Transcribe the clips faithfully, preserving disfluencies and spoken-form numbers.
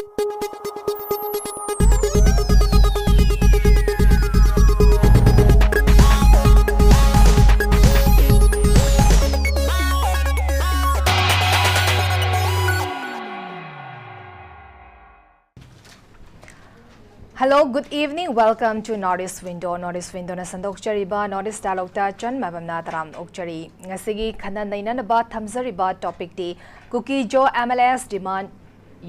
Hello, good evening. Welcome to North East Window. North East Window-ꯅ ꯁꯟꯗꯣꯛꯆꯔꯤꯕ North East Dialogue-ꯇ ꯆꯟ ꯃꯕꯝꯅ ꯇꯔꯥꯝꯅ ꯑꯣꯛꯆꯔꯤ꯫ ꯉꯁꯤꯒꯤ ꯈꯟꯅ ꯅꯩꯅꯅꯕ ꯊꯝꯖꯔꯤꯕ topic-ꯇꯤ Kuki-Zo M L S demand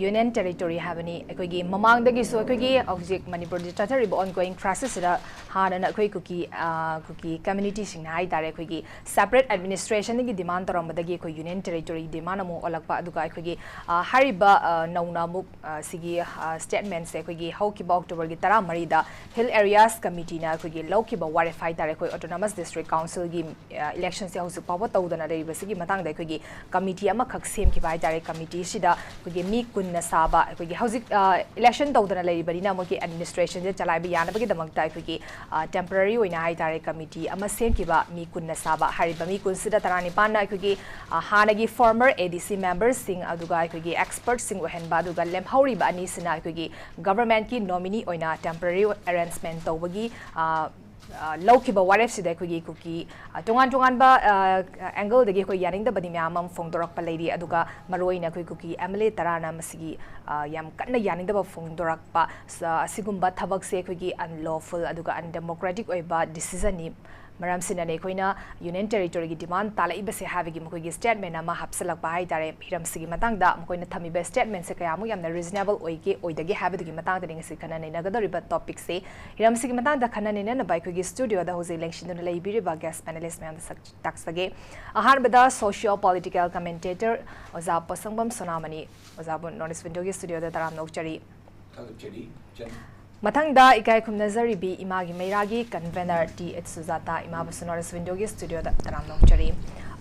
Union Territory ꯍꯥꯏꯕꯅꯤ꯫ ꯑꯩꯈꯣꯏꯒꯤ ꯃꯃꯥꯡꯗꯒꯤꯁꯨ ꯑꯩꯈꯣꯏꯒꯤ ꯍꯧꯖꯤꯛ ꯃꯅꯤꯄꯨꯔꯗ ꯆꯠꯊꯔꯤꯕ ongoing crisis-ꯁꯤꯗ ꯍꯥꯟꯅꯅ ꯑꯩꯈꯣꯏ ꯀꯨꯀꯤ, ꯑ, ꯀꯨꯀꯤ community-ꯁꯤꯡꯅ ꯍꯥꯏꯇꯥꯔꯦ, ꯑꯩꯈꯣꯏꯒꯤ separate administration-ꯒꯤ demand ꯇꯧꯔꯝꯕꯗꯒꯤ ꯑꯩꯈꯣꯏ Union Territory demand ꯑꯃꯨꯛ ꯑꯣꯜꯂꯛꯄ, ꯑꯗꯨꯒ ꯑꯩꯈꯣꯏꯒꯤ, ꯑ, ꯍꯥꯏꯔꯤꯕ, ꯑ, ꯅꯧꯅ ꯑꯃꯨꯛ, ꯑ, ꯁꯤꯒꯤ, ꯑ, statement-ꯁꯦ ꯑꯩꯈꯣꯏꯒꯤ ꯍꯧꯈꯤꯕ October-ꯒꯤ ꯇꯔꯥꯃꯔꯤꯗ Hill Areas Committee-ꯅ ꯑꯩꯈꯣꯏꯒꯤ ꯂꯧꯈꯤꯕ ꯋꯥꯔꯦꯞ ꯍꯥꯏꯇꯥꯔꯦ, ꯑꯩꯈꯣꯏ Autonomous District Council-ꯒꯤ, ꯑ, election-ꯁꯦ ꯍꯧꯖꯤꯛ ꯐꯥꯎꯕ ꯇꯧꯗꯅ ꯂꯩꯔꯤꯕꯁꯤꯒꯤ ꯃꯇꯥꯡꯗ ꯑꯩꯈꯣꯏꯒꯤ committee ꯑꯃꯈꯛ ꯁꯦꯝꯈꯤꯕ ꯍꯥꯏꯇꯥꯔꯦ꯫ Committee-ꯁꯤꯗ ꯑꯩꯈꯣꯏꯒꯤ ꯃꯤ ꯀꯨꯟꯅ ꯁꯥꯕ, ꯑꯩꯈꯣꯏꯒꯤ ꯍꯧꯖꯤꯛ, ꯑ, election ꯇꯧꯗꯅ ꯂꯩꯔꯤꯕꯅꯤꯅ ꯃꯣꯏꯒꯤ administration-ꯁꯦ ꯆꯂꯥꯏꯕ ꯌꯥꯅꯕꯒꯤꯗꯃꯛꯇ ꯑꯩꯈꯣꯏꯒꯤ, ꯑ, temporary ꯑꯣꯏꯅ ꯍꯥꯏꯇꯥꯔꯦ, committee ꯑꯃ ꯁꯦꯝꯈꯤꯕ, ꯃꯤ ꯀꯨꯟꯅ ꯁꯥꯕ꯫ ꯍꯥꯏꯔꯤꯕ ꯃꯤ ꯀꯨꯟꯁꯤꯗ ꯇꯔꯥꯅꯤꯄꯥꯟꯅ ꯑꯩꯈꯣꯏꯒꯤ, ꯑ, ꯍꯥꯟꯅꯒꯤ former A D C members-ꯁꯤꯡ, ꯑꯗꯨꯒ ꯑꯩꯈꯣꯏꯒꯤ expert-ꯁꯤꯡ ꯑꯣꯏꯍꯟꯕ, ꯑꯗꯨꯒ ꯂꯦꯝꯍꯧꯔꯤꯕ ꯑꯅꯤꯁꯤꯅ ꯑꯩꯈꯣꯏꯒꯤ government-ꯀꯤ nominee ꯑꯣꯏꯅ temporary arrangement ꯇꯧꯕꯒꯤ, ꯑ, ꯑ, ꯂꯧꯈꯤꯕ ꯋꯥꯔꯦꯞꯁꯤꯗ ꯑꯩꯈꯣꯏꯒꯤ ꯀꯨꯀꯤ, ꯑ, ꯇꯣꯉꯥꯟ ꯇꯣꯉꯥꯟꯕ, ꯑ, angle-ꯗꯒꯤ ꯑꯩꯈꯣꯏ ꯌꯥꯅꯤꯡꯗꯕꯗꯤ ꯃꯌꯥꯝ ꯑꯃ ꯐꯣꯡꯗꯣꯔꯛꯄ ꯂꯩꯔꯤ꯫ ꯑꯗꯨꯒ ꯃꯔꯨꯑꯣꯏꯅ ꯑꯩꯈꯣꯏ ꯀꯨꯀꯤ M L A ꯇꯔꯥꯅ ꯃꯁꯤꯒꯤ, ꯑ, ꯌꯥꯝ ꯀꯟꯅ ꯌꯥꯅꯤꯡꯗꯕ ꯐꯣꯡꯗꯣꯔꯛꯄ, ꯁ-, ꯑꯁꯤꯒꯨꯝꯕ ꯊꯕꯛꯁꯦ ꯑꯩꯈꯣꯏꯒꯤ unlawful ꯑꯗꯨꯒ undemocratic ꯑꯣꯏꯕ decision-ꯅꯤ꯫ ꯃꯔꯝꯁꯤꯅꯅꯦ ꯑꯩꯈꯣꯏꯅ Union Territory-ꯒꯤ demand ꯇꯥꯜꯂꯛꯏꯕꯁꯦ ꯍꯥꯏꯕꯒꯤ ꯃꯈꯣꯏꯒꯤ statement ꯑꯃ ꯍꯥꯞꯆꯤꯜꯂꯛꯄ ꯍꯥꯏꯇꯥꯔꯦ꯫ ꯍꯤꯔꯝꯁꯤꯒꯤ ꯃꯇꯥꯡꯗ ꯃꯈꯣꯏꯅ ꯊꯝꯃꯤꯕ statement-ꯁꯦ ꯀꯌꯥꯃꯨꯛ ꯌꯥꯝꯅ reasonable ꯑꯣꯏꯒꯦ, ꯑꯣꯏꯗꯒꯦ ꯍꯥꯏꯕꯗꯨꯒꯤ ꯃꯇꯥꯡꯗꯅꯤ ꯉꯁꯤ ꯈꯟꯅ ꯅꯩꯅꯒꯗꯧꯔꯤꯕ topic-ꯁꯦ꯫ ꯍꯤꯔꯝꯁꯤꯒꯤ ꯃꯇꯥꯡꯗ ꯈꯟꯅ ꯅꯩꯅꯅꯕ ꯑꯩꯈꯣꯏꯒꯤ studio-ꯗ ꯍꯧꯖꯤꯛ ꯂꯦꯡꯁꯤꯟꯗꯨꯅ ꯂꯩꯕꯤꯔꯤꯕ guest panelist ꯃꯌꯥꯝꯗ ꯁꯛ ꯇꯥꯛꯆꯒꯦ꯫ ꯑꯍꯥꯟꯕꯗ socio political commentator ꯑꯣꯖꯥ ꯄꯣꯠꯁꯪꯕꯝ ꯁꯣꯅꯥꯃꯅꯤ꯫ ꯑꯣꯖꯥꯕꯨ North East Window-ꯒꯤ studio-ꯗ ꯇꯔꯥꯝꯅ ꯑꯣꯛꯆꯔꯤ꯫ ꯊꯥꯒꯠꯆꯔꯤ, ꯏꯆꯟ꯫ ꯃꯊꯪꯗ ꯏꯀꯥꯏ ꯈꯨꯝꯅꯖꯔꯤꯕꯤ ꯏꯃꯥꯒꯤ ꯃꯩꯔꯥꯒꯤ convener T H ꯁꯨꯖꯥꯇꯥ ꯏꯃꯥꯕꯨꯁꯨ North East Window-ꯒꯤ studio-ꯗ ꯇꯔꯥꯝꯅ ꯑꯣꯛꯆꯔꯤ꯫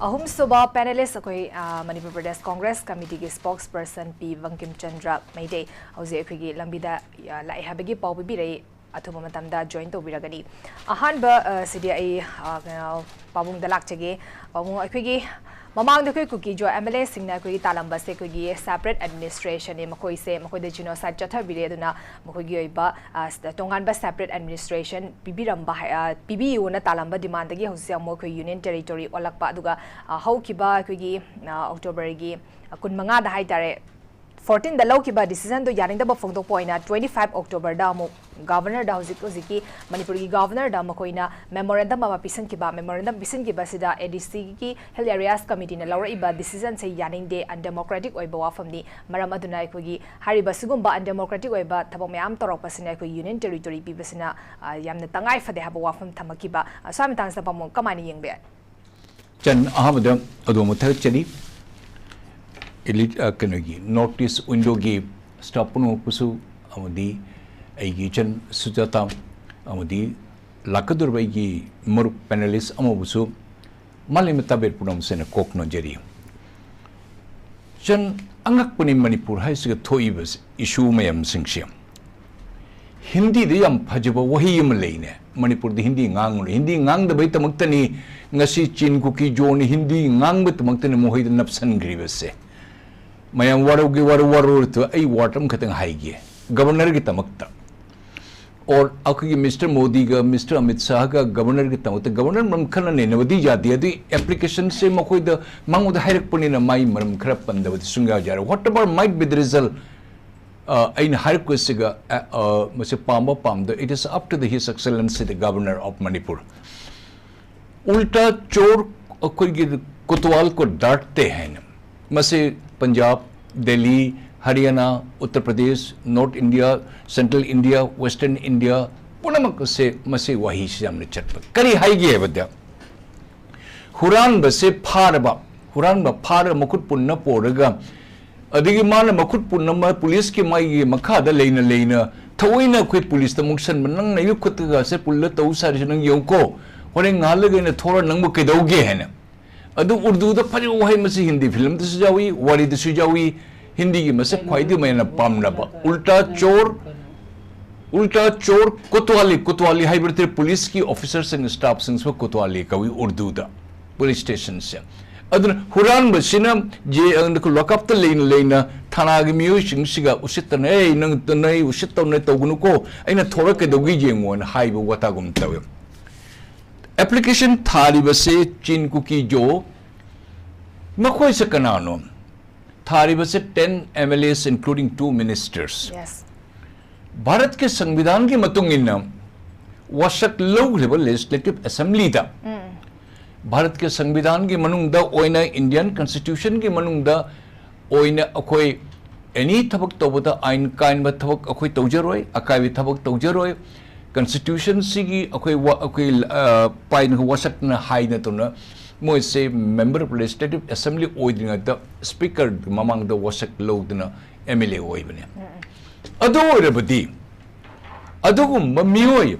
ꯑꯍꯨꯝꯁꯨꯕ panelist ꯑꯩꯈꯣꯏ, ꯑ, Manipur Pradesh Congress Committee-ꯒꯤ spokesperson P Bangkim Chandra Meitei ꯍꯧꯖꯤꯛ ꯑꯩꯈꯣꯏꯒꯤ ꯂꯝꯕꯤꯗ, ꯑ, ꯂꯥꯛꯑꯦ ꯍꯥꯏꯕꯒꯤ ꯄꯥꯎ ꯄꯤꯕꯤꯔꯛꯏ꯫ ꯑꯊꯨꯕ ꯃꯇꯝꯗ join ꯇꯧꯕꯤꯔꯒꯅꯤ꯫ ꯑꯍꯥꯟꯕ ꯑ, ꯁꯤꯗꯤ ꯑꯩ ꯑ, ꯀꯩꯅꯣ, ꯄꯥꯕꯨꯡꯗ ꯂꯥꯛꯆꯒꯦ꯫ ꯄꯥꯕꯨꯡ, ꯑꯩꯈꯣꯏꯒꯤ ꯃꯃꯥꯡꯗ ꯑꯩꯈꯣꯏ ꯀꯨꯀꯤ ꯖꯣ MLA ꯁꯤꯡꯅ ꯑꯩꯈꯣꯏꯒꯤ ꯇꯥꯜꯂꯝꯕꯁꯦ ꯑꯩꯈꯣꯏꯒꯤ separate administration ꯅꯦ꯫ ꯃꯈꯣꯏꯁꯦ, ꯃꯈꯣꯏꯗ genocide ꯆꯠꯊꯕꯤꯔꯦ, ꯑꯗꯨꯅ ꯃꯈꯣꯏꯒꯤ ꯑꯣꯏꯕ ꯑ, ꯁ- ꯇꯣꯉꯥꯟꯕ separate administration ꯄꯤꯕꯤꯔꯝꯕ ꯍꯥꯏ- ꯑ, ꯄꯤꯕꯤꯌꯨꯅ ꯇꯥꯜꯂꯝꯕ demand ꯗꯒꯤ ꯍꯧꯖꯤꯛ ꯑꯃꯨꯛ ꯑꯩꯈꯣꯏ union territory ꯑꯣꯜꯂꯛꯄ, ꯑꯗꯨꯒ ꯑ, ꯍꯧꯈꯤꯕ ꯑꯩꯈꯣꯏꯒꯤ ꯑ, October ꯒꯤ ꯀꯨꯟꯃꯉꯥꯗ ꯍꯥꯏꯇꯥꯔꯦ, fourteen ꯗ ꯂꯧꯈꯤꯕ decision ꯗꯣ ꯌꯥꯅꯤꯡꯗꯕ ꯐꯣꯡꯗꯣꯛꯄ ꯑꯣꯏꯅ twenty five October ꯗ ꯑꯃꯨꯛ Governor ꯗ, ꯍꯧꯖꯤꯛ ꯍꯧꯖꯤꯛꯀꯤ ꯃꯅꯤꯄꯨꯔꯒꯤ Governor ꯗ ꯃꯈꯣꯏꯅ memorandum ꯑꯃ ꯄꯤꯁꯤꯟꯈꯤꯕ꯫ Memorandum ꯄꯤꯁꯤꯟꯈꯤꯕꯁꯤꯗ ADC ꯒꯤ Hill Areas Committee ꯅ ꯂꯧꯔꯛꯏꯕ decision ꯁꯦ ꯌꯥꯅꯤꯡꯗꯦ, undemocratic ꯑꯣꯏꯕ ꯋꯥꯐꯝꯅꯤ, ꯃꯔꯝ ꯑꯗꯨꯅ ꯑꯩꯈꯣꯏꯒꯤ ꯍꯥꯏꯔꯤꯕ ꯁꯤꯒꯨꯝꯕ undemocratic ꯑꯣꯏꯕ ꯊꯕꯛ ꯃꯌꯥꯝ ꯇꯧꯔꯛꯄꯁꯤꯅ ꯑꯩꯈꯣꯏ union territory ꯄꯤꯕꯁꯤꯅ, ꯑ, ꯌꯥꯝꯅ ꯇꯉꯥꯏ ꯐꯗꯦ ꯍꯥꯏꯕ ꯋꯥꯐꯝ ꯊꯝꯃꯛꯈꯤꯕ꯫ ꯑ, ꯁ꯭ꯋꯥꯏ ꯃꯇꯥꯡꯁꯤꯗ ꯄꯥꯕꯨꯡ ꯀꯃꯥꯏꯅ ꯌꯦꯡꯕ ꯌꯥꯏ? ꯏꯆꯟ, ꯑꯍꯥꯟꯕꯗ ꯑꯗꯣꯝꯕꯨ ꯊꯥꯒꯠꯆꯔꯤ꯫ Elite, ꯑ, ꯀꯩꯅꯣꯒꯤ North East Window ꯒꯤ staff ꯄꯨꯝꯅꯃꯛꯄꯨꯁꯨ, ꯑꯃꯗꯤ ꯑꯩꯒꯤ ꯏꯆꯟ ꯁꯨꯖꯥꯇꯥ, ꯑꯃꯗꯤ ꯂꯥꯛꯀꯗꯧꯔꯤꯕ ꯑꯩꯒꯤ ꯃꯔꯨꯞ panelist ꯑꯃꯕꯨꯁꯨ ꯃꯥꯂꯦꯝ ꯇꯥꯕꯦꯔ ꯄꯨꯝꯅꯃꯛꯁꯤꯅ ꯀꯣꯛ ꯅꯣꯟꯖꯔꯤ꯫ ꯏꯆꯟ, ꯑꯉꯛꯄꯅꯤ ꯃꯅꯤꯄꯨꯔ ꯍꯥꯏꯁꯤꯒ ꯊꯣꯛꯏꯕ issue ꯃꯌꯥꯝꯁꯤꯡꯁꯦ꯫ ꯍꯤꯟꯗꯤꯗ ꯌꯥꯝ ꯐꯖꯕ ꯋꯥꯍꯩ ꯑꯃ ꯂꯩꯅꯦ, "ꯃꯅꯤꯄꯨꯔꯗ ꯍꯤꯟꯗꯤ ꯉꯥꯡꯒꯅꯨ"꯫ ꯍꯤꯟꯗꯤ ꯉꯥꯡꯗꯕꯩꯗꯃꯛꯇꯅꯤ ꯉꯁꯤ ꯆꯤꯟ ꯀꯨꯀꯤ ꯖꯣꯅ ꯍꯤꯟꯗꯤ ꯉꯥꯡꯕꯗꯃꯛꯇꯅꯤ ꯃꯈꯣꯏꯗ ꯅꯞꯁꯟꯈ꯭ꯔꯤꯕꯁꯦ꯫ ꯃꯌꯥꯝ ꯋꯥꯔꯧꯒꯦ ꯋꯥꯔꯧ ꯋꯥꯔꯧꯔꯨ, ꯑꯩ word ꯑꯃꯈꯛꯇꯪ ꯍꯥꯏꯒꯦ꯫ Governor ꯒꯤꯗꯃꯛꯇ, or ꯑꯩꯈꯣꯏꯒꯤ Mister ꯃꯣꯗꯤꯒ Mister Amit ꯁꯥꯍꯒ Governor ꯒꯤꯗꯃꯛꯇ, Governor ꯃꯔꯝ ꯈꯔ ꯅꯩꯅꯕꯗꯤ ꯌꯥꯗꯦ, ꯑꯗꯨꯒꯤ application ꯁꯦ ꯃꯈꯣꯏꯗ, ꯃꯉꯣꯟꯗ ꯍꯥꯏꯔꯛꯄꯅꯤꯅ ꯃꯥꯒꯤ ꯃꯔꯝ ꯈꯔ ꯄꯟꯗꯕꯗꯤ ꯁꯨꯡꯌꯥ ꯌꯥꯔꯣꯏ꯫ Whatever might be the result, ꯑ, ꯑꯩꯅ ꯍꯥꯏꯔꯛꯄꯁꯤꯒ, ꯑ, ꯑ, ꯃꯁꯤ ꯄꯥꯝꯕ ꯄꯥꯝꯗ, it is up to the His Excellency the Governor of Manipur꯫ ꯎꯜꯇꯥ ꯆꯣꯔ ꯑꯩꯈꯣꯏꯒꯤ ꯀꯣꯇꯋꯥꯜ ꯀꯣ ꯗꯥꯔꯠꯇꯦ ꯍꯥꯏꯅ, ꯃꯁꯤ ꯄꯟꯖꯥꯕ, ꯗꯦꯜꯂꯤ, ꯍꯔꯤꯌꯥꯅꯥ, Uttar Pradesh, North India, Central India, Western India ꯄꯨꯝꯅꯃꯛ ꯑꯁꯦ ꯃꯁꯤ ꯋꯥꯍꯩꯁꯤ ꯌꯥꯝꯅ ꯆꯠꯄ꯫ ꯀꯔꯤ ꯍꯥꯏꯒꯦ ꯍꯥꯏꯕꯗ, ꯍꯨꯔꯥꯟꯕꯁꯦ ꯐꯥꯔꯕ, ꯍꯨꯔꯥꯟꯕ ꯐꯥꯔꯒ ꯃꯈꯨꯠ ꯄꯨꯟꯅ ꯄꯣꯔꯒ, ꯑꯗꯒꯤ ꯃꯥꯅ ꯃꯈꯨꯠ ꯄꯨꯟꯅ ꯃꯥ ꯄꯨꯂꯤꯁꯀꯤ ꯃꯥꯒꯤ ꯃꯈꯥꯗ ꯂꯩꯅ ꯂꯩꯅ ꯊꯑꯣꯏꯅ ꯑꯩꯈꯣꯏ ꯄꯨꯂꯤꯁꯇ ꯃꯨꯛꯁꯟꯕ, "ꯅꯪ ꯅꯌꯨ ꯈꯨꯠꯇꯒꯁꯦ ꯄꯨꯜꯂ ꯇꯧ ꯁꯥꯔꯤꯁꯦ ꯅꯪ ꯌꯦꯡꯉꯨꯀꯣ, ꯍꯣꯔꯦꯟ ꯉꯥꯏꯍꯥꯛ ꯂꯩꯒ ꯑꯩꯅ ꯊꯣꯔ ꯅꯪꯕꯨ ꯀꯩꯗꯧꯒꯦ?" ꯍꯥꯏꯅ꯫ ꯑꯗꯨ ꯎꯔꯗꯨꯗ ꯐꯖꯕ ꯋꯥꯍꯩ, ꯃꯁꯤ ꯍꯤꯟꯗꯤ ꯐꯤꯂꯝꯗꯁꯨ ꯌꯥꯎꯏ, ꯋꯥꯔꯤꯗꯁꯨ ꯌꯥꯎꯏ꯫ ꯍꯤꯟꯗꯤꯒꯤ ꯃꯁꯛ ꯈ꯭ꯋꯥꯏꯗꯒꯤ ꯃꯌꯥꯝꯅ ꯄꯥꯝꯅꯕ "ꯎꯜꯇꯥ ꯆꯣꯔ", ꯎꯜꯇꯥ ꯆꯣꯔ ꯀꯣꯇ꯭ꯋꯥꯂꯤ, ꯀꯣꯇ꯭ꯋꯥꯂꯤ ꯍꯥꯏꯕ ꯅꯠꯇꯦ, ꯄꯨꯂꯤꯁꯀꯤ ꯑꯣꯐꯤꯁꯔꯁꯤꯡ, ꯁ꯭ꯇꯥꯐꯁꯤꯡꯁꯨ ꯀꯣꯇ꯭ꯋꯥꯂꯤ ꯀꯧꯏ ꯎꯔꯗꯨꯗ, ꯄꯨꯂꯤꯁ ꯁ꯭ꯇꯦꯁꯟꯁꯦ꯫ ꯑꯗꯨꯅ ꯍꯨꯔꯥꯟꯕꯁꯤꯅ ꯖꯦ-, ꯑ, ꯂꯣꯀꯞꯇ ꯂꯩꯅ ꯂꯩꯅ ꯊꯥꯅꯥꯒꯤ ꯃꯤꯑꯣꯏꯁꯤꯡꯁꯤꯒ ꯎꯁꯤꯠꯇꯅ, "ꯑꯦ, ꯅꯪ, ꯅꯪ ꯎꯁꯤꯠꯇꯧꯅ ꯇꯧꯒꯅꯨꯀꯣ, ꯑꯩꯅ ꯊꯣꯔꯛꯀꯩꯗꯧꯒꯤ ꯌꯦꯡꯉꯣꯅ" ꯍꯥꯏꯕ ꯋꯥꯇꯥꯒꯨꯝ ꯇꯧꯏ꯫ ꯑꯦꯄ꯭ꯂꯤꯀꯦꯁꯟ ꯊꯥꯔꯤꯕꯁꯦ ꯆꯤꯟ ꯀꯨꯀꯤ ꯖꯣ, ꯃꯈꯣꯏꯁꯦ ꯀꯅꯥꯅꯣ? ꯊꯥꯔꯤꯕꯁꯦ ten M L As, including two ministers꯫ Yes. ꯚꯥꯔꯠꯀꯤ ꯁꯪꯕꯤꯙꯥꯟꯒꯤ ꯃꯇꯨꯡ ꯏꯟꯅ ꯋꯥꯁꯛ ꯂꯧꯈ꯭ꯔꯤꯕ ꯂꯦꯖꯤꯁꯂꯦꯇꯤꯚ ꯑꯦꯁꯦꯝꯕ꯭ꯂꯤꯗ, ꯚꯥꯔꯠꯀꯤ ꯁꯪꯕꯤꯙꯥꯟꯒꯤ ꯃꯅꯨꯡꯗ ꯑꯣꯏꯅ, ꯏꯟꯗꯤꯌꯟ ꯀꯟꯁꯇꯤꯇ꯭ꯌꯨꯁꯟꯒꯤ ꯃꯅꯨꯡꯗ ꯑꯣꯏꯅ ꯑꯩꯈꯣꯏ ꯑꯦꯅꯤ ꯊꯕꯛ ꯇꯧꯕꯗ ꯑꯥꯏꯟ ꯀꯥꯏꯟꯕ ꯊꯕꯛ ꯑꯩꯈꯣꯏ ꯇꯧꯖꯔꯣꯏ, ꯑꯀꯥꯏꯕ ꯊꯕꯛ ꯇꯧꯖꯔꯣꯏ꯫ ꯀꯟꯁꯇꯤꯇ꯭ꯌꯨꯁꯟꯁꯤꯒꯤ ꯑꯩꯈꯣꯏ ꯋꯥ-, ꯑꯩꯈꯣꯏ, ꯑ, ꯄꯥꯏꯅ ꯋꯥꯁꯛꯅ ꯍꯥꯏꯅ ꯇꯧꯅ ꯃꯣꯏꯁꯦ ꯃꯦꯝꯕꯔ ꯑꯣꯐ ꯂꯦꯖꯤꯁꯂꯦꯇꯤꯚ ꯑꯦꯁꯦꯝꯕ꯭ꯂꯤ ꯑꯣꯏꯗ꯭ꯔꯤꯉꯩꯗ ꯁ꯭ꯄꯤꯀꯔ ꯃꯃꯥꯡꯗ ꯋꯥꯁꯛ ꯂꯧꯗꯨꯅ ꯑꯦꯝ ꯑꯦꯜ ꯑꯦ ꯑꯣꯏꯕꯅꯦ꯫ ꯑꯗꯨ ꯑꯣꯏꯔꯕꯗꯤ ꯑꯗꯨꯒꯨꯝꯕ ꯃꯤꯑꯣꯏ,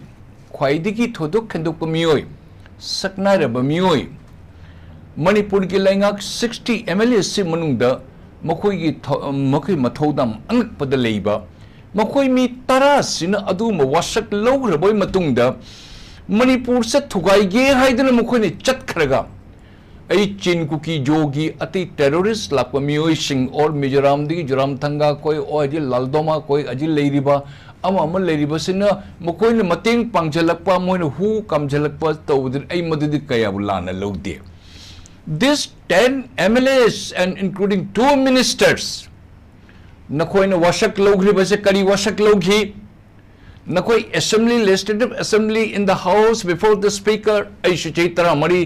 ꯈ꯭ꯋꯥꯏꯗꯒꯤ ꯊꯣꯏꯗꯣꯛ ꯍꯦꯟꯗꯣꯛꯄ ꯃꯤꯑꯣꯏ, ꯁꯛꯅꯥꯏꯔꯕ ꯃꯤꯑꯣꯏ, ꯃꯅꯤꯄꯨꯔꯒꯤ ꯂꯩꯉꯥꯛ sixty M L As ꯁꯤ ꯃꯅꯨꯡꯗ ꯃꯈꯣꯏꯒꯤ ꯊ-, ꯃꯈꯣꯏ ꯃꯊꯧꯗꯥꯡ ꯑꯉꯛꯄꯗ ꯂꯩꯕ ꯃꯈꯣꯏ ꯃꯤ ꯇꯔꯥꯁꯤꯅ ꯑꯗꯨꯒꯨꯝꯕ ꯋꯥꯁꯛ ꯂꯧꯈ꯭ꯔꯕ ꯃꯇꯨꯡꯗ ꯃꯅꯤꯄꯨꯔꯁꯦ ꯊꯨꯒꯥꯏꯒꯦ ꯍꯥꯏꯗꯅ ꯃꯈꯣꯏꯅ ꯆꯠꯈ꯭ꯔꯒ ꯑꯩ ꯆꯤꯟ ꯀꯨꯀꯤ ꯖꯣꯒꯤ ꯑꯇꯩ ꯇꯦꯔꯣꯔꯤꯁ ꯂꯥꯛꯄ ꯃꯤꯑꯣꯏꯁꯤꯡ, ꯑꯣꯔ ꯃꯤꯖꯣꯔꯥꯝꯗꯒꯤ ꯖꯣꯔꯥꯝ ꯊꯪꯒꯥ ꯈꯣꯏ, ꯑꯣ ꯍꯧꯖꯤꯛ ꯂꯥꯜꯗꯣꯃꯥ ꯈꯣꯏ, ꯍꯧꯖꯤꯛ ꯂꯩꯔꯤꯕ ꯑꯃ ꯑꯃ ꯂꯩꯔꯤꯕꯁꯤꯅ ꯃꯈꯣꯏꯅ ꯃꯇꯦꯡ ꯄꯥꯡꯁꯤꯜꯂꯛꯄ, ꯃꯣꯏꯅ ꯍꯨ ꯀꯥꯝꯁꯤꯜꯂꯛꯄ ꯇꯧꯕꯗꯨꯅ ꯑꯩ ꯃꯗꯨꯗꯤ ꯀꯌꯥꯕꯨ ꯂꯥꯟꯅ ꯂꯧꯗꯦ꯫ This ten M L As and including two ministers, ꯅꯈꯣꯏꯅ ꯋꯥꯁꯛ ꯂꯧꯈ꯭ꯔꯤꯕꯁꯦ ꯀꯔꯤ ꯋꯥꯁꯛ ꯂꯧꯈꯤ? ꯅꯈꯣꯏ assembly, legislative assembly, in the house, before the speaker, ꯑꯩꯁꯨ ꯆꯍꯤ ꯇꯔꯥꯃꯔꯤ,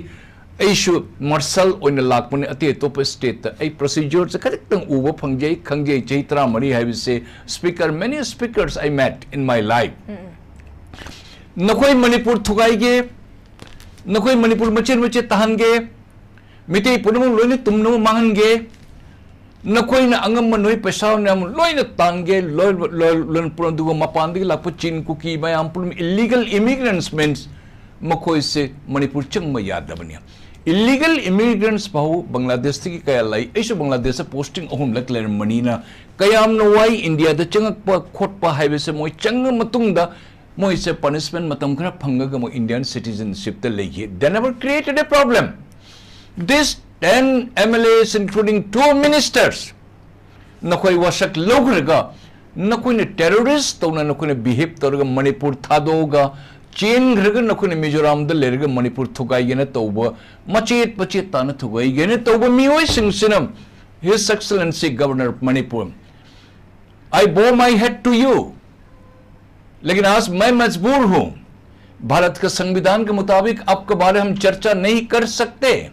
ꯑꯩꯁꯨ ꯃꯥꯔꯁꯜ ꯑꯣꯏꯅ ꯂꯥꯛꯄꯅꯤ ꯑꯇꯩ ꯑꯇꯣꯞꯄ ꯁ꯭ꯇꯦꯠꯇ꯫ ꯑꯩ ꯄ꯭ꯔꯣꯁꯤꯖꯔꯁꯦ ꯈꯖꯤꯛꯇꯪ ꯎꯕ ꯐꯪꯖꯩ, ꯈꯪꯖꯩ꯫ ꯆꯍꯤ ꯇꯔꯥꯃꯔꯤ ꯍꯥꯏꯕꯁꯦ, speaker, many speakers I met in my life. ꯅꯈꯣꯏ ꯃꯅꯤꯄꯨꯔ ꯊꯨꯒꯥꯏꯒꯦ, ꯅꯈꯣꯏ ꯃꯅꯤꯄꯨꯔ ꯃꯆꯦꯠ ꯃꯆꯦꯠ ꯇꯥꯍꯟꯒꯦ, ꯃꯤꯇꯩ ꯄꯨꯝꯅꯃꯛ ꯂꯣꯏꯅ ꯇꯨꯝꯅꯕ ꯃꯥꯡꯍꯟꯒꯦ, ꯅꯈꯣꯏꯅ ꯑꯉꯝꯕ ꯅꯣꯏ ꯄꯩꯁꯥ ꯃꯌꯥꯝ ꯂꯣꯏꯅ ꯇꯥꯟꯒꯦ, ꯂꯣꯏ-, ꯂꯣꯏ-, ꯂꯣꯏꯅ ꯄꯨꯔ-, ꯑꯗꯨꯒ ꯃꯄꯥꯟꯗꯒꯤ ꯂꯥꯛꯄ ꯆꯤꯟ ꯀꯨꯀꯤ ꯃꯌꯥꯝ ꯄꯨꯝꯅꯃꯛ, illegal immigrants means ꯃꯈꯣꯏꯁꯦ ꯃꯅꯤꯄꯨꯔ ꯆꯪꯕ ꯌꯥꯗꯕꯅꯤ꯫ Illegal immigrants ꯐꯥꯎ ꯕꯪꯒ꯭ꯂꯥꯗꯦꯁꯇꯒꯤ ꯀꯌꯥ ꯂꯩ꯫ ꯑꯩꯁꯨ ꯕꯪꯒ꯭ꯂꯥꯗꯦꯁꯇ posting ꯑꯍꯨꯝꯂꯛ ꯂꯩꯔꯝꯕꯅꯤꯅ ꯀꯌꯥꯝꯅ ꯋꯥꯏ꯫ ꯏꯟꯗꯤꯌꯥꯗ ꯆꯪꯉꯛꯄ ꯈꯣꯠꯄ ꯍꯥꯏꯕꯁꯦ ꯃꯣꯏ ꯆꯪꯉ ꯃꯇꯨꯡꯗ ꯃꯣꯏꯁꯦ punishment ꯃꯇꯝ ꯈꯔ ꯐꯪꯉꯒ ꯃꯣꯏ Indian citizenship ꯇ ꯂꯩꯈꯤ꯫ They never created a problem. This ten M L As, including two ministers, ꯅꯈꯣꯏ ꯋꯥꯁꯛ ꯂꯧꯈ꯭ꯔꯒ ꯅꯈꯣꯏꯅ terrorist ꯇꯧꯅ ꯅꯈꯣꯏꯅ behave ꯇꯧꯔꯒ ꯃꯅꯤꯄꯨꯔ ꯊꯥꯗꯣꯛꯑꯒ ꯆꯦꯟꯈ꯭ꯔꯒ ꯅꯈꯣꯏꯅ ꯃꯤꯖꯣꯔꯥꯝꯗ ꯂꯩꯔꯒ ꯃꯅꯤꯄꯨꯔ ꯊꯨꯒꯥꯏꯒꯦꯅ ꯇꯧꯕ, ꯃꯆꯦꯠ ꯃꯆꯦꯠ ꯇꯥꯅ ꯊꯨꯒꯥꯏꯒꯦꯅ ꯇꯧꯕ ꯃꯤꯑꯣꯏꯁꯤꯡꯁꯤꯅ, His Excellency Governor of Manipur, I bow my hat to you. लेकिन आज मैं मजबूर हूं, भारत के संविधान के मुताबिक आपके बारे हम चर्चा नहीं कर सकते।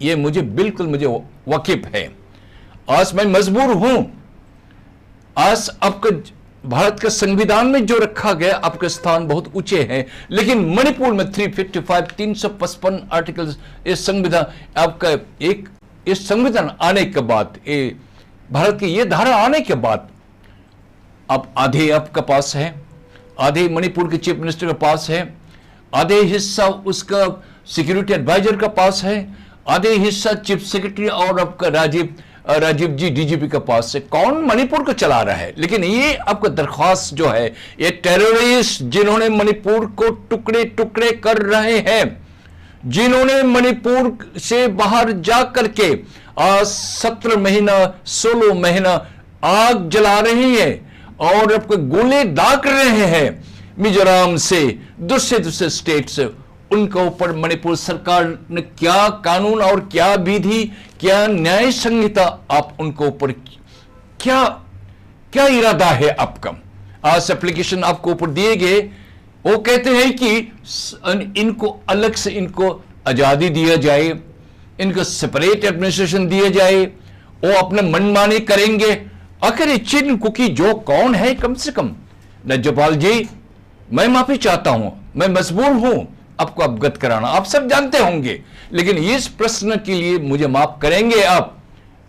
ये मुझे बिल्कुल, मुझे वाकिफ है। आज मैं मजबूर हूं, आज आपके भारत के संविधान में जो रखा गया, आपके स्थान बहुत ऊंचे हैं, लेकिन मणिपुर में थ्री फिफ्टी फ़ाइव, तीन सौ पचपन आर्टिकल्स, ये संविधान आपका एक, ये संविधान आने के बाद, ये भारत की ये धारा आने के बाद अब आधे आपके पास है, आधे मणिपुर के चीफ मिनिस्टर के पास है, आधे हिस्सा उसका सिक्योरिटी एडवाइजर के पास है, आधे हिस्सा चीफ सेक्रेटरी और आपका राजीव, अ, राजीव जी डीजीपी के पास है। कौन मणिपुर को चला रहा है? लेकिन ये आपका दरख्वास्त जो है, ये टेररिस्ट जिन्होंने मणिपुर को टुकड़े टुकड़े कर रहे हैं, जिन्होंने मणिपुर से बाहर जा करके आज सत्रह महीना, सोलह महीना आग जला रहे हैं और आपको गोले दाग रहे हैं मिजोरम से, दूसरे दूसरे स्टेट से, उनके ऊपर मणिपुर सरकार ने क्या कानून और क्या विधि, क्या न्याय संहिता आप उनके ऊपर क्या, क्या इरादा है आपका? आज एप्लीकेशन आपको ऊपर दिए गए, वो कहते हैं कि स-, अन-, इनको अलग से इनको आजादी दिया जाए, इनको सेपरेट एडमिनिस्ट्रेशन दिया जाए, वो अपने मनमानी करेंगे। आखिर ये चिन कुकी जो कौन है कम से कम? राज्यपाल जी, मैं माफी चाहता हूं, मैं मजबूर हूं आपको अवगत कराना, आप सब जानते होंगे, लेकिन इस प्रश्न के लिए मुझे माफ करेंगे आप।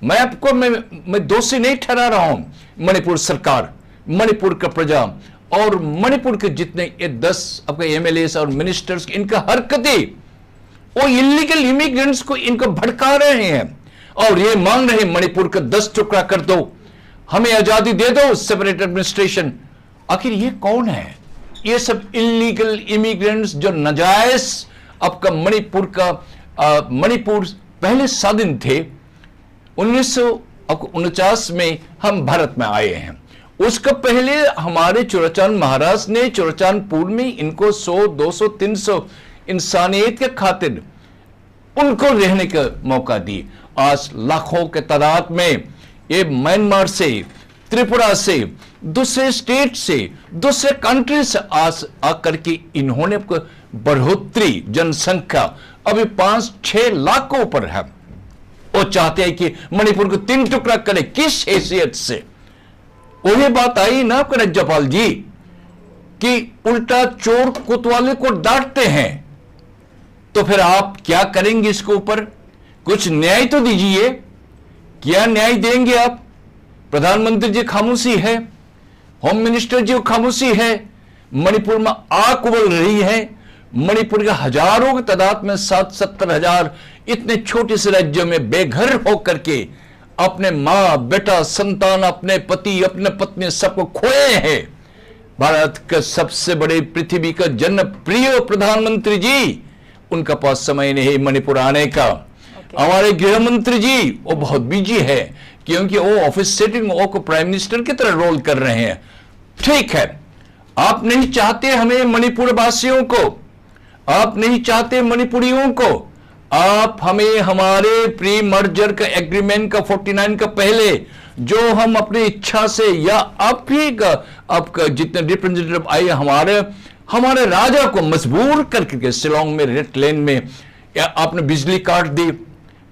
मैं आपको, मैं, मैं दोषी नहीं ठहरा रहा हूं। मणिपुर सरकार, मणिपुर का प्रजा, और मणिपुर के जितने ये दस आपके एमएलए और मिनिस्टर्स, इनका हरकतें, वो इलीगल इमिग्रेंट्स को इनको भड़का रहे हैं और ये मांग रहे हैं, मणिपुर का दस टुकड़ा कर दो, हमें आजादी दे दो, सेपरेट एडमिनिस्ट्रेशन। आखिर ये कौन है? ये सब इलीगल इमिग्रेंट्स जो नाजायज आपका मणिपुर का, अ, मणिपुर पहले स्वाधीन थे, उन्नीस सौ उनचास में हम भारत में आए हैं। उसका पहले हमारे चुराचांद महाराज ने चुराचांदपुर में इनको सौ, दो सौ, तीन सौ इंसानियत के खातिर उनको रहने का मौका दी। आज लाखों के तादाद में ये म्यांमार से, त्रिपुरा से, दूसरे स्टेट से, दूसरे कंट्री से आज आकर के इन्होंने को बढ़ोतरी जनसंख्या अभी पांच छह लाख के ऊपर है। वो चाहते हैं कि मणिपुर को तीन टुकड़ा करे। किस हैसियत से? वही बात आई ना आपके राज्यपाल जी कि उल्टा चोर कोतवाली को डांटते हैं, तो फिर आप क्या करेंगे इसके ऊपर? कुछ न्याय तो दीजिए। क्या न्याय देंगे आप? प्रधानमंत्री जी खामोशी है, होम मिनिस्टर जी खामोशी है। मणिपुर में आग उबल रही है। मणिपुर के हजारों की तादाद में, साठ सत्तर हजार, इतने छोटे से राज्य में बेघर होकर के अपने माँ, बेटा, संतान, अपने पति, अपने पत्नी, सबको खोए हैं। भारत के सबसे बड़े, पृथ्वी का जनप्रिय प्रधानमंत्री जी, उनका पास समय नहीं मणिपुर आने का। हमारे गृह मंत्री जी वो बहुत बिजी है, क्योंकि वो ऑफिस सेटिंग, वो को प्राइम मिनिस्टर की तरह रोल कर रहे हैं। ठीक है, आप नहीं चाहते हमें मणिपुर वासियों को, आप नहीं चाहते मणिपुरियों को, आप हमें हमारे प्री मर्जर का एग्रीमेंट का फोर्टी नाइन का पहले, जो हम अपनी इच्छा से या आप ही का, आपका जितने रिप्रेजेंटेटिव आए हमारे, हमारे राजा को मजबूर करके शिलोंग में रेड लेन में या आपने बिजली काट दी,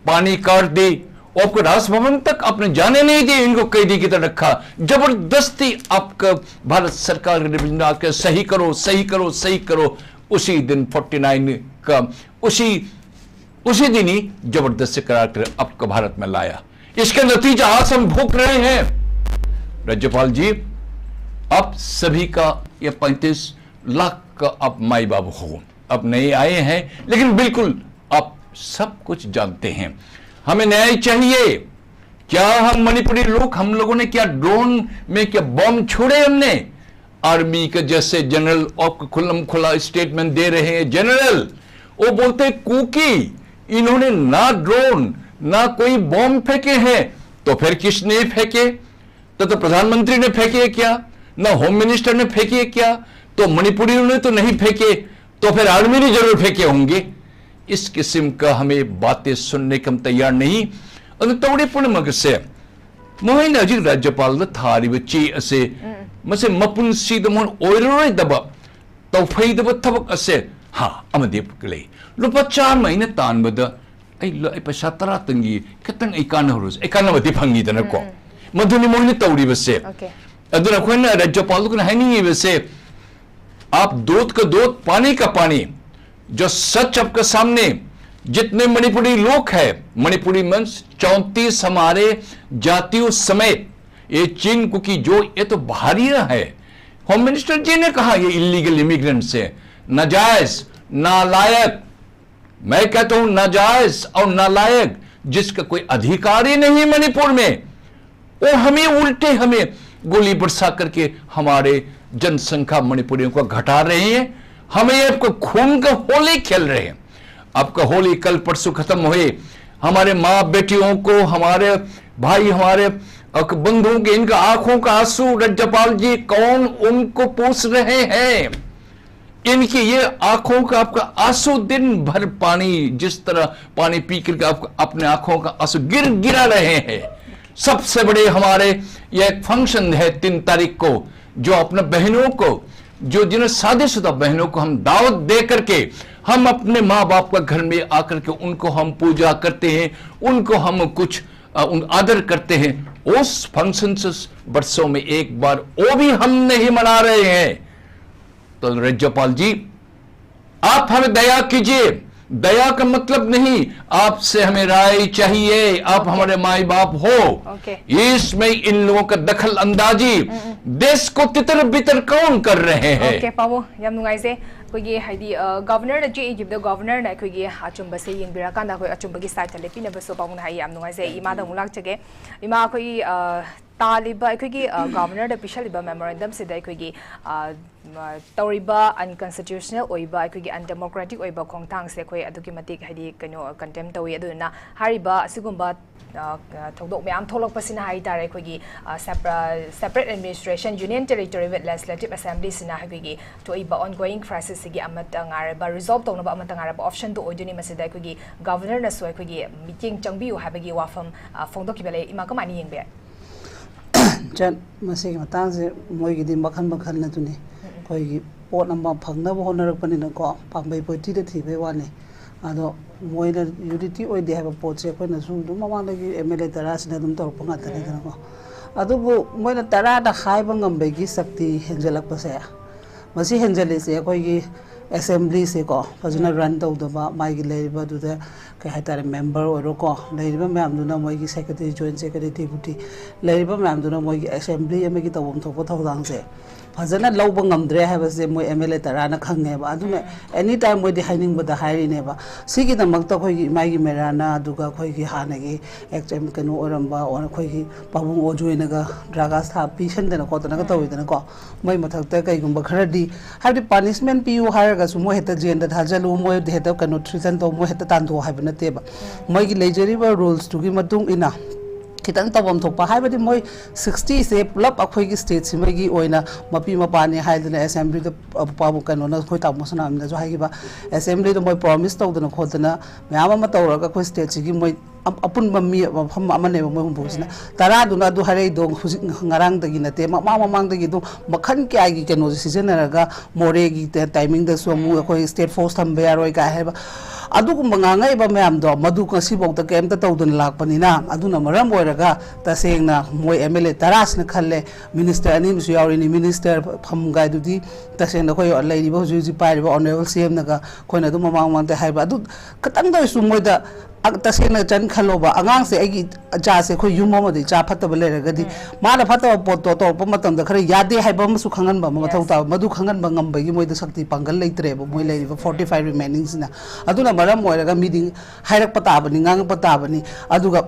पानी काट दी, और आपको राजभवन तक आपने जाने नहीं दिए, इनको कैदी की तरह रखा। जबरदस्ती आपका भारत सरकार के रिप्रेजेंटेटिव आके सही करो, सही करो, सही करो। उसी दिन फोर्टी नाइन का, उसी उसी दिन ही जबरदस्ती करार कर आपको भारत में लाया। इसका नतीजा आज हम भोग रहे हैं। राज्यपाल जी, अब सभी का ये पैंतीस लाख का अब माई बाप हो, अब नए आए हैं, लेकिन बिल्कुल आप सब कुछ जानते हैं। हमें न्याय चाहिए। क्या हम मणिपुरी लोग, हम लोगों ने क्या ड्रोन में क्या बम छोड़े हमने? आर्मी के जैसे जनरल आपको खुल्लम खुला स्टेटमेंट दे रहे हैं, जनरल। वो बोलते, कुकी, इन्होंने ना ड्रोन ना कोई बम फेंके हैं, तो फिर किसने फेंके? तो, तो प्रधानमंत्री ने फेंके क्या? ना होम मिनिस्टर ने फेंके क्या? तो मणिपुरियों ने तो नहीं फेंके, तो फिर आर्मी ने जरूर फेंके होंगे। इस किस्म का हमें बातें सुनने के हम तैयार नहीं। ꯑꯗꯨ ꯇꯧꯔꯦ ꯄꯨꯝꯅꯃꯛ ꯑꯁꯦ, ꯃꯈꯣꯏꯅ ꯍꯧꯖꯤꯛ ꯔꯥꯖ꯭ꯌꯄꯥꯜꯗ ꯊꯥꯔꯤꯕ ꯆꯦ ꯑꯁꯦ, ꯃꯁꯤ ꯃꯄꯨꯟꯁꯤꯗ ꯃꯣꯏꯅ ꯑꯣꯏꯔꯔꯣꯏꯗꯕ, ꯇꯧꯐꯩꯗꯕ ꯊꯕꯛ ꯑꯁꯦ, ꯍꯥ, ꯑꯃꯗꯤ ꯂꯩ꯫ ꯂꯨꯄꯥ ꯆꯥꯝꯃ ꯑꯩꯅ ꯇꯥꯟꯕꯗ ꯑꯩ ꯂ-, ꯑꯩ ꯄꯩꯁꯥ ꯇꯔꯥꯇꯪꯒꯤ ꯈꯤꯇꯪ ꯑꯩ ꯀꯥꯟꯅꯍꯧꯔꯁꯦ, ꯑꯩ ꯀꯥꯟꯅꯕꯗꯤ ꯐꯪꯉꯤꯗꯅꯀꯣ꯫ ꯎꯝ, ꯎꯝ꯫ ꯃꯗꯨꯅꯤ ꯃꯣꯏꯅ ꯇꯧꯔꯤꯕꯁꯦ꯫ Okay. ꯑꯗꯨꯅ ꯑꯩꯈꯣꯏꯅ ꯔꯥꯖ꯭ꯌꯄꯥꯜꯗꯨꯅ ꯍꯥꯏꯅꯤꯡꯉꯤꯕꯁꯦ, आप दूध का दूध, पानी का पानी, जो सच आपके सामने, जितने मणिपुरी लोग हैं, मणिपुरी मंच चौंतीस हमारे जातियों समेत, ये चीन कुकी जो, ये तो बाहरिया है। होम मिनिस्टर जी ने कहा ये इलीगल इमिग्रेंट्स है, नाजायज, नालायक, मैं कहता हूं नाजायज और नालायक, जिसका कोई अधिकार ही नहीं मणिपुर में, वो हमें उल्टे हमें गोली बरसा करके हमारे जनसंख्या मणिपुरियों को घटा रहे हैं। हमें आपको खून का होली खेल रहे हैं। आपका होली कल परसों खत्म हुए, हमारे माँ बेटियों को, हमारे भाई, हमारे अक-, बंधुओं के, इनका आंखों का आंसू, राज्यपाल जी, कौन उनको पूछ रहे हैं? इनकी ये आंखों का आपका आंसू, दिन भर पानी, जिस तरह पानी पी करके आप अपने आंखों का आंसू गिर गिरा रहे हैं। सबसे बड़े हमारे ये एक फंक्शन है तीन तारीख को, जो अपने बहनों को, जो जिन्हें शादीशुदा बहनों को हम दावत दे करके हम अपने माँ बाप का घर में आकर के उनको हम पूजा करते हैं, उनको हम कुछ, अ, उन आदर करते हैं। उस फंक्शन से वर्षों में एक बार वो भी हम नहीं मना रहे हैं। तो राज्यपाल जी, आप हमें दया कीजिए, दया का मतलब नहीं, आपसे हमें राय चाहिए, आप Okay. हमारे माई बाप हो। Okay. इसमें इन लोगों का दखल अंदाजी देश को तितर बितर कौन कर रहे हैं? Okay, ꯄꯥꯕꯨꯡ, ꯌꯥꯝ ꯅꯨꯡꯉꯥꯏꯖꯩ꯫ ꯑꯩꯈꯣꯏꯒꯤ ꯍꯥꯏꯗꯤ ꯒꯚꯔꯅꯔꯗ ꯆꯦ ꯏꯈꯤꯕꯗꯣ, ꯒꯚꯔꯅꯔꯅ ꯑꯩꯈꯣꯏꯒꯤ ꯑꯆꯨꯝꯕꯁꯦ ꯌꯦꯡꯕꯤꯔꯀꯥꯟꯗ ꯑꯩꯈꯣꯏ ꯑꯆꯨꯝꯕꯒꯤ ꯁꯥꯏꯠꯇ ꯂꯦꯞꯄꯤꯅꯕꯁꯨ ꯄꯥꯕꯨꯡꯅ ꯍꯥꯏ, ꯌꯥꯝ ꯅꯨꯡꯉꯥꯏꯖꯩ꯫ ꯏꯃꯥꯗ ꯑꯃꯨꯛ ꯂꯥꯛꯆꯒꯦ꯫ ꯏꯃꯥ, ꯑꯩꯈꯣꯏꯒꯤ ꯑ, ꯇꯥꯜꯂꯤꯕ ꯑꯩꯈꯣꯏꯒꯤ ꯒꯚꯔꯅꯔꯗ ꯄꯤꯁꯜꯂꯤꯕ ꯃꯦꯃꯣꯔꯦꯟꯗꯝꯁꯤꯗ ꯑꯩꯈꯣꯏꯒꯤ ꯑ, ꯃ, ꯇꯧꯔꯤꯕ ꯑꯟꯀꯟꯁꯇꯤꯇ꯭ꯌꯨꯁꯅꯦꯜ ꯑꯣꯏꯕ, ꯑꯩꯈꯣꯏꯒꯤ ꯑꯟꯗꯦꯃꯣꯀ꯭ꯔꯦꯇꯤꯛ ꯑꯣꯏꯕ ꯈꯣꯡꯊꯥꯡꯁꯦ ꯑꯩꯈꯣꯏ ꯑꯗꯨꯛꯀꯤ ꯃꯇꯤꯛ ꯍꯥꯏꯗꯤ ꯀꯩꯅꯣ ꯀꯟꯗꯦꯝ ꯇꯧꯏ꯫ ꯑꯗꯨꯗꯨꯅ ꯍꯥꯏꯔꯤꯕ ꯑꯁꯤꯒꯨꯝꯕ ꯑ, ꯑ, ꯊꯧꯗꯣꯛ ꯃꯌꯥꯝ ꯊꯣꯛꯂꯛꯄꯁꯤꯅ ꯍꯥꯏꯇꯥꯔꯦ, ꯑꯩꯈꯣꯏꯒꯤ ꯑ, ꯁꯦꯄ-, separate administration, union territory with legislative assembly ꯁꯤꯅ ꯑꯩꯈꯣꯏꯒꯤ ꯊꯣꯛꯏꯕ ongoing crisis ꯁꯤꯒꯤ ꯑꯃꯠꯇ ꯉꯥꯏꯔꯕ, ꯔꯤꯖꯣꯜꯕ ꯇꯧꯅꯕ ꯑꯃꯠꯇ ꯉꯥꯏꯔꯕ ꯑꯣꯞꯁꯟꯗꯣ ꯑꯣꯏꯗꯣꯏꯅꯤ꯫ ꯃꯁꯤꯗ ꯑꯩꯈꯣꯏꯒꯤ ꯒꯚꯔꯅꯔꯅꯁꯨ ꯑꯩꯈꯣꯏꯒꯤ ꯃꯤꯠꯌꯦꯡ ꯆꯪꯕꯤꯌꯨ ꯍꯥꯏꯕꯒꯤ ꯋꯥꯐꯝ ꯑ, ꯐꯣꯡꯗꯣꯛꯈꯤꯕ ꯂꯩ꯫ ꯏꯃꯥ, ꯀꯃꯥꯏꯅ ꯌꯦꯡꯕ ꯌꯥꯏ? ꯆꯟ, ꯃꯁꯤꯒꯤ ꯃꯇꯥꯡꯁꯦ ꯃꯣꯏꯒꯤꯗꯤ ꯃꯈꯜ ꯃꯈꯜ ꯑꯗꯨꯅꯤ꯫ ꯑꯩꯈꯣꯏꯒꯤ ꯄꯣꯠ ꯑꯃ ꯐꯪꯅꯕ ꯍꯣꯠꯅꯔꯛꯄꯅꯤꯅꯀꯣ, ꯄꯥꯝꯕꯩ ꯄꯣꯠꯇꯤꯗ ꯊꯤꯕꯩ ꯋꯥꯅꯤ꯫ ꯑꯗꯣ ꯃꯣꯏꯅ ꯌꯨꯅꯤꯇꯤ ꯑꯣꯏꯗꯦ ꯍꯥꯏꯕ ꯄꯣꯠꯁꯦ ꯑꯩꯈꯣꯏꯅꯁꯨ ꯑꯗꯨꯝ ꯃꯃꯥꯡꯗꯒꯤ ꯑꯦꯝ ꯑꯦꯜ ꯑꯦ ꯇꯔꯥꯁꯤꯅ ꯑꯗꯨꯝ ꯇꯧꯔꯛꯄ ꯉꯥꯛꯇꯅꯤꯗꯅꯀꯣ꯫ ꯑꯗꯨꯕꯨ ꯃꯣꯏꯅ ꯇꯔꯥꯗ ꯍꯥꯏꯕ ꯉꯝꯕꯒꯤ ꯁꯛꯇꯤ ꯍꯦꯟꯖꯜꯂꯛꯄꯁꯦ, ꯃꯁꯤ ꯍꯦꯟꯖꯜꯂꯤꯁꯦ ꯑꯩꯈꯣꯏꯒꯤ ꯑꯦꯁꯦꯝꯕ꯭ꯂꯤꯁꯦꯀꯣ ꯐꯖꯅ ꯔꯟ ꯇꯧꯗꯕ, ꯃꯥꯒꯤ ꯂꯩꯔꯤꯕ ꯑꯗꯨꯗ ꯀꯩ ꯍꯥꯏꯇꯥꯔꯦ, ꯃꯦꯝꯕꯔ ꯑꯣꯏꯔꯣꯀꯣ, ꯂꯩꯔꯤꯕ ꯃꯌꯥꯝꯗꯨꯅ ꯃꯣꯏꯒꯤ ꯁꯦꯀ꯭ꯔꯦꯇꯔꯤ, ꯖꯣꯏꯟ ꯁꯦꯀ꯭ꯔꯦꯇꯔꯤ, ꯗꯦꯄꯨꯇꯤ, ꯂꯩꯔꯤꯕ ꯃꯌꯥꯝꯗꯨꯅ ꯃꯣꯏꯒꯤ ꯑꯦꯁꯦꯝꯕ꯭ꯂꯤ ꯑꯃꯒꯤ ꯇꯧꯐꯝ ꯊꯣꯛꯄ ꯊꯧꯗꯥꯡꯁꯦ ꯐꯖꯅ ꯂꯧꯕ ꯉꯝꯗ꯭ꯔꯦ ꯍꯥꯏꯕꯁꯦ ꯃꯣꯏ ꯑꯦꯝ ꯑꯦꯜ ꯑꯦ ꯇꯔꯥꯅ ꯈꯪꯉꯦꯕ꯫ ꯑꯗꯨꯅ ꯑꯦꯅꯤ ꯇꯥꯏꯝ ꯃꯣꯏꯗꯤ ꯍꯥꯏꯅꯤꯡꯕꯗ ꯍꯥꯏꯔꯤꯅꯦꯕ꯫ ꯁꯤꯒꯤꯗꯃꯛꯇ ꯑꯩꯈꯣꯏꯒꯤ ꯏꯃꯥꯒꯤ ꯃꯦꯔꯥꯅ, ꯑꯗꯨꯒ ꯑꯩꯈꯣꯏꯒꯤ ꯍꯥꯟꯅꯒꯤ ꯑꯦꯛꯁ ꯑꯦꯝ ꯀꯩꯅꯣ ꯑꯣꯏꯔꯝꯕ, ꯑꯣꯔ ꯑꯩꯈꯣꯏꯒꯤ ꯄꯥꯕꯨꯡ ꯑꯣꯖꯣꯏꯅꯒ ꯗ꯭ꯔꯥꯒꯥꯁ ꯊꯥ ꯄꯤꯁꯟꯗꯅ ꯈꯣꯠꯇꯅꯒ ꯇꯧꯋꯤꯗꯅꯀꯣ꯫ ꯃꯣꯏ ꯃꯊꯛꯇ ꯀꯩꯒꯨꯝꯕ ꯈꯔꯗꯤ, ꯍꯥꯏꯕꯗꯤ ꯄꯥꯅꯤꯁꯃꯦꯟ ꯄꯤꯌꯨ ꯍꯥꯏꯔꯒꯁꯨ ꯃꯣꯏ ꯍꯦꯛꯇ ꯖꯦꯜꯗ ꯊꯥꯖꯜꯂꯨ, ꯃꯣꯏ ꯍꯦꯛꯇ ꯀꯩꯅꯣ ꯊ꯭ꯔꯤꯇꯟ ꯇꯧ, ꯃꯣꯏ ꯍꯦꯛꯇ ꯇꯥꯟꯊꯣꯛ ꯍꯥꯏꯕ ꯅꯠꯇꯦꯕ꯫ ꯃꯣꯏꯒꯤ ꯂꯩꯖꯔꯤꯕ ꯔꯨꯜꯁꯇꯨꯒꯤ ꯃꯇꯨꯡ ꯏꯟꯅ ꯈꯤꯇꯪ ꯇꯧꯐꯝ ꯊꯣꯛꯄ, ꯍꯥꯏꯕꯗꯤ ꯃꯣꯏ ꯁꯤꯛꯁꯇꯤꯁꯦ ꯄꯨꯂꯞ ꯑꯩꯈꯣꯏꯒꯤ ꯁ꯭ꯇꯦꯠꯁꯤꯃꯒꯤ ꯑꯣꯏꯅ ꯃꯄꯤ ꯃꯄꯥꯅꯤ ꯍꯥꯏꯗꯅ ꯑꯦꯁꯦꯝꯕ꯭ꯂꯤꯗ, ꯑ, ꯄꯥꯕꯨꯡ ꯀꯩꯅꯣꯅ, ꯑꯩꯈꯣꯏ ꯇꯥꯃꯣ ꯁꯅꯥꯃꯤꯅꯁꯨ ꯍꯥꯏꯈꯤꯕ, ꯑꯦꯁꯦꯝꯕ꯭ꯂꯤꯗ ꯃꯣꯏ ꯄ꯭ꯔꯣꯃꯤꯁ ꯇꯧꯗꯅ ꯈꯣꯠꯇꯅ ꯃꯌꯥꯝ ꯑꯃ ꯇꯧꯔꯒ ꯑꯩꯈꯣꯏ ꯁ꯭ꯇꯦꯠꯁꯤꯒꯤ ꯃꯣꯏ ꯑꯞ-, ꯑꯄꯨꯟꯕ ꯃꯤ ꯃꯐꯝ ꯑꯃꯅꯦꯕ ꯃꯣꯏ ꯍꯨꯝꯐꯨꯁꯤꯅ꯫ ꯇꯔꯥꯗꯨꯅ ꯑꯗꯨ ꯍꯥꯏꯔꯛꯏꯗꯣ ꯍꯧꯖꯤꯛ ꯉꯔꯥꯡꯗꯒꯤ ꯅꯠꯇꯦ, ꯃꯃꯥꯡ ꯃꯃꯥꯡꯗꯒꯤ ꯑꯗꯨꯝ ꯃꯈꯜ ꯀꯌꯥꯒꯤ ꯀꯩꯅꯣꯁꯦ ꯁꯤꯖꯤꯟꯅꯔꯒ ꯃꯣꯔꯦꯒꯤ ꯇ-, ꯇꯥꯏꯃꯤꯡꯗꯁꯨ ꯑꯃꯨꯛ ꯑꯩꯈꯣꯏ ꯁ꯭ꯇꯦꯠ ꯐꯣꯔꯁ ꯊꯝꯕ ꯌꯥꯔꯣꯏ ꯀꯥꯏ ꯍꯥꯏꯕ꯫ ꯑꯗꯨꯒꯨꯝꯕ ꯉꯥꯡꯉꯛꯏꯕ ꯃꯌꯥꯝꯗꯣ, ꯃꯗꯨ ꯉꯁꯤꯐꯥꯎꯗ ꯀꯩꯝꯇ ꯇꯧꯗꯅ ꯂꯥꯛꯄꯅꯤꯅ, ꯑꯗꯨꯅ ꯃꯔꯝ ꯑꯣꯏꯔꯒ ꯇꯁꯦꯡꯅ ꯃꯣꯏ M L A ꯇꯔꯥꯁꯤꯅ ꯈꯜꯂꯦ, ꯃꯤꯅꯤꯁꯇꯔ ꯑꯅꯤ ꯑꯃꯁꯨ ꯌꯥꯎꯔꯤꯅꯤ, ꯃꯤꯅꯤꯁꯇꯔ ꯐꯝꯒꯥꯏꯗꯨꯗꯤ ꯇꯁꯦꯡꯅ ꯑꯩꯈꯣꯏ ꯂꯩꯔꯤꯕ ꯍꯧꯖꯤꯛ ꯍꯧꯖꯤꯛ ꯄꯥꯏꯔꯤꯕ Honourable C M ꯅꯒ ꯑꯩꯈꯣꯏꯅ ꯑꯗꯨꯝ ꯃꯃꯥꯡ ꯃꯃꯥꯡꯗ ꯍꯥꯏꯕ, ꯑꯗꯨ ꯈꯇꯪꯗ ꯑꯣꯏꯔꯁꯨ ꯃꯣꯏꯗ, ꯑ, ꯇꯁꯦꯡꯅ ꯆꯟ ꯈꯜꯂꯣꯕ, ꯑꯉꯥꯡꯁꯦ, ꯑꯩꯒꯤ ꯏꯆꯥꯁꯦ ꯑꯩꯈꯣꯏ ꯌꯨꯝ ꯑꯃꯗ ꯏꯆꯥ ꯐꯠꯇꯕ ꯂꯩꯔꯒꯗꯤ, ꯃꯥꯅ ꯐꯠꯇꯕ ꯄꯣꯠꯇꯣ ꯇꯧꯔꯛꯄ ꯃꯇꯝꯗ ꯈꯔ ꯌꯥꯗꯦ ꯍꯥꯏꯕ ꯑꯃꯁꯨ ꯈꯪꯍꯟꯕ ꯑꯃ ꯃꯊꯧ ꯇꯥꯕ, ꯃꯗꯨ ꯈꯪꯍꯟꯕ ꯉꯝꯕꯒꯤ ꯃꯣꯏꯗ ꯁꯛꯇꯤ ꯄꯥꯡꯒꯜ ꯂꯩꯇ꯭ꯔꯦꯕ, ꯃꯣꯏ ꯂꯩꯔꯤꯕ forty five remaining ꯁꯤꯅ꯫ ꯑꯗꯨꯅ ꯃꯔꯝ ꯑꯣꯏꯔꯒ ꯃꯤꯗꯤ ꯍꯥꯏꯔꯛꯄ ꯇꯥꯕꯅꯤ, ꯉꯥꯡꯉꯛꯄ ꯇꯥꯕꯅꯤ꯫ ꯑꯗꯨꯒ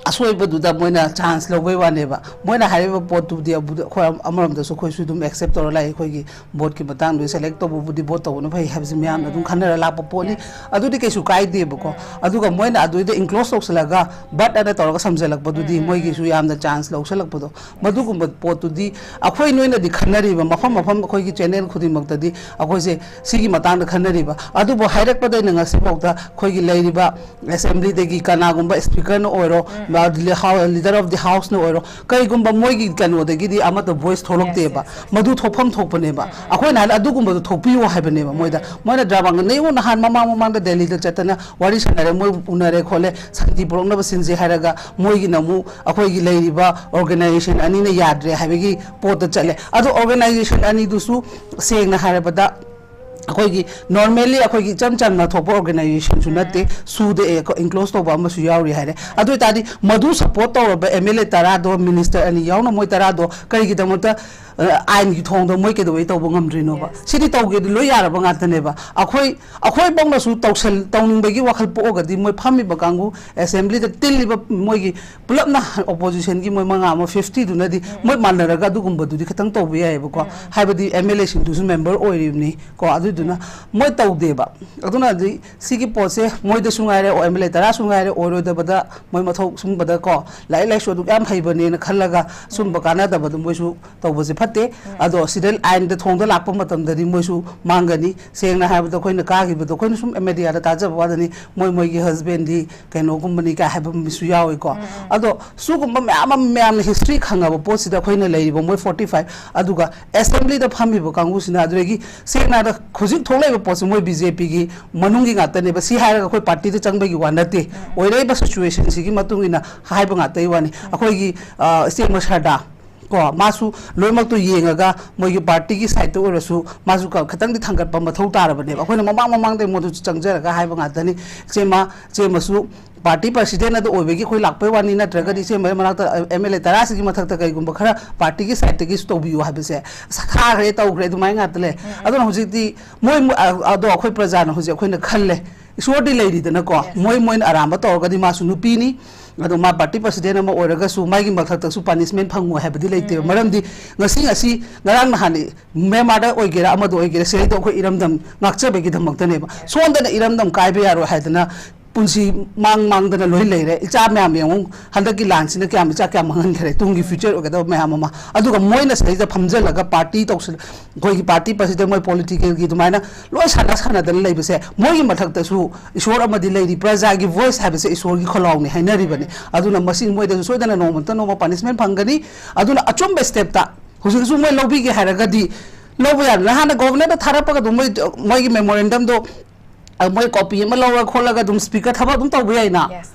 ꯑꯁꯣꯏꯕꯗꯨꯗ ꯃꯣꯏꯅ ꯆꯥꯟꯁ ꯂꯧꯕꯩ ꯋꯥꯅꯦꯕ꯫ ꯃꯣꯏꯅ ꯍꯥꯏꯔꯤꯕ ꯄꯣꯠꯇꯨꯕꯨꯗꯤ ꯑꯕꯨ-, ꯑꯩꯈꯣꯏ ꯑꯃꯔꯣꯝꯗꯁꯨ ꯑꯩꯈꯣꯏꯁꯨ ꯑꯗꯨꯝ ꯑꯦꯛꯁꯦꯞ ꯇꯧꯔ ꯂꯥꯛꯏ꯫ ꯑꯩꯈꯣꯏꯒꯤ ꯚꯣꯠꯀꯤ ꯃꯇꯥꯡꯗꯨꯗꯤ ꯁꯦꯂꯦꯛ ꯇꯧꯕꯕꯨꯗꯤ ꯚꯣꯠ ꯇꯧꯕꯅ ꯐꯩ ꯍꯥꯏꯕꯁꯤ ꯃꯌꯥꯝꯅ ꯑꯗꯨꯝ ꯈꯟꯅꯔ ꯂꯥꯛꯄ ꯄꯣꯠꯅꯤ꯫ ꯑꯗꯨꯗꯤ ꯀꯩꯁꯨ ꯀꯥꯏꯗꯦꯕꯀꯣ꯫ ꯑꯗꯨꯒ ꯃꯣꯏꯅ ꯑꯗꯨꯏꯗ ꯏꯟꯀ꯭ꯂꯣꯁ ꯇꯧꯁꯜꯂꯒ ꯕꯠ ꯑꯅ ꯇꯧꯔꯒ ꯁꯝꯖꯜꯂꯛꯄꯗꯨꯗꯤ ꯃꯣꯏꯒꯤꯁꯨ ꯌꯥꯝꯅ ꯆꯥꯟꯁ ꯂꯧꯁꯜꯂꯛꯄꯗꯣ꯫ ꯃꯗꯨꯒꯨꯝꯕ ꯄꯣꯠꯇꯨꯗꯤ ꯑꯩꯈꯣꯏ ꯅꯣꯏꯅꯗꯤ ꯈꯟꯅꯔꯤꯕ ꯃꯐꯝ ꯃꯐꯝ ꯑꯩꯈꯣꯏꯒꯤ ꯆꯦꯅꯦꯜ ꯈꯨꯗꯤꯡꯃꯛꯇꯗꯤ ꯑꯩꯈꯣꯏꯁꯦ ꯁꯤꯒꯤ ꯃꯇꯥꯡꯗ ꯈꯟꯅꯔꯤꯕ꯫ ꯑꯗꯨꯕꯨ ꯍꯥꯏꯔꯛꯄꯗꯩꯅ ꯉꯁꯤꯐꯥꯎꯗ ꯑꯩꯈꯣꯏꯒꯤ ꯂꯩꯔꯤꯕ ꯑꯦꯁꯦꯝꯕ꯭ꯂꯤꯗꯒꯤ ꯀꯅꯥꯒꯨꯝꯕ ꯁ꯭ꯄꯤꯀꯔꯅ ꯑꯣꯏꯔꯣ, ꯂꯤꯗꯔ ꯑꯣꯐ ꯗꯤ ꯍꯥꯎꯁꯅ ꯑꯣꯏꯔꯣ, ꯀꯩꯒꯨꯝꯕ ꯃꯣꯏꯒꯤ ꯀꯩꯅꯣꯗꯒꯤꯗꯤ ꯑꯃꯠꯇ ꯚꯣꯏꯁ ꯊꯣꯛꯂꯛꯇꯦꯕ꯫ ꯃꯗꯨ ꯊꯣꯛꯐꯝ ꯊꯣꯛꯄꯅꯦꯕ꯫ ꯑꯩꯈꯣꯏꯅ ꯍꯥꯏꯅ ꯑꯗꯨꯒꯨꯝꯕꯗꯣ ꯊꯣꯛꯄꯤꯌꯨ ꯍꯥꯏꯕꯅꯦꯕ ꯃꯣꯏꯗ꯫ ꯃꯣꯏꯅ ꯗ꯭ꯔꯃꯥ ꯅꯩꯉꯣꯟ ꯅꯍꯥꯟ ꯃꯃꯥꯡ ꯃꯃꯥꯡꯗ ꯗꯦꯜꯂꯤꯗ ꯆꯠꯇꯅ ꯋꯥꯔꯤ ꯁꯥꯟꯅꯔꯦ, ꯃꯣꯏ ꯎꯅꯔꯦ ꯈꯣꯠꯂꯦ, ꯁꯥꯟꯇꯤ ꯄꯨꯔꯛꯅꯕ ꯁꯤꯟꯁꯦ ꯍꯥꯏꯔꯒ ꯃꯣꯏꯒꯤꯅ ꯑꯃꯨꯛ ꯑꯩꯈꯣꯏꯒꯤ ꯂꯩꯔꯤꯕ ꯑꯣꯔꯒꯅꯥꯏꯖꯦꯁꯟ ꯑꯅꯤꯅ ꯌꯥꯗ꯭ꯔꯦ ꯍꯥꯏꯕꯒꯤ ꯄꯣꯠꯇ ꯆꯠꯂꯦ꯫ ꯑꯗꯣ ꯑꯣꯔꯒꯅꯥꯏꯖꯦꯁꯟ ꯑꯅꯤꯗꯨꯁꯨ ꯁꯦꯡꯅ ꯍꯥꯏꯔꯕꯗ ꯑꯩꯈꯣꯏꯒꯤ normally ꯑꯩꯈꯣꯏꯒꯤ ꯏꯆꯝ ꯆꯝꯅ ꯊꯣꯛꯄ ꯑꯣꯔꯒꯅꯥꯏꯖꯦꯁꯟꯁꯨ ꯅꯠꯇꯦ, ꯁꯨꯗ ꯏꯟꯀ꯭ꯂꯣꯁ ꯇꯧꯕ ꯑꯃꯁꯨ ꯌꯥꯎꯔꯤ ꯍꯥꯏꯔꯦ꯫ ꯑꯗꯨ ꯑꯣꯏꯇꯥꯔꯗꯤ ꯃꯗꯨ ꯁꯄꯣꯔꯠ ꯇꯧꯔꯕ M L A ꯇꯔꯥꯗꯣ, ꯃꯤꯅꯤꯁꯇꯔ ꯑꯅꯤ ꯌꯥꯎꯅ ꯃꯣꯏ ꯇꯔꯥꯗꯣ ꯀꯔꯤꯒꯤꯗꯃꯛꯇ, ꯑ, ꯑꯥꯏꯟꯒꯤ ꯊꯣꯡꯗ ꯃꯣꯏ ꯀꯩꯗꯧꯕꯩ ꯇꯧꯕ ꯉꯝꯗ꯭ꯔꯤꯅꯣꯕ? ꯁꯤꯗꯤ ꯇꯧꯒꯦꯗꯤ ꯂꯣꯏ ꯌꯥꯔꯕ ꯉꯥꯛꯇꯅꯦꯕ꯫ ꯑꯩꯈꯣꯏ, ꯑꯩꯈꯣꯏꯐꯧꯅꯁꯨ ꯇꯧꯁꯜ-, ꯇꯧꯅꯤꯡꯕꯒꯤ ꯋꯥꯈꯜ ꯄꯣꯛꯑꯒꯗꯤ ꯃꯣꯏ ꯐꯝꯃꯤꯕ ꯀꯥꯡꯕꯨ, ꯑꯦꯁꯦꯝꯕ꯭ꯂꯤꯗ ꯇꯤꯜꯂꯤꯕ ꯃꯣꯏꯒꯤ ꯄꯨꯂꯞꯅ ꯑꯣꯄꯣꯖꯤꯁꯟꯒꯤ ꯃꯣꯏ ꯃꯉꯥ ꯑꯃ fifty ꯗꯨꯅꯗꯤ ꯃꯣꯏ ꯃꯥꯟꯅꯔꯒ ꯑꯗꯨꯒꯨꯝꯕꯗꯨꯗꯤ ꯈꯤꯇꯪ ꯇꯧꯕ ꯌꯥꯏꯑꯕꯀꯣ꯫ ꯍꯥꯏꯕꯗꯤ M L A ꯁꯤꯡꯗꯨꯁꯨ ꯃꯦꯝꯕꯔ ꯑꯣꯏꯔꯤꯕꯅꯤ ꯀꯣ, ꯑꯗꯨꯗꯨꯅ ꯃꯣꯏ ꯇꯧꯗꯦꯕ꯫ ꯑꯗꯨꯅꯗꯤ ꯁꯤꯒꯤ ꯄꯣꯠꯁꯦ ꯃꯣꯏꯗꯁꯨ ꯉꯥꯏꯔꯦ, M L A ꯇꯔꯥꯁꯨ ꯉꯥꯏꯔꯦ, ꯑꯣꯏꯔꯣꯏꯗꯕꯗ ꯃꯣꯏ ꯃꯊꯧ ꯁꯨꯝꯕꯗ ꯀꯣ, ꯂꯥꯏꯔꯤꯛ ꯂꯥꯏꯁꯨ ꯑꯗꯨꯛ ꯌꯥꯝ ꯍꯩꯕꯅꯦꯅ ꯈꯜꯂꯒ ꯁꯨꯝꯕ ꯀꯥꯟꯅꯗꯕꯗꯣ ꯃꯣꯏꯁꯨ ꯇꯧꯕꯁꯦ ꯐꯠꯇꯦ꯫ ꯅꯠꯇꯦ꯫ ꯑꯗꯣ ꯁꯤꯗ ꯑꯥꯏꯟꯗ ꯊꯣꯡꯗ ꯂꯥꯛꯄ ꯃꯇꯝꯗꯗꯤ ꯃꯣꯏꯁꯨ ꯃꯥꯡꯒꯅꯤ꯫ ꯁꯦꯡꯅ ꯍꯥꯏꯕꯗ ꯑꯩꯈꯣꯏꯅ ꯀꯥꯈꯤꯕꯗꯣ, ꯑꯩꯈꯣꯏꯅ ꯁꯨꯝ ꯃꯦꯗꯤꯌꯥꯗ ꯇꯥꯖꯕ ꯋꯥꯗꯅꯤ, ꯃꯣꯏ ꯃꯣꯏꯒꯤ ꯍꯁꯕꯦꯟꯗꯤ ꯀꯩꯅꯣꯒꯨꯝꯕꯅꯤ ꯀꯥꯏ ꯍꯥꯏꯕ ꯃꯤꯁꯨ ꯌꯥꯎꯏꯀꯣ꯫ ꯑꯗꯣ ꯁꯤꯒꯨꯝꯕ ꯃꯌꯥꯝ ꯑꯃ, ꯃꯌꯥꯝꯅ ꯍꯤꯁꯇ꯭ꯔꯤ ꯈꯪꯉꯕ ꯄꯣꯠꯁꯤꯗ ꯑꯩꯈꯣꯏꯅ ꯂꯩꯔꯤꯕ ꯃꯣꯏ ꯐꯣꯔꯇꯤ ꯐꯥꯏꯚ, ꯑꯗꯨꯒ ꯑꯦꯁꯦꯝꯕ꯭ꯂꯤꯗ ꯐꯝꯃꯤꯕ ꯀꯥꯡꯕꯨꯁꯤꯅ, ꯑꯗꯨꯗꯒꯤ ꯁꯦꯡꯅ ꯍꯥꯏꯔꯕꯗ ꯍꯧꯖꯤꯛ ꯊꯣꯛꯂꯛꯏꯕ ꯄꯣꯠꯁꯤ ꯃꯣꯏ ꯕꯤ ꯖꯦ ꯄꯤꯒꯤ ꯃꯅꯨꯡꯒꯤ ꯉꯥꯛꯇꯅꯦꯕ꯫ ꯁꯤ ꯍꯥꯏꯔꯒ ꯑꯩꯈꯣꯏ ꯄꯥꯔꯇꯤꯗ ꯆꯪꯕꯒꯤ ꯋꯥ ꯅꯠꯇꯦ꯫ ꯑꯣꯏꯔꯛꯏꯕ ꯁꯤꯆꯨꯋꯦꯁꯟꯁꯤꯒꯤ ꯃꯇꯨꯡ ꯏꯟꯅ ꯍꯥꯏꯕ ꯉꯥꯛꯇꯒꯤ ꯋꯥꯅꯤ꯫ ꯑꯩꯈꯣꯏꯒꯤ, ꯑ, ꯏꯆꯦ ꯃꯁꯥꯔꯗꯥ ꯀꯣ, ꯃꯥꯁꯨ ꯂꯣꯏꯅꯃꯛꯇꯣ ꯌꯦꯡꯉꯒ ꯃꯣꯏꯒꯤ ꯄꯥꯔꯇꯤꯒꯤ ꯁꯥꯏꯠꯇ ꯑꯣꯏꯔꯁꯨ ꯃꯥꯁꯨ ꯈ-, ꯈꯤꯇꯪꯗꯤ ꯊꯥꯡꯒꯠꯄ ꯃꯊꯧ ꯇꯥꯔꯕꯅꯦꯕ꯫ ꯑꯩꯈꯣꯏꯅ ꯃꯃꯥꯡ ꯃꯃꯥꯡꯗ ꯃꯉꯣꯟꯗꯁꯨ ꯆꯪꯖꯔꯒ ꯍꯥꯏꯕ ꯉꯥꯛꯇꯅꯤ꯫ ꯏꯆꯦꯃ, ꯏꯆꯦꯃꯁꯨ ꯄꯥꯔꯇꯤ ꯄ꯭ꯔꯁꯤꯗꯦꯟ ꯑꯗꯨ ꯑꯣꯏꯕꯒꯤ ꯑꯩꯈꯣꯏ ꯂꯥꯛꯄꯩ ꯋꯥꯅꯤ, ꯅꯠꯇ꯭ꯔꯒꯗꯤ ꯏꯆꯦꯃ ꯃꯅꯥꯛꯇ ꯑꯦꯝ ꯑꯦꯜ ꯑꯦ ꯇꯔꯥꯁꯤꯒꯤ ꯃꯊꯛꯇ ꯀꯩꯒꯨꯝꯕ ꯈꯔ ꯄꯥꯔꯇꯤꯒꯤ ꯁꯥꯏꯠꯇꯒꯤꯁꯨ ꯇꯧꯕꯤꯌꯨ ꯍꯥꯏꯕꯁꯦ, ꯑꯁ, ꯊꯥꯈ꯭ꯔꯦ, ꯇꯧꯈ꯭ꯔꯦ, ꯑꯗꯨꯃꯥꯏꯅ ꯉꯥꯛꯇ ꯂꯩ꯫ ꯑꯗꯨꯅ ꯍꯧꯖꯤꯛꯇꯤ ꯃꯣꯏ, ꯃꯣꯏ, ꯑ-, ꯑꯗꯣ ꯑꯩꯈꯣꯏ ꯄ꯭ꯔꯖꯥꯅ ꯍꯧꯖꯤꯛ ꯑꯩꯈꯣꯏꯅ ꯈꯜꯂꯦ, ꯏꯁꯣꯔꯗꯤ ꯂꯩꯔꯤꯗꯅꯀꯣ꯫ Yes. ꯃꯣꯏ, ꯃꯣꯏꯅ ꯑꯔꯥꯟꯕ ꯇꯧꯔꯒꯗꯤ ꯃꯥꯁꯨ ꯅꯨꯄꯤꯅꯤ, ꯑꯗꯣ ꯃꯥ ꯄꯥꯔꯇꯤ ꯄ꯭ꯔꯁꯤꯗꯦꯟ ꯑꯃ ꯑꯣꯏꯔꯒꯁꯨ ꯃꯥꯒꯤ ꯃꯊꯛꯇꯁꯨ ꯄꯅꯤꯁꯃꯦꯟ ꯐꯪꯉꯣꯏ ꯍꯥꯏꯕꯗꯤ ꯂꯩꯇꯦꯕ꯫ ꯎꯝ꯫ ꯃꯔꯝꯗꯤ ꯉꯁꯤ, ꯉꯁꯤ, ꯉꯔꯥꯡ ꯅꯍꯥꯟ ꯃ꯭ꯌꯥꯟꯃꯥꯔꯗ ꯑꯣꯏꯒꯦꯔꯥ, ꯑꯃꯗ ꯑꯣꯏꯒꯦꯔꯥ, ꯁꯤꯗꯩꯗ ꯑꯩꯈꯣꯏ ꯏꯔꯝꯗꯝ ꯉꯥꯛꯆꯕꯒꯤꯗꯃꯛꯇꯅꯦꯕ꯫ Yes. ꯁꯣꯝꯗꯅ ꯏꯔꯝꯗꯝ ꯀꯥꯏꯕ ꯌꯥꯔꯣꯏ ꯍꯥꯏꯗꯅ ꯄꯨꯟꯁꯤ ꯃꯥꯡ ꯃꯥꯡꯗꯅ ꯂꯣꯏ ꯂꯩꯔꯦ꯫ ꯏꯆꯥ ꯃꯌꯥꯝ ꯌꯦꯡꯉꯨ, ꯍꯟꯗꯛꯀꯤ ꯂꯥꯟꯁꯤꯅ ꯀꯌꯥꯝ, ꯏꯆꯥ ꯀꯌꯥꯝ ꯃꯥꯡꯍꯟꯈ꯭ꯔꯦ, ꯇꯨꯡꯒꯤ ꯐ꯭ꯌꯨꯆꯔ ꯑꯣꯏꯒꯗꯕ ꯃꯌꯥꯝ ꯑꯃ꯫ ꯑꯗꯨꯒ ꯃꯣꯏꯅ ꯁꯤꯗꯩꯗ ꯐꯝꯖꯜꯂꯒ ꯄꯥꯔꯇꯤ ꯇꯧꯁꯤꯜ-, ꯑꯩꯈꯣꯏꯒꯤ ꯄꯥꯔꯇꯤ ꯄ꯭ꯔꯁꯤꯗꯦꯟ, ꯃꯣꯏ ꯄꯣꯂꯤꯇꯤꯀꯦꯜꯒꯤ ꯑꯗꯨꯃꯥꯏꯅ ꯂꯣꯏ ꯁꯥꯟꯅ ꯁꯥꯟꯅꯗꯅ ꯂꯩꯕꯁꯦ, ꯃꯣꯏꯒꯤ ꯃꯊꯛꯇꯁꯨ ꯏꯁꯣꯔ ꯑꯃꯗꯤ ꯂꯩꯔꯤ꯫ ꯄ꯭ꯔꯖꯥꯒꯤ ꯚꯣꯏꯁ ꯍꯥꯏꯕꯁꯦ ꯏꯁꯣꯔꯒꯤ ꯈꯣꯜꯂꯥꯎꯅꯤ ꯍꯥꯏꯅꯔꯤꯕꯅꯤ꯫ ꯑꯗꯨꯅ ꯃꯁꯤ ꯃꯣꯏꯗꯁꯨ ꯁꯣꯏꯗꯅ ꯅꯣꯡꯃ ꯅꯠꯇ ꯅꯣꯡꯃ ꯄꯅꯤꯁꯃꯦꯟ ꯐꯪꯒꯅꯤ꯫ ꯑꯗꯨꯅ ꯑꯆꯨꯝꯕ ꯁ꯭ꯇꯦꯞꯇ ꯍꯧꯖꯤꯛꯁꯨ ꯃꯣꯏ ꯂꯧꯕꯤꯒꯦ ꯍꯥꯏꯔꯒꯗꯤ ꯂꯧꯕ ꯌꯥꯔꯦ꯫ ꯅꯍꯥꯟꯅ ꯒꯣꯚꯔꯅꯔꯗ ꯊꯥꯔꯛꯄꯒ ꯑꯗꯨꯝ ꯃꯣꯏ, ꯃꯣꯏꯒꯤ ꯃꯦꯃꯣꯔꯦꯟꯗꯝꯗꯣ, ꯑ, ꯃꯣꯏ ꯀꯣꯄꯤ ꯑꯃ ꯂꯧꯔ ꯈꯣꯠꯂꯒ ꯑꯗꯨꯝ ꯁ꯭ꯄꯤꯀꯔ ꯊꯕꯛ ꯑꯗꯨꯝ ꯇꯧꯕ ꯌꯥꯏꯅ꯫ Yes.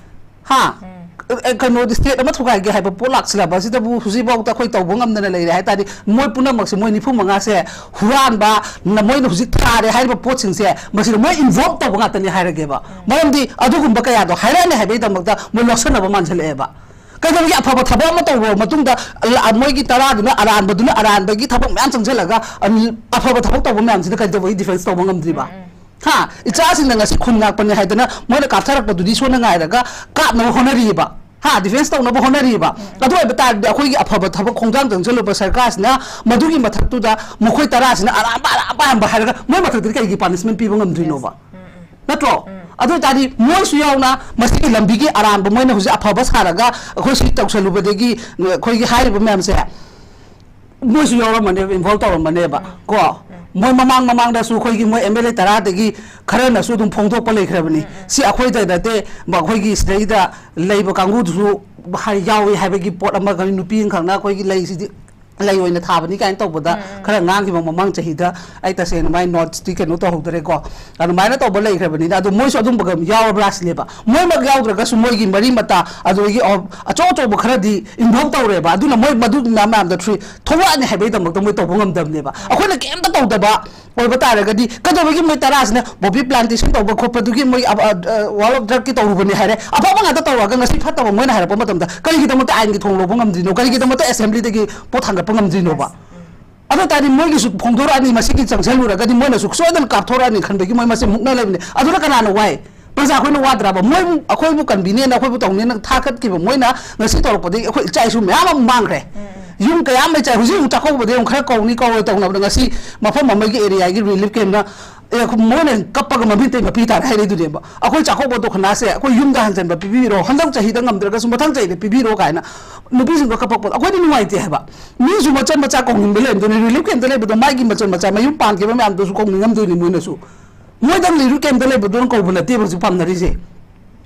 ꯍꯥ? ꯎꯝ꯫ ꯑꯦ, ꯀꯩꯅꯣꯗꯤ, ꯁ꯭ꯇꯦꯠ ꯑꯃ ꯊꯨꯒꯥꯏꯒꯦ ꯍꯥꯏꯕ ꯄꯣꯠ ꯂꯥꯛꯁꯤꯜꯂꯕ ꯑꯁꯤꯗꯕꯨ ꯍꯧꯖꯤꯛꯐꯥꯎꯗ ꯑꯩꯈꯣꯏ ꯇꯧꯕ ꯉꯝꯗꯅ ꯂꯩꯔꯦ ꯍꯥꯏ ꯇꯥꯔꯗꯤ, ꯃꯣꯏ ꯄꯨꯝꯅꯃꯛꯁꯦ, ꯃꯣꯏ ꯅꯤꯐꯨ ꯃꯉꯥꯁꯦ ꯍꯨꯔꯥꯟꯕ, ꯅ-, ꯃꯣꯏꯅ ꯍꯧꯖꯤꯛ ꯊꯥꯔꯦ ꯍꯥꯏꯔꯤꯕ ꯄꯣꯠꯁꯤꯡꯁꯦ, ꯃꯁꯤꯗ ꯃꯣꯏ ꯏꯟꯚꯣꯜꯕ ꯇꯧꯕ ꯉꯥꯛꯇꯅꯤ ꯍꯥꯏꯔꯒꯦꯕ꯫ ꯎꯝ꯫ ꯃꯔꯝꯗꯤ ꯑꯗꯨꯒꯨꯝꯕ ꯀꯌꯥꯗꯣ ꯍꯥꯏꯔꯛꯑꯅꯤ ꯍꯥꯏꯕꯒꯤꯗꯃꯛꯇ ꯃꯣꯏ ꯂꯧꯁꯟꯅꯕ ꯃꯥꯟꯁꯤꯜꯂꯛꯑꯦꯕ꯫ ꯀꯩꯗꯧꯕꯒꯤ ꯑꯐꯕ ꯊꯕꯛ ꯑꯃ ꯇꯧꯔꯕ ꯃꯇꯨꯡꯗ, ꯑ, ꯃꯣꯏꯒꯤ ꯇꯔꯥꯗꯨꯅ, ꯑꯔꯥꯟꯕꯗꯨꯅ ꯑꯔꯥꯟꯕꯒꯤ ꯊꯕꯛ ꯃꯌꯥꯝ ꯆꯪꯁꯤꯜꯂꯒ, ꯑ, ꯑꯐꯕ ꯊꯕꯛ ꯇꯧꯕ ꯃꯌꯥꯝꯁꯤꯅ ꯀꯩꯗꯧꯕꯒꯤ ꯗꯤꯐꯦꯟꯁ ꯇꯧꯕ ꯉꯝꯗ꯭ꯔꯤꯕ? ꯎꯝ, ꯎꯝ꯫ ꯍꯥ? ꯏꯆꯥꯁꯤꯡꯅ ꯉꯁꯤ ꯈꯨꯟ ꯉꯥꯛꯄꯅꯦ ꯍꯥꯏꯗꯅ ꯃꯣꯏꯅ ꯀꯥꯞꯊꯔꯛꯄꯗꯨꯗꯤ ꯏꯁꯣꯔꯅ ꯉꯥꯏꯔꯒ ꯀꯥꯞꯅꯕ ꯍꯣꯠꯅꯔꯤꯕ꯫ ꯍꯥ? ꯗꯤꯐꯦꯟꯁ ꯇꯧꯅꯕ ꯍꯣꯠꯅꯔꯤꯕ꯫ ꯎꯝ, ꯎꯝ꯫ ꯑꯗꯨ ꯑꯣꯏꯕ ꯇꯥꯔꯗꯤ ꯑꯩꯈꯣꯏꯒꯤ ꯑꯐꯕ ꯊꯕꯛ ꯈꯣꯡꯖꯪ ꯆꯪꯁꯤꯜꯂꯨꯕ ꯁꯔꯀꯥꯔꯁꯤꯅ ꯃꯗꯨꯒꯤ ꯃꯊꯛꯇꯨꯗ ꯃꯈꯣꯏ ꯇꯔꯥꯁꯤꯅ ꯑꯔꯥꯟꯕ, ꯑꯔꯥꯟꯕ, ꯑꯔꯥꯟꯕ ꯍꯥꯏꯔꯒ ꯃꯣꯏ ꯃꯊꯛꯇꯗꯤ ꯀꯩꯒꯤ ꯄꯥꯅꯤꯁꯃꯦꯟ ꯄꯤꯕ ꯉꯝꯗ꯭ꯔꯤꯅꯣꯕ? Yes. ꯎꯝ, ꯎꯝ꯫ ꯅꯠꯇ꯭ꯔꯣ? ꯎꯝ꯫ ꯑꯗꯨ ꯑꯣꯏ ꯇꯥꯔꯗꯤ ꯃꯣꯏꯁꯨ ꯌꯥꯎꯅ ꯃꯁꯤꯒꯤ ꯂꯝꯕꯤꯒꯤ ꯑꯔꯥꯟꯕ ꯃꯣꯏꯅ ꯍꯧꯖꯤꯛ ꯑꯐꯕ ꯁꯥꯔꯒ ꯑꯩꯈꯣꯏ ꯁꯤ ꯇꯧꯁꯜꯂꯨꯕꯗꯒꯤ ꯑꯩꯈꯣꯏꯒꯤ ꯍꯥꯏꯔꯤꯕ ꯃꯌꯥꯝꯁꯦ ꯃꯣꯏꯁꯨ ꯌꯥꯎꯔꯝꯃꯅꯦꯕ, ꯏꯟꯚꯣꯜꯕ ꯇꯧꯔꯝꯃꯅꯦꯕ꯫ ꯎꯝ꯫ ꯀꯣ, ꯎꯝ꯫ ꯃꯣꯏ ꯃꯃꯥꯡ ꯃꯃꯥꯡꯗꯁꯨ ꯑꯩꯈꯣꯏꯒꯤ ꯃꯣꯏ ꯑꯦꯝ ꯑꯦꯜ ꯑꯦ ꯇꯔꯥꯗꯒꯤ ꯈꯔꯅꯁꯨ ꯑꯗꯨꯝ ꯐꯣꯡꯗꯣꯛꯄ ꯂꯩꯈ꯭ꯔꯕꯅꯤ꯫ ꯎꯝ, ꯎꯝ꯫ ꯁꯤ ꯑꯩꯈꯣꯏꯗ ꯅꯠꯇꯦ, ꯑꯩꯈꯣꯏꯒꯤ ꯁꯤꯗꯩꯗ ꯂꯩꯕ ꯀꯥꯡꯕꯨꯗꯨꯁꯨ ꯍꯥꯏ-, ꯌꯥꯎꯏ ꯍꯥꯏꯕꯒꯤ ꯄꯣꯠ ꯑꯃꯒ, ꯅꯨꯄꯤ ꯑꯃꯈꯛꯅ ꯑꯩꯈꯣꯏꯒꯤ ꯂꯩꯁꯤꯗꯤ ꯂꯩ ꯑꯣꯏꯅ ꯊꯥꯕꯅꯤ ꯀꯥꯏꯅ ꯇꯧꯕꯗ ꯎꯝ, ꯎꯝ꯫ ꯈꯔ ꯉꯥꯡꯈꯤꯕ ꯃꯃꯥꯡ ꯆꯍꯤꯗ꯫ ꯑꯩ ꯇꯁꯦꯡꯅ ꯃꯥꯏ ꯅꯣꯠꯁꯇꯤ ꯀꯩꯅꯣ ꯇꯧꯍꯧꯗ꯭ꯔꯦꯀꯣ꯫ ꯑꯗꯨꯃꯥꯏꯅ ꯇꯧꯕ ꯂꯩꯈ꯭ꯔꯕꯅꯤꯅ, ꯑꯗꯣ ꯃꯣꯏꯁꯨ ꯑꯗꯨꯝꯕꯒ ꯌꯥꯎꯔꯕ꯭ꯔꯥ ꯁꯤꯅꯦꯕ꯫ ꯃꯣꯏꯃꯛ ꯌꯥꯎꯗ꯭ꯔꯒꯁꯨ ꯃꯣꯏꯒꯤ ꯃꯔꯤ ꯃꯇꯥ, ꯑꯗꯨꯗꯒꯤ ꯑ-, ꯑꯆꯧ ꯑꯆꯧꯕ ꯈꯔꯗꯤ ꯏꯟꯚꯣꯜꯕ ꯇꯧꯔꯦꯕ꯫ ꯑꯗꯨꯅ ꯃꯣꯏ ꯃꯗꯨ ꯃꯌꯥꯝ ꯃꯌꯥꯝꯗ ꯊ꯭ꯔꯤ ꯊꯣꯛꯂꯛꯑꯅꯤ ꯍꯥꯏꯕꯒꯤꯗꯃꯛꯇ ꯃꯣꯏ ꯇꯧꯕ ꯉꯝꯗꯕꯅꯦꯕ꯫ ꯑꯩꯈꯣꯏꯅ ꯀꯩꯝꯇ ꯇꯧꯗꯕ ꯑꯣꯏꯕ ꯇꯥꯔꯒꯗꯤ, ꯀꯩꯗꯧꯕꯒꯤ ꯃꯣꯏ ꯇꯔꯥꯁꯤꯅ ꯄꯣꯄꯤ ꯄ꯭ꯂꯥꯟꯇꯦꯁꯟ ꯇꯧꯕ ꯈꯣꯠꯄꯗꯨꯒꯤ ꯃꯣꯏ, ꯑ, ꯑ, ꯑ, ꯋꯥꯔꯜ ꯑꯣꯐ ꯗ꯭ꯔꯒꯀꯤ ꯇꯧꯔꯨꯕꯅꯦ ꯍꯥꯏꯔꯦ, ꯑꯐꯕ ꯉꯥꯛꯇ ꯇꯧꯔꯒ ꯉꯁꯤ ꯐꯠꯇꯕ ꯃꯣꯏꯅ ꯍꯥꯏꯔꯛꯄ ꯃꯇꯝꯗ ꯀꯔꯤꯒꯤꯗꯃꯛꯇ ꯑꯥꯏꯟꯒꯤ ꯊꯣꯡ ꯂꯧꯕ ꯉꯝꯗ꯭ꯔꯤꯅꯣ? ꯀꯔꯤꯒꯤꯗꯃꯛꯇ ꯑꯦꯁꯦꯝꯕ꯭ꯂꯤꯗꯒꯤ ꯄꯣꯠ ꯊꯥꯡꯒꯠꯄ ꯉꯝꯗ꯭ꯔꯤꯅꯣꯕ? ꯑꯗꯨ ꯇꯥꯔꯗꯤ ꯃꯣꯏꯒꯤꯁꯨ ꯐꯣꯡꯗꯣꯔꯛꯑꯅꯤ, ꯃꯁꯤꯒꯤ ꯆꯪꯁꯤꯜꯂꯨꯔꯒꯗꯤ ꯃꯣꯏꯅꯁꯨ ꯁꯣꯏꯗꯅ ꯀꯥꯞꯊꯣꯔꯛꯑꯅꯤ ꯈꯟꯕꯒꯤ ꯃꯣꯏ ꯃꯁꯦ ꯃꯨꯛꯅ ꯂꯩꯕꯅꯦ꯫ ꯑꯗꯨꯅ ꯀꯅꯥꯅ ꯋꯥꯏ? ꯄ꯭ꯔꯖꯥ ꯑꯩꯈꯣꯏꯅ ꯋꯥꯗ꯭ꯔꯕ? ꯃꯣꯏꯕꯨ, ꯑꯩꯈꯣꯏꯕꯨ ꯀꯟꯚꯤꯅꯤꯌꯟ, ꯑꯩꯈꯣꯏꯕꯨ ꯇꯧꯅꯤꯅ ꯊꯥꯒꯠꯈꯤꯕ ꯃꯣꯏꯅ ꯉꯁꯤ ꯇꯧꯔꯛꯄꯗꯒꯤ ꯑꯩꯈꯣꯏ ꯏꯆꯥ ꯏꯁꯨ ꯃꯌꯥꯝ ꯑꯃ ꯃꯥꯡꯈ꯭ꯔꯦ꯫ ꯎꯝ, ꯎꯝ꯫ ꯌꯨꯝ ꯀꯌꯥ ꯑꯃ ꯂꯩꯆꯥꯏ, ꯍꯧꯖꯤꯛ ꯍꯧꯖꯤꯛ ꯆꯥꯛꯀꯧꯕꯗ ꯑꯃꯨꯛ ꯈꯔ ꯀꯧꯅꯤ ꯀꯧꯔꯣꯏ ꯇꯧꯅꯕꯗ ꯉꯁꯤ ꯃꯐꯝ ꯑꯃꯒꯤ ꯑꯦꯔꯤꯌꯥꯒꯤ ꯔꯤꯂꯤꯐ ꯀꯦꯝꯞꯅ, ꯑꯦ, ꯃꯣꯏꯅ ꯀꯞꯄꯒ ꯃꯃꯤꯠꯇꯩ ꯃꯄꯤ ꯇꯥꯔꯦ ꯍꯥꯏꯔꯛꯏꯗꯨꯅꯦꯕ꯫ ꯑꯩꯈꯣꯏ ꯆꯥꯛꯀꯧꯕ ꯗꯣꯈꯅꯥꯁꯦ ꯑꯩꯈꯣꯏ ꯌꯨꯝꯗ ꯍꯟꯖꯟꯕ ꯄꯤꯕꯤꯔꯣ, ꯍꯟꯗꯛ ꯆꯍꯤꯗ ꯉꯝꯗ꯭ꯔꯒꯁꯨ ꯃꯊꯪ ꯆꯍꯤꯗ ꯄꯤꯕꯤꯔꯣ ꯀꯥꯏꯅ ꯅꯨꯄꯤꯁꯤꯡꯗꯣ ꯀꯞꯄꯛꯄꯗꯣ ꯑꯩꯈꯣꯏꯗꯤ ꯅꯨꯡꯉꯥꯏꯇꯦ ꯍꯥꯏꯕ꯫ ꯃꯤꯁꯨ ꯃꯆꯟ ꯃꯆꯥ ꯀꯧꯅꯤꯡꯕ ꯂꯩꯔꯝꯗꯣꯏꯅꯤ, ꯔꯤꯂꯤꯐ ꯀꯦꯝꯞꯇ ꯂꯩꯕꯗꯣ ꯃꯥꯒꯤ ꯃꯆꯟ ꯃꯆꯥ ꯃꯌꯨꯝ ꯄꯥꯟꯈꯤꯕ ꯃꯌꯥꯝꯗꯨꯁꯨ ꯀꯧꯅꯤꯡꯉꯝꯗꯣꯏꯅꯤ ꯃꯣꯏꯅꯁꯨ꯫ ꯃꯣꯏꯗꯪ ꯔꯤꯂꯤꯐ ꯀꯦꯝꯞꯇ ꯂꯩꯕꯗꯨꯅ ꯀꯧꯕ ꯅꯠꯇꯦꯕ ꯍꯧꯖꯤꯛ ꯄꯥꯝꯅꯔꯤꯁꯦ꯫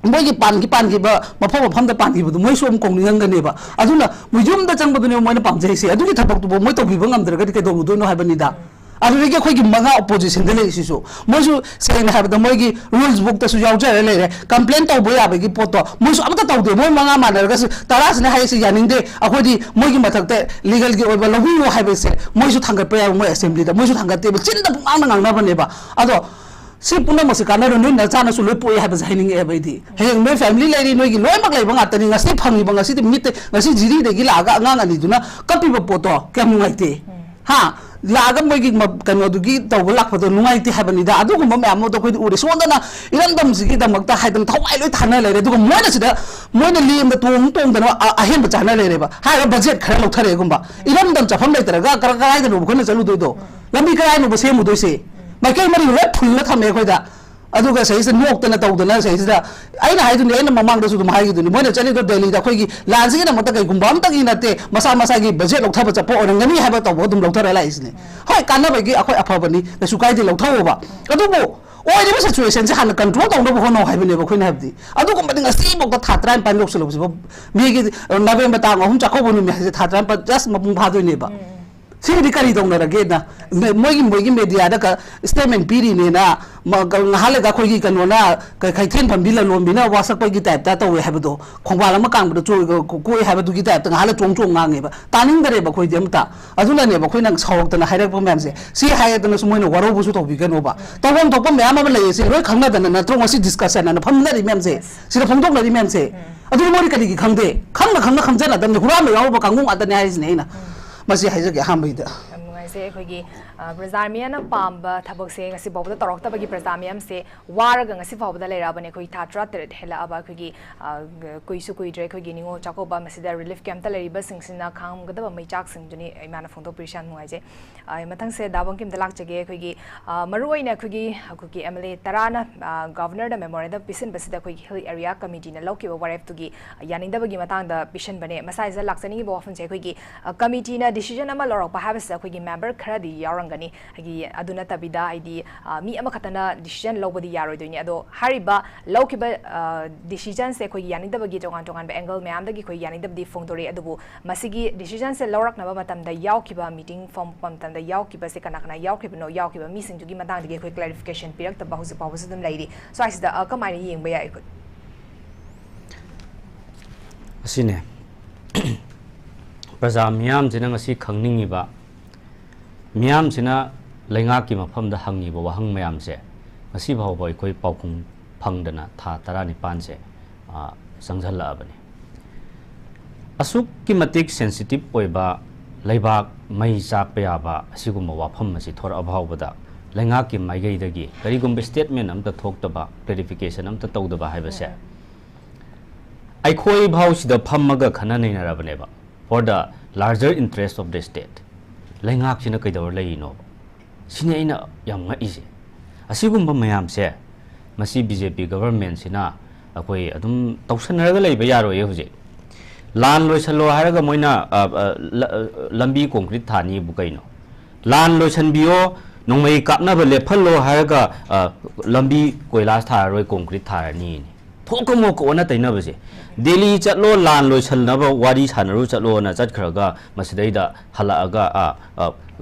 ꯃꯣꯏꯒꯤ ꯄꯥꯟꯈꯤ ꯄꯥꯟꯈꯤꯕ ꯃꯐꯝ ꯃꯐꯝꯗ ꯄꯥꯟꯈꯤꯕꯗꯨ ꯃꯣꯏꯁꯨ ꯑꯃꯨꯛ ꯀꯧꯅꯤꯡꯉꯝꯒꯅꯦꯕ꯫ ꯑꯗꯨꯅ ꯃꯣꯏ ꯌꯨꯝꯗ ꯆꯪꯕꯗꯨꯅꯦꯕ ꯃꯣꯏꯅ ꯄꯥꯝꯖꯩꯁꯦ꯫ ꯑꯗꯨꯒꯤ ꯊꯕꯛꯇꯨꯕꯨ ꯃꯣꯏ ꯇꯧꯕꯤꯕ ꯉꯝꯗ꯭ꯔꯒꯗꯤ ꯀꯩꯗꯧꯔꯨꯗꯣꯏꯅꯣ ꯍꯥꯏꯕꯅꯤꯗ꯫ ꯑꯗꯨꯗꯒꯤ ꯑꯩꯈꯣꯏꯒꯤ ꯃꯉꯥ ꯑꯣꯄꯣꯖꯤꯁꯟꯗ ꯂꯩꯔꯤꯁꯤꯁꯨ ꯃꯣꯏꯁꯨ ꯁꯦꯡꯅ ꯍꯥꯏꯕꯗ ꯃꯣꯏꯒꯤ ꯔꯨꯜꯁ ꯕꯨꯛꯇꯁꯨ ꯌꯥꯎꯖꯔ ꯂꯩꯔꯦ꯫ ꯀꯝꯄ꯭ꯂꯦꯟ ꯇꯧꯕ ꯌꯥꯕꯒꯤ ꯄꯣꯠꯇꯣ ꯃꯣꯏꯁꯨ ꯑꯃꯠꯇ ꯇꯧꯗꯦ꯫ ꯃꯣꯏ ꯃꯉꯥ ꯃꯥꯟꯅꯔꯒꯁꯨ ꯇꯔꯥꯁꯤꯅ ꯍꯥꯏꯔꯤꯁꯦ ꯌꯥꯅꯤꯡꯗꯦ, ꯑꯩꯈꯣꯏꯗꯤ ꯃꯣꯏꯒꯤ ꯃꯊꯛꯇ ꯂꯤꯒꯜꯒꯤ ꯑꯣꯏꯕ ꯂꯧꯕꯤꯌꯨ ꯍꯥꯏꯕꯁꯦ ꯃꯣꯏꯁꯨ ꯊꯥꯡꯒꯠꯄ ꯌꯥꯏꯕ, ꯃꯣꯏ ꯑꯦꯁꯦꯝꯕ꯭ꯂꯤꯗ ꯃꯣꯏꯁꯨ ꯊꯥꯡꯒꯠꯇꯦꯕ, ꯆꯤꯟꯗ ꯄꯨꯡꯉꯥꯡꯗ ꯉꯥꯡꯅꯕꯅꯦꯕ꯫ ꯑꯗꯣ ꯁꯤ ꯄꯨꯝꯅꯃꯛꯁꯦ ꯀꯥꯟꯅꯔꯣꯏ, ꯅꯣꯏ ꯅꯆꯥꯅꯁꯨ ꯂꯣꯏ ꯄꯣꯛꯑꯦ ꯍꯥꯏꯕꯁꯦ ꯍꯥꯏꯅꯤꯡꯉꯛꯑꯦꯕ ꯑꯩꯗꯤ꯫ ꯍꯌꯦꯡ ꯅꯣꯏ ꯐꯦꯃꯤꯂꯤ ꯂꯩꯔꯤ, ꯅꯣꯏꯒꯤ ꯂꯣꯏꯅꯃꯛ ꯂꯩꯕ ꯉꯥꯛꯇꯅꯤ꯫ ꯉꯁꯤ ꯐꯪꯉꯤꯕ, ꯉꯁꯤꯗꯤ ꯃꯤꯠꯇ, ꯉꯁꯤ ꯖꯤꯔꯤꯗꯒꯤ ꯂꯥꯛꯑꯒ ꯑꯉꯥꯡ ꯑꯅꯤꯗꯨꯅ ꯀꯞꯄꯤꯕ ꯄꯣꯠꯇꯣ ꯀꯌꯥꯝ ꯅꯨꯡꯉꯥꯏꯇꯦ? ꯎꯝ꯫ ꯍꯥ? ꯂꯥꯛꯑꯒ ꯃꯣꯏꯒꯤ ꯃ-, ꯀꯩꯅꯣꯗꯨꯒꯤ ꯇꯧꯕ ꯂꯥꯛꯄꯗꯣ ꯅꯨꯡꯉꯥꯏꯇꯦ ꯍꯥꯏꯕꯅꯤꯗ꯫ ꯑꯗꯨꯒꯨꯝꯕ ꯃꯌꯥꯝ ꯑꯃꯗꯣ ꯑꯩꯈꯣꯏꯗꯤ ꯎꯔꯦ꯫ ꯁꯣꯝꯗꯅ ꯏꯔꯝꯗꯝꯁꯤꯒꯤꯗꯃꯛꯇ ꯍꯥꯏꯗꯅ ꯊꯋꯥꯏ ꯂꯣꯏ ꯊꯥꯅ ꯂꯩꯔꯦ, ꯑꯗꯨꯒ ꯃꯣꯏꯅ ꯁꯤꯗ, ꯃꯣꯏꯅ ꯂꯦꯝꯗ ꯇꯣꯡ ꯇꯣꯡꯗꯅ ꯑ-, ꯑꯍꯦꯟꯕ ꯆꯥꯅ ꯂꯩꯔꯦꯕ꯫ ꯍꯥꯏꯔꯒ ꯕꯖꯦꯠ ꯈꯔ ꯂꯧꯊꯔꯛꯑꯦꯒꯨꯝꯕ꯫ ꯏꯔꯝꯗꯝ ꯆꯠꯐꯝ ꯂꯩꯇ꯭ꯔꯒ ꯀꯔ-, ꯀꯔꯥꯏꯗꯅꯣꯕ ꯑꯩꯈꯣꯏꯅ ꯆꯠꯂꯨꯗꯣꯏꯗꯣ? ꯂꯝꯕꯤ ꯀꯔꯥꯏꯅꯣꯕ ꯁꯦꯝꯃꯨꯗꯣꯏꯁꯦ? ꯃꯥꯏꯀꯩ ꯃꯔꯤ ꯂꯣꯏ ꯐꯨꯜꯂ ꯊꯝꯃꯦ ꯑꯩꯈꯣꯏꯗ꯫ ꯑꯗꯨꯒ ꯁꯤꯗꯩꯁꯤꯗ ꯅꯣꯛꯇꯅ ꯇꯧꯗꯅ ꯁꯤꯗꯩꯁꯤꯗ ꯑꯩꯅ ꯍꯥꯏꯗꯨꯅꯤ, ꯑꯩꯅ ꯃꯃꯥꯡꯗꯁꯨ ꯑꯗꯨꯝ ꯍꯥꯏꯈꯤꯗꯨꯅꯤ, ꯃꯣꯏꯅ ꯆꯠꯂꯤꯗꯣ ꯗꯦꯜꯂꯤꯗ ꯑꯩꯈꯣꯏꯒꯤ ꯂꯥꯟꯁꯤꯒꯤꯗꯃꯛꯇ ꯀꯩꯒꯨꯝꯕ ꯑꯝꯇꯒꯤ ꯅꯠꯇꯦ, ꯃꯁꯥ ꯃꯁꯥꯒꯤ ꯕꯖꯦꯠ ꯂꯧꯊꯕ ꯆꯠꯄ ꯑꯣꯏꯔꯝꯒꯅꯤ ꯍꯥꯏꯕ ꯇꯧꯕ ꯑꯗꯨꯝ ꯂꯧꯊꯔ ꯂꯥꯛꯏꯁꯤꯅꯦ꯫ ꯍꯣꯏ, ꯀꯥꯟꯅꯕꯒꯤ ꯑꯩꯈꯣꯏ ꯑꯐꯕꯅꯤ, ꯀꯩꯁꯨ ꯀꯥꯏꯗꯦ, ꯂꯧꯊꯧꯑꯣꯕ꯫ ꯑꯗꯨꯕꯨ ꯑꯣꯏꯔꯤꯕ ꯁꯤꯆꯨꯋꯦꯁꯟꯁꯦ ꯍꯥꯟꯅ ꯀꯟꯇ꯭ꯔꯣꯜ ꯇꯧꯅꯕ ꯍꯣꯠꯅꯧ ꯍꯥꯏꯕꯅꯦꯕ ꯑꯩꯈꯣꯏꯅ ꯍꯥꯏꯕꯗꯤ꯫ ꯑꯗꯨꯒꯨꯝꯕꯗꯤ ꯉꯁꯤꯐꯥꯎꯗ ꯊꯥ ꯇꯔꯥꯅꯤꯄꯥꯟ ꯌꯧꯁꯤꯜꯂꯛꯄꯁꯤꯐꯥꯎ, ꯃꯦꯒꯤ, ꯅꯕꯦꯝꯕꯔ ꯇꯥꯡ ꯑꯍꯨꯝ ꯆꯥꯛꯀꯧꯕ ꯅꯨꯃꯤꯠ ꯍꯥꯏꯁꯦ ꯊꯥ ꯇꯔꯥꯅꯤꯄꯥꯟ ꯖꯁ ꯃꯄꯨꯡ ꯐꯥꯗꯣꯏꯅꯦꯕ꯫ ꯁꯤꯒꯤꯗꯤ ꯀꯔꯤ ꯇꯧꯅꯔꯒꯦꯅ ꯃ-, ꯃꯣꯏꯒꯤ, ꯃꯣꯏꯒꯤ ꯃꯦꯗꯤꯌꯥꯗ ꯀ-, ꯁ꯭ꯇꯦꯠꯃꯦꯟ ꯄꯤꯔꯤꯅꯦꯅ, ꯃ-, ꯀ-, ꯉꯥꯏꯍꯥꯛ ꯂꯩꯒ ꯑꯩꯈꯣꯏꯒꯤ ꯀꯩꯅꯣꯅ, ꯀ-, ꯀꯩꯊꯦꯜ ꯐꯝꯕꯤ ꯂꯂꯣꯟꯕꯤꯅ ꯋꯥꯁꯛꯄꯒꯤ ꯇꯥꯏꯞꯇ ꯇꯧꯋꯦ ꯍꯥꯏꯕꯗꯣ, ꯈꯣꯡꯕꯥꯜ ꯑꯃ ꯀꯥꯡꯕꯗ ꯆꯣ-, ꯀ-, ꯀꯣꯛꯑꯦ ꯍꯥꯏꯕꯗꯨꯒꯤ ꯇꯥꯏꯞꯇ ꯉꯥꯏꯍꯥꯛ ꯂꯩ ꯆꯣꯡ ꯆꯣꯡ ꯉꯥꯡꯉꯦꯕ꯫ ꯇꯥꯅꯤꯡꯗꯔꯦꯕ ꯑꯩꯈꯣꯏꯗꯤ ꯑꯃꯇ꯫ ꯑꯗꯨꯅꯅꯦꯕ ꯑꯩꯈꯣꯏꯅ ꯁꯥꯎꯔꯛꯇꯅ ꯍꯥꯏꯔꯛꯄ ꯃꯌꯥꯝꯁꯦ꯫ ꯁꯤ ꯍꯥꯏꯔꯗꯅꯁꯨ ꯃꯣꯏꯅ ꯋꯥꯔꯧꯕꯁꯨ ꯇꯧꯕꯤꯒꯅꯣꯕ꯫ ꯇꯧꯐꯝ ꯊꯣꯛꯄ ꯃꯌꯥꯝ ꯑꯃ ꯂꯩꯌꯦ, ꯁꯤ ꯂꯣꯏ ꯈꯪꯅꯗꯅ ꯅꯠꯇ꯭ꯔꯣ ꯉꯁꯤ ꯗꯤꯁꯀꯁꯟ ꯑꯅ ꯐꯝꯅꯔꯤ ꯃꯌꯥꯝꯁꯦ? ꯁꯤꯗ ꯐꯣꯡꯗꯣꯛꯅꯔꯤ ꯃꯌꯥꯝꯁꯦ꯫ ꯑꯗꯨꯗꯤ ꯃꯣꯏꯗꯤ ꯀꯔꯤꯒꯤ ꯈꯪꯗꯦ? ꯈꯪꯅ ꯈꯪꯅ ꯈꯪꯖꯅꯗꯕꯅꯤ, ꯍꯨꯔꯥꯟꯕ ꯌꯥꯎꯔꯨꯕ ꯀꯥꯡꯕꯨ ꯉꯥꯛꯇꯅꯦ ꯍꯥꯏꯔꯤꯁꯤꯅꯦ ꯑꯩꯅ꯫ ꯃꯁꯤ ꯍꯥꯏꯖꯒꯦ ꯑꯍꯥꯟꯕꯒꯤꯗ꯫ ꯌꯥꯝ ꯅꯨꯡꯉꯥꯏꯖꯩ꯫ ꯑꯩꯈꯣꯏꯒꯤ, ꯑ, ꯄ꯭ꯔꯖꯥ ꯃꯤꯌꯥꯝꯅ ꯄꯥꯝꯕ ꯊꯕꯛꯁꯦ ꯉꯁꯤ ꯐꯥꯎꯕꯗ ꯇꯧꯔꯛꯇꯕꯒꯤ ꯄ꯭ꯔꯖꯥ ꯃꯤꯌꯥꯝꯁꯦ ꯋꯥꯔꯒ ꯉꯁꯤ ꯐꯥꯎꯕꯗ ꯂꯩꯔꯛꯑꯕꯅꯦ꯫ ꯑꯩꯈꯣꯏ ꯊꯥ ꯇꯔꯥꯇꯔꯦꯠ ꯍꯦꯜꯂꯛꯑꯕ ꯑꯩꯈꯣꯏꯒꯤ, ꯑ, ꯀꯨꯏꯁꯨ ꯀꯨꯏꯗ꯭ꯔꯦ ꯑꯩꯈꯣꯏꯒꯤ ꯅꯤꯉꯣꯜ ꯆꯥꯛꯀꯧꯕ꯫ ꯃꯁꯤꯗ ꯔꯤꯂꯤꯐ ꯀꯦꯝꯞꯇ ꯂꯩꯔꯤꯕꯁꯤꯡꯁꯤꯅ ꯈꯥꯡꯉꯝꯒꯗꯕ ꯃꯩꯆꯥꯛꯁꯤꯡꯗꯨꯅꯤ ꯏꯃꯥꯅ ꯐꯣꯡꯗꯣꯛꯄꯤꯔꯤꯁꯤ꯫ ꯌꯥꯝ ꯅꯨꯡꯉꯥꯏꯖꯩ꯫ ꯑ, ꯃꯊꯪꯁꯦ ꯗꯥ ꯕꯪꯀꯤꯝꯗ ꯂꯥꯛꯆꯒꯦ꯫ ꯑꯩꯈꯣꯏꯒꯤ, ꯑ, ꯃꯔꯨꯑꯣꯏꯅ ꯑꯩꯈꯣꯏꯒꯤ, ꯑꯩꯈꯣꯏꯒꯤ ꯑꯦꯝ ꯑꯦꯜ ꯑꯦ ꯇꯔꯥꯅ, ꯑ, ꯒꯚꯔꯅꯔꯗ ꯃꯦꯃꯣꯔꯦꯟꯗꯝ ꯄꯤꯁꯤꯟꯕꯁꯤꯗ ꯑꯩꯈꯣꯏꯒꯤ ꯍꯤꯜ ꯑꯦꯔꯤꯌꯥ ꯀꯃꯤꯇꯤꯅ ꯂꯧꯈꯤꯕ ꯋꯥꯔꯦꯞꯇꯨꯒꯤ ꯌꯥꯅꯤꯡꯗꯕꯒꯤ ꯃꯇꯥꯡꯗ ꯄꯤꯁꯤꯟꯕꯅꯦ꯫ ꯃꯁꯥꯏꯁꯤꯗ ꯂꯥꯛꯆꯅꯤꯡꯉꯤꯕ ꯋꯥꯐꯝꯁꯦ, ꯑꯩꯈꯣꯏꯒꯤ, ꯑ, ꯀꯃꯤꯇꯤꯅ ꯗꯤꯁꯤꯖꯟ ꯑꯃ ꯂꯧꯔꯛꯄ ꯍꯥꯏꯕꯁꯤꯗ ꯑꯩꯈꯣꯏꯒꯤ ꯃꯦꯝꯕꯔ ꯈꯔꯗꯤ ꯌꯥꯎꯔꯝꯒꯅꯤ꯫ ꯍꯥꯏꯗꯤ, ꯑꯗꯨ ꯅꯠꯇꯕꯤꯗ, ꯍꯥꯏꯗꯤ, ꯑ, ꯃꯤ ꯑꯃꯈꯛꯇꯅ ꯗꯤꯁꯤꯖꯟ ꯂꯧꯕꯗꯤ ꯌꯥꯔꯣꯏꯗꯣꯏꯅꯤ꯫ ꯑꯗꯣ ꯍꯥꯏꯔꯤꯕ ꯂꯧꯈꯤꯕ, ꯑ, ꯗꯤꯁꯤꯖꯟꯁꯦ ꯑꯩꯈꯣꯏꯒꯤ ꯌꯥꯅꯤꯡꯗꯕꯒꯤ ꯇꯣꯉꯥꯟ ꯇꯣꯉꯥꯟꯕ ꯑꯦꯡꯒꯜ ꯃꯌꯥꯝꯗꯒꯤ ꯑꯩꯈꯣꯏ ꯌꯥꯅꯤꯡꯗꯕꯗꯤ ꯐꯣꯡꯗꯣꯔꯛꯏ꯫ ꯑꯗꯨꯕꯨ ꯃꯁꯤꯒꯤ ꯗꯤꯁꯤꯖꯟꯁꯦ ꯂꯧꯔꯛꯅꯕ ꯃꯇꯝꯗ ꯌꯥꯎꯈꯤꯕ, ꯃꯤꯇꯤꯡ ꯐꯝꯕ ꯃꯇꯝꯗ ꯌꯥꯎꯈꯤꯕꯁꯦ ꯀꯅꯥ ꯀꯅꯥ ꯌꯥꯎꯈꯤꯕꯅꯣ, ꯌꯥꯎꯈꯤꯕ ꯃꯤꯁꯤꯡꯗꯨꯒꯤ ꯃꯇꯥꯡꯗꯒꯤ ꯑꯩꯈꯣꯏ ꯀ꯭ꯂꯦꯔꯤꯐꯤꯀꯦꯁꯟ ꯄꯤꯔꯛꯇꯕ ꯍꯧꯖꯤꯛ ꯐꯥꯎꯕꯁꯨ ꯑꯗꯨꯝ ꯂꯩꯔꯤ꯫ ꯁ꯭ꯋꯥꯏꯁꯤꯗ, ꯑ, ꯀꯃꯥꯏꯅ ꯌꯦꯡꯕ ꯌꯥꯏ ꯑꯩꯈꯣꯏ? ꯑꯁꯤꯅꯦ꯫ ꯄ꯭ꯔꯖꯥ ꯃꯤꯌꯥꯝꯁꯤꯅ ꯉꯁꯤ ꯈꯪꯅꯤꯡꯉꯤꯕ, ꯃꯤꯌꯥꯝꯁꯤꯅ ꯂꯩꯉꯥꯛꯀꯤ ꯃꯐꯝꯗ ꯍꯪꯉꯤꯕ ꯋꯥꯍꯪ ꯃꯌꯥꯝꯁꯦ ꯉꯁꯤ ꯐꯥꯎꯕ ꯑꯩꯈꯣꯏ ꯄꯥꯎꯈꯨꯝ ꯐꯪꯗꯅ ꯊꯥ ꯇꯔꯥꯅꯤꯄꯥꯟꯁꯦ, ꯑ, ꯆꯪꯁꯤꯜꯂꯛꯑꯕꯅꯤ꯫ ꯑꯁꯨꯛꯀꯤ ꯃꯇꯤꯛ ꯁꯦꯟꯁꯤꯇꯤꯞ ꯑꯣꯏꯕ, ꯂꯩꯕꯥꯛ ꯃꯩ ꯆꯥꯛꯄ ꯌꯥꯕ ꯑꯁꯤꯒꯨꯝꯕ ꯋꯥꯐꯝ ꯑꯁꯤ ꯊꯣꯔꯛꯑ ꯐꯥꯎꯕꯗ ꯂꯩꯉꯥꯛꯀꯤ ꯃꯥꯏꯀꯩꯗꯒꯤ ꯀꯔꯤꯒꯨꯝꯕ ꯁ꯭ꯇꯦꯠꯃꯦꯟ ꯑꯝꯇ ꯊꯣꯛꯇꯕ, ꯀ꯭ꯂꯦꯔꯤꯐꯤꯀꯦꯁꯟ ꯑꯝꯇ ꯇꯧꯗꯕ ꯍꯥꯏꯕꯁꯦ, ꯑꯩꯈꯣꯏ ꯐꯥꯎꯁꯤꯗ ꯐꯝꯃꯒ ꯈꯟꯅ ꯅꯩꯅꯔꯕꯅꯦꯕ, for the larger interest of the state꯫ ꯂꯩꯉꯥꯛꯁꯤꯅ ꯀꯩꯗꯧꯔ ꯂꯩꯔꯤꯅꯣꯕ? ꯁꯤꯅꯤ ꯑꯩꯅ ꯌꯥꯝ ꯉꯛꯏꯁꯦ꯫ ꯑꯁꯤꯒꯨꯝꯕ ꯃꯌꯥꯝꯁꯦ ꯃꯁꯤ ꯕꯤ ꯖꯦ ꯄꯤ ꯒꯚꯔꯟꯃꯦꯟꯁꯤꯅ ꯑꯩꯈꯣꯏ ꯑꯗꯨꯝ ꯇꯧꯁꯟꯅꯔꯒ ꯂꯩꯕ ꯌꯥꯔꯣꯏꯌꯦ꯫ ꯍꯧꯖꯤꯛ ꯂꯥꯟ ꯂꯣꯏꯁꯜꯂꯣ ꯍꯥꯏꯔꯒ ꯃꯣꯏꯅ, ꯑ, ꯑ, ꯂ-, ꯑ, ꯂꯝꯕꯤ ꯀꯣꯟꯀ꯭ꯔꯤꯠ ꯊꯥꯅꯤꯕꯨ ꯀꯩꯅꯣ? ꯂꯥꯟ ꯂꯣꯏꯁꯟꯕꯤꯌꯣ, ꯅꯣꯡꯃꯩ ꯀꯥꯞꯅꯕ ꯂꯦꯞꯍꯜꯂꯣ ꯍꯥꯏꯔꯒ, ꯑ, ꯂꯝꯕꯤ ꯀꯣꯏꯂꯥꯁ ꯊꯥꯔꯔꯣꯏ, ꯀꯣꯟꯀ꯭ꯔꯤꯠ ꯊꯥꯔꯅꯤꯅꯦ꯫ ꯊꯣꯛꯀ ꯃꯣꯛꯀ ꯑꯣꯟꯅ ꯇꯩꯅꯕꯁꯦ꯫ ꯗꯦꯜꯂꯤ ꯆꯠꯂꯣ, ꯂꯥꯟ ꯂꯣꯏꯁꯟꯅꯕ ꯋꯥꯔꯤ ꯁꯥꯟꯅꯔꯨ ꯆꯠꯂꯣꯅ ꯆꯠꯈ꯭ꯔꯒ ꯃꯁꯤꯗꯩꯗ ꯍꯜꯂꯛꯑꯒ, ꯑ, ꯑ,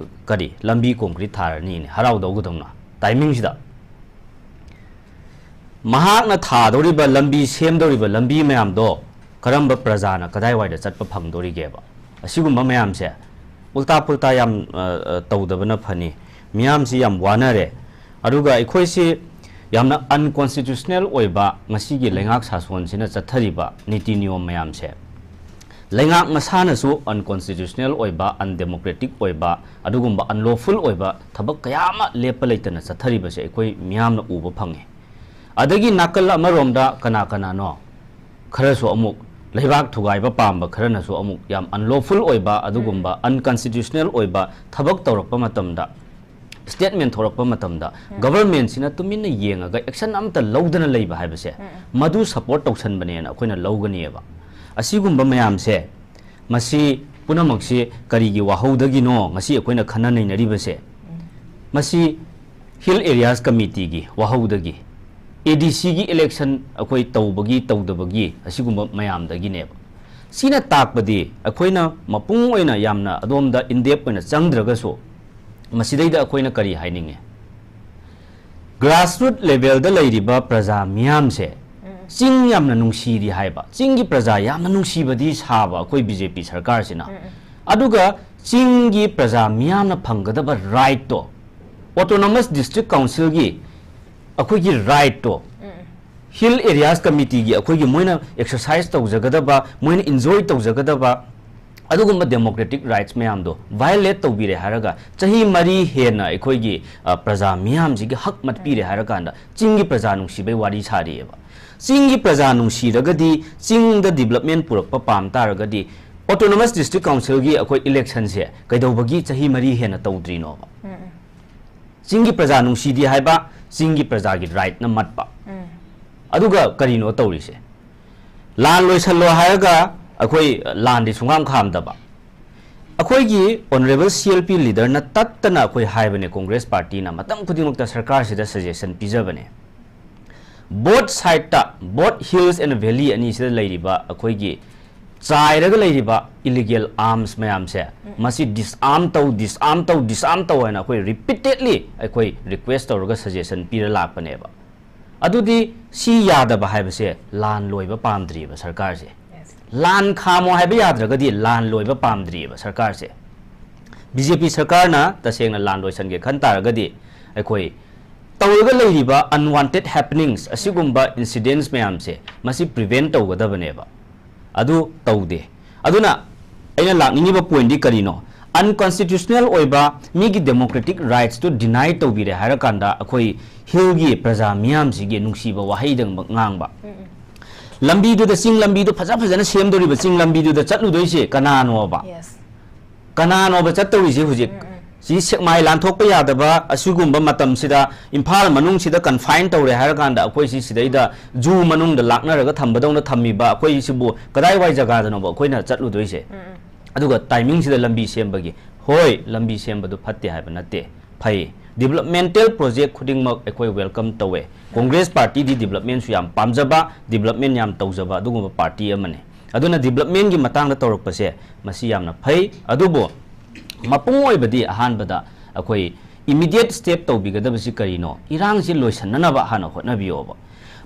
ꯀꯔꯤ, ꯂꯝꯕꯤ ꯀꯣꯟꯀ꯭ꯔꯤꯠ ꯊꯥꯔꯅꯤꯅꯦ, ꯍꯔꯥꯎꯗꯧꯒꯗꯧꯅ꯫ ꯇꯥꯏꯃꯤꯡꯁꯤꯗ ꯃꯍꯥꯛꯅ ꯊꯥꯗꯧꯔꯤꯕ ꯂꯝꯕꯤ, ꯁꯦꯝꯗꯧꯔꯤꯕ ꯂꯝꯕꯤ ꯃꯌꯥꯝꯗꯣ ꯀꯔꯝꯕ ꯄ꯭ꯔꯖꯥꯅ ꯀꯗꯥꯏꯋꯥꯏꯗ ꯆꯠꯄ ꯐꯪꯗꯣꯔꯤꯒꯦꯕ? ꯑꯁꯤꯒꯨꯝꯕ ꯃꯌꯥꯝꯁꯦ ꯎꯜꯇꯥ ꯄꯨꯜꯇꯥ ꯌꯥꯝ, ꯑ, ꯑ, ꯇꯧꯗꯕꯅ ꯐꯅꯤ꯫ ꯃꯤꯌꯥꯝꯁꯤ ꯌꯥꯝ ꯋꯥꯅꯔꯦ꯫ ꯑꯗꯨꯒ ꯑꯩꯈꯣꯏꯁꯤ ꯌꯥꯝꯅ unconstitutional ꯑꯣꯏꯕ ꯉꯁꯤꯒꯤ ꯂꯩꯉꯥꯛ ꯁꯥꯁꯣꯟꯁꯤꯅ ꯆꯠꯊꯔꯤꯕ ꯅꯤꯇꯤ ꯅꯤꯌꯣꯝ ꯃꯌꯥꯝꯁꯦ ꯂꯩꯉꯥꯛ ꯃꯁꯥꯅꯁꯨ unconstitutional ꯑꯣꯏꯕ, undemocratic ꯑꯣꯏꯕ, ꯑꯗꯨꯒꯨꯝꯕ unlawful ꯑꯣꯏꯕ ꯊꯕꯛ ꯀꯌꯥ ꯑꯃ ꯂꯦꯞꯄ ꯂꯩꯇꯅ ꯆꯠꯊꯔꯤꯕꯁꯦ ꯑꯩꯈꯣꯏ ꯃꯤꯌꯥꯝꯅ ꯎꯕ ꯐꯪꯉꯤ꯫ ꯑꯗꯒꯤ ꯅꯥꯀꯜ ꯑꯃꯔꯣꯝꯗ ꯀꯅꯥ ꯀꯅꯥꯅꯣ ꯈꯔꯁꯨ ꯑꯃꯨꯛ ꯂꯩꯕꯥꯛ ꯊꯨꯒꯥꯏꯕ ꯄꯥꯝꯕ ꯈꯔꯅꯁꯨ ꯑꯃꯨꯛ ꯌꯥꯝ unlawful ꯑꯣꯏꯕ, ꯑꯗꯨꯒꯨꯝꯕ unconstitutional ꯑꯣꯏꯕ ꯊꯕꯛ ꯇꯧꯔꯛꯄ ꯃꯇꯝꯗ, statement ꯊꯣꯔꯛꯄ ꯃꯇꯝꯗ ꯎꯝ꯫ Governmentꯁꯤꯅ ꯇꯨꯃꯤꯟꯅ ꯌꯦꯡꯉꯒ action ꯑꯝꯇ ꯂꯧꯗꯅ ꯂꯩꯕ ꯍꯥꯏꯕꯁꯦ, ꯎꯝ, ꯎꯝ꯫ ꯃꯗꯨ support ꯇꯧꯁꯟꯕꯅꯦꯅ ꯑꯩꯈꯣꯏꯅ ꯂꯧꯒꯅꯤꯕ꯫ ꯑꯁꯤꯒꯨꯝꯕ ꯃꯌꯥꯝꯁꯦ, ꯃꯁꯤ ꯄꯨꯝꯅꯃꯛꯁꯤ ꯀꯔꯤꯒꯤ ꯋꯥꯍꯧꯗꯒꯤꯅꯣ ꯉꯁꯤ ꯑꯩꯈꯣꯏꯅ ꯈꯟꯅ ꯅꯩꯅꯔꯤꯕꯁꯦ? ꯎꯝ꯫ ꯃꯁꯤ Hill Areas Committeeꯒꯤ ꯋꯥꯍꯧꯗꯒꯤ, ADCꯒꯤ election ꯑꯩꯈꯣꯏ ꯇꯧꯕꯒꯤ ꯇꯧꯗꯕꯒꯤ ꯑꯁꯤꯒꯨꯝꯕ ꯃꯌꯥꯝꯗꯒꯤꯅꯦꯕ꯫ ꯁꯤꯅ ꯇꯥꯛꯄꯗꯤ ꯑꯩꯈꯣꯏꯅ ꯃꯄꯨꯡ ꯑꯣꯏꯅ ꯌꯥꯝꯅ ꯑꯗꯣꯝꯗ in depth ꯑꯣꯏꯅ ꯆꯪꯗ꯭ꯔꯒꯁꯨ, ꯃꯁꯤꯗꯩꯗ ꯑꯩꯈꯣꯏꯅ ꯀꯔꯤ ꯍꯥꯏꯅꯤꯡꯉꯤ? Grassroot levelꯗ ꯂꯩꯔꯤꯕ ꯄ꯭ꯔꯖꯥ ꯃꯤꯌꯥꯝꯁꯦ ꯎꯝ꯫ ꯆꯤꯡ ꯌꯥꯝꯅ ꯅꯨꯡꯁꯤꯔꯤ ꯍꯥꯏꯕ, ꯆꯤꯡꯒꯤ ꯄ꯭ꯔꯖꯥ ꯌꯥꯝꯅ ꯅꯨꯡꯁꯤꯕꯗꯤ ꯁꯥꯕ ꯑꯩꯈꯣꯏ BJP ꯁꯔꯀꯥꯔꯁꯤꯅ꯫ ꯎꯝ, ꯎꯝ꯫ ꯑꯗꯨꯒ ꯆꯤꯡꯒꯤ ꯄ꯭ꯔꯖꯥ ꯃꯤꯌꯥꯝꯅ ꯐꯪꯒꯗꯕ rightꯇꯣ, Autonomous District Councilꯒꯤ ꯑꯩꯈꯣꯏꯒꯤ rightꯇꯣ, ꯎꯝ, ꯎꯝ꯫ Hill Areas Committeeꯒꯤ ꯑꯩꯈꯣꯏꯒꯤ ꯃꯣꯏꯅ exercise ꯇꯧꯖꯒꯗꯕ, ꯃꯣꯏꯅ enjoy ꯇꯧꯖꯒꯗꯕ ꯑꯗꯨꯒꯨꯝꯕ democratic rights ꯃꯌꯥꯝꯗꯣ violate ꯇꯧꯕꯤꯔꯦ ꯍꯥꯏꯔꯒ, ꯆꯍꯤ ꯃꯔꯤ ꯍꯦꯟꯅ ꯑꯩꯈꯣꯏꯒꯤ, ꯑ, ꯄ꯭ꯔꯖꯥ ꯃꯤꯌꯥꯝꯁꯤꯒꯤ ꯍꯛ ꯃꯠꯄꯤꯔꯦ ꯍꯥꯏꯔꯀꯥꯟꯗ, ꯆꯤꯡꯒꯤ ꯄ꯭ꯔꯖꯥ ꯅꯨꯡꯁꯤꯕꯩ ꯋꯥꯔꯤ ꯁꯥꯔꯤꯑꯕ꯫ ꯆꯤꯡꯒꯤ ꯄ꯭ꯔꯖꯥ ꯅꯨꯡꯁꯤꯔꯒꯗꯤ, ꯆꯤꯡꯗ development ꯄꯨꯔꯛꯄ ꯄꯥꯝ ꯇꯥꯔꯒꯗꯤ, Autonomous District Councilꯒꯤ ꯑꯩꯈꯣꯏ electionꯁꯦ ꯀꯩꯗꯧꯕꯒꯤ ꯆꯍꯤ ꯃꯔꯤ ꯍꯦꯟꯅ ꯇꯧꯗ꯭ꯔꯤꯅꯣꯕ? ꯎꯝ, ꯎꯝ꯫ ꯆꯤꯡꯒꯤ ꯄ꯭ꯔꯖꯥ ꯅꯨꯡꯁꯤꯗꯦ ꯍꯥꯏꯕ, ꯆꯤꯡꯒꯤ ꯄ꯭ꯔꯖꯥꯒꯤ ꯔꯥꯏꯠꯅ ꯃꯠꯄ꯫ ꯑꯗꯨꯒ ꯀꯔꯤꯅꯣ ꯇꯧꯔꯤꯁꯦ? ꯂꯥꯟ ꯂꯣꯏꯁꯜꯂꯣ ꯍꯥꯏꯔꯒ ꯑꯩꯈꯣꯏ ꯂꯥꯟꯗꯤ ꯁꯨꯡꯈꯥꯝ ꯈꯥꯝꯗꯕ꯫ ꯑꯩꯈꯣꯏꯒꯤ ꯑꯣꯅꯔꯦꯕꯜ ꯁꯤ ꯑꯦꯜ ꯄꯤ ꯂꯤꯗꯔꯅ ꯇꯠꯇꯅ ꯑꯩꯈꯣꯏ ꯍꯥꯏꯕꯅꯦ, ꯀꯣꯡꯒ꯭ꯔꯦꯁ ꯄꯥꯔꯇꯤꯅ ꯃꯇꯝ ꯈꯨꯗꯤꯡꯃꯛꯇ ꯁꯔꯀꯥꯔꯁꯤꯗ ꯁꯖꯦꯁꯟ ꯄꯤꯖꯕꯅꯦ꯫ ꯕꯣꯠ ꯁꯥꯏꯠꯇ, ꯕꯣꯠ ꯍꯤꯜꯁ ꯑꯦꯟ ꯚꯦꯂꯤ ꯑꯅꯤꯁꯤꯗ ꯂꯩꯔꯤꯕ ꯑꯩꯈꯣꯏꯒꯤ ꯆꯥꯏꯔꯒ ꯂꯩꯔꯤꯕ ꯏꯂꯤꯒꯦꯜ ꯑꯥꯔꯝꯁ ꯃꯌꯥꯝꯁꯦ, ꯃꯁꯤ ꯗꯤꯁꯑꯥꯔꯝ ꯇꯧ, ꯗꯤꯁꯑꯥꯔꯝ ꯇꯧ, ꯗꯤꯁꯑꯥꯔꯝ ꯇꯧ ꯍꯥꯏꯅ ꯑꯩꯈꯣꯏ ꯔꯤꯄꯤꯇꯦꯗꯂꯤ ꯑꯩꯈꯣꯏ ꯔꯤꯀ꯭ꯋꯦꯁ ꯇꯧꯔꯒ ꯁꯖꯦꯁꯟ ꯄꯤꯔ ꯂꯥꯛꯄꯅꯦꯕ꯫ ꯑꯗꯨꯗꯤ ꯁꯤ ꯌꯥꯗꯕ ꯍꯥꯏꯕꯁꯦ ꯂꯥꯟ ꯂꯣꯏꯕ ꯄꯥꯝꯗ꯭ꯔꯤꯕ ꯁꯔꯀꯥꯔꯁꯦ꯫ ꯂꯥꯟ ꯈꯥꯝꯃꯣ ꯍꯥꯏꯕ ꯌꯥꯗ꯭ꯔꯒꯗꯤ ꯂꯥꯟ ꯂꯣꯏꯕ ꯄꯥꯝꯗ꯭ꯔꯤꯕ ꯁꯔꯀꯥꯔꯁꯦ꯫ ꯕꯤ ꯖꯦ ꯄꯤ ꯁꯔꯀꯥꯔꯅ ꯇꯁꯦꯡꯅ ꯂꯥꯟ ꯂꯣꯏꯁꯟꯒꯦ ꯈꯟ ꯇꯥꯔꯒꯗꯤ ꯑꯩꯈꯣꯏ ꯇꯧꯔꯒ ꯂꯩꯔꯤꯕ unwanted happenings ꯑꯁꯤꯒꯨꯝꯕ incidents ꯃꯌꯥꯝꯁꯦ ꯃꯁꯤ prevent ꯇꯧꯒꯗꯕꯅꯦꯕ꯫ ꯑꯗꯨ ꯇꯧꯗꯦ꯫ ꯑꯗꯨꯅ ꯑꯩꯅ ꯂꯥꯛꯅꯤꯡꯉꯤꯕ ꯄꯣꯏꯟꯗꯤ ꯀꯔꯤꯅꯣ? ꯑꯟꯀꯟꯁꯇꯤꯇ꯭ꯌꯨꯁꯅꯦꯜ ꯑꯣꯏꯕ ꯃꯤꯒꯤ ꯗꯦꯃꯣꯀ꯭ꯔꯦꯇꯤꯛ ꯔꯥꯏꯠꯁꯇꯨ ꯗꯤꯅꯥꯏ ꯇꯧꯕꯤꯔꯦ ꯍꯥꯏꯔꯀꯥꯟꯗ ꯑꯩꯈꯣꯏ ꯍꯤꯜꯒꯤ ꯄ꯭ꯔꯖꯥ ꯃꯤꯌꯥꯝꯁꯤꯒꯤ ꯅꯨꯡꯁꯤꯕ ꯋꯥꯍꯩꯗꯪ ꯉꯥꯡꯕ꯫ ꯂꯝꯕꯤꯗꯨꯗ, ꯆꯤꯡ ꯂꯝꯕꯤꯗꯨ ꯐꯖ ꯐꯖꯅ ꯁꯦꯝꯗꯣꯔꯤꯕ ꯆꯤꯡ ꯂꯝꯕꯤꯗꯨꯗ ꯆꯠꯂꯨꯗꯣꯏꯁꯦ ꯀꯅꯥꯅꯣꯕ? Yes. ꯀꯅꯥꯅꯣꯕ ꯆꯠꯇꯧꯔꯤꯁꯦ ꯍꯧꯖꯤꯛ? ꯁꯤ ꯁꯦꯛꯃꯥꯏ ꯂꯥꯟꯊꯣꯛꯄ ꯌꯥꯗꯕ ꯑꯁꯤꯒꯨꯝꯕ ꯃꯇꯝꯁꯤꯗ ꯏꯝꯐꯥꯜ ꯃꯅꯨꯡꯁꯤꯗ confine ꯇꯧꯔꯦ ꯍꯥꯏꯔꯀꯥꯟꯗ ꯑꯩꯈꯣꯏꯁꯤ ꯁꯤꯗꯩꯗ ꯖꯨ ꯃꯅꯨꯡꯗ ꯂꯥꯛꯅꯔꯒ ꯊꯝꯕꯗꯧꯅ ꯊꯝꯃꯤꯕ ꯑꯩꯈꯣꯏꯁꯤꯕꯨ ꯀꯗꯥꯏꯋꯥꯏ ꯖꯒꯥꯗꯅꯣꯕ ꯑꯩꯈꯣꯏꯅ ꯆꯠꯂꯨꯗꯣꯏꯁꯦ? ꯑꯗꯨꯒ ꯇꯥꯏꯃꯤꯡꯁꯤꯗ ꯂꯝꯕꯤ ꯁꯦꯝꯕꯒꯤ, ꯍꯣꯏ, ꯂꯝꯕꯤ ꯁꯦꯝꯕꯗꯨ ꯐꯠꯇꯦ ꯍꯥꯏꯕ ꯅꯠꯇꯦ, ꯐꯩ꯫ ꯗꯤꯕꯂꯞꯃꯦꯟꯇꯦꯜ ꯄ꯭ꯔꯣꯖꯦꯛ ꯈꯨꯗꯤꯡꯃꯛ ꯑꯩꯈꯣꯏ welcome ꯇꯧꯋꯦ꯫ ꯀꯣꯡꯒ꯭ꯔꯦꯁ ꯄꯥꯔꯇꯤꯗꯤ ꯗꯤꯕꯂꯞꯃꯦꯟꯁꯨ ꯌꯥꯝ ꯄꯥꯝꯖꯕ, ꯗꯤꯕꯂꯞꯃꯦꯟ ꯌꯥꯝ ꯇꯧꯖꯕ ꯑꯗꯨꯒꯨꯝꯕ ꯄꯥꯔꯇꯤ ꯑꯃꯅꯤ꯫ ꯑꯗꯨꯅ ꯗꯤꯕꯂꯞꯃꯦꯟꯒꯤ ꯃꯇꯥꯡꯗ ꯇꯧꯔꯛꯄꯁꯦ ꯃꯁꯤ ꯌꯥꯝꯅ ꯐꯩ꯫ ꯑꯗꯨꯕꯨ ꯃꯄꯨꯡ ꯑꯣꯏꯕꯗꯤ ꯑꯍꯥꯟꯕꯗ ꯑꯩꯈꯣꯏ immediate step ꯇꯧꯕꯤꯒꯗꯕꯁꯤ ꯀꯔꯤꯅꯣ? ꯏꯔꯥꯡꯁꯤ ꯂꯣꯏꯁꯤꯟꯅꯅꯕ ꯍꯥꯟꯅ ꯍꯣꯠꯅꯕꯤꯌꯣꯕ꯫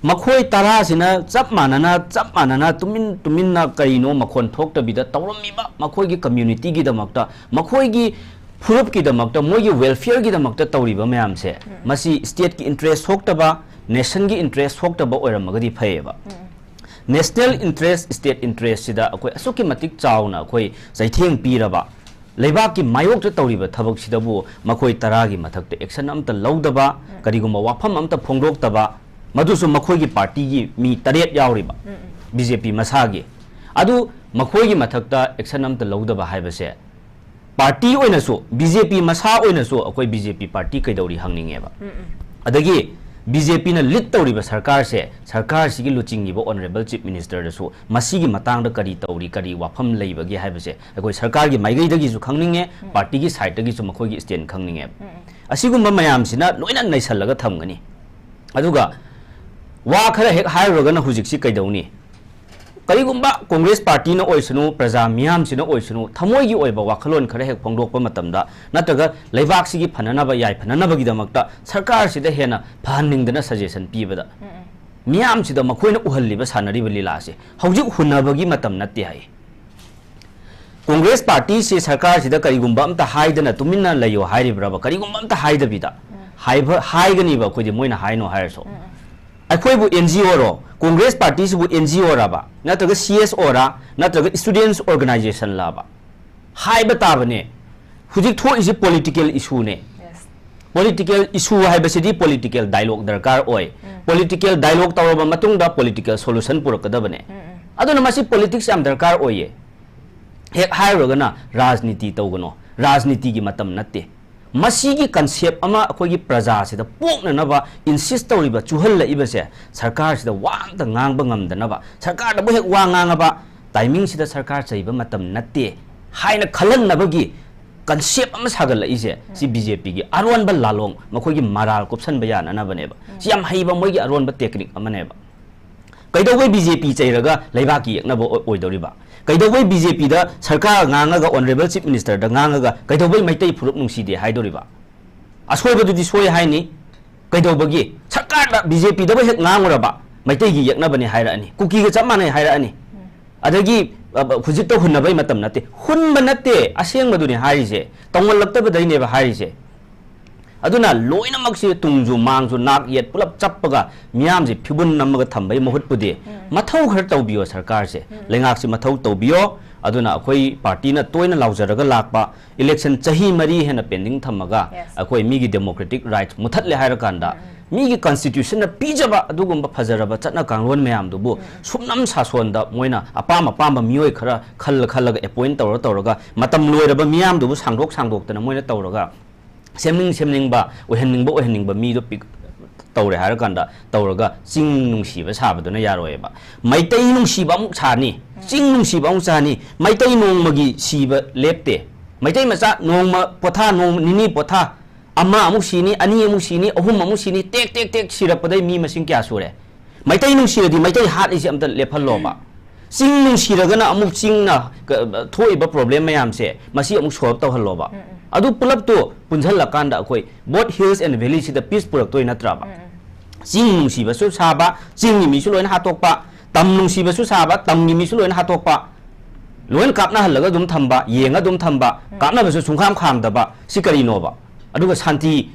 ꯃꯈꯣꯏ ꯇꯔꯥꯁꯤꯅ ꯆꯞ ꯃꯥꯟꯅꯅ, ꯆꯞ ꯃꯥꯟꯅꯅ ꯇꯨꯃꯤꯟ ꯇꯨꯃꯤꯟꯅ ꯀꯔꯤꯅꯣ ꯃꯈꯣꯟ ꯊꯣꯛꯇꯕꯤꯗ ꯇꯧꯔꯝꯃꯤꯕ ꯃꯈꯣꯏꯒꯤ communityꯒꯤꯗꯃꯛꯇ, ꯃꯈꯣꯏꯒꯤ ꯐꯨꯔꯨꯞꯀꯤꯗꯃꯛꯇ, ꯃꯣꯏꯒꯤ welfareꯒꯤꯗꯃꯛꯇ ꯇꯧꯔꯤꯕ ꯃꯌꯥꯝꯁꯦ, ꯃꯁꯤ stateꯀꯤ interest ꯁꯣꯛꯇꯕ, nationꯒꯤ interest ꯁꯣꯛꯇꯕ ꯑꯣꯏꯔꯝꯃꯒꯗꯤ ꯐꯩꯌꯦꯕ꯫ National interest, state interestꯁꯤꯗ ꯑꯩꯈꯣꯏ ꯑꯁꯨꯛꯀꯤ ꯃꯇꯤꯛ ꯆꯥꯎꯅ ꯑꯩꯈꯣꯏ ꯆꯩꯊꯦꯡ ꯄꯤꯔꯕ, ꯂꯩꯕꯥꯛꯀꯤ ꯃꯥꯌꯣꯛꯇ ꯇꯧꯔꯤꯕ ꯊꯕꯛꯁꯤꯗꯕꯨ ꯃꯈꯣꯏ ꯇꯔꯥꯒꯤ ꯃꯊꯛꯇ action ꯑꯝꯇ ꯂꯧꯗꯕ, ꯀꯔꯤꯒꯨꯝꯕ ꯋꯥꯐꯝ ꯑꯝꯇ ꯐꯣꯡꯗꯣꯛꯇꯕ, ꯃꯗꯨꯁꯨ ꯃꯈꯣꯏꯒꯤ ꯄꯥꯔꯇꯤꯒꯤ ꯃꯤ ꯇꯔꯦꯠ ꯌꯥꯎꯔꯤꯕ, ꯕꯤ ꯖꯦ ꯄꯤ ꯃꯁꯥꯒꯤ꯫ ꯑꯗꯨ ꯃꯈꯣꯏꯒꯤ ꯃꯊꯛꯇ action ꯑꯝꯇ ꯂꯧꯗꯕ ꯍꯥꯏꯕꯁꯦ ꯄꯥꯔꯇꯤ ꯑꯣꯏꯅꯁꯨ, ꯕꯤ ꯖꯦ ꯄꯤ ꯃꯁꯥ ꯑꯣꯏꯅꯁꯨ ꯑꯩꯈꯣꯏ ꯕꯤ ꯖꯦ ꯄꯤ ꯄꯥꯔꯇꯤ ꯀꯩꯗꯧꯔꯤ ꯍꯪꯅꯤꯡꯉꯦꯕ꯫ ꯑꯗꯒꯤ ꯕꯤ ꯖꯦ ꯄꯤꯅ ꯂꯤꯗ ꯇꯧꯔꯤꯕ ꯁꯔꯀꯥꯔꯁꯦ, ꯁꯔꯀꯥꯔꯁꯤꯒꯤ ꯂꯨꯆꯤꯡꯉꯤꯕ ꯑꯣꯅꯔꯦꯕꯜ ꯆꯤꯐ ꯃꯤꯅꯤꯁꯇꯔꯗꯁꯨ ꯃꯁꯤꯒꯤ ꯃꯇꯥꯡꯗ ꯀꯔꯤ ꯇꯧꯔꯤ, ꯀꯔꯤ ꯋꯥꯐꯝ ꯂꯩꯕꯒꯦ ꯍꯥꯏꯕꯁꯦ ꯑꯩꯈꯣꯏ ꯁꯔꯀꯥꯔꯒꯤ ꯃꯥꯏꯀꯩꯗꯒꯤꯁꯨ ꯈꯪꯅꯤꯡꯉꯦ, ꯎꯝ꯫ ꯄꯥꯔꯇꯤꯒꯤ ꯁꯥꯏꯗꯇꯒꯤꯁꯨ ꯃꯈꯣꯏꯒꯤ ꯁ꯭ꯇꯦꯟ ꯈꯪꯅꯤꯡꯉꯦꯕ꯫ ꯎꯝ꯫ ꯑꯁꯤꯒꯨꯝꯕ ꯃꯌꯥꯝꯁꯤꯅ ꯂꯣꯏꯅ ꯅꯩꯁꯜꯂꯒ ꯊꯝꯒꯅꯤ꯫ ꯑꯗꯨꯒ ꯋꯥ ꯈꯔ ꯍꯦꯛ ꯍꯥꯏꯔꯨꯔꯒꯅ ꯍꯧꯖꯤꯛꯁꯤ ꯀꯩꯗꯧꯅꯤ? ꯀꯔꯤꯒꯨꯝꯕ ꯀꯣꯡꯒ꯭ꯔꯦꯁ ꯄꯥꯔꯇꯤꯅ ꯑꯣꯏꯁꯅꯨ, ꯄ꯭ꯔꯖꯥ ꯃꯤꯌꯥꯝꯁꯤꯅ ꯑꯣꯏꯁꯅꯨ, ꯊꯃꯣꯏꯒꯤ ꯑꯣꯏꯕ ꯋꯥꯈꯜꯂꯣꯟ ꯈꯔ ꯍꯦꯛ ꯐꯣꯡꯗꯣꯛꯄ ꯃꯇꯝꯗ, ꯅꯠꯇ꯭ꯔꯒ ꯂꯩꯕꯥꯛꯁꯤꯒꯤ ꯐꯅꯅꯕ, ꯌꯥꯏꯐꯅꯅꯕꯒꯤꯗꯃꯛꯇ ꯁꯔꯀꯥꯔꯁꯤꯗ ꯍꯦꯟꯅ ꯐꯍꯟꯅꯤꯡꯗꯅ ꯁꯖꯦꯁꯟ ꯄꯤꯕꯗ, ꯎꯝ, ꯎꯝ꯫ ꯃꯤꯌꯥꯝꯁꯤꯗ ꯃꯈꯣꯏꯅ ꯎꯍꯜꯂꯤꯕ, ꯁꯥꯟꯅꯔꯤꯕ ꯂꯤꯂꯥꯁꯦ ꯍꯧꯖꯤꯛ ꯍꯨꯟꯅꯕꯒꯤ ꯃꯇꯝ ꯅꯠꯇꯦ ꯍꯥꯏ꯫ ꯀꯣꯡꯒ꯭ꯔꯦꯁ ꯄꯥꯔꯇꯤꯁꯤ ꯁꯔꯀꯥꯔꯁꯤꯗ ꯀꯔꯤꯒꯨꯝꯕ ꯑꯝꯇ ꯍꯥꯏꯗꯅ ꯇꯨꯃꯤꯟꯅ ꯂꯩꯌꯣ ꯍꯥꯏꯔꯤꯕ꯭ꯔꯕ? ꯀꯔꯤꯒꯨꯝꯕ ꯑꯝꯇ ꯍꯥꯏꯗꯕꯤꯗ ꯎꯝ꯫ ꯍꯥꯏꯕ, ꯍꯥꯏꯒꯅꯤꯕ ꯑꯩꯈꯣꯏꯗꯤ, ꯃꯣꯏꯅ ꯍꯥꯏꯅꯣ ꯍꯥꯏꯔꯁꯨ꯫ ꯎꯝ, ꯎꯝ꯫ ꯑꯩꯈꯣꯏꯕꯨ ꯑꯦꯟ ꯖꯤ ꯑꯣꯔꯣ, ꯀꯣꯡꯒ꯭ꯔꯦꯁ ꯄꯥꯔꯇꯤꯁꯤꯕꯨ ꯑꯦꯟ ꯖꯤ ꯑꯣꯔꯕ, ꯅꯠꯇ꯭ꯔꯒ ꯁꯤ ꯑꯦꯁ ꯑꯣꯔ, ꯅꯠꯇ꯭ꯔꯒ ꯁ꯭ꯇꯨꯗꯦꯟꯠꯁ ꯑꯣꯔꯒꯅꯥꯏꯖꯦꯁꯟꯂꯕ? ꯍꯥꯏꯕ ꯇꯥꯕꯅꯦ꯫ ꯍꯧꯖꯤꯛ ꯊꯣꯛꯏꯁꯤ ꯄꯣꯂꯤꯇꯤꯀꯦꯜ ꯏꯁꯨꯅꯦ꯫ Yes꯫ ꯄꯣꯂꯤꯇꯤꯀꯦꯜ ꯏꯁꯨ ꯍꯥꯏꯕꯁꯤꯗꯤ ꯄꯣꯂꯤꯇꯤꯀꯦꯜ ꯗꯥꯏꯂꯣꯒ ꯗꯔꯀꯥꯔ ꯑꯣꯏ꯫ ꯎꯝ꯫ ꯄꯣꯂꯤꯇꯤꯀꯦꯜ ꯗꯥꯏꯂꯣꯒ ꯇꯧꯔꯕ ꯃꯇꯨꯡꯗ ꯄꯣꯂꯤꯇꯤꯀꯦꯜ ꯁꯣꯂꯨꯁꯟ ꯄꯨꯔꯛꯀꯗꯕꯅꯦ꯫ ꯎꯝ, ꯎꯝ꯫ ꯑꯗꯨꯅ ꯃꯁꯤ ꯄꯣꯂꯤꯇꯤꯛꯁ ꯌꯥꯝ ꯗꯔꯀꯥꯔ ꯑꯣꯏꯌꯦ꯫ ꯍꯦꯛ ꯍꯥꯏꯔꯨꯔꯒꯅ ꯔꯥꯖꯅꯤꯇꯤ ꯇꯧꯒꯅꯣ, ꯔꯥꯖꯅꯤꯇꯤꯒꯤ ꯃꯇꯝ ꯅꯠꯇꯦ꯫ ꯃꯁꯤꯒꯤ ꯀꯟꯁꯦꯞ ꯑꯃ ꯑꯩꯈꯣꯏꯒꯤ ꯄ꯭ꯔꯖꯥꯁꯤꯗ ꯄꯣꯛꯅꯅꯕ ꯏꯟꯁꯤꯁ ꯇꯧꯔꯤꯕ, ꯆꯨꯍꯜꯂꯛꯏꯕꯁꯦ, ꯁꯔꯀꯥꯔꯁꯤꯗ ꯋꯥ ꯑꯝꯇ ꯉꯥꯡꯕ ꯉꯝꯗꯅꯕ, ꯁꯔꯀꯥꯔꯗꯕꯨ ꯍꯦꯛ ꯋꯥ ꯉꯥꯡꯉꯕ, ꯇꯥꯏꯃꯤꯡꯁꯤꯗ ꯁꯔꯀꯥꯔ ꯆꯩꯕ ꯃꯇꯝ ꯅꯠꯇꯦ ꯍꯥꯏꯅ ꯈꯜꯍꯟꯅꯕꯒꯤ ꯀꯟꯁꯦꯞ ꯑꯃ ꯁꯥꯒꯠꯂꯛꯏꯁꯦ, ꯁꯤ ꯎꯝ꯫ ꯕꯤ ꯖꯦ ꯄꯤꯒꯤ ꯑꯔꯣꯟꯕ ꯂꯥꯂꯣꯡ, ꯃꯈꯣꯏꯒꯤ ꯃꯔꯥꯜ ꯀꯨꯞꯁꯟꯕ ꯌꯥꯅꯅꯕꯅꯦꯕ꯫ ꯁꯤ ꯎꯝ꯫ ꯌꯥꯝ ꯍꯩꯕ ꯃꯣꯏꯒꯤ ꯑꯔꯣꯟꯕ ꯇꯦꯛꯅꯤꯛ ꯑꯃꯅꯦꯕ꯫ ꯀꯩꯗꯧꯕꯩ ꯕꯤ ꯖꯦ ꯄꯤ ꯆꯩꯔꯒ ꯂꯩꯕꯥꯛꯀꯤ ꯌꯦꯛꯅꯕ ꯑꯣꯏ-, ꯑꯣꯏꯗꯧꯔꯤꯕ? ꯀꯩꯗꯧꯕꯩ ꯕꯤ ꯖꯦ ꯄꯤꯗ ꯁꯔꯀꯥꯔ ꯉꯥꯡꯉꯒ, ꯑꯣꯅꯔꯦꯕꯜ ꯆꯤꯐ ꯃꯤꯅꯤꯁꯇꯔꯗ ꯉꯥꯡꯉꯒ ꯀꯩꯗꯧꯕꯩ ꯃꯩꯇꯩ ꯐꯨꯔꯨꯞ ꯅꯨꯡꯁꯤꯗꯦ ꯍꯥꯏꯗꯣꯔꯤꯕ? ꯑꯁꯣꯏꯕꯗꯨꯗꯤ ꯁꯣꯏ ꯍꯥꯏꯅꯤ꯫ ꯀꯩꯗꯧꯕꯒꯤ? ꯁꯔꯀꯥꯔꯗ ꯕꯤ ꯖꯦ ꯄꯤꯗꯕꯨ ꯍꯦꯛ ꯉꯥꯡꯉꯨꯔꯕ, ꯃꯩꯇꯩꯒꯤ ꯌꯦꯛꯅꯕꯅꯦ ꯍꯥꯏꯔꯛꯑꯅꯤ, ꯀꯨꯀꯤꯒ ꯆꯞ ꯃꯥꯟꯅꯩ ꯍꯥꯏꯔꯛꯑꯅꯤ꯫ ꯎꯝ꯫ ꯑꯗꯒꯤ, ꯑ, ꯍꯧꯖꯤꯛꯇ ꯍꯨꯟꯅꯕꯩ ꯃꯇꯝ ꯅꯠꯇꯦ꯫ ꯍꯨꯟꯕ ꯅꯠꯇꯦ, ꯑꯁꯦꯡꯕꯗꯨꯅꯦ ꯍꯥꯏꯔꯤꯁꯦ꯫ ꯇꯧꯉꯜꯂꯛꯇꯕꯗꯩꯅꯦꯕ ꯍꯥꯏꯔꯤꯁꯦ꯫ ꯑꯗꯨꯅ ꯂꯣꯏꯅꯃꯛꯁꯦ ꯇꯨꯡꯁꯨ ꯃꯥꯡꯁꯨ ꯅꯥꯛ ꯌꯦꯠ ꯄꯨꯂꯞ ꯆꯞꯄꯒ ꯃꯤꯌꯥꯝꯁꯦ ꯐꯤꯕꯨꯟ ꯅꯝꯃꯒ ꯊꯝꯕꯒꯤ ꯃꯍꯨꯠꯄꯨꯗꯤ ꯎꯝ꯫ ꯃꯊꯧ ꯈꯔ ꯇꯧꯕꯤꯌꯣ ꯁꯔꯀꯥꯔꯁꯦ꯫ ꯎꯝ꯫ ꯂꯩꯉꯥꯛꯁꯤ ꯃꯊꯧ ꯇꯧꯕꯤꯌꯣ꯫ ꯑꯗꯨꯅ ꯑꯩꯈꯣꯏ ꯄꯥꯔꯇꯤꯅ ꯇꯣꯏꯅ ꯂꯥꯎꯖꯔꯒ ꯂꯥꯛꯄ, ꯏꯂꯦꯛꯁꯟ ꯆꯍꯤ ꯃꯔꯤ ꯍꯦꯟꯅ ꯄꯦꯟꯗꯤꯡ ꯊꯝꯃꯒ Yes. ꯑꯩꯈꯣꯏ ꯃꯤꯒꯤ ꯗꯦꯃꯣꯀ꯭ꯔꯦꯇꯤꯛ ꯔꯥꯏꯠꯁ ꯃꯨꯊꯠꯂꯦ ꯍꯥꯏꯔꯀꯥꯟꯗ ꯎꯝ, ꯎꯝ꯫ ꯃꯤꯒꯤ ꯀꯟꯁꯇꯤꯇ꯭ꯌꯨꯁꯟꯅ ꯄꯤꯖꯕ ꯑꯗꯨꯒꯨꯝꯕ ꯐꯖꯔꯕ ꯆꯠꯅ ꯀꯥꯡꯂꯣꯟ ꯃꯌꯥꯝꯗꯨꯕꯨ ꯁꯨꯞꯅꯝ ꯁꯥꯁꯣꯟꯗ ꯃꯣꯏꯅ ꯑꯄꯥꯝ ꯑꯄꯥꯝꯕ ꯃꯤꯑꯣꯏ ꯈꯔ ꯈꯜꯂ ꯈꯜꯂꯒ ꯑꯦꯄꯣꯏꯟ ꯇꯧꯔ ꯇꯧꯔꯒ ꯃꯇꯝ ꯂꯣꯏꯔꯕ ꯃꯤꯌꯥꯝꯗꯨꯕꯨ ꯁꯥꯡꯗꯣꯛ ꯁꯥꯡꯗꯣꯛꯇꯅ ꯃꯣꯏꯅ ꯇꯧꯔꯒ ꯁꯦꯝꯅꯤꯡ ꯁꯦꯝꯅꯤꯡꯕ, ꯑꯣꯏꯍꯟꯅꯤꯡꯕ ꯑꯣꯏꯍꯟꯅꯤꯡꯕ ꯃꯤꯗꯣ ꯄꯤꯛ ꯇꯧꯔꯦ ꯍꯥꯏꯔꯀꯥꯟꯗ ꯇꯧꯔꯒ ꯆꯤꯡ ꯅꯨꯡꯁꯤꯕ ꯁꯥꯕꯗꯨꯅ ꯌꯥꯔꯣꯏꯕ꯫ ꯃꯩꯇꯩ ꯅꯨꯡꯁꯤꯕ ꯑꯃꯨꯛ ꯁꯥꯅꯤ, ꯆꯤꯡ ꯅꯨꯡꯁꯤꯕ ꯑꯃꯨꯛ ꯁꯥꯅꯤ꯫ ꯃꯩꯇꯩ ꯅꯣꯡꯃꯒꯤ ꯁꯤꯕ ꯂꯦꯞꯇꯦ꯫ ꯃꯩꯇꯩ ꯃꯆꯥ ꯅꯣꯡꯃ ꯄꯣꯊꯥ, ꯅꯣꯡꯃ ꯅꯤꯅꯤ ꯄꯣꯊꯥ, ꯑꯃ ꯑꯃꯨꯛ ꯁꯤꯅꯤ, ꯑꯅꯤ ꯑꯃꯨꯛ ꯁꯤꯅꯤ, ꯑꯍꯨꯝ ꯑꯃꯨꯛ ꯁꯤꯅꯤ, ꯇꯦꯛ ꯇꯦꯛ ꯇꯦꯛ ꯁꯤꯔꯛꯄꯗꯩ ꯃꯤ ꯃꯁꯤꯡ ꯀꯌꯥ ꯁꯨꯔꯦ? ꯃꯩꯇꯩ ꯅꯨꯡꯁꯤꯔꯗꯤ ꯃꯩꯇꯩ ꯍꯥꯠꯂꯤꯁꯦ ꯑꯝꯇ ꯂꯦꯞꯍꯜꯂꯣꯕ꯫ ꯆꯤꯡ ꯅꯨꯡꯁꯤꯔꯒꯅ ꯑꯃꯨꯛ ꯆꯤꯡꯅ ꯀ-, ꯊꯣꯛꯏꯕ ꯄ꯭ꯔꯣꯕ꯭ꯂꯦꯝ ꯃꯌꯥꯝꯁꯦ ꯃꯁꯤ ꯑꯃꯨꯛ ꯁꯣꯜꯕ ꯇꯧꯍꯜꯂꯣꯕ꯫ ꯑꯗꯨ ꯄꯨꯂꯞꯇꯣ ꯄꯨꯟꯁꯤꯜꯂꯀꯥꯟꯗ ꯑꯩꯈꯣꯏ both hills and valley ꯁꯤꯗ ꯄꯤꯁ ꯄꯨꯔꯛꯇꯣꯏ ꯅꯠꯇ꯭ꯔꯕ? ꯆꯤꯡ ꯅꯨꯡꯁꯤꯕꯁꯨ ꯁꯥꯕ, ꯆꯤꯡꯒꯤ ꯃꯤꯁꯨ ꯂꯣꯏꯅ ꯍꯥꯠꯇꯣꯛꯄ, ꯇꯝ ꯅꯨꯡꯁꯤꯕꯁꯨ ꯁꯥꯕ, ꯇꯝꯒꯤ ꯃꯤꯁꯨ ꯂꯣꯏꯅ ꯍꯥꯠꯇꯣꯛꯄ, ꯂꯣꯏꯅ ꯀꯥꯞꯅꯍꯜꯂꯒ ꯑꯗꯨꯝ ꯊꯝꯕ, ꯌꯦꯡꯉ ꯑꯗꯨꯝ ꯊꯝꯕ, ꯀꯥꯞꯅꯕꯁꯨ ꯁꯨꯡꯈꯥꯝ ꯈꯥꯝꯗꯕ, ꯁꯤ ꯀꯔꯤꯅꯣꯕ? ꯑꯗꯨꯒ ꯁꯥꯟꯇꯤ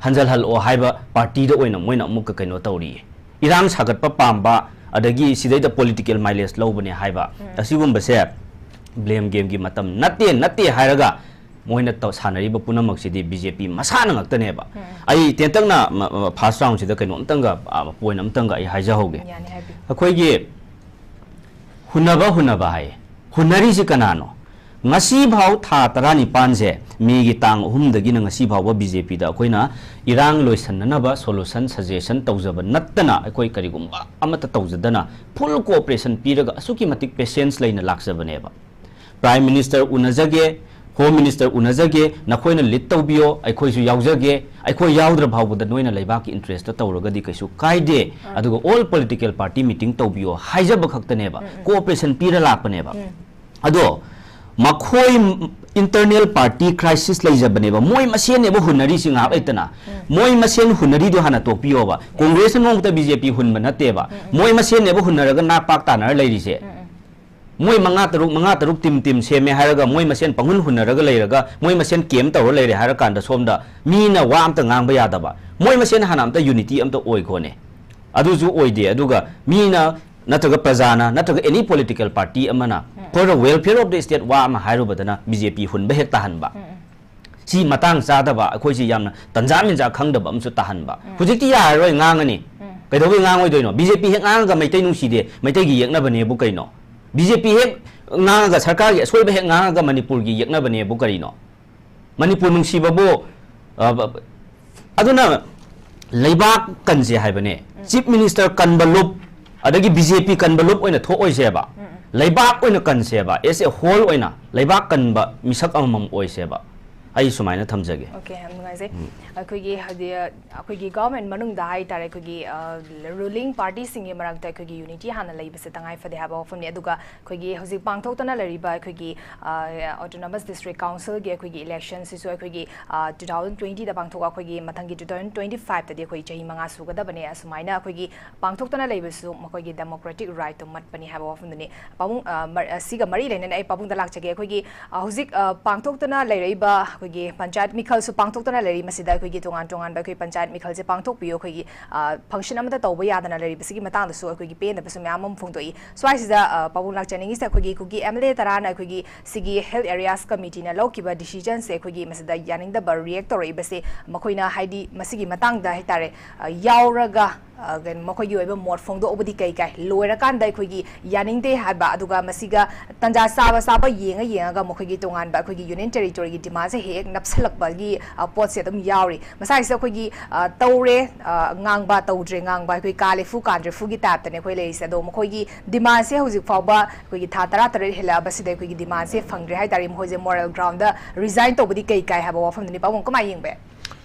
ꯍꯟꯖꯜꯍꯜꯂꯛꯑꯣ ꯍꯥꯏꯕ ꯄꯥꯔꯇꯤꯗ ꯑꯣꯏꯅ ꯃꯣꯏꯅ ꯑꯃꯨꯛꯀ ꯀꯩꯅꯣ ꯇꯧꯔꯤꯌꯦ꯫ ꯏꯔꯥꯡ ꯁꯥꯒꯠꯄ ꯄꯥꯝꯕ, ꯑꯗꯒꯤ ꯁꯤꯗꯩꯗ ꯄꯣꯂꯤꯇꯤꯀꯦꯜ ꯃꯥꯏꯂꯦꯖ ꯂꯧꯕꯅꯦ ꯍꯥꯏꯕ, ꯑꯁꯤꯒꯨꯝꯕꯁꯦ ꯕ꯭ꯂꯦꯝ ꯒꯦꯝꯒꯤ ꯃꯇꯝ ꯅꯠꯇꯦ, ꯅꯠꯇꯦ ꯍꯥꯏꯔꯒ ꯃꯣꯏꯅ ꯇꯧ-, ꯁꯥꯟꯅꯔꯤꯕ ꯄꯨꯝꯅꯃꯛꯁꯤꯗꯤ ꯕꯤ ꯖꯦ ꯄꯤ ꯃꯁꯥꯅ ꯉꯛꯇꯅꯦꯕ꯫ ꯑꯩ ꯇꯦꯟꯇꯛꯅ ꯃ-, ꯃ-, ꯐꯥꯔꯁ ꯔꯥꯎꯟꯁꯤꯗ ꯀꯩꯅꯣꯝꯇꯪꯒ, ꯑ, ꯄꯣꯏꯟ ꯑꯝꯇꯪꯒ ꯑꯩ ꯍꯥꯏꯖꯍꯧꯒꯦ꯫ ꯌꯥꯅꯤ, ꯍꯥꯏꯕꯤꯌꯨ꯫ ꯑꯩꯈꯣꯏꯒꯤ ꯍꯨꯟꯅꯕ, ꯍꯨꯟꯅꯕ ꯍꯥꯏꯌꯦ꯫ ꯍꯨꯟꯅꯔꯤꯁꯤ ꯀꯅꯥꯅꯣ? ꯉꯁꯤ ꯐꯥꯎ ꯊꯥ ꯇꯔꯥꯅꯤꯄꯥꯟꯁꯦ, ꯃꯦꯒꯤ ꯇꯥꯡ ꯑꯍꯨꯝꯗꯒꯤꯅ ꯉꯁꯤ ꯐꯥꯎꯕ ꯕꯤ ꯖꯦ ꯄꯤꯗ ꯑꯩꯈꯣꯏꯅ ꯏꯔꯥꯡ ꯂꯣꯏꯁꯟꯅꯅꯕ ꯁꯣꯂꯨꯁꯟ ꯁꯖꯦꯁꯟ ꯇꯧꯖꯕ ꯅꯠꯇꯅ ꯑꯩꯈꯣꯏ ꯀꯔꯤꯒꯨꯝꯕ ꯑꯃꯠꯇ ꯇꯧꯖꯗꯅ ꯐꯨꯜ ꯀꯣꯑꯣꯄꯔꯦꯁꯟ ꯄꯤꯔꯒ ꯑꯁꯨꯛꯀꯤ ꯃꯇꯤꯛ ꯄꯦꯁꯦꯟꯁ ꯂꯩꯅ ꯂꯥꯛꯆꯕꯅꯦꯕ꯫ ꯄ꯭ꯔꯥꯏꯝ ꯃꯤꯅꯤꯁꯇꯔ ꯎꯅꯖꯒꯦ, ꯍꯣꯝ ꯃꯤꯅꯤꯁꯇꯔ ꯎꯅꯖꯒꯦ, ꯅꯈꯣꯏꯅ ꯂꯤꯗ ꯇꯧꯕꯤꯌꯣ, ꯑꯩꯈꯣꯏꯁꯨ ꯌꯥꯎꯖꯒꯦ, ꯑꯩꯈꯣꯏ ꯌꯥꯎꯗ꯭ꯔ ꯐꯥꯎꯕꯗ ꯅꯣꯏꯅ ꯂꯩꯕꯥꯛꯀꯤ ꯏꯟꯇꯔꯦꯁꯇ ꯇꯧꯔꯒꯗꯤ ꯀꯩꯁꯨ ꯀꯥꯏꯗꯦ, ꯑꯗꯨꯒ ꯑꯣꯜ ꯄꯣꯂꯤꯇꯤꯀꯦꯜ ꯄꯥꯔꯇꯤ ꯃꯤꯇꯤꯡ ꯇꯧꯕꯤꯌꯣ ꯍꯥꯏꯖꯕ ꯈꯛꯇꯅꯦꯕ, ꯀꯣꯑꯣꯄꯔꯦꯁꯟ ꯄꯤꯔ ꯂꯥꯛꯄꯅꯦꯕ꯫ ꯑꯗꯣ ꯃꯈꯣꯏ ꯏꯟꯇꯔꯅꯦꯜ ꯄꯥꯔꯇꯤ ꯀ꯭ꯔꯥꯏꯁꯤꯁ ꯂꯩꯖꯕꯅꯦꯕ, ꯃꯣꯏ ꯃꯁꯦꯟꯅꯦꯕ ꯍꯨꯟꯅꯔꯤꯁꯤ ꯉꯥꯏꯍꯥꯛ ꯂꯩꯇꯅ꯫ ꯃꯣꯏ ꯃꯁꯦꯟ ꯍꯨꯟꯅꯔꯤꯗꯣ ꯍꯥꯟꯅ ꯇꯣꯛꯄꯤꯌꯣꯕ꯫ ꯀꯣꯡꯒ꯭ꯔꯦꯁꯅ ꯅꯣꯡꯃꯇ ꯕꯤ ꯖꯦ ꯄꯤ ꯍꯨꯟꯕ ꯅꯠꯇꯦꯕ, ꯃꯣꯏ ꯃꯁꯦꯟꯅꯦꯕ ꯍꯨꯟꯅꯔꯒ ꯅꯥꯛ ꯄꯥꯛ ꯇꯥꯅꯔ ꯂꯩꯔꯤꯁꯦ꯫ ꯃꯣꯏ ꯃꯉꯥ ꯇꯔꯨꯛ, ꯃꯉꯥ ꯇꯔꯨꯛ ꯇꯤꯝ ꯇꯤꯝ ꯁꯦꯝꯃꯦ ꯍꯥꯏꯔꯒ ꯃꯣꯏ ꯃꯁꯦꯟ ꯄꯪꯍꯨꯟ ꯍꯨꯟꯅꯔꯒ ꯂꯩꯔꯒ ꯃꯣꯏ ꯃꯁꯦꯟ ꯀꯦꯝ ꯇꯧꯔ ꯂꯩꯔꯦ ꯍꯥꯏꯔ ꯀꯥꯟꯗ ꯁꯣꯝꯗ ꯃꯤꯅ ꯋꯥ ꯑꯝꯇ ꯉꯥꯡꯕ ꯌꯥꯗꯕ, ꯃꯣꯏ ꯃꯁꯦꯟ ꯍꯥꯟꯅ ꯑꯝꯇ ꯌꯨꯅꯤꯇꯤ ꯑꯝꯇ ꯑꯣꯏꯈꯣꯅꯦ꯫ ꯑꯗꯨꯁꯨ ꯑꯣꯏꯗꯦ꯫ ꯑꯗꯨꯒ ꯃꯤꯅ ꯅꯠꯇ꯭ꯔꯒ ꯄ꯭ꯔꯖꯥꯅ ꯅꯠꯇ꯭ꯔꯒ ꯑꯦꯅꯤ ꯄꯣꯂꯤꯇꯤꯀꯦꯜ ꯄꯥꯔꯇꯤ ꯑꯃꯅ for the welfare of the state ꯋꯥ ꯑꯃ ꯍꯥꯏꯔꯨꯕꯗꯅ ꯕꯤ ꯖꯦ ꯄꯤ ꯍꯨꯟꯕ ꯍꯦꯛ ꯇꯥꯍꯟꯕ꯫ ꯁꯤ ꯃꯇꯥꯡ ꯆꯥꯗꯕ, ꯑꯩꯈꯣꯏꯁꯤ ꯌꯥꯝꯅ ꯇꯟꯖꯥ ꯃꯦꯟꯖꯥ ꯈꯪꯗꯕ ꯑꯃꯁꯨ ꯇꯥꯍꯟꯕ꯫ ꯎꯝ꯫ ꯍꯧꯖꯤꯛꯇꯤ ꯌꯥꯔꯔꯣꯏ, ꯉꯥꯡꯉꯅꯤ꯫ ꯎꯝ꯫ ꯀꯩꯗꯧꯕꯩ ꯉꯥꯡꯉꯣꯏꯗꯣꯏꯅꯣ? ꯕꯤ ꯖꯦ ꯄꯤ ꯍꯦꯛ ꯉꯥꯡꯉꯒ ꯃꯩꯇꯩ ꯅꯨꯡꯁꯤꯗꯦ, ꯃꯩꯇꯩꯒꯤ ꯌꯦꯛꯅꯕꯅꯦꯕꯨ ꯀꯩꯅꯣ? ꯕꯤ ꯖꯦ ꯄꯤ ꯍꯦꯛ ꯉꯥꯡꯉꯒ, ꯁꯔꯀꯥꯔꯒꯤ ꯑꯁꯣꯏꯕ ꯍꯦꯛ ꯉꯥꯡꯉꯒ ꯃꯅꯤꯄꯨꯔꯒꯤ ꯌꯦꯛꯅꯕꯅꯦꯕꯨ ꯀꯔꯤꯅꯣ? ꯃꯅꯤꯄꯨꯔ ꯅꯨꯡꯁꯤꯕꯕꯨ, ꯑ, ꯕ-, ꯕ-, ꯑꯗꯨꯅ ꯂꯩꯕꯥꯛ ꯀꯟꯁꯦ ꯍꯥꯏꯕꯅꯦ꯫ ꯎꯝ꯫ Chief Minister ꯀꯟꯕ ꯂꯨꯞ, ꯑꯗꯒꯤ ꯕꯤ ꯖꯦ ꯄꯤ ꯀꯟꯕ ꯂꯨꯞ ꯑꯣꯏꯅ ꯊꯣꯛꯑꯣꯏꯁꯦꯕ꯫ ꯎꯝ, ꯎꯝ꯫ ꯂꯩꯕꯥꯛ ꯑꯣꯏꯅ ꯀꯟꯁꯦꯕ, as a whole ꯑꯣꯏꯅ ꯂꯩꯕꯥꯛ ꯀꯟꯕ ꯃꯤꯁꯛ ꯑꯃꯃꯝ ꯑꯣꯏꯁꯦꯕ꯫ ꯑꯩ ꯁꯨꯃꯥꯏꯅ ꯊꯝꯖꯒꯦ꯫ Okay, ꯌꯥꯝ ꯅꯨꯡꯉꯥꯏꯖꯩ꯫ ꯎꯝ꯫ ꯑꯩꯈꯣꯏꯒꯤ ꯍꯥꯏꯗꯤ, ꯑꯩꯈꯣꯏꯒꯤ government ꯃꯅꯨꯡꯗ ꯍꯥꯏꯇꯥꯔꯦ, ꯑꯩꯈꯣꯏꯒꯤ, ꯑ, ruling partyꯁꯤꯡꯒꯤ ꯃꯔꯛꯇ ꯑꯩꯈꯣꯏꯒꯤ unity ꯍꯥꯟꯅ ꯂꯩꯕꯁꯦ ꯇꯉꯥꯏ ꯐꯗꯦ ꯍꯥꯏꯕ ꯋꯥꯐꯝꯅꯤ꯫ ꯑꯗꯨꯒ ꯑꯩꯈꯣꯏꯒꯤ ꯍꯧꯖꯤꯛ ꯄꯥꯡꯊꯣꯛꯇꯅ ꯂꯩꯔꯤꯕ ꯑꯩꯈꯣꯏꯒꯤ, ꯑ, Autonomous District Councilꯒꯤ ꯑꯩꯈꯣꯏꯒꯤ electionꯁꯤꯁꯨ ꯑꯩꯈꯣꯏꯒꯤ, ꯑ, two thousand twentyꯗ ꯄꯥꯡꯊꯣꯛꯑꯒ ꯑꯩꯈꯣꯏꯒꯤ ꯃꯊꯪꯒꯤ two thousand twenty fiveꯇꯗꯤ ꯑꯩꯈꯣꯏ ꯆꯍꯤ ꯃꯉꯥ ꯁꯨꯒꯗꯕꯅꯦ꯫ ꯑꯁꯨꯃꯥꯏꯅ ꯑꯩꯈꯣꯏꯒꯤ ꯄꯥꯡꯊꯣꯛꯇꯅ ꯂꯩꯕꯁꯨ ꯃꯈꯣꯏꯒꯤ democratic rightꯇꯣ ꯃꯠꯄꯅꯤ ꯍꯥꯏꯕ ꯋꯥꯐꯝꯗꯨꯅꯤ꯫ ꯄꯥꯕꯨꯡ, ꯑ, ꯃꯔ-, ꯑ, ꯁꯤꯒ ꯃꯔꯤ ꯂꯩꯅꯅ ꯑꯩ ꯄꯥꯕꯨꯡꯗ ꯂꯥꯛꯆꯒꯦ꯫ ꯑꯩꯈꯣꯏꯒꯤ, ꯑ, ꯍꯧꯖꯤꯛ, ꯑ, ꯄꯥꯡꯊꯣꯛꯇꯅ ꯂꯩꯔꯛꯏꯕ ꯑꯩꯈꯣꯏꯒꯤ ꯄꯟꯆꯥꯌꯠ ꯃꯤꯈꯜꯁꯨ ꯄꯥꯡꯊꯣꯛꯇꯅ ꯂꯩꯔꯤ꯫ ꯃꯁꯤꯗ ꯑꯩꯈꯣꯏꯒꯤ ꯇꯣꯉꯥꯟ ꯇꯣꯉꯥꯟꯕ ꯑꯩꯈꯣꯏ ꯄꯟꯆꯥꯌꯠ ꯃꯤꯈꯜꯁꯦ ꯄꯥꯡꯊꯣꯛꯄꯤꯌꯨ, ꯑꯩꯈꯣꯏꯒꯤ, ꯑ, function ꯑꯃꯠꯇ ꯇꯧꯕ ꯌꯥꯗꯅ ꯂꯩꯔꯤꯕꯁꯤꯒꯤ ꯃꯇꯥꯡꯗꯁꯨ ꯑꯩꯈꯣꯏꯒꯤ ꯄꯦꯟꯗꯕꯁꯨ ꯃꯌꯥꯝ ꯑꯃ ꯐꯣꯡꯗꯣꯛꯏ꯫ ꯁ꯭ꯋꯥꯏꯁꯤꯗ, ꯑ, ꯄꯥꯕꯨꯡ ꯂꯥꯛꯆꯅꯤꯡꯉꯤꯁꯦ ꯑꯩꯈꯣꯏꯒꯤ ꯀꯨꯀꯤ M L A ꯇꯔꯥꯅ ꯑꯩꯈꯣꯏꯒꯤ ꯁꯤꯒꯤ Hill Areas Committeeꯅ ꯂꯧꯈꯤꯕ decisionꯁꯦ, ꯑꯩꯈꯣꯏꯒꯤ ꯃꯁꯤꯗ ꯌꯥꯅꯤꯡꯗꯕ react ꯇꯧꯔꯛꯏꯕꯁꯦ, ꯃꯈꯣꯏꯅ ꯍꯥꯏꯗꯤ ꯃꯁꯤꯒꯤ ꯃꯇꯥꯡꯗ ꯍꯥꯏꯇꯥꯔꯦ, ꯑ, ꯌꯥꯎꯔꯒ, ꯑ, ꯀꯩꯅꯣ, ꯃꯈꯣꯏꯒꯤ ꯑꯣꯏꯕ ꯃꯣꯠ ꯐꯣꯡꯗꯣꯛꯎꯕꯗꯤ ꯀꯩ ꯀꯥꯏ? ꯂꯣꯏꯔꯀꯥꯟꯗ ꯑꯩꯈꯣꯏꯒꯤ ꯌꯥꯅꯤꯡꯗꯦ ꯍꯥꯏꯕ, ꯑꯗꯨꯒ ꯃꯁꯤꯒ ꯇꯟꯖꯥ ꯆꯥꯕ ꯆꯥꯕ ꯌꯦꯡꯉ ꯌꯦꯡꯉꯒ ꯃꯈꯣꯏꯒꯤ ꯇꯣꯉꯥꯟꯕ ꯑꯩꯈꯣꯏꯒꯤ union territoryꯒꯤ demandꯁꯦ ꯍꯦꯛ ꯍꯦꯛ ꯅꯞꯁꯜꯂꯛꯄꯒꯤ, ꯑ, ꯄꯣꯠꯁꯦ ꯑꯗꯨꯝ ꯌꯥꯎꯔꯤ꯫ ꯃꯁꯥꯒꯤꯁꯦ ꯑꯩꯈꯣꯏꯒꯤ, ꯑ, ꯇꯧꯔꯦ, ꯑ, ꯉꯥꯡꯕ, ꯇꯧꯗ꯭ꯔꯦ ꯉꯥꯡꯕ, ꯑꯩꯈꯣꯏ ꯀꯥ ꯂꯦꯐꯨ ꯀꯥꯟꯗ꯭ꯔꯦꯐꯨꯒꯤ typeꯇꯅꯦ ꯑꯩꯈꯣꯏ ꯂꯩꯔꯤꯁꯦ꯫ ꯑꯗꯣ ꯃꯈꯣꯏꯒꯤ demandꯁꯦ ꯍꯧꯖꯤꯛ ꯐꯥꯎꯕ ꯑꯩꯈꯣꯏꯒꯤ ꯊꯥ ꯇꯔꯥꯇꯔꯦꯠ ꯍꯦꯜꯂꯛꯑꯕꯁꯤꯗ ꯑꯩꯈꯣꯏꯒꯤ demandꯁꯦ ꯐꯪꯗ꯭ꯔꯦ ꯍꯥꯏ ꯇꯥꯔꯦ꯫ ꯃꯈꯣꯏꯁꯦ moral groundꯗ resign ꯇꯧꯕꯗꯤ ꯀꯩ ꯀꯥꯏ ꯍꯥꯏꯕ ꯋꯥꯐꯝꯗꯨꯅꯤ꯫ ꯄꯥꯕꯨꯡ, ꯀꯃꯥꯏꯅ ꯌꯦꯡꯕ ꯌꯥꯏ?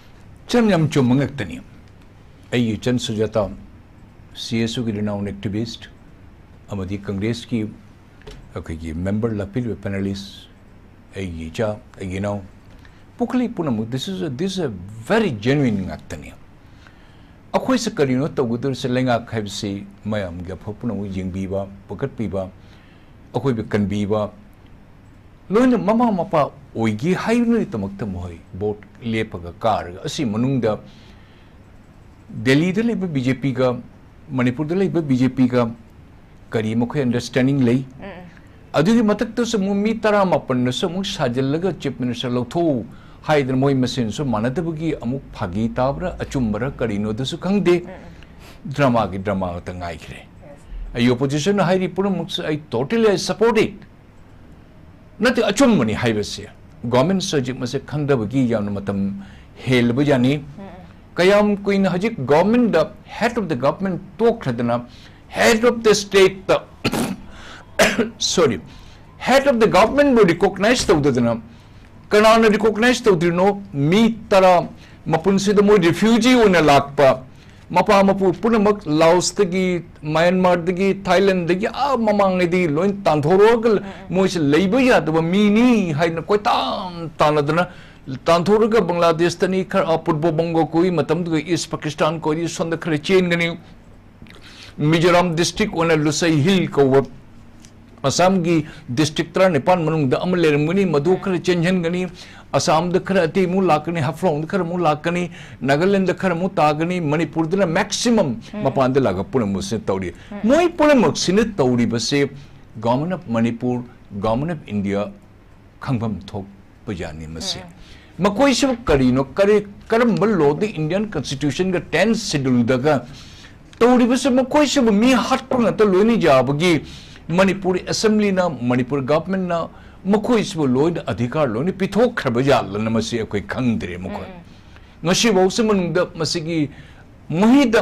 ꯏꯆꯟ, ꯌꯥꯝ ꯆꯨꯝꯕ ꯉꯥꯛꯇꯅꯤ꯫ ꯑꯩ ꯏꯆꯟ ꯁꯨꯖꯥꯇꯥ, C S Uꯒꯤ renowned activist ꯑꯃꯗꯤ Congressꯀꯤ ꯑꯩꯈꯣꯏꯒꯤ member, ꯂꯥꯛꯄꯤꯔꯤꯕ panelist, ꯑꯩꯒꯤ ꯏꯆꯥ, ꯑꯩꯒꯤ ꯏꯅꯥꯎ, ꯄꯨꯈꯂꯤ ꯄꯨꯝꯅꯃꯛ, this is a, this is a very genuine ꯉꯥꯛꯇꯅꯤ꯫ ꯑꯩꯈꯣꯏꯁꯦ ꯀꯔꯤꯅꯣ ꯇꯧꯒꯗꯧꯔꯤꯁꯦ? ꯂꯩꯉꯥꯛ ꯍꯥꯏꯕꯁꯤ ꯃꯌꯥꯝꯒꯤ ꯑꯐꯕ ꯄꯨꯝꯅꯃꯛ ꯌꯦꯡꯕꯤꯕ, ꯄꯨꯈꯠꯄꯤꯕ, ꯑꯩꯈꯣꯏꯕꯨ ꯀꯟꯕꯤꯕ, ꯂꯣꯏꯅ ꯃꯃꯥ ꯃꯄꯥ ꯑꯣꯏꯒꯦ ꯍꯥꯏꯕꯒꯤꯗꯃꯛꯇ ꯃꯈꯣꯏ vote ꯂꯦꯞꯄꯒ ꯀꯥꯔꯒ, ꯑꯁꯤ ꯃꯅꯨꯡꯗ ꯗꯦꯜꯂꯤꯗ ꯂꯩꯕ B J Pꯒ ꯃꯅꯤꯄꯨꯔꯗ ꯂꯩꯕ B J Pꯒ ꯀꯔꯤ ꯃꯈꯣꯏ understanding ꯂꯩ? ꯎꯝ, ꯎꯝ꯫ ꯑꯗꯨꯒꯤ ꯃꯊꯛꯇꯁꯨ ꯑꯃꯨꯛ ꯃꯤ ꯇꯔꯥꯃꯥꯄꯟꯅꯁꯨ ꯑꯃꯨꯛ ꯁꯥꯖꯤꯜꯂꯒ Chief Minister ꯂꯧꯊꯣꯛꯎ, ꯍꯥꯏꯗꯅ ꯃꯣꯏ ꯃꯁꯦꯟꯁꯨ ꯃꯥꯟꯅꯗꯕꯒꯤ ꯑꯃꯨꯛ ꯐꯥꯒꯤ ꯇꯥꯕ꯭ꯔꯥ, ꯑꯆꯨꯝꯕꯔꯥ, ꯀꯔꯤꯅꯣ ꯑꯗꯨꯁꯨ ꯈꯪꯗꯦ꯫ ꯎꯝ, ꯎꯝ꯫ ꯗ꯭ꯔꯃꯥꯒꯤ ꯗ꯭ꯔꯃꯥ ꯉꯥꯛꯇ ꯉꯥꯏꯈ꯭ꯔꯦ꯫ Yes. ꯑꯩ ꯑꯣꯄꯣꯖꯤꯁꯟꯅ ꯍꯥꯏꯔꯤ ꯄꯨꯝꯅꯃꯛꯁꯦ ꯑꯩ totally I support it꯫ ꯅꯠꯇꯦ, ꯑꯆꯨꯝꯕꯅꯤ ꯍꯥꯏꯕꯁꯦ꯫ ꯒꯣꯔꯃꯦꯟꯁ ꯍꯧꯖꯤꯛ ꯃꯁꯦ ꯈꯪꯗꯕꯒꯤ ꯌꯥꯝꯅ ꯃꯇꯝ ꯍꯦꯜꯂꯕ ꯌꯥꯅꯤ꯫ ꯎꯝ, ꯎꯝ꯫ ꯀꯌꯥꯝ ꯀꯨꯏꯅ ꯍꯧꯖꯤꯛ ꯒꯣꯔꯃꯦꯟꯗ head of the government ꯇꯣꯛꯈ꯭ꯔꯗꯅ head of the stateꯇ, sorry, head of the governmentꯕꯨ recognize ꯇꯧꯗꯗꯅ, ꯀꯅꯥꯅ recognize ꯇꯧꯗ꯭ꯔꯤꯅꯣ? ꯃꯤ ꯇꯔꯥ ꯃꯄꯨꯟꯁꯤꯗ ꯃꯣꯏ refugee ꯑꯣꯏꯅ ꯂꯥꯛꯄ, ꯃꯄꯥ ꯃꯄꯨ ꯄꯨꯝꯅꯃꯛ ꯂꯥꯑꯣꯁꯇꯒꯤ, ꯃ꯭ꯌꯥꯟꯃꯥꯔꯗꯒꯤ, ꯊꯥꯏꯂꯦꯟꯗꯒꯤ, ꯑꯥ ꯃꯃꯥꯡꯉꯩꯗꯒꯤ ꯂꯣꯏ ꯇꯥꯟꯊꯣꯔꯛꯑꯒ ꯎꯝ, ꯎꯝ꯫ ꯃꯣꯏꯁꯦ ꯂꯩꯕ ꯌꯥꯗꯕ ꯃꯤꯅꯤ ꯍꯥꯏꯅ ꯀꯣꯏꯇꯥꯟ ꯇꯥꯟꯅꯗꯅ ꯇꯥꯟꯊꯣꯔꯒ ꯕꯪꯒ꯭ꯂꯥꯗꯦꯁꯇꯅꯤ ꯈꯔ, ꯑ, ꯄꯨꯔꯕ ꯕꯪꯒꯣ ꯀꯣꯏ ꯃꯇꯝꯗꯨꯒ ꯏꯁ ꯄꯥꯀꯤꯁꯇꯥꯟ ꯀꯣꯏ ꯁꯣꯝꯗ ꯈꯔ ꯆꯦꯟꯒꯅꯤ꯫ ꯃꯤꯖꯣꯔꯥꯝ district ꯑꯣꯏꯅ ꯂꯨꯁꯩ ꯍꯤꯜ ꯀꯧꯕ ꯑꯁꯥꯝꯒꯤ district ꯇꯔꯥꯅꯤꯄꯥꯟ ꯃꯅꯨꯡꯗ ꯑꯃ ꯂꯩꯔꯝꯒꯅꯤ, ꯃꯗꯨ ꯈꯔ ꯆꯦꯟꯁꯤꯟꯒꯅꯤ꯫ ꯑꯁꯥꯝꯗ ꯈꯔ ꯑꯇꯩ ꯑꯃꯨꯛ ꯂꯥꯛꯀꯅꯤ, ꯍꯥꯐꯂꯣꯡꯗ ꯈꯔ ꯑꯃꯨꯛ ꯂꯥꯛꯀꯅꯤ, ꯅꯥꯒꯥꯂꯦꯟꯗ ꯈꯔ ꯑꯃꯨꯛ ꯇꯥꯒꯅꯤ, ꯃꯅꯤꯄꯨꯔꯗꯅ maximum ꯎꯝ꯫ ꯃꯄꯥꯟꯗ ꯂꯥꯛꯄ ꯄꯨꯝꯅꯃꯛꯁꯤꯅ ꯇꯧꯔꯤ꯫ ꯎꯝ꯫ ꯃꯣꯏ ꯄꯨꯝꯅꯃꯛꯁꯤꯅ ꯇꯧꯔꯤꯕꯁꯦ Government of Manipur, Government of India ꯈꯪꯐꯝ ꯊꯣꯛꯄ ꯖꯥꯠꯅꯤ ꯃꯁꯤ꯫ ꯎꯝ꯫ ꯃꯈꯣꯏꯁꯤꯕꯨ ꯀꯔꯤꯅꯣ, ꯀꯔꯤ, ꯀꯔꯝꯕ lawꯗ, Indian Constitutionꯒ tenth scheduleꯗꯒ ꯇꯧꯔꯤꯕꯁꯤ? ꯃꯈꯣꯏꯁꯤꯕꯨ ꯃꯤ ꯍꯥꯠꯄ ꯉꯥꯛꯇ ꯂꯣꯏꯅ ꯌꯥꯕꯒꯤ ꯃꯅꯤꯄꯨꯔ Assemblyꯅ, ꯃꯅꯤꯄꯨꯔ Governmentꯅ ꯃꯈꯣꯏꯁꯤꯕꯨ ꯂꯣꯏꯅ ꯑꯙꯤꯀꯥꯔ ꯂꯣꯏꯅ ꯄꯤꯊꯣꯛꯈ꯭ꯔꯕ ꯖꯥꯠꯂꯅ ꯃꯁꯤ ꯑꯩꯈꯣꯏ ꯈꯪꯗ꯭ꯔꯦ꯫ ꯃꯈꯣꯏ ꯎꯝ, ꯎꯝ꯫ ꯉꯁꯤꯐꯥꯎꯁꯤ ꯃꯅꯨꯡꯗ ꯃꯁꯤꯒꯤ ꯃꯣꯏꯗ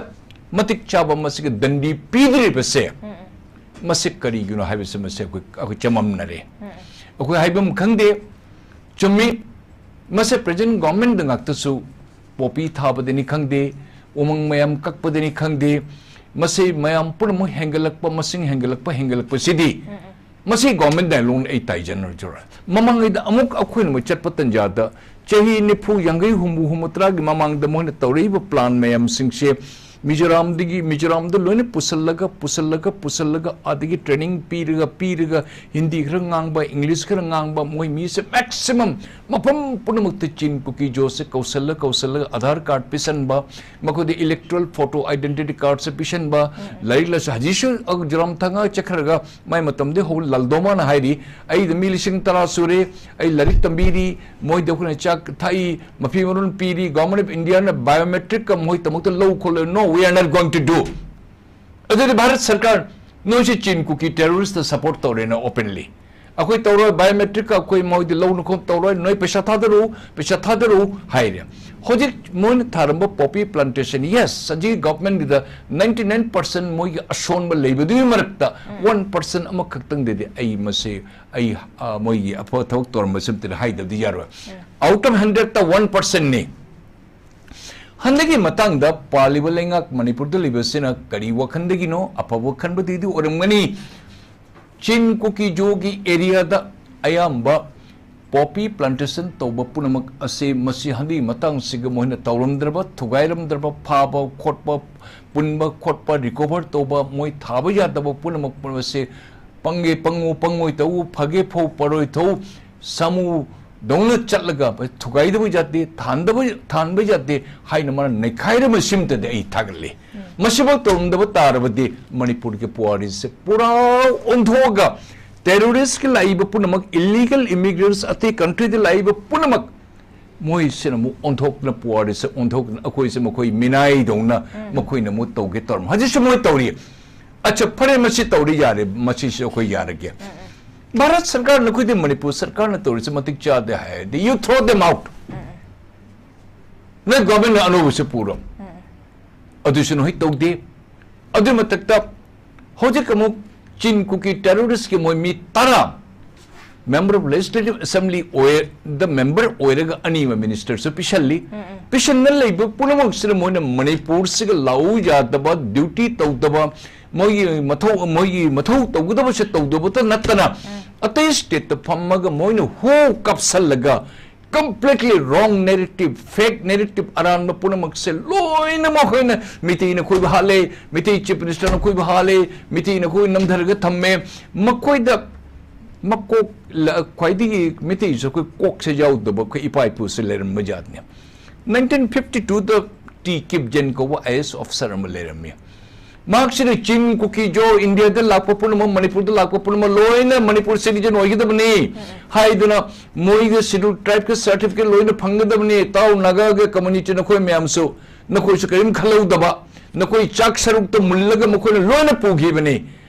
ꯃꯇꯤꯛ ꯆꯥꯕ ꯃꯁꯤꯒꯤ ꯗꯟꯗꯤ ꯄꯤꯗ꯭ꯔꯤꯕꯁꯦ ꯎꯝ, ꯎꯝ꯫ ꯃꯁꯤ ꯀꯔꯤꯒꯤꯅꯣ ꯍꯥꯏꯕꯁꯤ ꯃꯁꯤ ꯑꯩꯈꯣꯏ, ꯑꯩꯈꯣꯏ ꯆꯃꯝꯅꯔꯦ꯫ ꯎꯝ, ꯎꯝ꯫ ꯑꯩꯈꯣꯏ ꯍꯥꯏꯐꯝ ꯈꯪꯗꯦ꯫ ꯆꯨꯝꯃꯤ, ꯃꯁꯤ present governmentꯗ ꯉꯥꯛꯇꯁꯨ ꯄꯣꯄꯤ ꯊꯥꯕꯗꯅꯤ ꯈꯪꯗꯦ, ꯎꯃꯪ ꯃꯌꯥꯝ ꯀꯛꯄꯗꯅꯤ ꯈꯪꯗꯦ, ꯃꯁꯤ ꯃꯌꯥꯝ ꯄꯨꯝꯅꯃꯛ ꯍꯦꯟꯒꯠꯂꯛꯄ, ꯃꯁꯤꯡ ꯍꯦꯟꯒꯠꯂꯛꯄ, ꯍꯦꯟꯒꯠꯂꯛꯄꯁꯤꯗꯤ ꯎꯝ, ꯎꯝ꯫ ꯃꯁꯤ government dialogueꯅ ꯑꯩ ꯇꯥꯏꯖꯅꯔꯖꯔꯣꯏ꯫ ꯃꯃꯥꯡꯉꯩꯗ ꯑꯃꯨꯛ ꯑꯩꯈꯣꯏꯅ ꯑꯃꯨꯛ ꯆꯠꯄ ꯇꯟꯖꯥꯗ ꯆꯍꯤ ꯅꯤꯐꯨ, ꯌꯥꯡꯈꯩ, ꯍꯨꯝꯐꯨ, ꯍꯨꯝꯐꯨꯇꯔꯥꯒꯤ ꯃꯃꯥꯡꯗ ꯃꯣꯏꯅ ꯇꯧꯔꯛꯏꯕ plan ꯃꯌꯥꯝꯁꯤꯡꯁꯦ ꯃꯤꯖꯣꯔꯥꯝꯗꯒꯤ, ꯃꯤꯖꯣꯔꯥꯝꯗ ꯂꯣꯏꯅ ꯄꯨꯁꯜꯂꯒ, ꯄꯨꯁꯜꯂꯒ, ꯄꯨꯁꯜꯂꯒ, ꯑꯗꯒꯤ training ꯄꯤꯔꯒ, ꯄꯤꯔꯒ, ꯍꯤꯟꯗꯤ ꯈꯔ ꯉꯥꯡꯕ, English ꯈꯔ ꯉꯥꯡꯕ, ꯃꯣꯏ ꯃꯤꯁꯦ maximum ꯃꯐꯝ ꯄꯨꯝꯅꯃꯛꯇ ꯆꯤꯟ ꯀꯨꯀꯤ ꯖꯣꯁꯦ ꯀꯧꯁꯜꯂ, ꯀꯧꯁꯜꯂꯒ Aadhaar card ꯄꯤꯁꯟꯕ, ꯃꯈꯣꯏꯗ electoral photo identity card ꯁꯦ ꯄꯤꯁꯟꯕ, ꯎꯝ꯫ ꯂꯥꯏꯔꯤꯛ ꯂꯥꯏꯁꯨ, ꯍꯧꯖꯤꯛꯁꯨ, ꯑ, ꯖꯣꯔꯥꯝ ꯊꯥꯡꯒ ꯆꯠꯈ꯭ꯔꯒ ꯃꯥꯏ ꯃꯇꯝꯗ ꯍꯧ-, ꯂꯥꯜꯗꯣꯃꯥꯅ ꯍꯥꯏꯔꯤ, "ꯑꯩꯗ ꯃꯤ ꯂꯤꯁꯤꯡ ꯇꯔꯥ ꯁꯨꯔꯦ, ꯑꯩ ꯂꯥꯏꯔꯤꯛ ꯇꯝꯕꯤꯔꯤ, ꯃꯣꯏꯗ ꯑꯩꯈꯣꯏꯅ ꯆꯥꯛ ꯊꯥꯛꯏ, ꯃꯐꯤ ꯃꯔꯣꯟ ꯄꯤꯔꯤ, Government of India ꯅ biometric ꯀ ꯃꯣꯏꯗꯃꯛꯇ ꯂꯧ ꯈꯣꯠꯂꯣꯏ, no, we are not going to do." ꯑꯗꯨꯗꯤ ꯚꯥꯔꯠ ꯁꯔꯀꯥꯔ, ꯅꯣꯏꯁꯦ ꯆꯤꯟ ꯀꯨꯀꯤ terrorist ꯇ support ꯇꯧꯔꯦꯅ openly꯫ "ꯑꯩꯈꯣꯏ ꯇꯧꯔꯣꯏ, biometric ꯀ ꯑꯩꯈꯣꯏ ꯃꯣꯏꯗ ꯂꯧꯅ ꯈꯣꯠ ꯇꯧꯔꯣꯏ, ꯅꯣꯏ ꯄꯩꯁꯥ ꯊꯥꯗꯔꯛꯎ, ꯄꯩꯁꯥ ꯊꯥꯗꯔꯛꯎ" ꯍꯥꯏꯔꯦ꯫ ꯍꯧꯖꯤꯛ ꯃꯣꯏꯅ ꯊꯥꯔꯝꯕ poppy plantation, yes, ꯍꯧꯖꯤꯛ government ꯀꯤꯗ ninety nine percent ꯃꯣꯏꯒꯤ ꯑꯁꯣꯟꯕ ꯂꯩꯕꯗꯨꯒꯤ ꯃꯔꯛꯇ ꯎꯝ꯫ One percent ꯑꯃꯈꯛꯇꯪꯗꯗꯤ ꯑꯩ ꯃꯁꯤ, ꯑꯩ, ꯑ, ꯃꯣꯏꯒꯤ ꯑꯐꯕ ꯊꯕꯛ ꯇꯧꯔꯝꯕꯁꯤ ꯑꯝꯇꯗꯤ ꯍꯥꯏꯗꯕꯗꯤ ꯌꯥꯔꯣꯏ꯫ ꯎꯝ꯫ Out of hundred ꯇ one percent ꯅꯤ꯫ ꯍꯟꯗꯛꯀꯤ ꯃꯇꯥꯡꯗ ꯄꯥꯜꯂꯤꯕ ꯂꯩꯉꯥꯛ ꯃꯅꯤꯄꯨꯔꯗ ꯂꯩꯕꯁꯤꯅ ꯀꯔꯤ ꯋꯥꯈꯜꯗꯒꯤꯅꯣ? ꯑꯐꯕ ꯋꯥꯈꯜꯕꯨꯗꯤ ꯑꯣꯏꯔꯝꯒꯅꯤ꯫ ꯆꯤꯟ ꯀꯨꯀꯤ ꯖꯣꯒꯤ area ꯗ ꯑꯌꯥꯝꯕ poppy plantation ꯇꯧꯕ ꯄꯨꯝꯅꯃꯛ ꯑꯁꯤ, ꯃꯁꯤ ꯍꯟꯗꯛꯀꯤ ꯃꯇꯥꯡꯁꯤꯒ ꯃꯣꯏꯅ ꯇꯧꯔꯝꯗ꯭ꯔꯕ, ꯊꯨꯒꯥꯏꯔꯝꯗ꯭ꯔꯕ, ꯐꯥꯕ ꯈꯣꯠꯄ, ꯄꯨꯟꯕ ꯈꯣꯠꯄ, recover ꯇꯧꯕ, ꯃꯣꯏ ꯊꯥꯕ ꯌꯥꯗꯕ ꯄꯨꯝꯅꯃꯛ ꯑꯁꯤ ꯄꯪꯒꯦ ꯄꯪꯉꯨ, ꯄꯪꯉꯣꯏ ꯇꯧꯎ, ꯐꯒꯦ ꯐꯧ, ꯐꯔꯣꯏ ꯊꯧꯎ, ꯁꯥꯃꯨꯗꯧꯅ ꯆꯠꯂꯒ ꯊꯨꯒꯥꯏꯗꯕ ꯌꯥꯗꯦ, ꯊꯥꯟꯗꯕ, ꯊꯥꯟꯕ ꯌꯥꯗꯦ ꯍꯥꯏꯅ ꯃꯥꯅ ꯅꯩꯈꯥꯏꯔꯝꯕꯁꯤꯃꯇꯗꯤ ꯑꯩ ꯊꯥꯒꯠꯂꯤ꯫ ꯎꯝ꯫ ꯃꯁꯤꯃꯛ ꯇꯧꯔꯝꯗꯕ ꯇꯥꯔꯕꯗꯤ ꯃꯅꯤꯄꯨꯔꯒꯤ ꯄꯨꯋꯥꯔꯤꯁꯦ ꯄꯨꯔꯥ ꯑꯣꯟꯊꯣꯛꯑꯒ terrorist ꯀꯤ ꯂꯥꯛꯏꯕ ꯄꯨꯝꯅꯃꯛ, illegal immigrants, ꯑꯇꯩ country ꯗ ꯂꯥꯛꯏꯕ ꯄꯨꯝꯅꯃꯛ ꯃꯣꯏꯁꯤꯅ ꯑꯃꯨꯛ ꯑꯣꯟꯊꯣꯛꯇꯅ, ꯄꯨꯋꯥꯔꯤꯁꯦ ꯑꯣꯟꯊꯣꯛꯇꯅ, ꯑꯩꯈꯣꯏꯁꯦ ꯃꯈꯣꯏ ꯃꯤꯅꯥꯏꯗꯧꯅ ꯎꯝ꯫ ꯃꯈꯣꯏꯅ ꯑꯃꯨꯛ ꯇꯧꯒꯦ ꯇꯧꯔꯝꯃꯤ꯫ ꯍꯧꯖꯤꯛꯁꯨ ꯃꯣꯏ ꯇꯧꯔꯤ꯫ ꯑꯠꯆꯥ, ꯐꯔꯦ, ꯃꯁꯤ ꯇꯧꯔꯤ ꯌꯥꯔꯦ, ꯃꯁꯤꯁꯨ ꯑꯩꯈꯣꯏ ꯌꯥꯔꯒꯦ꯫ ꯎꯝ, ꯎꯝ꯫ ꯚꯥꯔꯠ ꯁꯔꯀꯥꯔꯅ, ꯑꯩꯈꯣꯏꯗꯤ ꯃꯅꯤꯄꯨꯔ ꯁꯔꯀꯥꯔꯅ ꯇꯧꯔꯤꯁꯦ ꯃꯇꯤꯛ ꯆꯥꯗꯦ ꯍꯥꯏꯔꯗꯤ, you throw them out꯫ ꯎꯝ, ꯎꯝ꯫ ꯅꯣꯏ government ꯅ ꯑꯅꯧꯕꯁꯦ ꯄꯨꯔꯣ꯫ ꯎꯝ, ꯎꯝ꯫ ꯑꯗꯨꯁꯨ ꯅꯈꯣꯏ ꯇꯧꯗꯦ꯫ ꯑꯗꯨꯒꯤ ꯃꯊꯛꯇ ꯍꯧꯖꯤꯛ ꯑꯃꯨꯛ ꯆꯤꯟ ꯀꯨꯀꯤ terrorist ꯀꯤ ꯃꯣꯏ ꯃꯤ ꯇꯔꯥ member of legislative assembly ꯑꯣꯏ-, ꯗ member ꯑꯣꯏꯔꯒ ꯑꯅꯤ ꯑꯃ minister ꯁꯨ ꯄꯤꯁꯜꯂꯤ꯫ ꯎꯝ, ꯎꯝ꯫ ꯄꯤꯁꯟꯅ ꯂꯩꯕ ꯄꯨꯝꯅꯃꯛꯁꯤꯗ ꯃꯣꯏꯅ ꯃꯅꯤꯄꯨꯔꯁꯤꯒ ꯂꯥꯛꯎ ꯌꯥꯗꯕ, duty ꯇꯧꯗꯕ, ꯃꯣꯏꯒꯤ ꯃꯊꯧ, ꯃꯣꯏꯒꯤ ꯃꯊꯧ ꯇꯧꯒꯗꯕꯁꯦ ꯇꯧꯗꯕꯇ ꯅꯠꯇꯅ, ꯎꯝ꯫ ꯑꯇꯩ state ꯇ ꯐꯝꯃꯒ ꯃꯣꯏꯅ ꯍꯨ ꯀꯥꯞꯁꯜꯂꯒ Completely wrong narrative, fake narrative, ꯑꯔꯥꯟꯕ ꯄꯨꯝꯅꯃꯛꯁꯦ ꯂꯣꯏꯅ ꯃꯈꯣꯏꯅ ꯃꯤꯇꯩꯅ ꯑꯩꯈꯣꯏꯕꯨ ꯍꯥꯠꯂꯦ, ꯃꯤꯇꯩ Chief Minister ꯅ ꯑꯩꯈꯣꯏꯕꯨ ꯍꯥꯠꯂꯦ, ꯃꯤꯇꯩꯅ ꯑꯩꯈꯣꯏ ꯅꯝꯊꯔꯒ ꯊꯝꯃꯦ꯫ ꯃꯈꯣꯏꯗ ꯃꯀꯣꯛ ꯂ-, ꯈ꯭ꯋꯥꯏꯗꯒꯤ ꯃꯤꯇꯩꯁꯨ ꯑꯩꯈꯣꯏ ꯀꯣꯛꯁꯦ ꯌꯥꯎꯗꯕ ꯑꯩꯈꯣꯏ ꯏꯄꯥ ꯏꯄꯨꯁꯦ ꯂꯩꯔꯝꯕ ꯖꯥꯠꯅꯤ꯫ Nineteen fifty two ꯗ ꯇꯤ ꯀꯤꯞꯖꯦꯟ ꯀꯧꯕ ꯑꯥꯏ ꯑꯦ ꯑꯦꯁ officer ꯑꯃ ꯂꯩꯔꯝꯃꯤ꯫ ꯃꯍꯥꯛꯁꯤꯅ ꯆꯤꯟ, ꯀꯨꯀꯤ, ꯖꯣ, ꯏꯟꯗꯤꯌꯥꯗ ꯂꯥꯛꯄ ꯄꯨꯝꯅꯃꯛ, ꯃꯅꯤꯄꯨꯔꯗ ꯂꯥꯛꯄ ꯄꯨꯝꯅꯃꯛ ꯂꯣꯏꯅ ꯃꯅꯤꯄꯨꯔ citizen ꯑꯣꯏꯒꯗꯕꯅꯤ ꯍꯥꯏꯗꯨꯅ ꯃꯣꯏꯒ Scheduled Tribe ꯀ certificate ꯂꯣꯏꯅ ꯐꯪꯒꯗꯕꯅꯤ꯫ ꯇꯥꯎ ꯅꯥꯒꯥꯒ community ꯅꯈꯣꯏ ꯃꯌꯥꯝꯁꯨ, ꯅꯈꯣꯏꯁꯨ ꯀꯔꯤꯝ ꯈꯜꯍꯧꯗꯕ, ꯅꯈꯣꯏ ꯆꯥꯛ ꯁꯔꯨꯛꯇ ꯃꯨꯜꯂꯒ ꯃꯈꯣꯏꯅ ꯂꯣꯏꯅ ꯄꯨꯈꯤꯕꯅꯤ꯫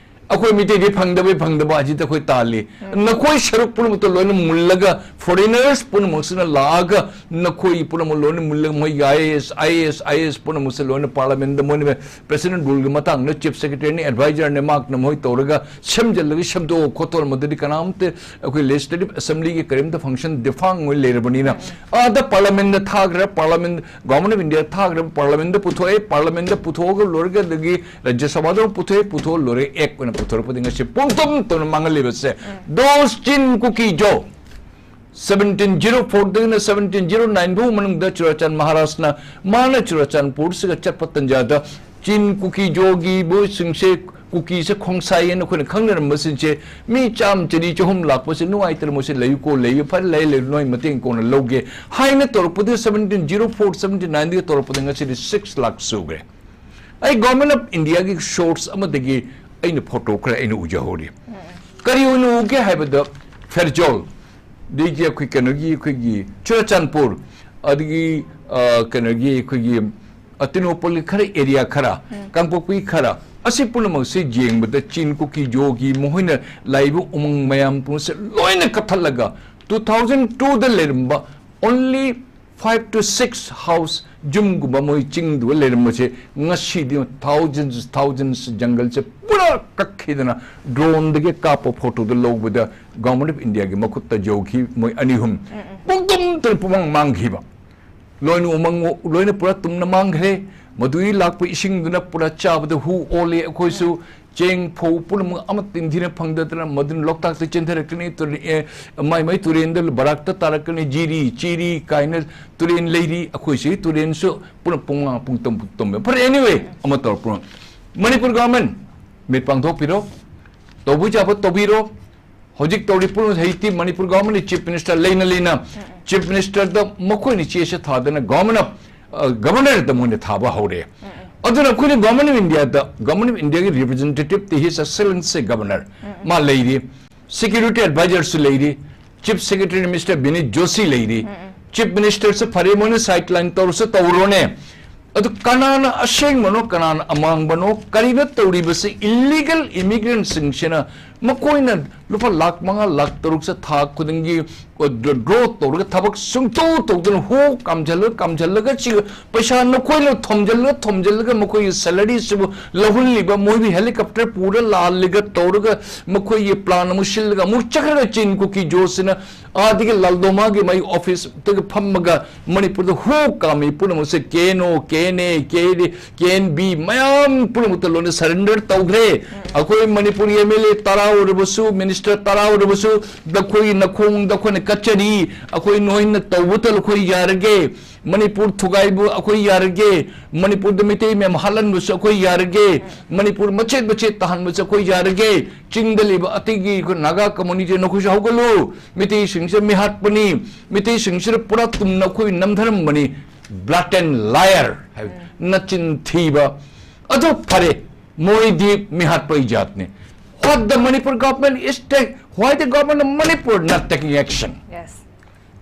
ꯑꯩꯈꯣꯏ ꯃꯤꯇꯩꯗꯤ ꯐꯪꯗꯕꯩ ꯐꯪꯗꯕ ꯑꯁꯤꯗ ꯑꯩꯈꯣꯏ ꯇꯥꯜꯂꯤ꯫ ꯅꯈꯣꯏ ꯁꯔꯨꯛ ꯄꯨꯝꯅꯃꯛꯇ ꯂꯣꯏꯅ ꯃꯨꯜꯂꯒ, foreigners ꯄꯨꯝꯅꯃꯛꯁꯤꯅ ꯂꯥꯛꯑꯒ ꯅꯈꯣꯏ ꯄꯨꯝꯅꯃꯛ ꯂꯣꯏꯅ ꯃꯨꯜꯂꯒ, ꯃꯣꯏꯒꯤ I A S, I A S, I A S ꯄꯨꯝꯅꯃꯛꯁꯦ ꯂꯣꯏꯅ parliament ꯗ ꯃꯣꯏꯅ president rule ꯒꯤ ꯃꯇꯥꯡꯗ chief secretary ꯅꯤ, advisor ꯅꯤ, ꯃꯍꯥꯛꯅ ꯃꯣꯏ ꯇꯧꯔꯒ ꯁꯦꯝꯖꯤꯜꯂꯒ ꯁꯦꯝꯗꯣꯛꯑ ꯈꯣꯠꯇꯣꯛꯑ ꯃꯗꯨꯗꯤ ꯀꯅꯥꯝꯇ ꯑꯩꯈꯣꯏ legislative assembly ꯒꯤ ꯀꯔꯤꯝꯇ function defunct ꯑꯣꯏ ꯂꯩꯔꯕꯅꯤꯅ ꯑꯥꯗ parliament ꯗ ꯊꯥꯈ꯭ꯔꯦ, parliament, Government of India ꯊꯥꯈ꯭ꯔꯦ, parliament ꯗ ꯄꯨꯊꯣꯛꯑꯦ, parliament ꯗ ꯄꯨꯊꯣꯛꯑꯒ ꯂꯣꯏꯔꯒ ꯑꯗꯒꯤ ꯔꯥꯖ꯭ꯌ ꯁꯚꯥꯗ ꯑꯃꯨꯛ ꯄꯨꯊꯣꯛꯑꯦ, ꯄꯨꯊꯣꯛꯑ ꯂꯣꯏꯔꯦ, act ꯑꯣꯏꯅ ꯄꯨꯊꯣꯔꯛꯄꯗꯤ ꯉꯁꯤ ꯄꯨꯡꯇꯨꯝ ꯇꯨꯝꯅ ꯃꯥꯡꯍꯜꯂꯤꯕꯁꯦ꯫ Those ꯆꯤꯟ ꯀꯨꯀꯤ ꯖꯣ seventeen zero four ꯗꯒꯤꯅ seventeen zero nine ꯐꯥꯎ ꯃꯅꯨꯡꯗ ꯆꯨꯔꯥꯆꯥꯟ ꯃꯍꯥꯔꯥꯖꯅ ꯃꯥꯅ ꯆꯨꯔꯥꯆꯥꯟꯄꯨꯔꯁꯤꯒ ꯆꯠꯄ ꯇꯟꯖꯥꯗ ꯆꯤꯟ ꯀꯨꯀꯤ ꯖꯣꯒꯤ ꯃꯣꯏꯁꯤꯡꯁꯦ, ꯀꯨꯀꯤꯁꯦ ꯈꯣꯡꯁꯥꯏ ꯍꯥꯏꯅ ꯑꯩꯈꯣꯏꯅ ꯈꯪꯅꯔꯝꯕꯁꯤꯡꯁꯦ ꯃꯤ ꯆꯥꯝ ꯆꯅꯤ ꯆꯍꯨꯝ ꯂꯥꯛꯄꯁꯦ ꯅꯨꯡꯉꯥꯏꯇꯅ ꯃꯣꯏꯁꯦ ꯂꯩꯌꯨꯀꯣ, ꯂꯩꯌꯨ, ꯐꯔꯦ, ꯂꯩ, ꯂꯩ, ꯅꯣꯏ ꯃꯇꯦꯡ ꯀꯣꯟꯅ ꯂꯧꯒꯦ ꯍꯥꯏꯅ ꯇꯧꯔꯛꯄꯗ seventeen zero four seventy nine ꯗꯒꯤ ꯇꯧꯔꯛꯄꯗ ꯉꯁꯤꯗꯤ six ꯂꯥꯛ ꯁꯨꯈ꯭ꯔꯦ꯫ ꯑꯩ Government of India ꯒꯤ source ꯑꯃꯗꯒꯤ ꯑꯩꯅ photo ꯈꯔ ꯑꯩꯅ ꯎꯖꯍꯧꯔꯤ꯫ ꯀꯔꯤ ꯑꯣꯏꯅ ꯎꯒꯦ ꯍꯥꯏꯕꯗ ꯐꯦꯔꯖꯣꯜ, ꯑꯗꯒꯤ ꯑꯩꯈꯣꯏ ꯀꯩꯅꯣꯒꯤ, ꯑꯩꯈꯣꯏꯒꯤ ꯆꯨꯔꯆꯥꯟꯄꯨꯔ, ꯑꯗꯒꯤ, ꯑ, ꯀꯩꯅꯣꯒꯤ ꯑꯩꯈꯣꯏꯒꯤ, ꯑ, ꯇꯦꯡꯅꯧꯄꯜꯒꯤ ꯈꯔ area ꯈꯔ, ꯀꯥꯡꯄꯣꯛꯄꯤ ꯈꯔ, ꯑꯁꯤ ꯄꯨꯝꯅꯃꯛꯁꯦ ꯌꯦꯡꯕꯗ ꯆꯤꯟ ꯀꯨꯀꯤ ꯖꯣꯒꯤ ꯃꯈꯣꯏꯅ ꯂꯥꯛꯏꯕ ꯎꯃꯪ ꯃꯌꯥꯝ ꯄꯨꯝꯕꯁꯦ ꯂꯣꯏꯅ ꯀꯛꯊꯠꯂꯒ two thousand two ꯗ ꯂꯩꯔꯝꯕ only five to six house, ꯌꯨꯝꯒꯨꯝꯕ ꯃꯣꯏ ꯆꯤꯡꯗꯨꯒ ꯂꯩꯔꯝꯕꯁꯦ ꯉꯁꯤꯗꯤ thousands, thousands ꯖꯪꯒꯜꯁꯦ ꯄꯨꯔꯥ ꯀꯛꯈꯤꯗꯅ drone ꯗꯒꯤ ꯀꯥꯞꯄ photo ꯗ ꯂꯧꯕꯗ Government of India ꯒꯤ ꯃꯈꯨꯠꯇ ꯌꯧꯈꯤ꯫ ꯃꯣꯏ ꯑꯅꯤ ꯑꯍꯨꯝ ꯄꯨꯡꯇꯨꯝꯇ ꯄꯨꯡꯃꯥꯡ ꯃꯥꯡꯈꯤꯕ꯫ ꯂꯣꯏꯅ ꯎꯃꯪ ꯂꯣꯏꯅ ꯄꯨꯔꯥ ꯇꯨꯝꯅ ꯃꯥꯡꯈ꯭ꯔꯦ꯫ ꯃꯗꯨꯒꯤ ꯂꯥꯛꯄ ꯏꯁꯤꯡꯗꯨꯅ ꯄꯨꯔꯥ ꯆꯥꯕꯗ ꯍꯨ ꯑꯣꯜꯂꯦ꯫ ꯑꯩꯈꯣꯏꯁꯨ ꯆꯦꯡ ꯐꯧ ꯄꯨꯝꯅꯃꯛ ꯑꯃꯠꯇ ꯏꯟꯊꯤꯅ ꯐꯪꯗꯗꯅ ꯃꯗꯨꯅ ꯂꯣꯛꯇꯥꯛꯇ ꯆꯦꯟꯊꯔꯛꯀꯅꯤ, ꯇꯨꯔꯦ-, ꯑꯦ, ꯃꯥꯏ ꯃꯥꯏ ꯇꯨꯔꯦꯟꯗ ꯕꯔꯥꯛꯇ ꯇꯥꯔꯛꯀꯅꯤ, ꯖꯤꯔꯤ, ꯆꯤꯔꯤ ꯀꯥꯏꯅ ꯇꯨꯔꯦꯟ ꯂꯩꯔꯤ꯫ ꯑꯩꯈꯣꯏ ꯁꯤꯒꯤ ꯇꯨꯔꯦꯟꯁꯨ ꯄꯨꯝꯅ ꯄꯨꯡꯉꯥꯡ ꯄꯨꯡꯇꯝ ꯄꯨꯡꯇꯝ꯫ ꯐꯔꯦ, anyway, ꯑꯃ ꯇꯧꯔꯛꯄ꯫ ꯃꯅꯤꯄꯨꯔ ꯒꯚꯔꯟꯃꯦꯟ ꯃꯤꯠ ꯄꯥꯡꯊꯣꯛꯄꯤꯔꯣ, ꯇꯧꯕ ꯌꯥꯕ ꯇꯧꯕꯤꯔꯣ꯫ ꯍꯧꯖꯤꯛ ꯇꯧꯔꯤ ꯄꯨꯝꯅꯃꯛ ꯍꯧꯖꯤꯛꯇꯤ ꯃꯅꯤꯄꯨꯔ ꯒꯚꯔꯟꯃꯦꯟꯠ ꯆꯤꯐ ꯃꯤꯅꯤꯁꯇꯔ ꯂꯩꯅ ꯂꯩꯅ ꯆꯤꯐ ꯃꯤꯅꯤꯁꯇꯔꯗ ꯃꯈꯣꯏꯅ ꯆꯦꯁꯦ ꯊꯥꯗꯅ ꯒꯚꯔꯟꯃꯦꯟꯠ ꯑꯣꯐ, ꯑ, ꯒꯚꯔꯅꯔꯗ ꯃꯣꯏꯅ ꯊꯥꯕ ꯍꯧꯔꯦ꯫ ꯑꯗꯨꯅ ꯑꯩꯈꯣꯏꯅ ꯒꯚꯔꯟꯃꯦꯟꯠ ꯑꯣꯐ ꯏꯟꯗꯤꯌꯥꯗ, ꯒꯚꯔꯟꯃꯦꯟꯠ ꯑꯣꯐ ꯏꯟꯗꯤꯌꯥꯒꯤ ꯔꯤꯄ꯭ꯔꯖꯦꯟꯇꯦꯇꯤꯚꯇꯤ His Excellency Governor ꯃꯥ ꯂꯩꯔꯤ, ꯁꯦꯀ꯭ꯌꯨꯔꯤꯇꯤ ꯑꯦꯗꯚꯥꯏꯖꯔꯁꯨ ꯂꯩꯔꯤ, ꯆꯤꯐ ꯁꯦꯀ꯭ꯔꯦꯇꯔꯤ ꯃꯤꯁꯇꯔ ꯕꯤꯅꯤꯠ ꯖꯣꯁꯤ ꯂꯩꯔꯤ, ꯆꯤꯐ ꯃꯤꯅꯤꯁꯇꯔꯁꯨ ꯐꯔꯦ, ꯃꯣꯏꯅ ꯁꯥꯏꯗ ꯂꯥꯏꯟ ꯇꯧꯔꯁꯨ ꯇꯧꯔꯣꯅꯦ꯫ ꯑꯗꯨ ꯀꯅꯥꯅ ꯑꯁꯦꯡꯕꯅꯣ, ꯀꯅꯥꯅ ꯑꯃꯥꯡꯕꯅꯣ, ꯀꯔꯤꯅꯣ ꯇꯧꯔꯤꯕꯁꯤ? ꯏꯜꯂꯤꯒꯦꯜ ꯏꯃꯤꯒ꯭ꯔꯦꯟꯁꯤꯡꯁꯤꯅ ꯃꯈꯣꯏꯅ ꯂꯨꯄꯥ ꯂꯥꯈ ꯃꯉꯥ, ꯂꯥꯈ ꯇꯔꯨꯛꯁꯦ ꯊꯥ ꯈꯨꯗꯤꯡꯒꯤ ꯗ꯭ꯔꯣ ꯇꯧꯔꯒ ꯊꯕꯛ ꯁꯨꯡꯇꯧ ꯇꯧꯗꯅ ꯍꯣ ꯀꯥꯝꯖꯜꯂꯒ, ꯀꯥꯝꯖꯜꯂꯒ ꯁꯤ ꯄꯩꯁꯥ ꯅꯈꯣꯏꯅ ꯊꯣꯝꯖꯜꯂꯒ, ꯊꯣꯝꯖꯜꯂꯒ ꯃꯈꯣꯏꯒꯤ ꯁꯦꯂꯔꯤꯁꯤꯕꯨ ꯂꯧꯍꯜꯂꯤꯕ, ꯃꯣꯏꯕꯨ ꯍꯦꯂꯤꯀꯣꯞꯇꯔ ꯄꯨꯔ ꯂꯥꯜꯂꯒ ꯇꯧꯔꯒ ꯃꯈꯣꯏꯒꯤ ꯄ꯭ꯂꯥꯟ ꯑꯃꯨꯛ ꯁꯤꯜꯂꯒ ꯑꯃꯨꯛ ꯆꯠꯈ꯭ꯔꯒ ꯆꯤꯟ ꯀꯨꯀꯤ ꯖꯣꯁꯤꯅ ꯑꯥꯗꯒꯤ ꯂꯥꯜꯗꯣꯃꯥꯒꯤ ꯃꯥꯒꯤ ꯑꯣꯐꯤꯁꯇꯒ ꯐꯝꯃꯒ ꯃꯅꯤꯄꯨꯔꯗ ꯍꯨ ꯀꯥꯝꯃꯤ ꯄꯨꯝꯅꯃꯛꯁꯦ K N O, K N A, K N B ꯃꯌꯥꯝ ꯄꯨꯝꯅꯃꯛꯇ ꯂꯣꯏꯅ ꯁꯔꯦꯟꯗꯔ ꯇꯧꯈ꯭ꯔꯦ꯫ ꯑꯩꯈꯣꯏ ꯃꯅꯤꯄꯨꯔꯒꯤ ꯑꯦꯝ ꯑꯦꯜ ꯑꯦ ꯇꯔꯥ ꯑꯣꯏꯔꯕꯁꯨ, ꯃꯤꯅꯤꯁꯇꯔ ꯇꯔꯥ ꯑꯣꯏꯔꯕꯁꯨ, ꯅꯈꯣꯏꯒꯤ ꯅꯈꯣꯡꯗ ꯑꯩꯈꯣꯏꯅ ꯀꯠꯆꯔꯤ, ꯑꯩꯈꯣꯏ ꯅꯣꯏꯅ ꯇꯧꯕꯇ ꯑꯩꯈꯣꯏ ꯌꯥꯔꯒꯦ꯫ ꯃꯅꯤꯄꯨꯔ ꯊꯨꯒꯥꯏꯕ ꯑꯩꯈꯣꯏ ꯌꯥꯔꯒꯦ, ꯃꯅꯤꯄꯨꯔꯗ ꯃꯤꯇꯩ ꯃꯌꯥꯝ ꯍꯥꯠꯍꯟꯕꯁꯨ ꯑꯩꯈꯣꯏ ꯌꯥꯔꯒꯦ, ꯃꯅꯤꯄꯨꯔ ꯃꯆꯦꯠ ꯃꯆꯦꯠ ꯇꯥꯍꯟꯕꯁꯨ ꯑꯩꯈꯣꯏ ꯌꯥꯔꯒꯦ, ꯆꯤꯡꯗ ꯂꯩꯕ ꯑꯇꯩꯒꯤ ꯑꯩꯈꯣꯏ ꯅꯥꯒꯥ ꯀꯝꯃꯨꯅꯤꯇꯤ ꯅꯈꯣꯏꯁꯨ ꯍꯧꯒꯠꯂꯨ, ꯃꯤꯇꯩꯁꯤꯡꯁꯦ ꯃꯤꯍꯥꯠꯄꯅꯤ, ꯃꯤꯇꯩꯁꯤꯡꯁꯤꯗ ꯄꯨꯔꯥ ꯇꯨꯝꯅ ꯑꯩꯈꯣꯏ ꯅꯝꯊꯔꯝꯕꯅꯤ, blatant liar ꯍꯥꯏꯕ ꯅꯆꯤꯟ ꯊꯤꯕ꯫ ꯑꯗꯨ ꯐꯔꯦ, ꯃꯣꯏꯗꯤ ꯃꯤꯍꯥꯠꯄꯒꯤ ꯖꯥꯠꯅꯤ꯫ What the Manipur government is take, why the government of Manipur not taking action? Yes.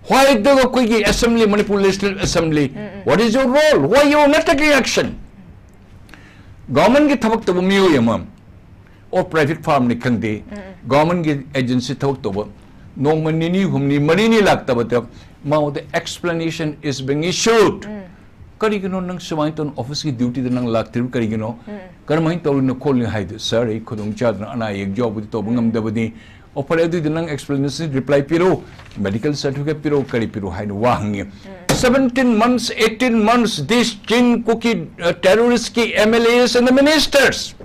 Why the ꯑꯩꯈꯣꯏꯒꯤ assembly, Manipur Legislative Assembly, what is your role? Why you are not taking action? ꯒꯣꯔꯃꯦꯟꯒꯤ ꯊꯕꯛ ꯇꯧꯕ ꯃꯤꯑꯣꯏ ꯑꯃ, or private ꯐꯥꯔꯝꯅꯤ ꯈꯪꯗꯦ, ꯒꯣꯔꯃꯦꯟꯒꯤ agency ꯊꯕꯛ ꯇꯧꯕ, ꯅꯣꯡꯃ ꯅꯤꯅꯤ ꯍꯨꯝꯅꯤ ꯃꯔꯤꯅꯤ ꯂꯥꯛꯇꯕꯗ ꯃꯉꯣꯟꯗ explanation is being issued. ꯀꯔꯤꯒꯤꯅꯣ ꯅꯪ ꯁꯨꯃꯥꯏꯅ ꯇꯧꯅ ꯑꯣꯐꯤꯁꯀꯤ ꯗ꯭ꯌꯨꯇꯤꯗ ꯅꯪ ꯂꯥꯛꯇ꯭ꯔꯤꯕ ꯀꯔꯤꯒꯤꯅꯣ? ꯀꯔꯝꯍꯥꯏꯅ ꯇꯧꯔꯤꯅꯣ ꯈꯣꯠꯂꯤꯅꯣ ꯍꯥꯏꯗꯤ, "ꯁꯥꯔ, ꯑꯩ ꯈꯨꯗꯣꯡ ꯆꯥꯗꯅ ꯑꯅꯥ ꯑꯌꯦꯛ ꯌꯥꯎꯕꯗꯤ ꯇꯧꯕ ꯉꯝꯗꯕꯅꯤ꯫ ꯑꯣ, ꯐꯔꯦ, ꯑꯗꯨꯏꯗꯤ ꯅꯪ explanation reply ꯄꯤꯔꯛꯎ, ꯃꯦꯗꯤꯀꯦꯜ ꯁꯥꯔꯇꯤꯐꯤꯀꯦꯠ ꯄꯤꯔꯛꯎ, ꯀꯔꯤ ꯄꯤꯔꯛꯎ ꯍꯥꯏꯅ ꯋꯥ ꯍꯪꯉꯤ"꯫ Seventeen months, eighteen months, this Chin Kuki, uh, terrorist ꯀꯤ M L As and the ministers,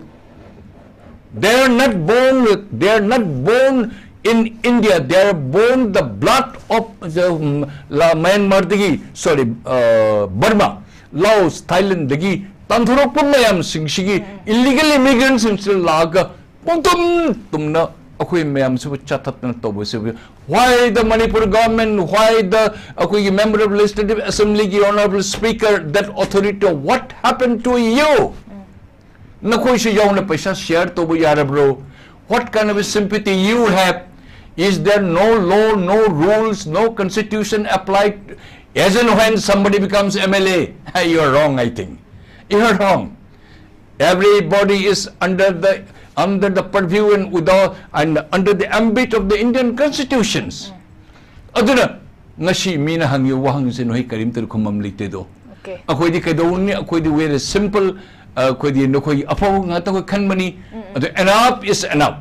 They are not born, they are not born in India. They are born the blood of the, um, La-, Myanmar-ꯗꯒꯤ, sorry, uh, Burma, Laos, Thailand-ꯗꯒꯤ ꯇꯥꯟꯊꯣꯔꯛꯄ ꯃꯌꯥꯝꯁꯤꯡꯁꯤꯒꯤ illegal immigrants-ꯁꯤꯡꯁꯤꯗ ꯂꯥꯛꯑꯒ ꯄꯨꯡꯇꯨꯝ ꯇꯨꯝꯅ ꯑꯩꯈꯣꯏ ꯃꯌꯥꯝꯁꯤꯕꯨ ꯆꯥꯊꯠꯇꯅ ꯇꯧꯕꯁꯤꯕꯨ, why the Manipur government, why the, ꯑꯩꯈꯣꯏꯒꯤ member of legislative assembly-ꯒꯤ honorable speaker, that authority, what happened to you? ꯅꯈꯣꯏꯁꯨ ꯌꯥꯎꯅ ꯄꯩꯁꯥ share ꯇꯧꯕ ꯌꯥꯔꯕ꯭ꯔꯣ? What kind of a sympathy you have? Is there no law, no rules, no constitution applied as and when somebody becomes M L A? You are wrong, I think. You are wrong. Everybody is under the, under the purview and without, and under the ambit of the Indian constitutions. ꯑꯗꯨꯅ ꯉꯁꯤ ꯃꯤꯅ ꯍꯪꯉꯤꯕ ꯋꯥꯍꯪꯁꯦ ꯅꯈꯣꯏ ꯀꯔꯤꯝꯇ ꯈꯨꯝꯐꯝ ꯂꯩꯇꯦꯗꯣ꯫ Okay. ꯑꯩꯈꯣꯏꯗꯤ ꯀꯩꯗꯧꯅꯤ? ꯑꯩꯈꯣꯏꯗꯤ very simple, ꯑꯩꯈꯣꯏꯗꯤ ꯅꯈꯣꯏꯒꯤ ꯑꯐꯕ ꯉꯥꯛꯇ ꯑꯩꯈꯣꯏ ꯈꯟꯕꯅꯤ꯫ ꯑꯗꯨ enough is enough.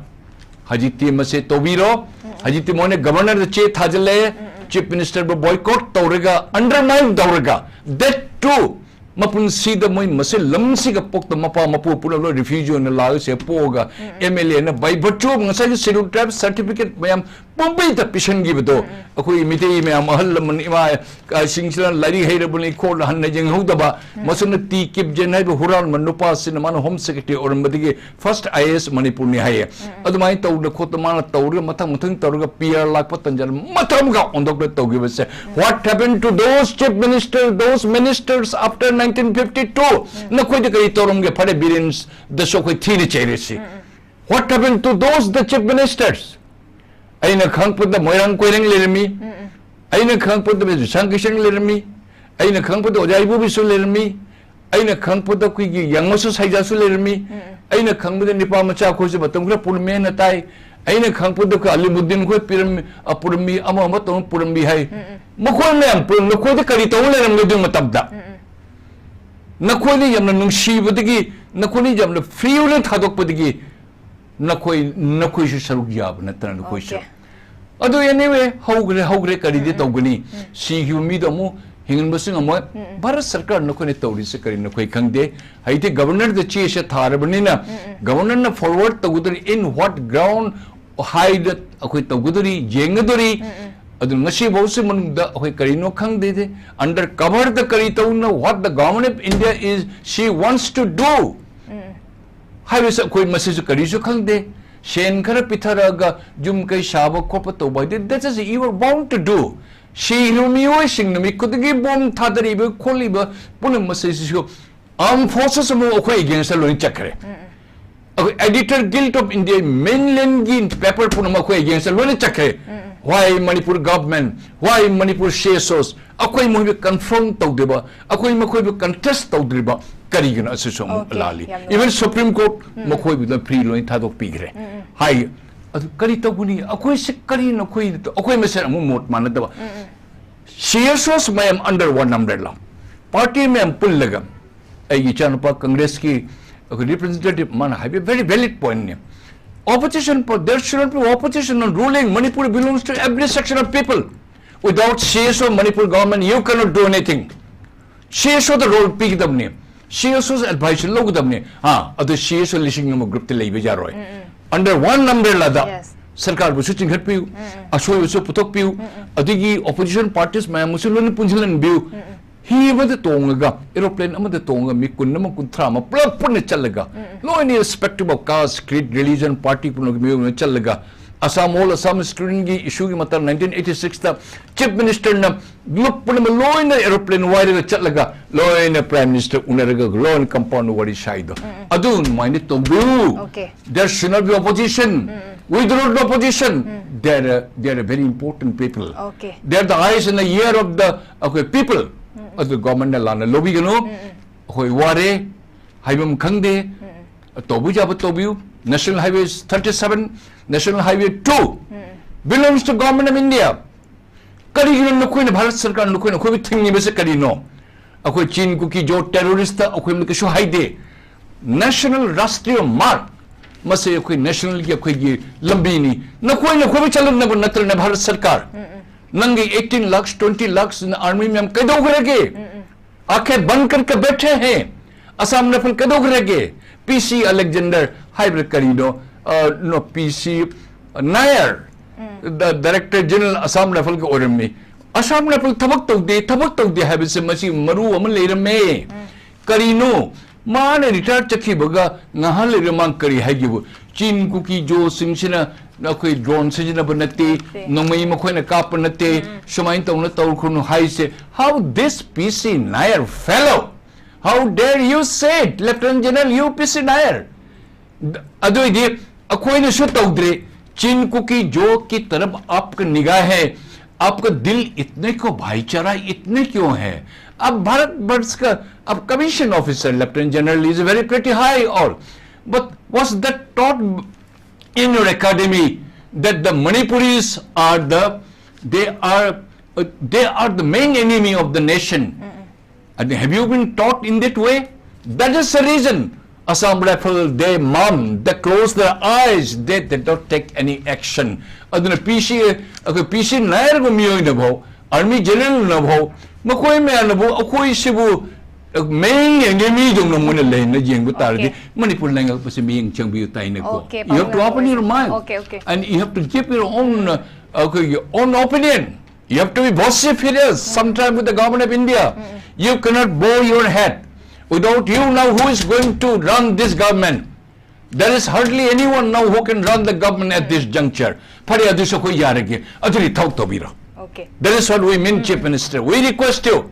ꯍꯧꯖꯤꯛꯇꯤ ꯃꯁꯦ ꯇꯧꯕꯤꯔꯣ꯫ ꯍꯧꯖꯤꯛꯇꯤ ꯃꯣꯏꯅ governor-ꯗ ꯆꯦ ꯊꯥꯖꯤꯜꯂꯦ, chief minister-ꯕꯨ boycott ꯇꯧꯔꯒ, undermine ꯇꯧꯔꯒ, that too, ꯃꯄꯨꯟꯁꯤꯗ ꯃꯣꯏ ꯃꯁꯦ ꯂꯝꯁꯤꯒ ꯄꯣꯛꯇ ꯃꯄꯥ ꯃꯄꯨ ꯄꯨꯝꯅꯃꯛ ꯂꯣꯏ refugee ꯑꯣꯏꯅ ꯂꯥꯛꯑꯒ ꯁꯤꯗ ꯄꯣꯛꯑꯒ M L A-ꯅ by virtue of ꯉꯁꯥꯏꯒꯤ scheduled tribe certificate ꯃꯌꯥꯝ ꯄꯨꯝꯕꯩꯗ ꯄꯤꯁꯟꯈꯤꯕꯗꯣ, ꯑꯩꯈꯣꯏ ꯃꯤꯇꯩ ꯃꯌꯥꯝ ꯑꯍꯜ ꯂꯃꯟ ꯏꯃꯥ ꯁꯤꯡꯁꯤꯅ ꯂꯥꯏꯔꯤꯛ ꯍꯩꯔꯕꯅꯤ ꯈꯣꯠꯂ ꯍꯟꯅ ꯌꯦꯡꯍꯧꯗꯕ, ꯃꯁꯤꯅ ꯇꯤ ꯀꯤꯞꯖꯦꯟ ꯍꯥꯏꯕ ꯍꯨꯔꯥꯟꯕ ꯅꯨꯄꯥꯁꯤꯅ, ꯃꯥꯅ home secretary ꯑꯣꯏꯔꯝꯕꯗꯒꯤ first I A S ꯃꯅꯤꯄꯨꯔꯅꯤ ꯍꯥꯏꯌꯦ꯫ ꯑꯗꯨꯃꯥꯏꯅ ꯇꯧꯗꯅ ꯈꯣꯠꯇꯅ ꯃꯥꯅ ꯇꯧꯔꯒ ꯃꯊꯪ ꯃꯊꯪ ꯇꯧꯔꯒ P R ꯂꯥꯛꯄ ꯇꯟꯖꯥ ꯃꯊꯪ ꯑꯃꯒ ꯑꯣꯟꯊꯣꯛꯇ ꯇꯧꯈꯤꯕꯁꯦ꯫ What happened to those chief minister, those ministers after nineteen fifty-two? ꯅꯈꯣꯏꯗ ꯀꯔꯤ ꯇꯧꯔꯝꯒꯦ? ꯐꯔꯦ, ꯕꯤꯔꯦꯟꯗꯁꯨ ꯑꯩꯈꯣꯏ ꯊꯤꯅ ꯆꯩꯔꯁꯤ꯫ What happened to those, the chief ministers? ꯑꯩꯅ ꯈꯪꯉꯛꯄꯗ ꯃꯣꯏꯔꯥꯡ ꯀꯣꯏꯔꯦꯡ ꯂꯩꯔꯝꯃꯤ꯫ ꯑꯩꯅ ꯈꯪꯉꯛꯄꯗ ꯖꯨꯁꯥꯡ ꯀꯤꯁꯟ ꯂꯩꯔꯝꯃꯤ꯫ ꯑꯩꯅ ꯈꯪꯉꯛꯄꯗ ꯑꯣꯖꯥ ꯏꯕꯣꯕꯤꯁꯨ ꯂꯩꯔꯝꯃꯤ꯫ ꯑꯩꯅ ꯈꯪꯉꯛꯄꯗ ꯑꯩꯈꯣꯏꯒꯤ ꯌꯥꯉꯣꯁꯨ ꯁꯩꯖꯥꯁꯨ ꯂꯩꯔꯝꯃꯤ꯫ ꯑꯩꯅ ꯈꯪꯕꯗ ꯅꯤꯄꯥ ꯃꯆꯥ ꯑꯩꯈꯣꯏꯁꯨ ꯃꯇꯝ ꯈꯔ ꯄꯨꯔꯝꯃꯦꯅ ꯇꯥꯏ꯫ ꯑꯩꯅ ꯈꯪꯉꯛꯄꯗ ꯑꯩꯈꯣꯏ ꯑꯂꯤꯃꯨꯗꯤꯟ ꯑꯩꯈꯣꯏ ꯄꯤꯔꯝꯃꯤ, ꯑ, ꯄꯨꯔꯝꯃꯤ, ꯑꯃ ꯑꯃ ꯇꯧꯔ ꯄꯨꯔꯝꯃꯤ ꯍꯥꯏ꯫ ꯃꯈꯣꯏ ꯃꯌꯥꯝ ꯄꯨꯔꯝ-, ꯅꯈꯣꯏꯗ ꯀꯔꯤ ꯇꯧꯕ ꯂꯩꯔꯝꯒꯦ ꯑꯗꯨꯒꯤ ꯃꯇꯝꯗ? ꯅꯈꯣꯏꯅ ꯌꯥꯝꯅ ꯅꯨꯡꯁꯤꯕꯗꯒꯤ, ꯅꯈꯣꯏꯅ ꯌꯥꯝꯅ free ꯑꯣꯏꯅ ꯊꯥꯗꯣꯛꯄꯗꯒꯤ ꯅꯈꯣꯏ, ꯅꯈꯣꯏꯁꯨ ꯁꯔꯨꯛ ꯌꯥꯕ ꯅꯠꯇꯅ ꯅꯈꯣꯏꯁꯨ꯫ Okay. ꯑꯗꯨ anyway, ꯍꯧꯈ꯭ꯔꯦ, ꯍꯧꯈ꯭ꯔꯦ, ꯀꯔꯤꯗꯤ ꯇꯧꯒꯅꯤ? ꯁꯤꯈꯤꯕ ꯃꯤꯗꯣ ꯑꯃꯨꯛ ꯍꯤꯡꯍꯟꯕꯁꯨ ꯉꯝꯃꯣꯏ꯫ ꯚꯥꯔꯠ ꯁꯔꯀꯥꯔ ꯅꯈꯣꯏꯅ ꯇꯧꯔꯤꯁꯦ ꯀꯔꯤꯅꯣ ꯑꯩꯈꯣꯏ ꯈꯪꯗꯦ꯫ ꯍꯧꯖꯤꯛꯇꯤ ꯒꯕꯔꯅꯔꯗ ꯆꯦꯁꯦ ꯊꯥꯔꯕꯅꯤꯅ, ꯒꯕꯔꯅꯔꯅ forward ꯇꯧꯒꯗꯧꯔꯤ, in what ground, ꯍꯥꯏꯗ ꯑꯩꯈꯣꯏ ꯇꯧꯒꯗꯧꯔꯤ, ꯌꯦꯡꯒꯗꯧꯔꯤ꯫ ꯑꯗꯨꯅ ꯉꯁꯤ ꯐꯥꯎꯁꯤ ꯃꯅꯨꯡꯗ ꯑꯩꯈꯣꯏ ꯀꯔꯤꯅꯣ ꯈꯪꯗꯦ꯫ Under cover ꯗ ꯀꯔꯤ ꯇꯧꯅ, what the government of India is, she wants to do ꯍꯥꯏꯕꯁꯦ ꯑꯩꯈꯣꯏ ꯃꯁꯤꯁꯨ ꯀꯔꯤꯁꯨ ꯈꯪꯗꯦ꯫ ꯁꯦꯟ ꯈꯔ ꯄꯤꯊꯔꯛꯑꯒ ꯌꯨꯝ ꯀꯩ ꯁꯥꯕ ꯈꯣꯠꯄ ꯇꯧꯕ ꯍꯥꯏꯗꯤ, that is you are bound to do꯫ ꯁꯤꯔꯤꯕ ꯃꯤꯑꯣꯏꯁꯤꯡ ꯅꯨꯃꯤꯠ ꯈꯨꯗꯤꯡꯒꯤ ꯕꯣꯝ ꯊꯥꯗꯔꯤꯕ ꯈꯣꯠꯂꯤꯕ ꯄꯨꯝꯅꯃꯛ ꯑꯁꯤꯁꯨ armed forces ꯑꯃꯨꯛ ꯑꯩꯈꯣꯏ against ꯂꯣꯏ ꯆꯠꯈ꯭ꯔꯦ꯫ ꯑꯩꯈꯣꯏ Editor Guild of India, mainland ꯒꯤ paper ꯄꯨꯝꯅꯃꯛ ꯑꯩꯈꯣꯏ against ꯂꯣꯏꯅ ꯆꯠꯈ꯭ꯔꯦ꯫ Why Manipur government? Why Manipur C S Os? ꯑꯩꯈꯣꯏ ꯃꯈꯣꯏꯕꯨ confront ꯇꯧꯗ꯭ꯔꯤꯕ, ꯑꯩꯈꯣꯏ ꯃꯈꯣꯏꯕꯨ contest ꯇꯧꯗ꯭ꯔꯤꯕ ꯀꯔꯤꯒꯤꯅꯣ? ꯑꯁꯤꯁꯨ ꯑꯃꯨꯛ Okay, ꯂꯥꯜꯂꯤ꯫ ꯌꯥꯝ ꯅꯨꯡꯉꯥꯏ꯫ Even Supreme Court ꯃꯈꯣꯏꯕꯨꯗ free ꯂꯣꯏ ꯊꯥꯗꯣꯛꯄꯤꯈ꯭ꯔꯦ꯫ ꯍꯥꯏ, ꯑꯗꯨ ꯀꯔꯤ ꯇꯧꯒꯅꯤ? ꯑꯩꯈꯣꯏꯁꯦ ꯀꯔꯤꯅꯣ? ꯑꯩꯈꯣꯏ, ꯑꯩꯈꯣꯏ ꯃꯁꯦꯟ ꯑꯃꯨꯛ ꯃꯣꯠ ꯃꯥꯟꯅꯗꯕ꯫ C S Os ꯃꯌꯥꯝ under one umbrella, party ꯃꯌꯥꯝ ꯄꯨꯜꯂꯒ, ꯑꯩꯒꯤ ꯏꯆꯥꯅꯨꯄꯥ Congress ꯀꯤ ꯑꯩꯈꯣꯏ representative ꯃꯥꯅ ꯍꯥꯏꯕ very valid point ꯅꯤ꯫ Opposition, there should not be opposition on ruling. Manipur belongs to every section of people. Without C S O, Manipur government, you cannot do anything. C S O the role ꯄꯤꯒꯗꯕꯅꯤ, C S O advice ꯂꯧꯒꯗꯕꯅꯤ꯫ ꯑꯥ, ꯑꯗꯨ C S O ꯂꯤꯁꯤꯡ ꯑꯃ group ꯇ ꯂꯩꯕ ꯌꯥꯔꯣꯏ꯫ Under one umbrella ꯗ Yes. ꯁꯔꯀꯥꯔꯕꯨꯁꯨ ꯆꯤꯡꯈꯠꯄꯤꯌꯨ, ꯑꯁꯣꯏꯕꯁꯨ ꯄꯨꯊꯣꯛꯄꯤꯌꯨ, ꯑꯗꯒꯤ opposition parties ꯃꯌꯥꯝꯕꯨꯁꯨ ꯂꯣꯏꯅ ꯄꯨꯟꯁꯤꯜꯍꯟꯕꯤꯌꯨ꯫ ꯍꯤ ꯑꯃꯗ ꯇꯣꯡꯉꯒ, aeroplane ꯑꯃꯗ ꯇꯣꯡꯉꯒ ꯃꯤ ꯀꯨꯟ ꯑꯃ, ꯀꯨꯟꯊ꯭ꯔꯥ ꯑꯃ ꯄꯨꯂꯞ ꯄꯨꯟꯅ ꯆꯠꯂꯒ, ꯂꯣꯏꯅ irrespective of caste, creed, religion, party ꯄꯨꯝꯅꯃꯛꯀꯤ ꯃꯤꯑꯣꯏ ꯑꯃ ꯆꯠꯂꯒ, Assam, all Assam student ꯒꯤ issue ꯒꯤ ꯃꯇꯥꯡ nineteen eighty six ꯇ Chief Minister ꯅ group ꯄꯨꯝꯅꯃꯛ ꯂꯣꯏꯅ aeroplane ꯋꯥꯏꯔꯒ ꯆꯠꯂꯒ ꯂꯣꯏꯅ Prime Minister ꯎꯅꯔꯒ ꯂꯣꯏꯅ compound ꯋꯥꯔꯤ ꯁꯥꯏꯗꯣ꯫ ꯑꯗꯨꯃꯥꯏꯅ ꯇꯧꯕꯤꯌꯨ꯫ Okay. There should not be opposition. We do not do opposition. They are, they are very important people. Okay. They are the eyes and the ear of the, okay, people. ꯑꯗꯨ government ꯅ ꯂꯥꯟꯅ ꯂꯧꯕꯤꯒꯅꯨ꯫ ꯑꯩꯈꯣꯏ ꯋꯥꯔꯦ, ꯍꯥꯏꯐꯝ ꯈꯪꯗꯦ꯫ ꯇꯧꯕ ꯌꯥꯕ ꯇꯧꯕꯤꯌꯨ꯫ National Highway thirty seven, National Highway two belongs to Government of India. ꯀꯔꯤꯒꯤꯅꯣ ꯅꯈꯣꯏꯅ, ꯚꯥꯔꯠ ꯁꯔꯀꯥꯔꯅ ꯅꯈꯣꯏꯅ ꯑꯩꯈꯣꯏꯕꯨ ꯊꯤꯡꯉꯤꯕꯁꯦ ꯀꯔꯤꯅꯣ? ꯑꯩꯈꯣꯏ ꯆꯤꯟ ꯀꯨꯀꯤ ꯖꯣ terrorist ꯇ ꯑꯩꯈꯣꯏ ꯀꯩꯁꯨ ꯍꯥꯏꯗꯦ꯫ National, ꯔꯥꯁꯇ꯭ꯔꯤꯌ ꯃꯥꯔꯒ, ꯃꯁꯤ ꯑꯩꯈꯣꯏ national ꯒꯤ ꯑꯩꯈꯣꯏꯒꯤ ꯂꯝꯕꯤꯅꯤ꯫ ꯅꯈꯣꯏꯅ ꯑꯩꯈꯣꯏꯕꯨ ꯆꯠꯂꯛꯅꯕ ꯅꯠꯇ꯭ꯔꯅꯦ, ꯚꯥꯔꯠ ꯁꯔꯀꯥꯔ? ꯅꯪꯒꯤ eighteen lakhs, twenty lakhs army ꯃꯌꯥꯝ ꯀꯩꯗꯧꯈ꯭ꯔꯒꯦ? आंखें बंद करके बैठे हैं. Assam Rifle ꯀꯩꯗꯧꯈ꯭ꯔꯒꯦ? ꯄꯤ ꯁꯤ ꯑꯂꯦꯛꯖꯦꯟꯗꯔ ꯍꯥꯏꯕ꯭ꯔꯥ ꯀꯔꯤꯅꯣ? ꯑ, no, ꯄꯤ ꯁꯤ ꯅꯥꯌꯔ, ꯗ-, ꯗꯥꯏꯔꯦꯛꯇꯔ ꯖꯦꯅꯔꯦꯜ ꯑꯁꯥꯝ ꯔꯥꯏꯐꯜꯒ ꯑꯣꯏꯔꯝꯃꯤ. ꯑꯁꯥꯝ ꯔꯥꯏꯐꯜ ꯊꯕꯛ ꯇꯧꯗꯦ, ꯊꯕꯛ ꯇꯧꯗꯦ ꯍꯥꯏꯕꯁꯦ ꯃꯁꯤ ꯃꯔꯨ ꯑꯃ ꯂꯩꯔꯝꯃꯦ. ꯀꯔꯤꯅꯣ? ꯃꯥꯅ ꯔꯤꯇꯥꯌꯔ ꯆꯠꯈꯤꯕꯒ ꯉꯥꯏꯍꯥꯛ ꯂꯩꯔ ꯃꯥ ꯀꯔꯤ ꯍꯥꯏꯒꯦꯕꯨ? ꯆꯤꯟ ꯀꯨꯀꯤ ꯖꯣꯁꯤꯡꯁꯤꯅ ꯑꯩꯈꯣꯏ ꯗ꯭ꯔꯣꯟ ꯁꯤꯖꯤꯟꯅꯕ ꯅꯠꯇꯦ, ꯅꯠꯇꯦ. ꯅꯣꯡꯃꯩ ꯃꯈꯣꯏꯅ ꯀꯥꯞꯄ ꯅꯠꯇꯦ, ꯎꯝ. ꯁꯨꯃꯥꯏꯅ ꯇꯧꯅ ꯇꯧꯈ꯭ꯔꯅꯨ ꯍꯥꯏꯁꯦ. How this P C Nair fellow? How dare you say it, Lieutenant General, you P C Nair? ꯑꯗꯨ ꯑꯣꯏꯗꯤ ꯑꯩꯈꯣꯏꯅꯁꯨ ꯇꯧꯗ꯭ꯔꯦ. चीन कुकी जो की तरफ आपका निगाह है, आपका दिल इतने को भाईचारा इतने क्यों है? आप भारतवर्ष का, आप commission officer, lieutenant general is very pretty high all, but was that taught in your academy that the Manipuris are the, they are, uh, they are the main enemy of the nation? And have you been taught in that way? That is the reason Assam Rifle, they mum, they close their eyes, they did not take any action. ꯑꯗꯨꯅ ꯄꯤ ꯁꯤ, ꯑꯩꯈꯣꯏ ꯄꯤ ꯁꯤ ꯅꯥꯌꯔꯒꯨꯝꯕ ꯃꯤꯑꯣꯏꯅꯐꯥꯎ, army ꯖꯦꯅꯔꯦꯜꯅꯐꯥꯎ, ꯃꯈꯣꯏ ꯃꯌꯥꯝꯅꯐꯥꯎ ꯑꯩꯈꯣꯏꯁꯤꯕꯨ main enemy ꯗꯧꯅ ꯃꯣꯏꯅ ꯂꯩꯅ ꯌꯦꯡꯕ ꯇꯥꯔꯗꯤ, Okay. Manipur ꯂꯩꯉꯥꯛꯄꯁꯤ ꯃꯤꯠꯌꯦꯡ ꯆꯪꯕꯤꯌꯨ ꯇꯥꯏꯅꯀꯣ. Okay, You have to ꯄꯥꯕꯨꯡꯅ open your mind. Okay, okay. And you have to keep your own, uh, okay, your own opinion. You have to be vociferous sometime with the government of India. You cannot bow your head. Without you now, who is going to run this government? There is hardly anyone now who can run the government at this juncture. ꯐꯔꯦ, ꯑꯗꯨꯁꯨ ꯑꯩꯈꯣꯏ ꯌꯥꯔꯒꯦ. ꯑꯗꯨꯗꯤ ꯊꯕꯛ ꯇꯧꯕꯤꯔꯣ. Okay. That is what we mean, Chief Minister. We request you,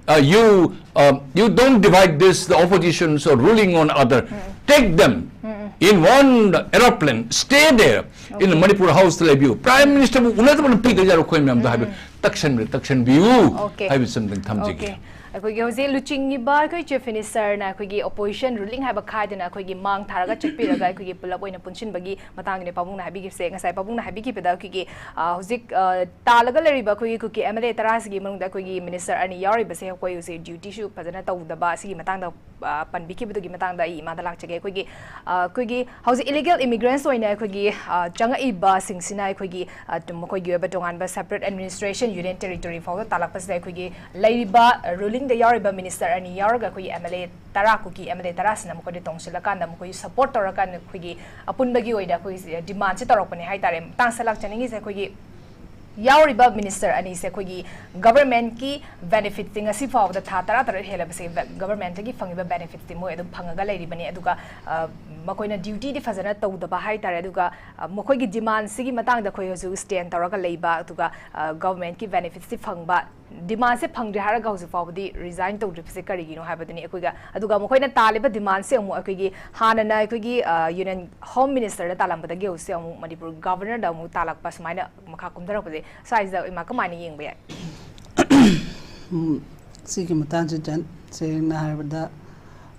uh, you, uh, you don't divide this, the oppositions or ruling on other. Take them in one aeroplane, stay there in the Manipur House ꯇ ꯂꯩꯕꯤꯌꯨ. Prime Minister ꯕꯨ ꯎꯅꯗꯕꯅ ꯄꯤꯗ ꯌꯥꯔꯣꯏ ꯑꯩꯈꯣꯏ ꯃꯌꯥꯝꯗ ꯍꯥꯏꯕ ꯇꯛꯁꯟꯕꯤꯌꯨ, ꯇꯛꯁꯟꯕꯤꯌꯨ Okay. ꯍꯥꯏꯕꯁꯤ ꯑꯝꯇꯪ ꯊꯝꯖꯒꯦ꯫ Okay. ꯑꯩꯈꯣꯏꯒꯤ ꯍꯧꯖꯤꯛ ꯂꯨꯆꯤꯡꯉꯤꯕ ꯑꯩꯈꯣꯏ Chief Minister ꯅ ꯑꯩꯈꯣꯏꯒꯤ opposition ruling ꯍꯥꯏꯕ ꯈꯥꯏꯗꯅ ꯑꯩꯈꯣꯏꯒꯤ ꯃꯥꯡ ꯊꯥꯔꯒ ꯆꯠꯄꯤꯔꯒ ꯑꯩꯈꯣꯏꯒꯤ ꯄꯨꯂꯞ ꯑꯣꯏꯅ ꯄꯨꯟꯁꯤꯟꯕꯒꯤ ꯃꯇꯥꯡꯒꯤꯅꯦ ꯄꯥꯕꯨꯡꯅ ꯍꯥꯏꯕꯤꯈꯤꯕꯁꯦ꯫ ꯉꯁꯥꯏ ꯄꯥꯕꯨꯡꯅ ꯍꯥꯏꯕꯤꯈꯤꯕꯗ ꯑꯩꯈꯣꯏꯒꯤ, ꯑ, ꯍꯧꯖꯤꯛ, ꯑ, ꯇꯥꯜꯂꯒ ꯂꯩꯔꯤꯕ ꯑꯩꯈꯣꯏꯒꯤ ꯀꯨꯀꯤ M L A ꯇꯔꯥꯁꯤꯒꯤ ꯃꯅꯨꯡꯗ ꯑꯩꯈꯣꯏꯒꯤ minister ꯑꯅꯤ ꯌꯥꯎꯔꯤꯕꯁꯦ ꯑꯩꯈꯣꯏ ꯍꯧꯖꯤꯛ duty ꯁꯨ ꯐꯖꯅ ꯇꯧꯗꯕ ꯑꯁꯤꯒꯤ ꯃꯇꯥꯡꯗ ꯑ, ꯄꯟꯕꯤꯈꯤꯕꯗꯨꯒꯤ ꯃꯇꯥꯡꯗ ꯑꯩ ꯏꯃꯥꯗ ꯂꯥꯛꯆꯒꯦ꯫ ꯑꯩꯈꯣꯏꯒꯤ, ꯑ, ꯑꯩꯈꯣꯏꯒꯤ ꯍꯧꯖꯤꯛ illegal immigrants ꯑꯣꯏꯅ ꯑꯩꯈꯣꯏꯒꯤ, ꯑ, ꯆꯪꯉꯛꯏꯕꯁꯤꯡꯁꯤꯅ ꯑꯩꯈꯣꯏꯒꯤ, ꯑ, ꯇꯨ-, ꯃꯈꯣꯏꯒꯤ ꯑꯣꯏꯕ ꯇꯣꯉꯥꯟꯕ separate administration, union territory ꯐꯥꯎꯗ ꯇꯥꯜꯂꯛꯄꯁꯤꯗ ꯑꯩꯈꯣꯏꯒꯤ ꯂꯩꯔꯤꯕ, ꯑ, ruling ꯗ ꯌꯥꯎꯔꯤꯕ minister ꯑꯅꯤ ꯌꯥꯎꯔꯒ ꯑꯩꯈꯣꯏꯒꯤ M L A ꯇꯔꯥ, ꯀꯨꯀꯤ M L A ꯇꯔꯥꯁꯤꯅ ꯃꯈꯣꯏꯗ ꯇꯣꯡꯁꯤꯜꯂꯀꯥꯟꯗ ꯃꯈꯣꯏ support ꯇꯧꯔꯀꯥꯟꯗ ꯑꯩꯈꯣꯏꯒꯤ ꯑꯄꯨꯟꯕꯒꯤ ꯑꯣꯏꯅ ꯑꯩꯈꯣꯏꯒꯤ demand ꯁꯦ ꯇꯧꯔꯛꯄꯅꯦ ꯍꯥꯏꯇꯥꯔꯦ꯫ ꯃꯇꯥꯡꯁꯤꯗ ꯂꯥꯛꯆꯅꯤꯡꯉꯤꯁꯦ, ꯑꯩꯈꯣꯏꯒꯤ ꯌꯥꯎꯔꯤꯕ minister ꯑꯅꯤꯁꯦ ꯑꯩꯈꯣꯏꯒꯤ government ꯀꯤ benefit ꯁꯦ ꯉꯁꯤ ꯐꯥꯎꯕꯗ ꯊꯥ ꯇꯔꯥꯇꯔꯦꯠ ꯍꯦꯜꯂꯕꯁꯦ ꯕꯦ-, government ꯇꯒꯤ ꯐꯪꯉꯤꯕ benefit ꯁꯦ ꯃꯣꯏ ꯑꯗꯨꯝ ꯐꯪꯉꯒ ꯂꯩꯔꯤꯕꯅꯤ꯫ ꯑꯗꯨꯒ, ꯑ, ꯃꯈꯣꯏꯅ duty ꯗꯤ ꯐꯖꯅ ꯇꯧꯗꯕ ꯍꯥꯏꯇꯥꯔꯦ꯫ ꯑꯗꯨꯒ, ꯑ, ꯃꯈꯣꯏꯒꯤ demand ꯁꯤꯒꯤ ꯃꯇꯥꯡꯗ ꯑꯩꯈꯣꯏ ꯍꯧꯖꯤꯛ stand ꯇꯧꯔꯒ ꯂꯩꯕ, ꯑꯗꯨꯒ, ꯑ, government ꯀꯤ benefit ꯁꯤ ꯐꯪꯕ, demand ꯁꯦ ꯐꯪꯗ꯭ꯔꯤ ꯍꯥꯏꯔꯒ ꯍꯧꯖꯤꯛ ꯐꯥꯎꯕꯗꯤ resign ꯇꯧꯗ꯭ꯔꯤꯕꯁꯦ ꯀꯔꯤꯒꯤꯅꯣ ꯍꯥꯏꯕꯗꯨꯅꯤ꯫ ꯑꯩꯈꯣꯏꯒ, ꯑꯗꯨꯒ ꯃꯈꯣꯏꯅ ꯇꯥꯜꯂꯤꯕ demand ꯁꯦ ꯑꯃꯨꯛ ꯑꯩꯈꯣꯏꯒꯤ ꯍꯥꯟꯅꯅ ꯑꯩꯈꯣꯏꯒꯤ, ꯑ, union home minister ꯗ ꯇꯥꯜꯂꯝꯕꯗꯒꯤ ꯍꯧꯖꯤꯛ ꯑꯃꯨꯛ ꯃꯅꯤꯄꯨꯔ governor ꯗ ꯑꯃꯨꯛ ꯇꯥꯜꯂꯛꯄ, ꯁꯨꯃꯥꯏꯅ ꯃꯈꯥ ꯀꯨꯝꯊꯔꯛꯄꯁꯦ, ꯁ꯭ꯋꯥꯏꯁꯤꯗ ꯏꯃꯥ ꯀꯃꯥꯏꯅ ꯌꯦꯡꯕ ꯌꯥꯏ? ꯎꯝ, ꯁꯤꯒꯤ ꯃꯇꯥꯡꯁꯤꯗ ꯁꯦꯡꯅ ꯍꯥꯏꯔꯕꯗ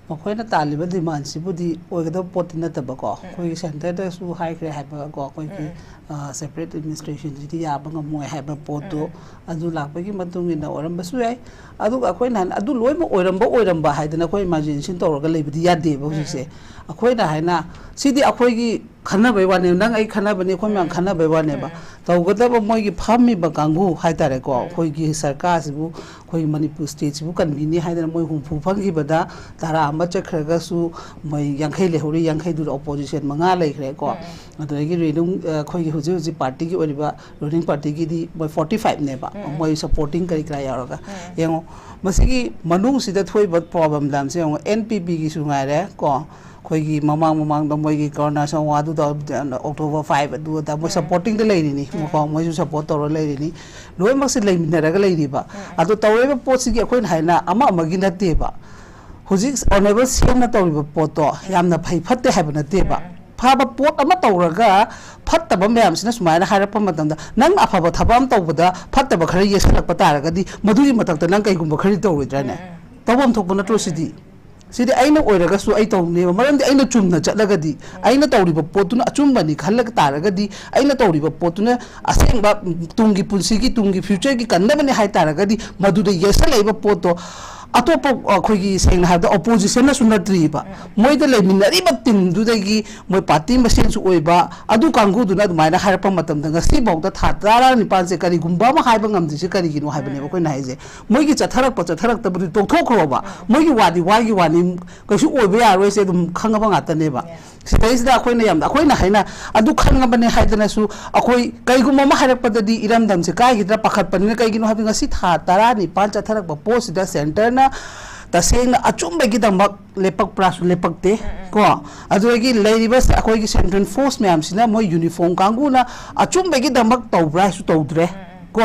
ꯃꯈꯣꯏꯅ ꯇꯥꯜꯂꯤꯕ demand ꯁꯤꯕꯨꯗꯤ ꯑꯣꯏꯒꯗꯕ ꯄꯣꯠꯇꯤ ꯅꯠꯇꯕꯀꯣ꯫ ꯑꯩꯈꯣꯏꯒꯤ centre ꯗꯁꯨ ꯍꯥꯏꯈ꯭ꯔꯦ ꯍꯥꯏꯕꯀꯣ, ꯑꯩꯈꯣꯏꯒꯤ, ꯑ, separate administration ꯁꯤꯗꯤ ꯌꯥꯕ ꯉꯝꯃꯣꯏ ꯍꯥꯏꯕ ꯄꯣꯠꯇꯣ, ꯑꯗꯨ ꯂꯥꯛꯄꯒꯤ ꯃꯇꯨꯡ ꯏꯟꯅ ꯑꯣꯏꯔꯝꯕꯁꯨ ꯌꯥꯏ꯫ ꯑꯗꯨꯒ ꯑꯩꯈꯣꯏꯅ ꯍꯥꯏꯅ ꯑꯗꯨ ꯂꯣꯏꯅꯃꯛ ꯑꯣꯏꯔꯝꯕ ꯑꯣꯏꯔꯝꯕ ꯍꯥꯏꯗꯅ ꯑꯩꯈꯣꯏ imagination ꯇꯧꯔꯒ ꯂꯩꯕꯗꯤ ꯌꯥꯗꯦꯕ ꯍꯧꯖꯤꯛꯁꯦ꯫ ꯑꯩꯈꯣꯏꯅ ꯍꯥꯏꯅ ꯁꯤꯗꯤ ꯑꯩꯈꯣꯏꯒꯤ ꯈꯟꯅꯕꯩ ꯋꯥꯅꯦꯕ, ꯅꯪ ꯑꯩ ꯈꯟꯅꯕꯅꯤ, ꯑꯩꯈꯣꯏ ꯃꯌꯥꯝ ꯈꯟꯅꯕꯩ ꯋꯥꯅꯦꯕ꯫ ꯇꯧꯒꯗꯕ ꯃꯣꯏꯒꯤ ꯐꯝꯃꯤꯕ ꯀꯥꯡꯕꯨ ꯍꯥꯏꯇꯥꯔꯦꯀꯣ, ꯑꯩꯈꯣꯏꯒꯤ ꯁꯔꯀꯥꯔꯁꯤꯕꯨ, ꯑꯩꯈꯣꯏ ꯃꯅꯤꯄꯨꯔ state ꯁꯤꯕꯨ ꯀꯟꯕꯤꯅꯤ ꯍꯥꯏꯗꯅ ꯃꯣꯏ ꯍꯨꯝꯐꯨ ꯐꯪꯈꯤꯕꯗ ꯇꯔꯥ ꯑꯃ ꯆꯠꯈ꯭ꯔꯒꯁꯨ ꯃꯣꯏ ꯌꯥꯡꯈꯩ ꯂꯩꯍꯧꯔꯤ, ꯌꯥꯡꯈꯩꯗꯨꯗ opposition ꯃꯉꯥ ꯂꯩꯈ꯭ꯔꯦꯀꯣ꯫ ꯑꯗꯨꯗꯒꯤ ruling, ꯑ, ꯑꯩꯈꯣꯏꯒꯤ ꯍꯧꯖꯤꯛ ꯍꯧꯖꯤꯛ party ꯒꯤ ꯑꯣꯏꯔꯤꯕ ruling party ꯒꯤꯗꯤ ꯃꯣꯏ forty five ꯅꯦꯕ, ꯃꯣꯏ supporting ꯀꯔꯤ ꯀꯔꯥ ꯌꯥꯎꯔꯒ꯫ ꯌꯦꯡꯉꯣ, ꯃꯁꯤꯒꯤ ꯃꯅꯨꯡꯁꯤꯗ ꯊꯣꯛꯏꯕ problem ꯃꯌꯥꯝꯁꯦ ꯌꯦꯡꯉꯣ, N P P ꯒꯤꯁꯨ ꯉꯥꯏꯔꯦ ꯀꯣ, ꯑꯩꯈꯣꯏꯒꯤ ꯃꯃꯥꯡ ꯃꯃꯥꯡꯗ ꯃꯣꯏꯒꯤ ꯀꯣꯔꯣꯅꯥ ꯁꯪꯋꯥꯗꯨꯗ October five ꯑꯗꯨ ꯑꯗꯥ ꯃꯣꯏ supporting ꯗ ꯂꯩꯔꯤꯅꯤ, ꯀꯣ, ꯃꯣꯏꯁꯨ support ꯇꯧꯔ ꯂꯩꯔꯤꯅꯤ, ꯂꯣꯏꯅꯃꯛꯁꯦ ꯂꯩꯃꯤꯟꯅꯔꯒ ꯂꯩꯔꯤꯕ꯫ ꯑꯗꯣ ꯇꯧꯔꯤꯕ ꯄꯣꯠꯁꯤꯒꯤ ꯑꯩꯈꯣꯏꯅ ꯍꯥꯏꯅ ꯑꯃ ꯑꯃꯒꯤ ꯅꯠꯇꯦꯕ, ꯍꯧꯖꯤꯛ Honourable C M ꯅ ꯇꯧꯔꯤꯕ ꯄꯣꯠꯇꯣ ꯌꯥꯝꯅ ꯐꯩ ꯐꯠꯇꯦ ꯍꯥꯏꯕ ꯅꯠꯇꯦꯕ꯫ ꯐꯕ ꯄꯣꯠ ꯑꯃ ꯇꯧꯔꯒ ꯐꯠꯇꯕ ꯃꯌꯥꯝꯁꯤꯅ ꯁꯨꯃꯥꯏꯅ ꯍꯥꯏꯔꯛꯄ ꯃꯇꯝꯗ, ꯅꯪ ꯑꯐꯕ ꯊꯕꯛ ꯑꯃ ꯇꯧꯕꯗ ꯐꯠꯇꯕ ꯈꯔ ꯌꯦꯠꯁꯜꯂꯛꯄ ꯇꯥꯔꯒꯗꯤ, ꯃꯗꯨꯒꯤ ꯃꯊꯛꯇ ꯅꯪ ꯀꯩꯒꯨꯝꯕ ꯈꯔꯗꯤ ꯇꯧꯔꯣꯏꯗ꯭ꯔꯥꯅꯦ? ꯇꯧꯐꯝ ꯊꯣꯛꯄ ꯅꯠꯇ꯭ꯔꯣ ꯁꯤꯗꯤ? ꯁꯤꯗꯤ ꯑꯩꯅ ꯑꯣꯏꯔꯒꯁꯨ ꯑꯩ ꯇꯧꯅꯦꯕ, ꯃꯔꯝꯗꯤ ꯑꯩꯅ ꯆꯨꯝꯅ ꯆꯠꯂꯒꯗꯤ, ꯑꯩꯅ ꯇꯧꯔꯤꯕ ꯄꯣꯠꯇꯨꯅ ꯑꯆꯨꯝꯕꯅꯤ ꯈꯜꯂꯒ ꯇꯥꯔꯒꯗꯤ, ꯑꯩꯅ ꯇꯧꯔꯤꯕ ꯄꯣꯠꯇꯨꯅ ꯑꯁꯦꯡꯕ ꯇꯨꯡꯒꯤ ꯄꯨꯟꯁꯤꯒꯤ, ꯇꯨꯡꯒꯤ future ꯒꯤ ꯀꯟꯅꯕꯅꯦ ꯍꯥꯏ ꯇꯥꯔꯒꯗꯤ, ꯃꯗꯨꯗ ꯌꯦꯠꯁꯜꯂꯛꯏꯕ ꯄꯣꯠꯇꯣ ꯑꯇꯣꯞꯄ ꯑꯩꯈꯣꯏꯒꯤ ꯁꯦꯡꯅ ꯍꯥꯏꯔꯕꯗ ꯑꯣꯄꯣꯖꯤꯁꯟꯅꯁꯨ ꯅꯠꯇ꯭ꯔꯤꯕ, ꯃꯣꯏꯗ ꯂꯩꯃꯤꯟꯅꯔꯤꯕ ꯇꯤꯝꯗꯨꯗꯒꯤ ꯃꯣꯏ ꯄꯥꯔꯇꯤ ꯃꯁꯦꯟꯁꯨ ꯑꯣꯏꯕ ꯑꯗꯨ ꯀꯥꯡꯕꯨꯗꯨꯅ ꯑꯗꯨꯃꯥꯏꯅ ꯍꯥꯏꯔꯛꯄ ꯃꯇꯝꯗ ꯉꯁꯤꯐꯥꯎꯗ ꯊꯥ ꯇꯔꯥꯅꯤꯄꯥꯟꯁꯦ ꯀꯔꯤꯒꯨꯝꯕ ꯑꯃ ꯍꯥꯏꯕ ꯉꯝꯗ꯭ꯔꯤꯁꯦ ꯀꯔꯤꯒꯤꯅꯣ ꯍꯥꯏꯕꯅꯦꯕ ꯑꯩꯈꯣꯏꯅ ꯍꯥꯏꯁꯦ꯫ ꯃꯣꯏꯒꯤ ꯆꯠꯊꯔꯛꯄ ꯆꯠꯊꯔꯛꯇꯕꯗꯨꯗꯤ ꯇꯣꯛꯊꯣꯛꯈ꯭ꯔꯣꯕ, ꯃꯣꯏꯒꯤ ꯋꯥꯗꯤ ꯋꯥꯒꯤ ꯋꯥꯅꯤ, ꯀꯩꯁꯨ ꯑꯣꯏꯕ ꯌꯥꯔꯣꯏꯁꯦ ꯑꯗꯨꯝ ꯈꯪꯉꯕ ꯉꯥꯛꯇꯅꯦꯕ꯫ ꯁꯤꯗꯩꯁꯤꯗ ꯑꯩꯈꯣꯏꯅ ꯌꯥꯝꯅ ꯑꯩꯈꯣꯏꯅ ꯍꯥꯏꯅ ꯑꯗꯨ ꯈꯪꯉꯕꯅꯦ ꯍꯥꯏꯗꯅꯁꯨ ꯑꯩꯈꯣꯏ ꯀꯩꯒꯨꯝꯕ ꯑꯃ ꯍꯥꯏꯔꯛꯄꯗꯗꯤ ꯏꯔꯝꯗꯝꯁꯦ ꯀꯥꯏꯒꯤꯗ꯭ꯔꯥ ꯄꯥꯈꯠꯄꯅꯤꯅ꯫ ꯀꯩꯒꯤꯅꯣ ꯍꯥꯏꯕꯗꯤ ꯉꯁꯤ ꯊꯥ ꯇꯔꯥꯅꯤꯄꯥꯟ ꯆꯠꯊꯔꯛꯄ ꯄꯣꯠꯁꯤꯗ ꯁꯦꯟꯇꯔꯅ ꯇꯁꯦꯡꯅ ꯑꯆꯨꯝꯕꯒꯤꯗꯃꯛ ꯂꯦꯞꯄꯛꯄ꯭ꯔꯥꯁꯨ ꯂꯦꯞꯄꯛꯇꯦ꯫ ꯀꯣ, ꯑꯗꯨꯗꯒꯤ ꯂꯩꯔꯤꯕ ꯑꯩꯈꯣꯏꯒꯤ ꯁꯦꯟꯇ꯭ꯔꯦꯜ ꯐꯣꯔꯁ ꯃꯌꯥꯝꯁꯤꯅ ꯃꯣꯏ ꯌꯨꯅꯤꯐꯣꯔꯝ ꯀꯥꯡꯕꯨꯅ ꯑꯆꯨꯝꯕꯒꯤꯗꯃꯛ ꯇꯧꯕ꯭ꯔꯥ ꯍꯥꯏꯁꯨ ꯇꯧꯗ꯭ꯔꯦ꯫ ꯀꯣ,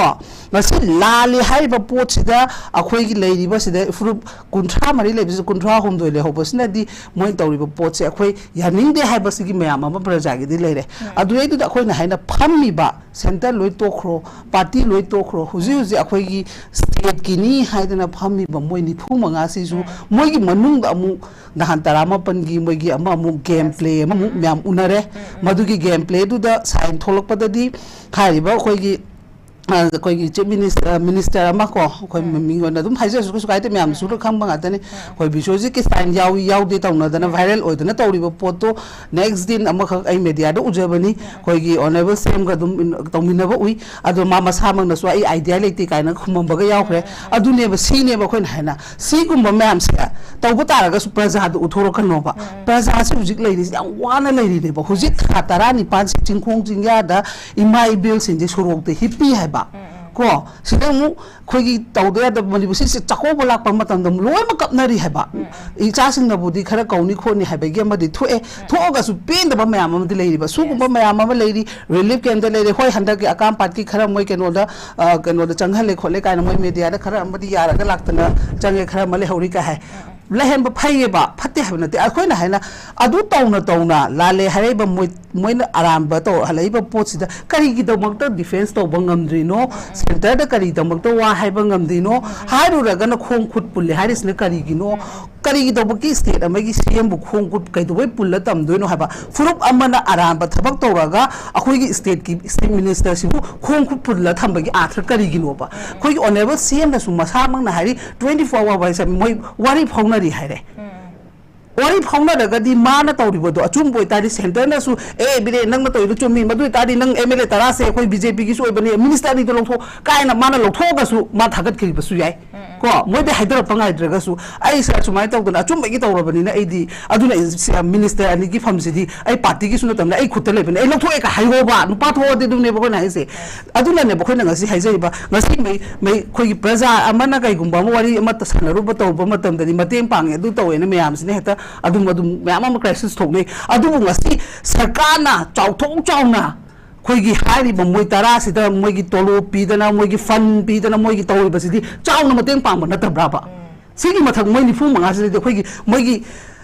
ꯃꯁꯤ ꯂꯥꯜꯂꯤ ꯍꯥꯏꯔꯤꯕ ꯄꯣꯠꯁꯤꯗ ꯑꯩꯈꯣꯏꯒꯤ ꯂꯩꯔꯤꯕꯁꯤꯗ ꯐꯨꯔꯨꯞ ꯀꯨꯟꯊ꯭ꯔꯥ ꯃꯔꯤ ꯂꯩꯕꯁꯤꯗ ꯀꯨꯟꯊ꯭ꯔꯥ ꯍꯨꯝꯗꯣꯏ ꯂꯩꯍꯧꯕꯁꯤꯅꯗꯤ ꯃꯣꯏꯅ ꯇꯧꯔꯤꯕ ꯄꯣꯠꯁꯦ ꯑꯩꯈꯣꯏ ꯌꯥꯅꯤꯡꯗꯦ ꯍꯥꯏꯕꯁꯤꯒꯤ ꯃꯌꯥꯝ ꯑꯃ ꯄ꯭ꯔꯖꯥꯒꯤꯗꯤ ꯂꯩꯔꯦ꯫ ꯑꯗꯨꯗꯩꯗꯨꯗ ꯑꯩꯈꯣꯏꯅ ꯍꯥꯏꯅ ꯐꯝꯃꯤꯕ ꯁꯦꯟꯇꯔ ꯂꯣꯏ ꯇꯣꯛꯈ꯭ꯔꯣ, ꯄꯥꯔꯇꯤ ꯂꯣꯏ ꯇꯣꯛꯈ꯭ꯔꯣ, ꯍꯧꯖꯤꯛ ꯍꯧꯖꯤꯛ ꯑꯩꯈꯣꯏꯒꯤ ꯁ꯭ꯇꯦꯠꯀꯤꯅꯤ ꯍꯥꯏꯗꯅ ꯐꯝꯃꯤꯕ ꯃꯣꯏ ꯅꯤꯐꯨ ꯃꯉꯥꯁꯤꯁꯨ ꯃꯣꯏꯒꯤ ꯃꯅꯨꯡꯗ ꯑꯃꯨꯛ ꯅꯍꯥꯟ ꯇꯔꯥꯃꯥꯄꯟꯒꯤ ꯃꯣꯏꯒꯤ ꯑꯃ ꯑꯃꯨꯛ ꯒꯦꯝ ꯄ꯭ꯂꯦ ꯑꯃꯃꯨꯛ ꯃꯌꯥꯝ ꯎꯅꯔꯦ꯫ ꯃꯗꯨꯒꯤ ꯒꯦꯝ ꯄ꯭ꯂꯦꯗꯨꯗ ꯁꯥꯏꯟ ꯊꯣꯛꯂꯛꯄꯗꯗꯤ ꯍꯥꯏꯔꯤꯕ ꯑꯩꯈꯣꯏꯒꯤ ꯑ, ꯑꯩꯈꯣꯏꯒꯤ ꯆꯤꯐ ꯃꯤꯅꯤꯁ-, ꯑ, ꯃꯤꯅꯤꯁꯇꯔ ꯑꯃ ꯀꯣ, ꯑꯩꯈꯣꯏ ꯃꯤꯡ ꯑꯣꯏꯅ ꯑꯗꯨꯝ ꯍꯥꯏꯖꯔꯁꯨ ꯀꯩꯁꯨ ꯀꯥꯏꯗꯦ, ꯃꯌꯥꯝꯅꯁꯨ ꯂꯣꯏ ꯈꯪꯕ ꯉꯥꯛꯇꯅꯤ꯫ ꯑꯩꯈꯣꯏ ꯕꯤꯁ꯭ꯋꯖꯤꯠꯀꯤ ꯁꯥꯏꯟ ꯌꯥꯎꯏ ꯌꯥꯎꯗꯦ ꯇꯧꯅꯗꯅ ꯚꯥꯏꯔꯦꯜ ꯑꯣꯏꯗꯅ ꯇꯧꯔꯤꯕ ꯄꯣꯠꯇꯣ ꯅꯦꯛꯁ ꯗꯦ ꯑꯃꯈꯛ ꯑꯩ ꯃꯦꯗꯤꯌꯥꯗ ꯎꯖꯕꯅꯤ꯫ ꯑꯩꯈꯣꯏꯒꯤ ꯑꯣꯅꯔꯦꯕꯜ ꯁꯤ ꯑꯦꯝꯒ ꯑꯗꯨꯝ ꯏꯟ-, ꯇꯧꯃꯤꯟꯅꯕ ꯎꯏ꯫ ꯑꯗꯣ ꯃꯥ ꯃꯁꯥꯃꯛꯅꯁꯨ "ꯑꯩ ꯑꯥꯏꯗꯤꯌꯥ ꯂꯩꯇꯦ" ꯀꯥꯏꯅ ꯈꯨꯝꯃꯝꯕꯒ ꯌꯥꯎꯈ꯭ꯔꯦ꯫ ꯑꯗꯨꯅꯦꯕ, ꯁꯤꯅꯦꯕ ꯑꯩꯈꯣꯏꯅ ꯍꯥꯏꯅ, ꯁꯤꯒꯨꯝꯕ ꯃꯌꯥꯝꯁꯦ ꯇꯧꯕ ꯇꯥꯔꯒꯁꯨ ꯄ꯭ꯔꯖꯥꯗ ꯎꯠꯊꯣꯔꯛꯀꯅꯣꯕ꯫ ꯄ꯭ꯔꯖꯥꯁꯤ ꯍꯧꯖꯤꯛ ꯂꯩꯔꯤꯁꯤ ꯌꯥꯝ ꯋꯥꯅ ꯂꯩꯔꯤꯅꯦꯕ꯫ ꯍꯧꯖꯤꯛ ꯊꯥ ꯇꯔꯥꯅꯤꯄꯥꯟꯁꯤ ꯆꯤꯡꯈꯣꯡ ꯆꯤꯡꯌꯥꯗ ꯏꯃꯥ ꯏꯕꯦꯜꯁꯤꯡꯁꯦ ꯁꯣꯔꯣꯛꯇ ꯍꯤꯞꯄꯤ ꯍꯥꯏꯕ꯫ ꯀꯣ, ꯁꯤꯗ ꯑꯃꯨꯛ ꯑꯩꯈꯣꯏꯒꯤ ꯇꯧꯗ ꯌꯥꯗꯕ ꯃꯅꯤꯄꯨꯔꯁꯤ ꯆꯥꯛꯀꯧꯕ ꯂꯥꯛꯄ ꯃꯇꯝꯗ ꯑꯃꯨꯛ ꯂꯣꯏꯅꯃꯛ ꯀꯞꯅꯔꯤ ꯍꯥꯏꯕ꯫ ꯏꯆꯥꯁꯤꯡꯅꯕꯨꯗꯤ ꯈꯔ ꯀꯧꯅꯤ ꯈꯣꯠꯅꯤ ꯍꯥꯏꯕꯒꯤ ꯑꯃꯗꯤ ꯊꯣꯛꯑꯦ꯫ ꯊꯣꯛꯑꯒꯁꯨ ꯄꯦꯟꯗꯕ ꯃꯌꯥꯝ ꯑꯃꯗꯤ ꯂꯩꯔꯤꯕ꯫ ꯁꯤꯒꯨꯝꯕ ꯃꯌꯥꯝ ꯑꯃ ꯂꯩꯔꯤ꯫ ꯔꯤꯂꯤꯐ ꯀꯦꯝꯗ ꯂꯩꯔꯦ꯫ ꯍꯣꯏ, ꯍꯟꯗꯛꯀꯤ ꯑꯀꯥꯝꯄꯥꯠꯀꯤ ꯈꯔ ꯃꯣꯏ ꯀꯩꯅꯣꯗ, ꯑ, ꯀꯩꯅꯣꯗ ꯆꯪꯍꯜꯂꯦ ꯈꯣꯠꯂꯦ ꯀꯥꯏꯅ ꯃꯣꯏ ꯃꯦꯗꯤꯌꯥꯗ ꯈꯔ ꯑꯃꯗꯤ ꯌꯥꯔꯒ ꯂꯥꯛꯇꯅ ꯆꯪꯉꯦ, ꯈꯔ ꯑꯃ ꯂꯩꯍꯧꯔꯤ ꯀꯥꯏ ꯍꯥꯏ꯫ ꯂꯩꯍꯟꯕ ꯐꯩꯌꯦꯕ, ꯐꯠꯇꯦ ꯍꯥꯏꯕ ꯅꯠꯇꯦ꯫ ꯑꯩꯈꯣꯏꯅ ꯍꯥꯏꯅ ꯑꯗꯨ ꯇꯧꯅ ꯇꯧꯅ ꯂꯥꯜꯂꯦ ꯍꯥꯏꯔꯛꯏꯕ ꯃꯣꯏ, ꯃꯣꯏꯅ ꯑꯔꯥꯟꯕ ꯇꯧꯍꯜꯂꯛꯏꯕ ꯄꯣꯠꯁꯤꯗ ꯀꯔꯤꯒꯤꯗꯃꯛꯇ ꯗꯤꯐꯦꯟꯁ ꯇꯧꯕ ꯉꯝꯗ꯭ꯔꯤꯅꯣ? ꯁꯦꯟꯇꯔꯗ ꯀꯔꯤꯒꯤꯗꯃꯛꯇ ꯋꯥ ꯍꯥꯏꯕ ꯉꯝꯗ꯭ꯔꯤꯅꯣ? ꯍꯥꯏꯔꯨꯔꯒꯅ ꯈꯣꯡ ꯈꯨꯠ ꯄꯨꯜꯂꯦ ꯍꯥꯏꯔꯤꯁꯤꯅ ꯀꯔꯤꯒꯤꯅꯣ? ꯀꯔꯤꯒꯤꯗꯧꯕꯒꯤ ꯁ꯭ꯇꯦꯠ ꯑꯃꯒꯤ ꯁꯤ ꯑꯦꯝꯕꯨ ꯈꯣꯡ ꯈꯨꯠ ꯀꯩꯗꯧꯕꯩ ꯄꯨꯜꯂ ꯇꯝꯗꯣꯏꯅꯣ ꯍꯥꯏꯕ? ꯐꯨꯔꯨꯞ ꯑꯃꯅ ꯑꯔꯥꯟꯕ ꯊꯕꯛ ꯇꯧꯔꯒ ꯑꯩꯈꯣꯏꯒꯤ ꯁ꯭ꯇꯦꯠꯀꯤ ꯆꯤꯐ ꯃꯤꯅꯤꯁꯇꯔꯁꯤꯕꯨ ꯈꯣꯡ ꯈꯨꯠ ꯄꯨꯜꯂ ꯊꯝꯕꯒꯤ ꯑꯥꯔꯊ ꯀꯔꯤꯒꯤꯅꯣꯕ? ꯑꯩꯈꯣꯏꯒꯤ ꯑꯣꯅꯔꯦꯕꯜ ꯁꯤ ꯑꯦꯝꯅꯁꯨ ꯃꯁꯥꯃꯛꯅ ꯍꯥꯏꯔꯤ, ꯇ꯭ꯋꯦꯟꯇꯤ ꯐꯣꯔ ꯑꯋꯥꯔ ꯋꯥꯔꯤ ꯁꯥꯟꯅ-, ꯃꯣꯏ ꯋꯥꯔꯤ ꯐꯥꯎꯅꯔꯤ ꯍꯥꯏꯔꯦ꯫ ꯋꯥꯔꯤ ꯐꯥꯎꯅꯔꯒꯗꯤ ꯃꯥꯅ ꯇꯧꯔꯤꯕꯗꯣ ꯑꯆꯨꯝꯕ ꯑꯣꯏꯇꯥꯔꯗꯤ ꯁꯦꯟꯇꯔꯅꯁꯨ, "ꯑꯦ ꯕꯤꯔꯦꯟ, ꯅꯪꯅ ꯇꯧꯔꯤꯗꯣ ꯆꯨꯝꯃꯤ, ꯃꯗꯨ ꯑꯣꯏꯇꯥꯔꯗꯤ ꯅꯪ ꯑꯦꯝ ꯑꯦꯜ ꯑꯦ ꯇꯔꯥꯁꯦ ꯑꯩꯈꯣꯏ ꯕꯤ ꯖꯦ ꯄꯤꯒꯤꯁꯨ ꯑꯣꯏꯕꯅꯦ, ꯃꯤꯅꯤꯁꯇꯔ ꯑꯅꯤꯗꯣ ꯂꯧꯊꯣꯛ" ꯀꯥꯏꯅ ꯃꯥꯅ ꯂꯧꯊꯣꯛꯑꯒꯁꯨ ꯃꯥ ꯊꯥꯒꯠꯈꯤꯕꯁꯨ ꯌꯥꯏ꯫ ꯀꯣ, ꯃꯣꯏꯗ ꯍꯥꯏꯗꯣꯔꯛꯄ ꯉꯥꯏꯗ꯭ꯔꯒꯁꯨ, "ꯑꯩ ꯁꯥꯔ ꯁꯨꯃꯥꯏꯅ ꯇꯧꯗꯅ ꯑꯆꯨꯝꯕꯒꯤ ꯇꯧꯔꯕꯅꯤꯅ ꯑꯩꯗꯤ, ꯑꯗꯨꯅ ꯑꯩ ꯁꯤ-, ꯃꯤꯅꯤꯁꯇꯔ ꯑꯅꯤꯒꯤ ꯐꯝꯁꯤꯗꯤ ꯑꯩ ꯄꯥꯔꯇꯤꯒꯤꯁꯨ ꯅꯠꯇꯕꯅ ꯑꯩ ꯈꯨꯠꯇ ꯂꯩꯕꯅꯦ, ꯑꯩ ꯂꯧꯊꯣꯛꯑꯦ" ꯀ ꯍꯥꯏꯔꯣꯕ, ꯅꯨꯄꯥ ꯊꯣꯛꯑꯗꯤ꯫ ꯑꯗꯨꯅꯦꯕ ꯑꯩꯈꯣꯏꯅ ꯍꯥꯏꯁꯦ꯫ ꯑꯗꯨꯅꯅꯦꯕ ꯑꯩꯈꯣꯏꯅ ꯉꯁꯤ ꯍꯥꯏꯖꯔꯤꯕ, ꯉꯁꯤ ꯃꯩ-, ꯃꯩ-, ꯑꯩꯈꯣꯏꯒꯤ ꯄ꯭ꯔꯖꯥ ꯑꯃꯅ ꯀꯩꯒꯨꯝꯕ ꯑꯃ ꯋꯥꯔꯤ ꯑꯃꯠꯇ ꯁꯥꯟꯅꯔꯨꯕ ꯇꯧꯕ ꯃꯇꯝꯗꯗꯤ ꯃꯇꯦꯡ ꯄꯥꯡꯉꯦ, ꯑꯗꯨ ꯇꯧꯋꯦꯅ ꯃꯌꯥꯝꯁꯤꯅ ꯍꯦꯛꯇ ꯑꯗꯨꯝ, ꯑꯗꯨꯝ ꯃꯌꯥꯝ ꯑꯃ ꯀ꯭ꯔꯥꯏꯁꯤꯁ ꯊꯣꯛꯅꯩ꯫ ꯑꯗꯨꯕꯨ ꯉꯁꯤ ꯁꯔꯀꯥꯔꯅ ꯆꯥꯎꯊꯣꯛ ꯆꯥꯎꯅ ꯑꯩꯈꯣꯏꯒꯤ ꯍꯥꯏꯔꯤꯕ ꯃꯣꯏ ꯇꯔꯥꯁꯤꯗ ꯃꯣꯏꯒꯤ ꯇꯣꯂꯣꯞ ꯄꯤꯗꯅ, ꯃꯣꯏꯒꯤ ꯐꯟ ꯄꯤꯗꯅ, ꯃꯣꯏꯒꯤ ꯇꯧꯔꯤꯕꯁꯤꯗꯤ ꯆꯥꯎꯅ ꯃꯇꯦꯡ ꯄꯥꯡꯕ ꯅꯠꯇꯕ꯭ꯔꯥꯕ? ꯁꯤꯒꯤ ꯃꯊꯛ ꯃꯣꯏ ꯅꯤꯐꯨ ꯃꯉꯥꯁꯤꯗꯗꯤ ꯑꯩꯈꯣꯏꯒꯤ, ꯃꯣꯏꯒꯤ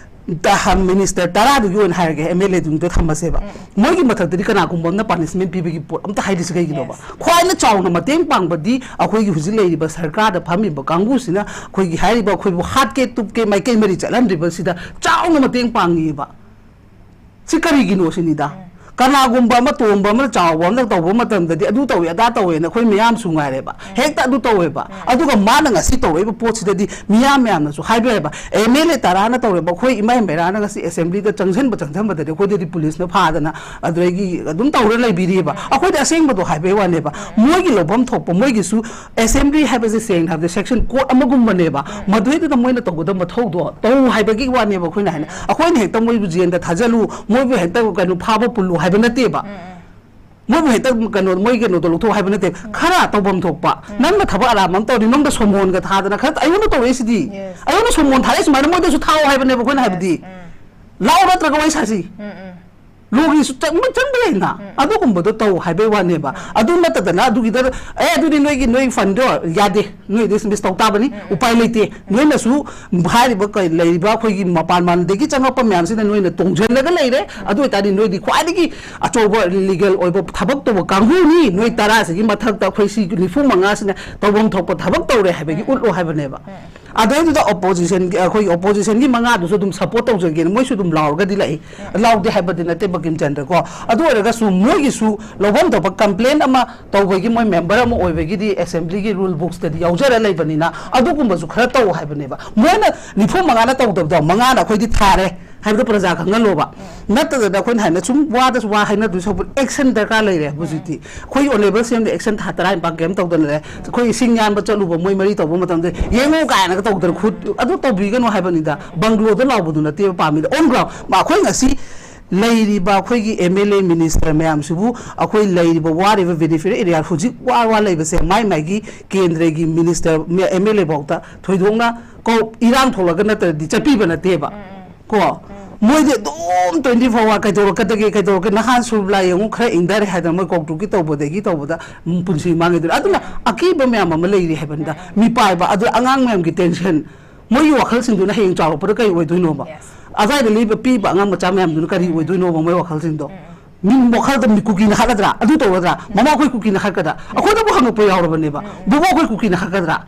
ꯇ-, ꯍ-, ꯃꯤꯅꯤꯁꯇꯔ ꯇꯔꯥꯗꯨꯒꯤ ꯑꯣꯏꯅ ꯍꯥꯏꯔꯒꯦ, ꯑꯦꯝ ꯑꯦꯜ ꯑꯦꯗꯨꯗ ꯊꯝꯃꯁꯦꯕ꯫ ꯃꯣꯏꯒꯤ ꯃꯊꯛꯇꯗꯤ ꯀꯅꯥꯒꯨꯝꯕ ꯑꯃꯅ ꯄꯥꯅꯤꯁꯃꯦꯟ ꯄꯤꯕꯒꯤ ꯄꯣꯠ ꯑꯝꯇ ꯍꯥꯏꯗ꯭ꯔꯤꯁꯤ ꯀꯩꯒꯤꯅꯣꯕ? ꯈ꯭ꯋꯥꯏꯅ ꯆꯥꯎꯅ ꯃꯇꯦꯡ ꯄꯥꯡꯕꯗꯤ ꯑꯩꯈꯣꯏꯒꯤ ꯍꯧꯖꯤꯛ ꯂꯩꯔꯤꯕ ꯁꯔꯀꯥꯔꯗ ꯐꯝꯃꯤꯕ ꯀꯥꯡꯕꯨꯁꯤꯅ ꯑꯩꯈꯣꯏꯒꯤ ꯍꯥꯏꯔꯤꯕ ꯑꯩꯈꯣꯏꯕꯨ ꯍꯥꯠꯀꯦ ꯇꯨꯞꯀꯦ ꯃꯥꯏꯀꯩ ꯃꯔꯤ ꯆꯠꯍꯟꯗ꯭ꯔꯤꯕꯁꯤꯗ ꯆꯥꯎꯅ ꯃꯇꯦꯡ ꯄꯥꯡꯉꯤꯕ꯫ ꯁꯤ ꯀꯔꯤꯒꯤꯅꯣ ꯁꯤꯅꯤꯗ꯫ ꯀꯅꯥꯒꯨꯝꯕ ꯑꯃ ꯇꯣꯝꯕ ꯑꯃꯅ ꯆꯥꯎꯕ ꯑꯃꯅ ꯇꯧꯕ ꯃꯇꯝꯗꯗꯤ ꯑꯗꯨ ꯇꯧꯋꯦ, ꯑꯗꯥ ꯇꯧꯋꯦꯅ ꯑꯩꯈꯣꯏ ꯃꯌꯥꯝꯁꯨ ꯉꯥꯏꯔꯦꯕ꯫ ꯍꯦꯛꯇ ꯑꯗꯨ ꯇꯧꯋꯦꯕ꯫ ꯑꯗꯨꯒ ꯃꯥꯅ ꯉꯁꯤ ꯇꯧꯔꯛꯏꯕ ꯄꯣꯠꯁꯤꯗꯗꯤ ꯃꯤꯌꯥꯝ ꯃꯌꯥꯝꯅꯁꯨ ꯍꯥꯏꯕ ꯌꯥꯏꯕ, "ꯑꯦꯝ ꯑꯦꯜ ꯑꯦ ꯇꯔꯥꯅ ꯇꯧꯔꯦꯕ, ꯑꯩꯈꯣꯏ ꯏꯃꯥ ꯏꯃꯩꯔꯥꯅ ꯉꯁꯤ ꯑꯦꯁꯦꯝꯕ꯭ꯂꯤꯗ ꯆꯪꯁꯤꯟꯕ ꯆꯪꯁꯤꯟꯕꯗꯗꯤ ꯑꯩꯈꯣꯏꯗꯗꯤ ꯄꯨꯂꯤꯁꯅ ꯐꯥꯗꯅ ꯑꯗꯨꯗꯒꯤ ꯑꯗꯨꯝ ꯇꯧꯔ ꯂꯩꯕꯤꯔꯤꯑꯕ"꯫ ꯑꯩꯈꯣꯏꯗꯤ ꯑꯁꯦꯡꯕꯗꯣ ꯍꯥꯏꯕꯩ ꯋꯥꯅꯦꯕ꯫ ꯃꯣꯏꯒꯤ ꯂꯧꯐꯝ ꯊꯣꯛꯄ, ꯃꯣꯏꯒꯤꯁꯨ ꯑꯦꯁꯦꯝꯕ꯭ꯂꯤ ꯍꯥꯏꯕꯁꯦ ꯁꯦꯡꯅ ꯍꯥꯏꯕꯗ ꯁꯦꯛꯁꯟ ꯀꯣꯔꯠ ꯑꯃꯒꯨꯝꯕꯅꯦꯕ꯫ ꯃꯗꯨꯏꯗꯨꯗ ꯃꯣꯏꯅ ꯇꯧꯒꯗꯕ ꯃꯊꯧꯗꯣ ꯇꯧ ꯍꯥꯏꯕꯒꯤ ꯋꯥꯅꯦꯕ ꯑꯩꯈꯣꯏꯅ ꯍꯥꯏꯅ꯫ ꯑꯩꯈꯣꯏꯅ ꯍꯦꯛꯇ ꯃꯣꯏꯕꯨ ꯖꯦꯜꯗ ꯊꯥꯖꯜꯂꯨ, ꯃꯣꯏꯕꯨ ꯍꯦꯛꯇ ꯀꯩꯅꯣ ꯐꯥꯕ ꯄꯨꯜꯂꯨ ꯍꯥꯏꯕ ꯅꯠꯇꯦꯕ꯫ ꯃꯣꯏꯕꯨ ꯍꯦꯛꯇ ꯀꯩꯅꯣ, ꯃꯣꯏ ꯀꯩꯅꯣꯗꯣ ꯂꯧꯊꯣꯛ ꯍꯥꯏꯕ ꯅꯠꯇꯦ꯫ ꯈꯔ ꯇꯧꯐꯝ ꯊꯣꯛꯄ꯫ ꯅꯪꯅ ꯊꯕꯛ ꯑꯔꯥꯟꯕ ꯑꯃ ꯇꯧꯔꯗꯤ ꯅꯪꯗ ꯁꯣꯃꯣꯟꯒ ꯊꯥꯗꯅ ꯈꯔ ꯑꯩꯉꯣꯟꯗ ꯇꯧꯔꯛꯏꯁꯤꯗꯤ꯫ Yes. ꯑꯩꯉꯣꯟꯗ ꯁꯣꯃꯣꯟ ꯊꯥꯔꯛꯏ ꯁꯨꯃꯥꯏꯅ ꯃꯣꯏꯗꯁꯨ ꯊꯥꯎ ꯍꯥꯏꯕꯅꯦꯕ ꯑꯩꯈꯣꯏꯅ ꯍꯥꯏꯕꯗꯤ꯫ ꯂꯥꯎ ꯅꯠꯇ꯭ꯔꯒ ꯋꯥꯔꯤ ꯁꯥꯁꯤ꯫ ꯂꯣꯒꯤꯁꯨ ꯆꯪꯕ ꯆꯪꯕ ꯂꯩꯅ꯫ ꯑꯗꯨꯒꯨꯝꯕꯗꯣ ꯇꯧ ꯍꯥꯏꯕꯩ ꯋꯥꯅꯦꯕ꯫ ꯑꯗꯨ ꯅꯠꯇꯗꯅ ꯑꯗꯨꯒꯤꯗ, "ꯑꯦ, ꯑꯗꯨꯗꯤ ꯅꯣꯏꯒꯤ, ꯅꯣꯏ ꯐꯟꯗꯣ ꯌꯥꯗꯦ, ꯅꯣꯏ ꯗꯤꯁꯃꯤꯁ ꯇꯧ ꯇꯥꯕꯅꯤ, ꯎꯄꯥꯏ ꯂꯩꯇꯦ, ꯅꯣꯏꯅꯁꯨ ꯍꯥꯏꯔꯤꯕ ꯀꯩ ꯂꯩꯔꯤꯕ ꯑꯩꯈꯣꯏꯒꯤ ꯃꯄꯥꯟ ꯃꯥꯟꯗꯒꯤ ꯆꯪꯉꯛꯄ ꯃꯌꯥꯝꯁꯤꯅ ꯅꯣꯏꯅ ꯇꯣꯡꯁꯤꯜꯂꯒ ꯂꯩꯔꯦ, ꯑꯗꯨ ꯑꯣꯏꯇꯥꯔꯗꯤ ꯅꯣꯏꯗꯤ ꯈ꯭ꯋꯥꯏꯗꯒꯤ ꯑꯆꯧꯕ ꯂꯤꯒꯦꯜ ꯑꯣꯏꯕ ꯊꯕꯛ ꯇꯧꯕ ꯀꯥꯡꯕꯨꯅꯤ, ꯅꯣꯏ ꯇꯔꯥꯁꯤꯒꯤ ꯃꯊꯛꯇ ꯑꯩꯈꯣꯏ ꯁꯤ ꯅꯤꯐꯨ ꯃꯉꯥꯁꯤꯅ ꯇꯧꯐꯝ ꯊꯣꯛꯄ ꯊꯕꯛ ꯇꯧꯔꯦ" ꯍꯥꯏꯕꯒꯤ ꯎꯠꯂꯣ ꯍꯥꯏꯕꯅꯦꯕ꯫ ꯑꯗꯩꯗꯨꯗ ꯑꯣꯄꯣꯖꯤꯁꯟꯒꯤ, ꯑꯩꯈꯣꯏꯒꯤ ꯑꯣꯄꯣꯖꯤꯁꯟꯒꯤ ꯃꯉꯥꯗꯨꯁꯨ ꯑꯗꯨꯝ ꯁꯄꯣꯔꯠ ꯇꯧꯖꯒꯦꯅ ꯃꯣꯏꯁꯨ ꯑꯗꯨꯝ ꯂꯥꯎꯔꯒꯗꯤ ꯂꯥꯛꯏ꯫ ꯂꯥꯎꯗꯦ ꯍꯥꯏꯕꯗꯤ ꯅꯠꯇꯦ ꯕꯀꯤꯝ ꯆꯟꯗ꯭ꯔ ꯀꯣ꯫ ꯑꯗꯨ ꯑꯣꯏꯔꯒꯁꯨ ꯃꯣꯏꯒꯤꯁꯨ ꯂꯧꯐꯝ ꯊꯣꯛꯄ ꯀꯝꯄ꯭ꯂꯦꯟ ꯑꯃ ꯇꯧꯕꯒꯤ, ꯃꯣꯏ ꯃꯦꯝꯕꯔ ꯑꯃ ꯑꯣꯏꯕꯒꯤꯗꯤ ꯑꯦꯁꯦꯝꯕ꯭ꯂꯤꯒꯤ ꯔꯨꯜ ꯕꯨꯛꯁꯇꯗꯤ ꯌꯥꯎꯖꯔ ꯂꯩꯕꯅꯤꯅ, ꯑꯗꯨꯒꯨꯝꯕꯁꯨ ꯈꯔ ꯇꯧ ꯍꯥꯏꯕꯅꯦꯕ꯫ ꯃꯣꯏꯅ ꯅꯤꯐꯨ ꯃꯉꯥꯅ ꯇꯧꯗꯕꯗꯣ, ꯃꯉꯥꯅ ꯑꯩꯈꯣꯏꯗꯤ ꯊꯥꯔꯦ ꯍꯥꯏꯕꯗꯣ ꯄ꯭ꯔꯖꯥ ꯈꯪꯍꯜꯂꯣꯕ꯫ ꯅꯠꯇꯗꯅ ꯑꯩꯈꯣꯏꯅ ꯍꯥꯏꯅ ꯁꯨꯝ ꯋꯥꯗꯁꯨ ꯋꯥ ꯍꯥꯏꯅꯗꯣꯏ ꯁꯔꯨꯛꯄꯨꯗꯤ ꯑꯦꯛꯁꯟ ꯗꯔꯀꯥꯔ ꯂꯩꯔꯦ ꯍꯧꯖꯤꯛꯇꯤ꯫ ꯑꯩꯈꯣꯏ ꯑꯣꯅꯦꯕꯜ ꯁꯤ ꯑꯦꯝꯗꯤ ꯑꯦꯛꯁꯟ ꯊꯥ ꯇꯔꯥꯅꯤꯄꯥꯟ ꯀꯩꯝ ꯇꯧꯗꯅ ꯂꯩ꯫ ꯑꯩꯈꯣꯏ ꯏꯁꯤꯡ ꯌꯥꯟꯕ ꯆꯠꯂꯨꯕ ꯃꯣꯏ ꯃꯔꯤ ꯇꯧꯕ ꯃꯇꯝꯗ "ꯌꯦꯡꯉꯨ" ꯀꯥꯏꯅꯒ ꯇꯧꯗꯅ ꯈꯨꯠ ꯑꯗꯨ ꯇꯧꯕꯤꯒꯅꯨ ꯍꯥꯏꯕꯅꯤꯗ꯫ ꯕꯪꯒ꯭ꯂꯣꯗ ꯂꯥꯎꯕꯗꯨ ꯅꯠꯇꯦꯕ ꯄꯥꯝꯃꯤꯗ꯫ On ground ꯑꯩꯈꯣꯏ ꯉꯁꯤ ꯂꯩꯔꯤꯕ ꯑꯩꯈꯣꯏꯒꯤ ꯑꯦꯝ ꯑꯦꯜ ꯑꯦ, ꯃꯤꯅꯤꯁꯇꯔ ꯃꯌꯥꯝꯁꯤꯕꯨ ꯑꯩꯈꯣꯏ ꯂꯩꯔꯤꯕ ꯋꯥꯔꯤꯕ ꯕꯦꯅꯤꯐꯤꯠ ꯑꯦꯔꯤꯌꯥ ꯍꯧꯖꯤꯛ ꯋꯥ ꯋꯥ ꯂꯩꯕꯁꯦ ꯃꯥꯏ ꯃꯥꯏꯒꯤ ꯀꯦꯟꯗ꯭ꯔꯒꯤ ꯃꯤꯅꯤꯁꯇꯔ, ꯑꯦꯝ ꯑꯦꯜ ꯑꯦ ꯐꯥꯎꯗ ꯊꯣꯏꯗꯣꯛꯅ ꯀꯧ-, ꯏꯔꯥꯡ ꯊꯣꯛꯂꯒ ꯅꯠꯇ꯭ꯔꯗꯤ ꯆꯠꯄꯤꯕ ꯅꯠꯇꯦꯕ꯫ ꯀꯣ, ꯃꯣꯏꯗꯤ ꯑꯗꯨꯝ ꯇ꯭ꯋꯦꯟꯇꯤ ꯐꯣꯔ ꯑꯋꯥꯔ ꯀꯩꯗꯧꯔꯛꯀꯗꯒꯦ, ꯀꯩꯗꯧꯔꯛꯀꯦ, ꯅꯍꯥꯟ ꯁꯨꯔꯨꯞ ꯂꯥꯏ ꯌꯦꯡꯉꯨ, ꯈꯔ ꯏꯪꯊꯔꯦ ꯍꯥꯏꯗꯅ ꯃꯣꯏ ꯀꯣꯛꯇꯨꯒꯤ ꯇꯧꯕꯗꯒꯤ ꯇꯧꯕꯗ, ꯎꯝ, ꯄꯨꯟꯁꯤ ꯃꯥꯡꯉꯤꯗꯨꯅ꯫ ꯑꯗꯨꯅ ꯑꯀꯤꯕ ꯃꯌꯥꯝ ꯑꯃ ꯂꯩꯔꯤ ꯍꯥꯏꯕꯅꯤꯗ꯫ ꯃꯤꯄꯥꯏꯕ, ꯑꯗꯨ ꯑꯉꯥꯡ ꯃꯌꯥꯝꯒꯤ ꯇꯦꯟꯁꯟ, ꯃꯣꯏꯒꯤ ꯋꯥꯈꯜꯁꯤꯡꯗꯨꯅ ꯍꯌꯦꯡ ꯆꯥꯎꯔꯛꯄꯗ ꯀꯔꯤ ꯑꯣꯏꯗꯣꯏꯅꯣꯕ? Yes. ꯑꯗꯨꯋꯥꯏꯗ ꯂꯩꯕ ꯄꯤꯕ ꯑꯉꯥꯡ ꯃꯆꯥ ꯃꯌꯥꯝꯗꯨꯅ ꯀꯔꯤ ꯑꯣꯏꯗꯣꯏꯅꯣꯕ ꯃꯣꯏ ꯋꯥꯈꯜꯁꯤꯡꯗꯣ? ꯃꯤ ꯋꯥꯈꯜꯗ ꯃꯤ ꯀꯨꯀꯤꯅ ꯍꯥꯠꯂꯗ꯭ꯔꯥ? ꯑꯗꯨ ꯇꯧꯔꯗ꯭ꯔꯥ? ꯃꯃꯥ ꯑꯩꯈꯣꯏ ꯀꯨꯀꯤꯅ ꯍꯥꯠꯀꯗ꯭ꯔꯥ? ꯑꯩꯈꯣꯏꯗꯕꯨ ꯍꯪꯉꯛꯄ ꯌꯥꯎꯔꯕꯅꯦꯕ꯫ ꯕꯣꯕꯣ ꯑꯩꯈꯣꯏ ꯀꯨꯀꯤꯅ ꯍꯥꯠꯀꯗ꯭ꯔꯥ?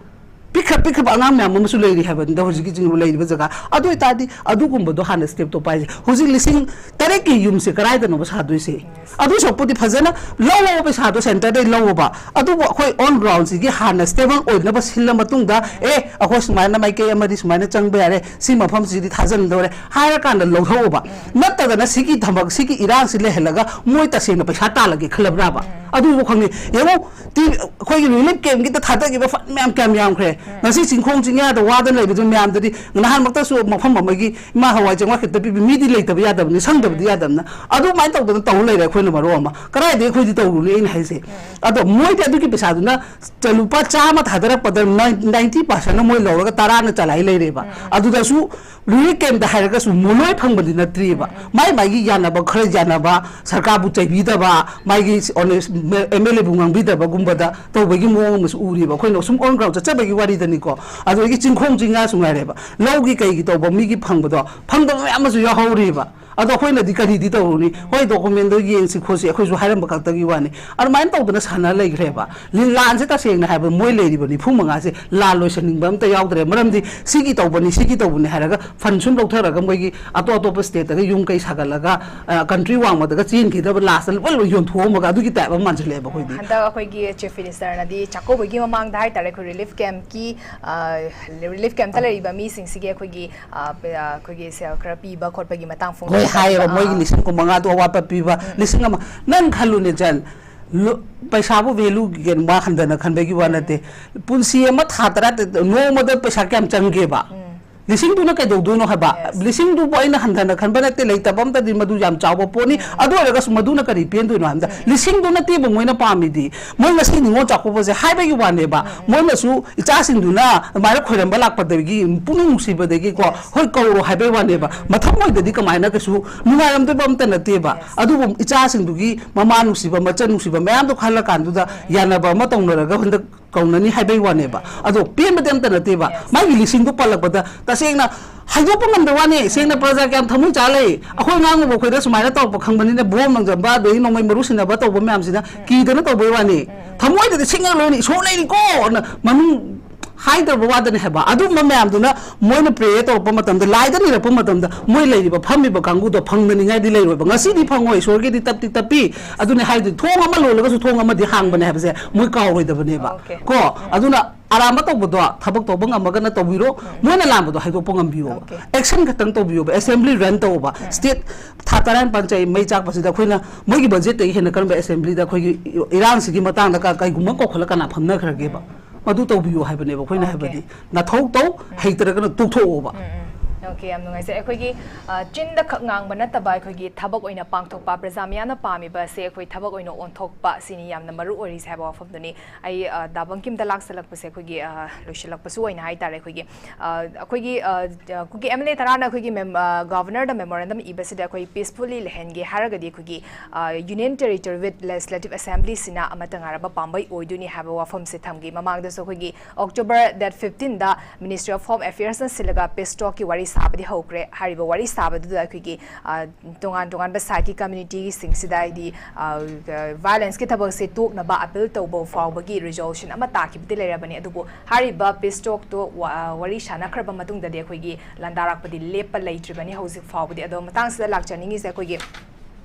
ꯄꯤꯛꯈ꯭ꯔ ꯄꯤꯛꯈ꯭ꯔꯕ ꯑꯉꯥꯡ ꯃꯌꯥꯝ ꯑꯃꯁꯨ ꯂꯩꯔꯤ ꯍꯥꯏꯕꯅꯤꯗ ꯍꯧꯖꯤꯛꯀꯤ ꯆꯤꯡ ꯂꯩꯔꯤꯕ ꯖꯒꯥ꯫ ꯑꯗꯨ ꯑꯣꯏꯇꯥꯔꯗꯤ ꯑꯗꯨꯒꯨꯝꯕꯗꯣ ꯍꯥꯟꯅ ꯁ꯭ꯇꯦꯞꯇꯣ ꯄꯥꯏꯁꯦ꯫ ꯍꯧꯖꯤꯛ ꯂꯤꯁꯤꯡ ꯇꯔꯦꯠꯀꯤ ꯌꯨꯝꯁꯦ ꯀꯗꯥꯏꯗꯅꯣꯕ ꯁꯥꯗꯣꯏꯁꯦ? ꯑꯗꯨ ꯁꯔꯨꯛꯄꯨꯗꯤ ꯐꯖꯅ ꯂꯧꯑꯣ, ꯄꯩꯁꯥꯗꯣ ꯁꯦꯟꯇꯔꯗꯩ ꯂꯧꯑꯣꯕ꯫ ꯑꯗꯨꯕꯨ ꯑꯩꯈꯣꯏ on ground ꯁꯤꯒꯤ ꯍꯥꯟꯅ ꯁ꯭ꯇꯦꯕꯜ ꯑꯣꯏꯅꯕ ꯁꯤꯜꯂ ꯃꯇꯨꯡꯗ, "ꯑꯦ, ꯑꯩꯈꯣꯏ ꯁꯨꯃꯥꯏꯅ ꯃꯥꯏꯀꯩ ꯑꯃꯗꯤ ꯁꯨꯃꯥꯏꯅ ꯆꯪꯕ ꯌꯥꯔꯦ, ꯁꯤ ꯃꯐꯝꯁꯤꯗꯤ ꯊꯥꯖꯤꯟꯗꯧꯔꯦ" ꯍꯥꯏꯔꯀꯥꯟꯗ ꯂꯧꯊꯣꯛꯑꯣꯕ꯫ ꯅꯠꯇꯗꯅ ꯁꯤꯒꯤ ꯊꯕꯛ, ꯁꯤꯒꯤ ꯏꯔꯥꯡꯁꯤ ꯂꯩꯍꯜꯂꯒ ꯃꯣꯏ ꯇꯁꯦꯡꯅ ꯄꯩꯁꯥ ꯇꯥꯜꯂꯒꯦ ꯈꯜꯂꯕ꯭ꯔꯥꯕ? ꯑꯗꯨꯕꯨ ꯈꯪꯗꯦ꯫ ꯌꯦꯡꯉꯨ, ꯇꯤ-, ꯑꯩꯈꯣꯏꯒꯤ ꯔꯤꯂꯤꯐ ꯀꯦꯝꯞꯀꯤꯗ ꯊꯥꯗꯈꯤꯕ ꯐꯟ ꯃꯌꯥꯝ ꯀꯌꯥꯝ ꯌꯥꯝꯈ꯭ꯔꯦ꯫ ꯉꯁꯤ ꯆꯤꯡꯈꯣꯡ ꯆꯤꯡꯌꯥꯗ ꯋꯥꯗꯅ ꯂꯩꯕꯗꯨ ꯃꯌꯥꯝꯗꯗꯤ, ꯅꯍꯥꯟꯃꯛꯇꯁꯨ ꯃꯐꯝ ꯑꯃꯒꯤ ꯏꯃꯥ ꯍꯋꯥꯏ ꯆꯦꯡꯋꯥꯏ ꯈꯛꯇ ꯄꯤꯕꯤ ꯃꯤꯗꯤ ꯂꯩꯇꯕ ꯌꯥꯗꯕꯅꯤ, ꯁꯪꯗꯕꯗꯤ ꯌꯥꯗꯕꯅ꯫ ꯑꯗꯨꯃꯥꯏꯅ ꯇꯧꯗꯅ ꯇꯧ ꯂꯩꯔꯦ ꯑꯩꯈꯣꯏꯅ ꯃꯔꯣꯜ ꯑꯃ꯫ ꯀꯗꯥꯏꯗꯒꯤ ꯑꯩꯈꯣꯏꯗꯤ ꯇꯧꯔꯨꯅꯤ ꯑꯩꯅ ꯍꯥꯏꯁꯦ꯫ ꯑꯗꯣ ꯃꯣꯏꯗꯤ ꯑꯗꯨꯒꯤ ꯄꯩꯁꯥꯗꯨꯅ ꯆ-, ꯂꯨꯄꯥ ꯆꯥꯝꯃ ꯊꯥꯗꯔꯛꯄꯗ ꯅꯥꯏꯟ-, ꯅꯥꯏꯟꯇꯤ ꯄꯥꯔꯁꯦꯟꯅ ꯃꯣꯏ ꯂꯧꯔꯒ ꯇꯔꯥꯅ ꯆꯂꯥꯏ ꯂꯩꯔꯦꯕ꯫ ꯑꯗꯨꯗꯁꯨ ꯔꯤꯂꯤꯐ ꯀꯦꯝꯞꯇ ꯍꯥꯏꯔꯒꯁꯨ ꯃꯣ-, ꯂꯣꯏ ꯐꯪꯕꯗꯤ ꯅꯠꯇ꯭ꯔꯤꯕ꯫ ꯃꯥꯏ ꯃꯥꯏꯒꯤ ꯌꯥꯅꯕ ꯈꯔ ꯌꯥꯅꯕ, ꯁꯔꯀꯥꯔꯕꯨ ꯆꯩꯕꯤꯗꯕ, ꯃꯥꯒꯤ ꯑꯦꯝ ꯑꯦꯜ ꯑꯦꯕꯨ ꯉꯥꯡꯕꯤꯗꯕꯒꯨꯝꯕꯗ ꯇꯧꯕꯒꯤ ꯃꯑꯣꯡ ꯑꯃꯁꯨ ꯎꯔꯤꯕ꯫ ꯑꯩꯈꯣꯏꯅ ꯁꯨꯝ on ground ꯆꯠꯆꯕꯒꯤ ꯋꯥꯔꯤꯗꯅꯤꯀꯣ꯫ ꯑꯗꯨꯗꯒꯤ ꯆꯤꯡꯈꯣꯡ ꯆꯤꯡꯌꯥꯁꯨ ꯉꯥꯏꯔꯦꯕ꯫ ꯂꯧꯒꯤ ꯀꯩꯒꯤ ꯇꯧꯕ ꯃꯤꯒꯤ ꯐꯪꯕꯗꯣ ꯐꯪꯗꯕ ꯃꯌꯥꯝ ꯑꯃꯁꯨ ꯌꯥꯎꯍꯧꯔꯤꯕ꯫ ꯑꯗꯣ ꯑꯩꯈꯣꯏꯅꯗꯤ ꯀꯔꯤꯗꯤ ꯇꯧꯔꯨꯅꯤ? ꯍꯣꯏ, ꯗꯣꯀꯨꯃꯦꯟꯗꯣ ꯌꯦꯡꯁꯤ ꯈꯣꯠꯁꯤ ꯑꯩꯈꯣꯏꯁꯨ ꯍꯥꯏꯔꯝꯕ ꯈꯛꯇꯒꯤ ꯋꯥꯅꯤ꯫ ꯑꯗꯨꯃꯥꯏꯅ ꯇꯧꯗꯅ ꯁꯥꯟꯅ ꯂꯩꯈ꯭ꯔꯦꯕ꯫ ꯂꯤ-, ꯂꯥꯟꯁꯦ ꯇꯁꯦꯡꯅ ꯍꯥꯏꯕ ꯃꯣꯏ ꯂꯩꯔꯤꯕ ꯅꯤꯐꯨ ꯃꯉꯥꯁꯦ ꯂꯥꯟ ꯂꯣꯏꯁꯟꯅꯤꯡꯕ ꯑꯝꯇ ꯌꯥꯎꯗ꯭ꯔꯦ꯫ ꯃꯔꯝꯗꯤ ꯁꯤꯒꯤ ꯇꯧꯕꯅꯤ, ꯁꯤꯒꯤ ꯇꯧꯕꯅꯤ ꯍꯥꯏꯔꯒ ꯐꯟ ꯁꯨꯝ ꯂꯧꯊꯔꯒ ꯃꯣꯏꯒꯤ ꯑꯇꯣꯞ ꯑꯇꯣꯞꯄ ꯁ꯭ꯇꯦꯠꯇꯒ ꯌꯨꯝ ꯀꯩ ꯁꯥꯒꯠꯂꯒ, ꯑ, ꯀꯟꯇ꯭ꯔꯤ ꯋꯥꯡꯃꯗꯒ ꯆꯦꯟꯈꯤꯗꯕ, ꯂꯥꯁꯇ ꯂꯣꯏ ꯂꯣꯏ ꯌꯣꯟꯊꯣꯛꯑꯝꯃꯒ ꯑꯗꯨꯒꯤ ꯇꯥꯏꯞ ꯑꯃ ꯃꯥꯟꯁꯤꯜꯂꯛꯑꯦꯕ ꯑꯩꯈꯣꯏꯗꯤ꯫ ꯍꯟꯗꯛ ꯑꯩꯈꯣꯏꯒꯤ ꯆꯤꯐ ꯃꯤꯅꯤꯁꯇꯔꯅꯗꯤ ꯆꯥꯛꯀꯧꯕꯒꯤ ꯃꯃꯥꯡꯗ ꯍꯥꯏꯇꯥꯔꯦ, ꯑꯩꯈꯣꯏ ꯔꯤꯂꯤꯐ ꯀꯦꯝꯞꯀꯤ, ꯑ, ꯔꯤꯂꯤꯐ ꯀꯦꯝꯞꯇ ꯂꯩꯔꯤꯕ ꯃꯤꯁꯤꯡꯁꯤꯒꯤ ꯑꯩꯈꯣꯏꯒꯤ, ꯑ, ꯄ-, ꯑ, ꯑꯩꯈꯣꯏꯒꯤ ꯁꯦꯜ ꯈꯔ ꯄꯤꯕ ꯈꯣꯠꯄꯒꯤ ꯃꯇꯥꯡ ꯍꯣꯏ, ꯐꯣꯡꯗꯣꯛꯄ ꯍꯥꯏꯌꯦꯕ, ꯃꯇꯝꯗ, ꯃꯣꯏꯒꯤ ꯑꯥ, ꯂꯤꯁꯤꯡ ꯀꯨꯟꯃꯉꯥꯗꯣ ꯑꯋꯥꯠꯄ ꯄꯤꯕ, ꯎꯝ, ꯎꯝ, ꯂꯤꯁꯤꯡ ꯑꯃ꯫ ꯅꯪ ꯈꯜꯂꯨꯅꯦ, ꯖꯟ, ꯂꯨ-, ꯄꯩꯁꯥꯕꯨ ꯚꯦꯂꯨꯒꯤ ꯀꯩꯅꯣ ꯋꯥ ꯍꯟꯊꯅ ꯈꯟꯕꯒꯤ ꯋꯥ ꯎꯝ, ꯅꯠꯇꯦ꯫ ꯄꯨꯟꯁꯤ ꯑꯃ ꯊꯥ ꯇꯔꯥ, ꯅꯣꯡꯃꯗ ꯄꯩꯁꯥ ꯀꯌꯥꯝ ꯆꯪꯒꯦꯕ? ꯎꯝ꯫ ꯂꯤꯁꯤꯡꯗꯨꯅ ꯀꯩꯗꯧꯗꯣꯏꯅꯣ ꯍꯥꯏꯕ? Yes. ꯂꯤꯁꯤꯡꯗꯨꯕꯨ ꯑꯩꯅ ꯍꯟꯊꯅ ꯈꯟꯕ ꯅꯠꯇꯦ, ꯂꯩꯇꯕ ꯑꯝꯇꯗꯤ ꯃꯗꯨ ꯌꯥꯝ ꯆꯥꯎꯕ ꯄꯣꯠꯅꯤ꯫ ꯎꯝ꯫ ꯑꯗꯨ ꯑꯣꯏꯔꯒꯁꯨ ꯃꯗꯨꯅ ꯀꯔꯤ ꯄꯦꯟꯗꯣꯏꯅꯣ ꯍꯥꯏꯕꯗ, ꯎꯝ, ꯎꯝ, ꯂꯤꯁꯤꯡꯗꯨ ꯅꯠꯇꯦꯕ ꯃꯣꯏꯅ ꯄꯥꯝꯃꯤꯗꯤ꯫ ꯃꯣꯏ ꯉꯁꯤ ꯅꯤꯉꯣꯜ ꯆꯥꯛꯀꯧꯕꯁꯦ ꯍꯥꯏꯕꯒꯤ ꯋꯥꯅꯦꯕ꯫ ꯎꯝ, ꯎꯝ꯫ ꯃꯣꯏꯅꯁꯨ ꯏꯆꯥꯁꯤꯡꯗꯨꯅ ꯑꯗꯨꯃꯥꯏꯅ ꯈꯣꯏꯔꯝꯕ ꯂꯥꯛꯄꯗꯒꯤ ꯄꯨꯛꯅꯤꯡ ꯅꯨꯡꯁꯤꯕꯗꯒꯤꯀꯣ, Yes. ꯍꯣꯏ, ꯀꯧꯔꯣ ꯍꯥꯏꯕꯒꯤ ꯋꯥꯅꯦꯕ꯫ ꯎꯝ, ꯎꯝ꯫ ꯃꯊꯃꯣꯏꯗꯗꯤ ꯀꯃꯥꯏꯅ ꯀꯩꯁꯨ ꯅꯨꯡꯉꯥꯏꯔꯝꯗꯣꯏꯕ ꯑꯝꯇ ꯅꯠꯇꯦꯕ꯫ Yes. ꯑꯗꯨꯕꯨ ꯏꯆꯥꯁꯤꯡꯗꯨꯒꯤ ꯃꯃꯥ ꯅꯨꯡꯁꯤꯕ, ꯃꯆꯟ ꯅꯨꯡꯁꯤꯕ ꯃꯌꯥꯝꯗꯣ ꯈꯜꯂꯀꯥꯟꯗꯨꯗ ꯎꯝ, ꯎꯝ꯫ ꯌꯥꯅꯕ ꯑꯃ ꯇꯧꯅꯔꯒ ꯍꯟꯗꯛ ꯀꯧꯅꯅꯤ ꯍꯥꯏꯕꯩ ꯋꯥꯅꯦꯕ꯫ ꯎꯝ, ꯎꯝ꯫ ꯑꯗꯣ ꯄꯦꯟꯕꯗꯤ ꯑꯝꯇ ꯅꯠꯇꯦꯕ꯫ Yes. ꯃꯥꯒꯤ ꯂꯤꯁꯤꯡꯗꯣ ꯄꯜꯂꯛꯄꯗ ꯇꯁꯦꯡꯅ ꯍꯥꯏꯗꯣꯛꯄ ꯉꯝꯗꯕ ꯋꯥꯅꯤ꯫ ꯁꯦꯡꯅ ꯎꯝ꯫ ꯄ꯭ꯔꯖꯥ ꯀꯌꯥꯝ ꯊꯃꯣꯏ ꯆꯥ ꯂꯩ? ꯎꯝ꯫ ꯑꯩꯈꯣꯏ ꯉꯥꯡꯉꯨꯕ ꯑꯩꯈꯣꯏꯗ ꯁꯨꯃꯥꯏꯅ ꯇꯧꯔꯛꯄ ꯈꯪꯕꯅꯤꯅ ꯕꯣꯝ ꯂꯪꯖꯟꯕ, ꯑꯗꯒꯤ ꯅꯣꯡꯃꯩ ꯃꯔꯨ ꯁꯤꯟꯅꯕ ꯇꯧꯕ ꯃꯌꯥꯝꯁꯤꯅ ꯎꯝ꯫ ꯀꯤꯗꯅ ꯇꯧꯕꯩ ꯋꯥꯅꯤ꯫ ꯎꯝ, ꯎꯝ꯫ ꯊꯃꯣꯏꯗꯗꯤ ꯁꯦꯡꯅ ꯂꯣꯏꯅ ꯏꯁꯣꯔ ꯂꯩꯔꯤꯀꯣꯅ ꯃꯅꯨꯡ ꯍꯥꯏꯗ꯭ꯔꯕ ꯋꯥꯗꯅꯤ ꯍꯥꯏꯕ꯫ ꯑꯗꯨꯝꯕ ꯃꯌꯥꯝꯗꯨꯅ ꯃꯣꯏꯅ ꯄ꯭ꯔꯦꯌꯔ ꯇꯧꯔꯛꯄ ꯃꯇꯝꯗ, ꯂꯥꯏꯗ ꯅꯤꯔꯛꯄ ꯃꯇꯝꯗ, ꯃꯣꯏ ꯂꯩꯔꯤꯕ ꯐꯝꯃꯤꯕ ꯀꯥꯡꯕꯨꯗꯣ ꯐꯪꯗꯅꯤꯡꯉꯥꯏꯗꯤ ꯂꯩꯔꯣꯏꯕ꯫ ꯉꯁꯤꯗꯤ ꯐꯪꯉꯣꯏ, ꯏꯁꯣꯔꯒꯤꯗꯤ ꯇꯞꯇꯤ ꯇꯞꯄꯤ꯫ ꯑꯗꯨꯅꯤ ꯍꯥꯏꯗꯨ, ꯊꯣꯡ ꯑꯃ ꯂꯣꯜꯂꯒꯁꯨ ꯊꯣꯡ ꯑꯃꯗꯤ ꯍꯥꯡꯕꯅꯦ ꯍꯥꯏꯕꯁꯦ ꯃꯣꯏ ꯀꯥꯎꯔꯣꯏꯗꯕꯅꯦꯕ꯫ Okay. ꯀꯣ? ꯎꯝ꯫ ꯑꯗꯨꯅ ꯑꯔꯥꯟꯕ ꯇꯧꯕꯗꯣ, ꯊꯕꯛ ꯇꯧꯕ ꯉꯝꯃꯒꯅ ꯇꯧꯕꯤꯔꯣ, ꯎꯝ꯫ ꯃꯣꯏꯅ ꯂꯥꯟꯕꯗꯣ ꯍꯥꯏꯗꯣꯛꯄ ꯉꯝꯕꯤꯌꯣꯕ꯫ Okay. ꯑꯦꯛꯁꯟ ꯈꯛꯇꯪ ꯇꯧꯕꯤꯌꯣꯕ꯫ ꯑꯦꯁꯦꯝꯕ꯭ꯂꯤ ꯔꯟ ꯇꯧꯕ꯫ ꯎꯝ꯫ ꯁ꯭ꯇꯦꯠ ꯊꯥ ꯇꯔꯥꯅꯤꯄꯥꯟ ꯆꯍꯤ ꯃꯩ ꯆꯥꯛꯄꯁꯤꯗ ꯑꯩꯈꯣꯏꯅ ꯃꯣꯏꯒꯤ ꯕꯖꯦꯠꯇꯒꯤ ꯍꯦꯟꯅ ꯀꯔꯝꯕ ꯑꯦꯁꯦꯝꯕ꯭ꯂꯤꯗ ꯑꯩꯈꯣꯏꯒꯤ ꯏꯔꯥꯡꯁꯤꯒꯤ ꯃꯇꯥꯡꯗ ꯀ-, ꯀꯩꯒꯨꯝꯕ ꯀꯧꯈꯠꯂ ꯀꯅꯥ ꯐꯝꯅꯈ꯭ꯔꯒꯦꯕ? ꯎꯝ꯫ ꯃꯗꯨ ꯇꯧꯕꯤꯌꯨ ꯍꯥꯏꯕꯅꯦꯕ ꯑꯩꯈꯣꯏꯅ Okay. ꯍꯥꯏꯕꯗꯤ꯫ ꯎꯝ꯫ ꯅꯊꯧ ꯇꯧ, ꯎꯝ꯫ ꯍꯩꯇ꯭ꯔꯒꯅ ꯇꯣꯛꯊꯣꯛꯑꯣꯕ꯫ ꯎꯝ, ꯎꯝ꯫ Okay, ꯌꯥꯝ ꯅꯨꯡꯉꯥꯏꯖꯩ꯫ ꯑꯩꯈꯣꯏꯒꯤ, ꯑ, ꯆꯤꯟꯗ ꯈꯛ ꯉꯥꯡꯕ ꯅꯠꯇꯕ ꯑꯩꯈꯣꯏꯒꯤ ꯊꯕꯛ ꯑꯣꯏꯅ ꯄꯥꯡꯊꯣꯛꯄ, ꯄ꯭ꯔꯖꯥ ꯃꯌꯥꯝꯅ ꯄꯥꯝꯃꯤꯕ ꯑꯁꯦ ꯑꯩꯈꯣꯏ ꯊꯕꯛ ꯑꯣꯏꯅ ꯑꯣꯟꯊꯣꯛꯄ, ꯁꯤꯅꯤ ꯌꯥꯝꯅ ꯃꯔꯨ ꯑꯣꯏꯔꯤꯁꯦ ꯍꯥꯏꯕ ꯋꯥꯐꯝꯗꯨꯅꯤ꯫ ꯑꯩ, ꯑ, ꯗꯥ ꯕꯪꯀꯤꯝꯗ ꯂꯥꯛꯁꯜꯂꯛꯄꯁꯦ ꯑꯩꯈꯣꯏꯒꯤ, ꯑ, ꯂꯣꯏꯁꯤꯜꯂꯛꯄꯁꯨ ꯑꯣꯏꯅ ꯍꯥꯏꯇꯥꯔꯦ꯫ ꯑꯩꯈꯣꯏꯒꯤ, ꯑ, ꯑꯩꯈꯣꯏꯒꯤ, ꯑ, ꯑ, ꯀꯨꯀꯤ MLA ꯇꯔꯥꯅ ꯑꯩꯈꯣꯏꯒꯤ ꯃꯦꯝ-, ꯑ, Governor ꯗ memorandum ꯏꯕꯁꯤꯗ ꯑꯩꯈꯣꯏ peacefully ꯂꯩꯍꯟꯒꯦ ꯍꯥꯏꯔꯒꯗꯤ ꯑꯩꯈꯣꯏꯒꯤ, ꯑ, Union Territory with Legislative Assembly ꯁꯤꯅ ꯑꯃꯠꯇ ꯉꯥꯏꯔꯕ ꯄꯥꯝꯕꯩ ꯑꯣꯏꯗꯣꯏꯅꯤ ꯍꯥꯏꯕ ꯋꯥꯐꯝꯁꯦ ꯊꯝꯈꯤ꯫ ꯃꯃꯥꯡꯗꯁꯨ ꯑꯩꯈꯣꯏꯒꯤ October date fifteen the Ministry of Home Affairs ꯅ ꯁꯤꯜꯂꯒ peace talk ꯀꯤ ꯋꯥꯔꯤ ꯁꯥ ꯁꯥꯕꯗꯤ ꯍꯧꯈ꯭ꯔꯦ꯫ ꯍꯥꯏꯔꯤꯕ ꯋꯥꯔꯤ ꯁꯥꯕꯗꯨꯗ ꯑꯩꯈꯣꯏꯒꯤ, ꯑ, ꯇꯣꯉꯥꯟ ꯇꯣꯉꯥꯟꯕ ꯁꯥꯏꯠꯀꯤ ꯀꯝꯃ꯭ꯌꯨꯅꯤꯇꯤꯁꯤꯡꯁꯤꯗ ꯍꯥꯏꯗꯤ, ꯑ, ꯚꯥꯏꯑꯣꯂꯦꯟꯁꯀꯤ ꯊꯕꯛꯁꯦ ꯇꯣꯛꯅꯕ ꯑꯄꯤꯜ ꯇꯧꯕ ꯐꯥꯎꯕꯒꯤ ꯔꯤꯖꯣꯂꯨꯁꯟ ꯑꯃ ꯇꯥꯈꯤꯕꯗꯤ ꯂꯩꯔꯕꯅꯤ꯫ ꯑꯗꯨꯕꯨ ꯍꯥꯏꯔꯤꯕ ꯄꯤꯁ ꯇꯣꯛꯇꯣ ꯋꯥ-, ꯋꯥꯔꯤ ꯁꯥꯟꯅꯈ꯭ꯔꯕ ꯃꯇꯨꯡꯗꯗꯤ ꯑꯩꯈꯣꯏꯒꯤ ꯂꯥꯟꯗꯥꯔꯛꯄꯗꯤ ꯂꯦꯞꯄ ꯂꯩꯇ꯭ꯔꯤꯕꯅꯤ ꯍꯧꯖꯤꯛ ꯐꯥꯎꯕꯗꯤ꯫ ꯑꯗꯣ ꯃꯇꯥꯡꯁꯤꯗ ꯂꯥꯛꯆꯅꯤꯡꯉꯤꯁꯦ ꯑꯩꯈꯣꯏꯒꯤ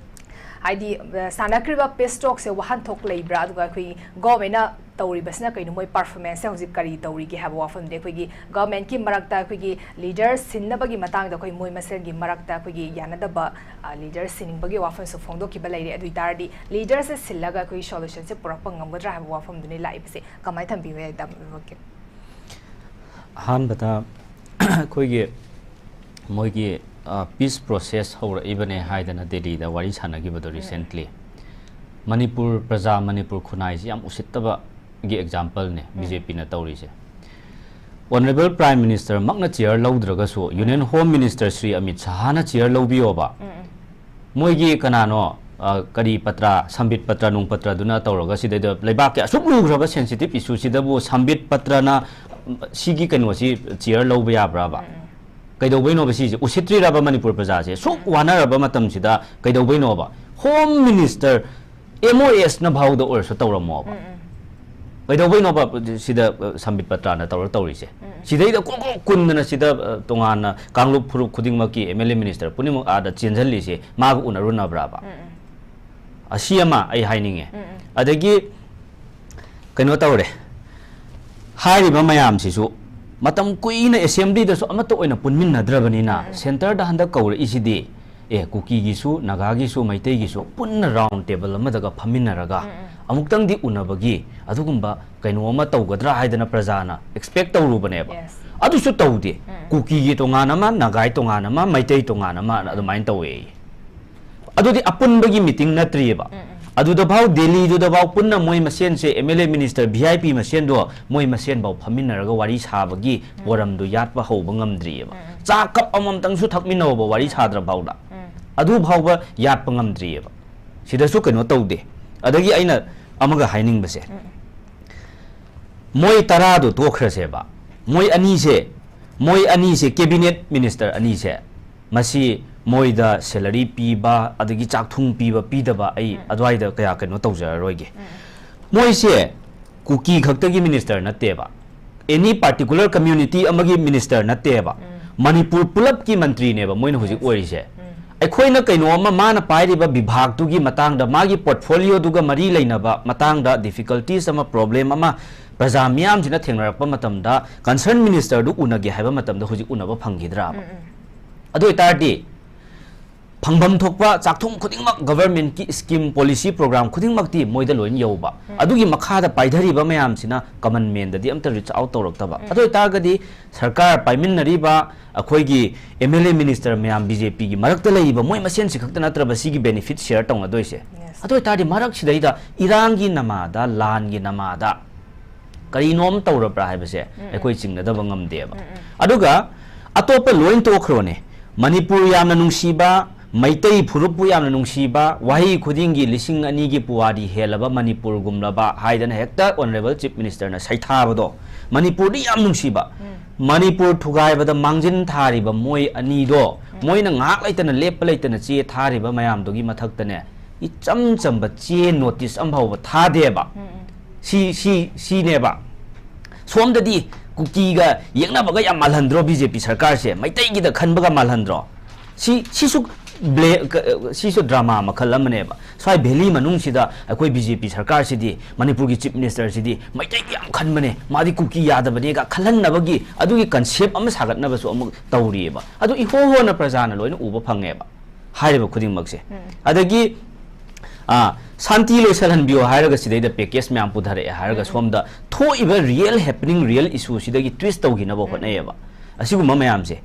ꯍꯥꯏꯗꯤ, ꯑ, ꯁꯥꯟꯅꯈ꯭ꯔꯤꯕ ꯄꯤꯁ ꯇꯣꯛꯁꯦ ꯋꯥꯍꯟꯊꯣꯛ ꯂꯩꯕ꯭ꯔꯥ? ꯑꯗꯨꯒ ꯑꯩꯈꯣꯏꯒꯤ ꯒꯣꯔꯃꯦꯟꯅ ꯇꯧꯔꯤꯕꯁꯤꯅ ꯀꯩꯅꯣ? ꯃꯣꯏ ꯄꯔꯐꯣꯔꯃꯦꯟꯁꯁꯦ ꯍꯧꯖꯤꯛ ꯀꯔꯤ ꯇꯧꯔꯤꯒꯦ ꯍꯥꯏꯕ ꯋꯥꯐꯝꯗꯤ ꯑꯩꯈꯣꯏꯒꯤ ꯒꯣꯔꯃꯦꯟꯒꯤ ꯃꯔꯛꯇ ꯑꯩꯈꯣꯏꯒꯤ ꯂꯤꯗꯔ ꯁꯤꯟꯅꯕꯒꯤ ꯃꯇꯥꯡꯗ ꯑꯩꯈꯣꯏ ꯃꯣꯏ ꯃꯁꯦꯜꯒꯤ ꯃꯔꯛꯇ ꯑꯩꯈꯣꯏꯒꯤ ꯌꯥꯅꯗꯕ, ꯑ, ꯂꯤꯗꯔ ꯁꯤꯟꯅꯤꯡꯕꯒꯤ ꯋꯥꯐꯝꯁꯨ ꯐꯣꯡꯗꯣꯛꯈꯤꯕ ꯂꯩꯔꯦ꯫ ꯑꯗꯨ ꯑꯣꯏ ꯇꯥꯔꯗꯤ ꯂꯤꯗꯔꯁꯦ ꯁꯤꯜꯂꯒ ꯑꯩꯈꯣꯏꯒꯤ ꯁꯣꯂꯨꯁꯟꯁꯦ ꯄꯨꯔꯛꯄ ꯉꯝꯒꯗ꯭ꯔꯥ ꯍꯥꯏꯕ ꯋꯥꯐꯝꯗꯨꯅꯤ ꯂꯥꯛꯏꯕꯁꯦ꯫ ꯀꯃꯥꯏꯅ ꯊꯝꯕꯤꯕ ꯌꯥꯏ, ꯇꯥꯃꯣ? ꯑꯣꯀꯦ꯫ ꯑꯍꯥꯟꯕꯗ ꯑꯩꯈꯣꯏꯒꯤ ꯃꯣꯏꯒꯤ ꯄꯤꯁ ꯄ꯭ꯔꯣꯁꯦꯁ ꯍꯧꯔꯛꯏꯕꯅꯦ ꯍꯥꯏꯗꯅ ꯗꯦꯜꯂꯤꯗ ꯋꯥꯔꯤ ꯁꯥꯟꯅꯈꯤꯕꯗꯣ ꯔꯤꯁꯦꯟꯠꯂꯤ꯫ ꯃꯅꯤꯄꯨꯔ ꯄ꯭ꯔꯖꯥ, ꯃꯅꯤꯄꯨꯔ ꯈꯨꯟꯅꯥꯏꯁꯤ ꯌꯥꯝ ꯎꯁꯤꯠꯇꯕꯒꯤ ꯑꯦꯛꯖꯥꯝꯄꯜꯅꯦ ꯕꯤ ꯖꯦ ꯄꯤꯅ ꯇꯧꯔꯤꯁꯦ꯫ ꯑꯣꯅꯔꯦꯕꯜ ꯄ꯭ꯔꯥꯏꯝ ꯃꯤꯅꯤꯁꯇꯔꯃꯛꯅ ꯆꯤꯌꯔ ꯂꯧꯗ꯭ꯔꯒꯁꯨ union home minister Shri Amit ꯁꯍꯥꯅ ꯆꯤꯌꯔ ꯂꯧꯕꯤꯌꯣꯕ꯫ ꯃꯣꯏꯒꯤ ꯀꯅꯥꯅꯣ, ꯑ, ꯀꯔꯤ ꯄꯇ꯭ꯔ, ꯁꯝꯕꯤꯠ ꯄꯇ꯭ꯔ ꯅꯨꯡ ꯄꯇ꯭ꯔꯗꯨꯅ ꯇꯧꯔꯒ ꯁꯤꯗꯩꯗ ꯂꯩꯕꯥꯛꯀꯤ ꯑꯁꯨꯛ ꯂꯨꯈ꯭ꯔꯕ ꯁꯦꯟꯁꯤꯇꯤꯞ ꯏꯁꯨꯁꯤꯗꯕꯨ ꯁꯝꯕꯤꯠ ꯄꯇ꯭ꯔꯅ, ꯎꯝ, ꯁꯤꯒꯤ ꯀꯩꯅꯣꯁꯤ ꯆꯤꯌꯔ ꯂꯧꯕ ꯌꯥꯕ꯭ꯔꯥꯕ? ꯀꯩꯗꯧꯕꯩꯅꯣꯕ ꯁꯤꯁꯦ? ꯎꯁꯤꯠꯇ꯭ꯔꯤꯔꯕ ꯃꯅꯤꯄꯨꯔ ꯄ꯭ꯔꯖꯥꯁꯦ? ꯁꯨꯛ ꯋꯥꯅꯔꯕ ꯃꯇꯝꯁꯤꯗ ꯀꯩꯗꯧꯕꯩꯅꯣꯕ? ꯍꯣꯝ ꯃꯤꯅꯤꯁꯇꯔ, ꯑꯦꯝ ꯑꯣ ꯑꯦꯁꯅ ꯐꯥꯎꯗ ꯑꯣꯏꯔꯁꯨ ꯇꯧꯔꯝꯃꯣꯕ꯫ ꯀꯩꯗꯧꯕꯩꯅꯣꯕ ꯁꯤꯗ, ꯑ, ꯁꯝꯕꯤꯠ ꯄꯇ꯭ꯔꯅ ꯇꯧꯔ ꯇꯧꯔꯤꯁꯦ? ꯁꯤꯗꯩꯗ ꯀꯣꯛ ꯀꯣꯛ ꯀꯨꯟꯗꯅ ꯁꯤꯗ, ꯑ, ꯇꯣꯉꯥꯟꯅ ꯀꯥꯡꯂꯨꯞ ꯐꯨꯔꯨꯞ ꯈꯨꯗꯤꯡꯃꯛꯀꯤ ꯑꯦꯝ ꯑꯦꯜ ꯑꯦ ꯃꯤꯅꯤꯁꯇꯔ ꯄꯨꯝꯅꯃꯛ ꯑꯥꯗ ꯆꯦꯟꯁꯤꯜꯂꯤꯁꯦ ꯃꯥꯒ ꯎꯅꯔꯨꯅꯕ꯭ꯔꯥꯕ? ꯑꯁꯤ ꯑꯃ ꯑꯩ ꯍꯥꯏꯅꯤꯡꯉꯦ꯫ ꯑꯗꯒꯤ ꯀꯩꯅꯣ ꯇꯧꯔꯦ, ꯍꯥꯏꯔꯤꯕ ꯃꯌꯥꯝꯁꯤꯁꯨ ꯃꯇꯝ ꯀꯨꯏꯅ ꯑꯦꯁꯦꯝꯕ꯭ꯂꯤꯗꯁꯨ ꯑꯃꯠꯇ ꯑꯣꯏꯅ ꯄꯨꯟꯃꯤꯟꯅꯗ꯭ꯔꯕꯅꯤꯅ, ꯁꯦꯟꯇꯔꯗ ꯍꯟꯗꯛ ꯀꯧꯔꯛꯏꯁꯤꯗꯤ, ꯑꯦ, ꯀꯨꯀꯤꯒꯤꯁꯨ, ꯅꯥꯒꯥꯒꯤꯁꯨ, ꯃꯩꯇꯩꯒꯤꯁꯨ ꯄꯨꯟꯅ ꯔꯥꯎꯟ ꯇꯦꯕꯜ ꯑꯃꯗꯒ ꯐꯝꯃꯤꯟꯅꯔꯒ ꯑꯃꯨꯛꯇꯪꯗꯤ ꯎꯅꯕꯒꯤ ꯑꯗꯨꯒꯨꯝꯕ ꯀꯩꯅꯣ ꯑꯃ ꯇꯧꯒꯗ꯭ꯔꯥ ꯍꯥꯏꯗꯅ ꯄ꯭ꯔꯖꯥꯅ ꯑꯦꯛꯁꯄꯦꯛ ꯇꯧꯔꯨꯕꯅꯦꯕ꯫ Yes. ꯑꯗꯨꯁꯨ ꯇꯧꯗꯦ꯫ ꯀꯨꯀꯤꯒꯤ ꯇꯣꯉꯥꯟ ꯑꯃ, ꯅꯥꯒꯥꯏ ꯇꯣꯉꯥꯟ ꯑꯃ, ꯃꯩꯇꯩ ꯇꯣꯉꯥꯟ ꯑꯃ ꯑꯗꯨꯃꯥꯏꯅ ꯇꯧꯋꯦ꯫ ꯑꯗꯨꯗꯤ ꯑꯄꯨꯟꯕꯒꯤ ꯃꯤꯇꯤꯡ ꯅꯠꯇ꯭ꯔꯤꯑꯕ꯫ ꯑꯗꯨꯗꯐꯥꯎ, ꯗꯦꯜꯂꯤꯗꯨꯗꯐꯥꯎ ꯄꯨꯟꯅ ꯃꯣꯏ ꯃꯁꯦꯟꯁꯦ, M L A minister, V I P ꯃꯁꯦꯟꯗꯣ ꯃꯣꯏ ꯃꯁꯦꯟꯐꯥꯎ ꯐꯝꯃꯤꯟꯅꯔꯒ ꯋꯥꯔꯤ ꯁꯥꯕꯒꯤ ꯄꯣꯔꯝꯗꯨ ꯌꯥꯠꯄ ꯍꯧꯕ ꯉꯝꯗ꯭ꯔꯤꯑꯕ꯫ ꯆꯥ ꯀꯞ ꯑꯃꯃꯝꯇꯪꯁꯨ ꯊꯛꯃꯤꯟꯅꯧꯕ ꯋꯥꯔꯤ ꯁꯥꯗ꯭ꯔ ꯐꯥꯎꯗ꯫ ꯑꯗꯨ ꯐꯥꯎꯕ ꯌꯥꯠꯄ ꯉꯝꯗ꯭ꯔꯤꯑꯕ꯫ ꯁꯤꯗꯁꯨ ꯀꯩꯅꯣ ꯇꯧꯗꯦ꯫ ꯑꯗꯒꯤ ꯑꯩꯅ ꯑꯃꯒ ꯍꯥꯏꯅꯤꯡꯕꯁꯦ, ꯃꯣꯏ ꯇꯔꯥꯗꯣ ꯇꯣꯛꯈ꯭ꯔꯁꯦꯕ, ꯃꯣꯏ ꯑꯅꯤꯁꯦ ꯃꯣꯏ ꯑꯅꯤꯁꯦ, cabinet minister ꯑꯅꯤꯁꯦ, ꯃꯁꯤ ꯃꯣꯏꯗ salary ꯄꯤꯕ ꯑꯗꯒꯤ ꯆꯥꯛꯊꯨꯡ ꯄꯤꯕ ꯄꯤꯗꯕ ꯑꯩ ꯑꯗꯨꯋꯥꯏꯗ ꯀꯌꯥ ꯀꯩꯅꯣ ꯇꯧꯖꯔꯔꯣꯏꯒꯦ꯫ ꯃꯣꯏꯁꯦ ꯀꯨꯀꯤ ꯈꯛꯇꯒꯤ minister ꯅꯠꯇꯦꯕ, any particular community ꯑꯃꯒꯤ minister ꯅꯠꯇꯦꯕ, ꯃꯅꯤꯄꯨꯔ ꯄꯨꯂꯞꯀꯤ ꯃꯟꯇ꯭ꯔꯤꯅꯦꯕ ꯃꯣꯏꯅ ꯍꯧꯖꯤꯛ ꯑꯣꯏꯔꯤꯁꯦ꯫ ꯑꯩꯈꯣꯏꯅ ꯀꯩꯅꯣ ꯑꯃ, ꯃꯥꯅ ꯄꯥꯏꯔꯤꯕ ꯕꯤꯚꯥꯒꯇꯨꯒꯤ ꯃꯇꯥꯡꯗ, ꯃꯥꯒꯤ portfolioꯗꯨꯒ ꯃꯔꯤ ꯂꯩꯅꯕ ꯃꯇꯥꯡꯗ difficulties ꯑꯃ, problem ꯑꯃ ꯄ꯭ꯔꯖꯥ ꯃꯤꯌꯥꯝꯁꯤꯅ ꯊꯦꯡꯅꯔꯛꯄ ꯃꯇꯝꯗ, concerned ministerꯗꯨ ꯎꯅꯒꯦ ꯍꯥꯏꯕ ꯃꯇꯝꯗ ꯍꯧꯖꯤꯛ ꯎꯅꯕ ꯐꯪꯈꯤꯗ꯭ꯔꯥꯕ? ꯑꯗꯨ ꯑꯣꯏꯇꯥꯔꯗꯤ ꯐꯪꯐꯝ ꯊꯣꯛꯄ ꯆꯥꯛꯊꯨꯡ ꯈꯨꯗꯤꯡꯃꯛ, governmentꯀꯤ scheme, policy, program ꯈꯨꯗꯤꯡꯃꯛꯇꯤ ꯃꯣꯏꯗ ꯂꯣꯏꯅ ꯌꯧꯕ꯫ ꯑꯗꯨꯒꯤ ꯃꯈꯥꯗ ꯄꯥꯏꯊꯔꯤꯕ ꯃꯌꯥꯝꯁꯤꯅ common manꯗꯗꯤ ꯑꯝꯇ reach out ꯇꯧꯔꯛꯇꯕ꯫ ꯑꯗꯨ ꯑꯣꯏꯇꯥꯔꯒꯗꯤ ꯁꯔꯀꯥꯔ ꯄꯥꯏꯃꯤꯟꯅꯔꯤꯕ ꯑꯩꯈꯣꯏꯒꯤ MLA minister ꯃꯌꯥꯝ BJPꯒꯤ ꯃꯔꯛꯇ ꯂꯩꯔꯤꯕ ꯃꯣꯏ ꯃꯁꯦꯟꯁꯤ ꯈꯛꯇ ꯅꯠꯇ꯭ꯔꯕ ꯁꯤꯒꯤ benefit share ꯇꯧꯅꯗꯣꯏꯁꯦ꯫ Yes. ꯑꯗꯨ ꯑꯣꯏꯇꯥꯔꯗꯤ ꯃꯔꯛꯁꯤꯗꯩꯗ ꯏꯔꯥꯡꯒꯤ ꯅꯃꯥꯗ, ꯂꯥꯟꯒꯤ ꯅꯃꯥꯗ ꯀꯔꯤꯅꯣꯝ ꯇꯧꯔꯕ꯭ꯔꯥ ꯍꯥꯏꯕꯁꯦ ꯑꯩꯈꯣꯏ ꯆꯤꯡꯅꯗꯕ ꯉꯝꯗꯦꯕ꯫ ꯑꯗꯨꯒ ꯑꯇꯣꯞꯄ ꯂꯣꯏ ꯇꯣꯛꯈ꯭ꯔꯣꯅꯦ, ꯃꯅꯤꯄꯨꯔ ꯌꯥꯝꯅ ꯅꯨꯡꯁꯤꯕ, ꯃꯩꯇꯩ ꯐꯨꯔꯨꯞꯄꯨ ꯌꯥꯝꯅ ꯅꯨꯡꯁꯤꯕ, ꯋꯥꯍꯩ ꯈꯨꯗꯤꯡꯒꯤ ꯂꯤꯁꯤꯡ ꯑꯅꯤꯒꯤ ꯄꯨꯋꯥꯔꯤ ꯍꯦꯜꯂꯕ ꯃꯅꯤꯄꯨꯔꯒꯨꯝꯂꯕ ꯍꯥꯏꯗꯅ ꯍꯦꯛꯇ Honourable Chief Ministerꯅ ꯁꯩꯊꯥꯕꯗꯣ, ꯃꯅꯤꯄꯨꯔꯗꯤ ꯌꯥꯝ ꯅꯨꯡꯁꯤꯕ, ꯃꯅꯤꯄꯨꯔ ꯊꯨꯒꯥꯏꯕꯗ ꯃꯥꯡꯖꯤꯟ ꯊꯥꯔꯤꯕ ꯃꯣꯏ ꯑꯅꯤꯗꯣ, ꯃꯣꯏꯅ ꯉꯥꯏꯍꯥꯛ ꯂꯩꯇꯅ ꯂꯦꯞꯄ ꯂꯩꯇꯅ ꯆꯦ ꯊꯥꯔꯤꯕ ꯃꯌꯥꯝꯗꯨꯒꯤ ꯃꯊꯛꯇꯅꯦ, ꯏꯆꯝ ꯆꯝꯕ ꯆꯦ notice ꯑꯃ ꯐꯥꯎꯕ ꯊꯥꯗꯦꯕ꯫ ꯁꯤ, ꯁꯤ, ꯁꯤꯅꯦꯕ꯫ ꯁꯣꯝꯗꯗꯤ ꯀꯨꯀꯤꯒ ꯌꯦꯛꯅꯕꯒ ꯌꯥꯝ ꯃꯥꯜꯍꯟꯗ꯭ꯔꯣ BJP ꯁꯔꯀꯥꯔꯁꯦ? ꯃꯩꯇꯩꯒꯤꯗ ꯈꯟꯕꯒ ꯃꯥꯜꯍꯟꯗ꯭ꯔꯣ? ꯁꯤ, ꯁꯤꯁꯨ ꯕ꯭ꯂꯦ-, ꯀ-, ꯁꯤꯁꯨ drama ꯃꯈꯜ ꯑꯃꯅꯦꯕ꯫ ꯁ꯭ꯋꯥꯏ valley ꯃꯅꯨꯡꯁꯤꯗ ꯑꯩꯈꯣꯏ BJP ꯁꯔꯀꯥꯔꯁꯤꯗꯤ ꯃꯅꯤꯄꯨꯔꯒꯤ Chief Ministerꯁꯤꯗꯤ ꯃꯩꯇꯩꯒꯤ ꯌꯥꯝ ꯈꯟꯕꯅꯦ, ꯃꯥꯗꯤ ꯀꯨꯀꯤ ꯌꯥꯗꯕꯅꯦꯒ ꯈꯜꯍꯟꯅꯕꯒꯤ ꯑꯗꯨꯒꯤ concept ꯑꯃ ꯁꯥꯒꯠꯅꯕꯁꯨ ꯑꯃꯨꯛ ꯇꯧꯔꯤꯑꯕ꯫ ꯑꯗꯨ ꯏꯍꯣ ꯍꯣꯅ ꯄ꯭ꯔꯖꯥꯅ ꯂꯣꯏꯅ ꯎꯕ ꯐꯪꯉꯦꯕ꯫ ꯍꯥꯏꯔꯤꯕ ꯈꯨꯗꯤꯡꯃꯛꯁꯦ꯫ ꯑꯗꯒꯤ, ꯑ, ꯁꯥꯟꯇꯤ ꯂꯣꯏꯁꯜꯍꯟꯕꯤꯌꯣ ꯍꯥꯏꯔꯒ ꯁꯤꯗꯩꯗ package ꯃꯌꯥꯝ ꯄꯨꯊꯔꯛꯑꯦ ꯍꯥꯏꯔꯒ ꯁꯣꯝꯗ ꯊꯣꯛꯏꯕ real happening, real issueꯁꯤꯗꯒꯤ twist ꯇꯧꯈꯤꯅꯕ ꯍꯣꯠꯅꯩꯌꯦꯕ꯫ ꯑꯁꯤꯒꯨꯝꯕ ꯃꯌꯥꯝꯁꯦ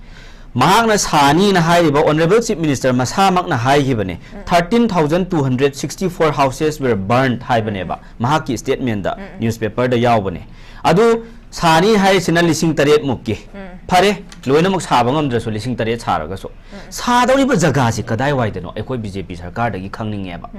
ꯃꯍꯥꯛꯅ ꯁꯥꯅꯤꯅ ꯍꯥꯏꯔꯤꯕ Honourable Chief Minister ꯃꯁꯥꯃꯛꯅ ꯍꯥꯏꯈꯤꯕꯅꯦ, thirteen thousand two hundred sixty four houses were burned ꯍꯥꯏꯕꯅꯦꯕ ꯃꯍꯥꯛꯀꯤ statementꯗ, newspaperꯗ ꯌꯥꯎꯕꯅꯦ꯫ ꯑꯗꯨ ꯁꯥꯅꯤ ꯍꯥꯏꯔꯤꯁꯤꯅ ꯂꯤꯁꯤꯡ ꯇꯔꯦꯠ ꯃꯨꯛꯀꯤ꯫ ꯐꯔꯦ, ꯂꯣꯏꯅꯃꯛ ꯁꯥꯕ ꯉꯝꯗ꯭ꯔꯁꯨ ꯂꯤꯁꯤꯡ ꯇꯔꯦꯠ ꯁꯥꯔꯒꯁꯨ꯫ ꯁꯥꯗꯧꯔꯤꯕ ꯖꯒꯥꯁꯤ ꯀꯗꯥꯏꯋꯥꯏꯗꯅꯣ ꯑꯩꯈꯣꯏ BJP ꯁꯔꯀꯥꯔꯗꯒꯤ ꯈꯪꯅꯤꯡꯉꯦꯕ꯫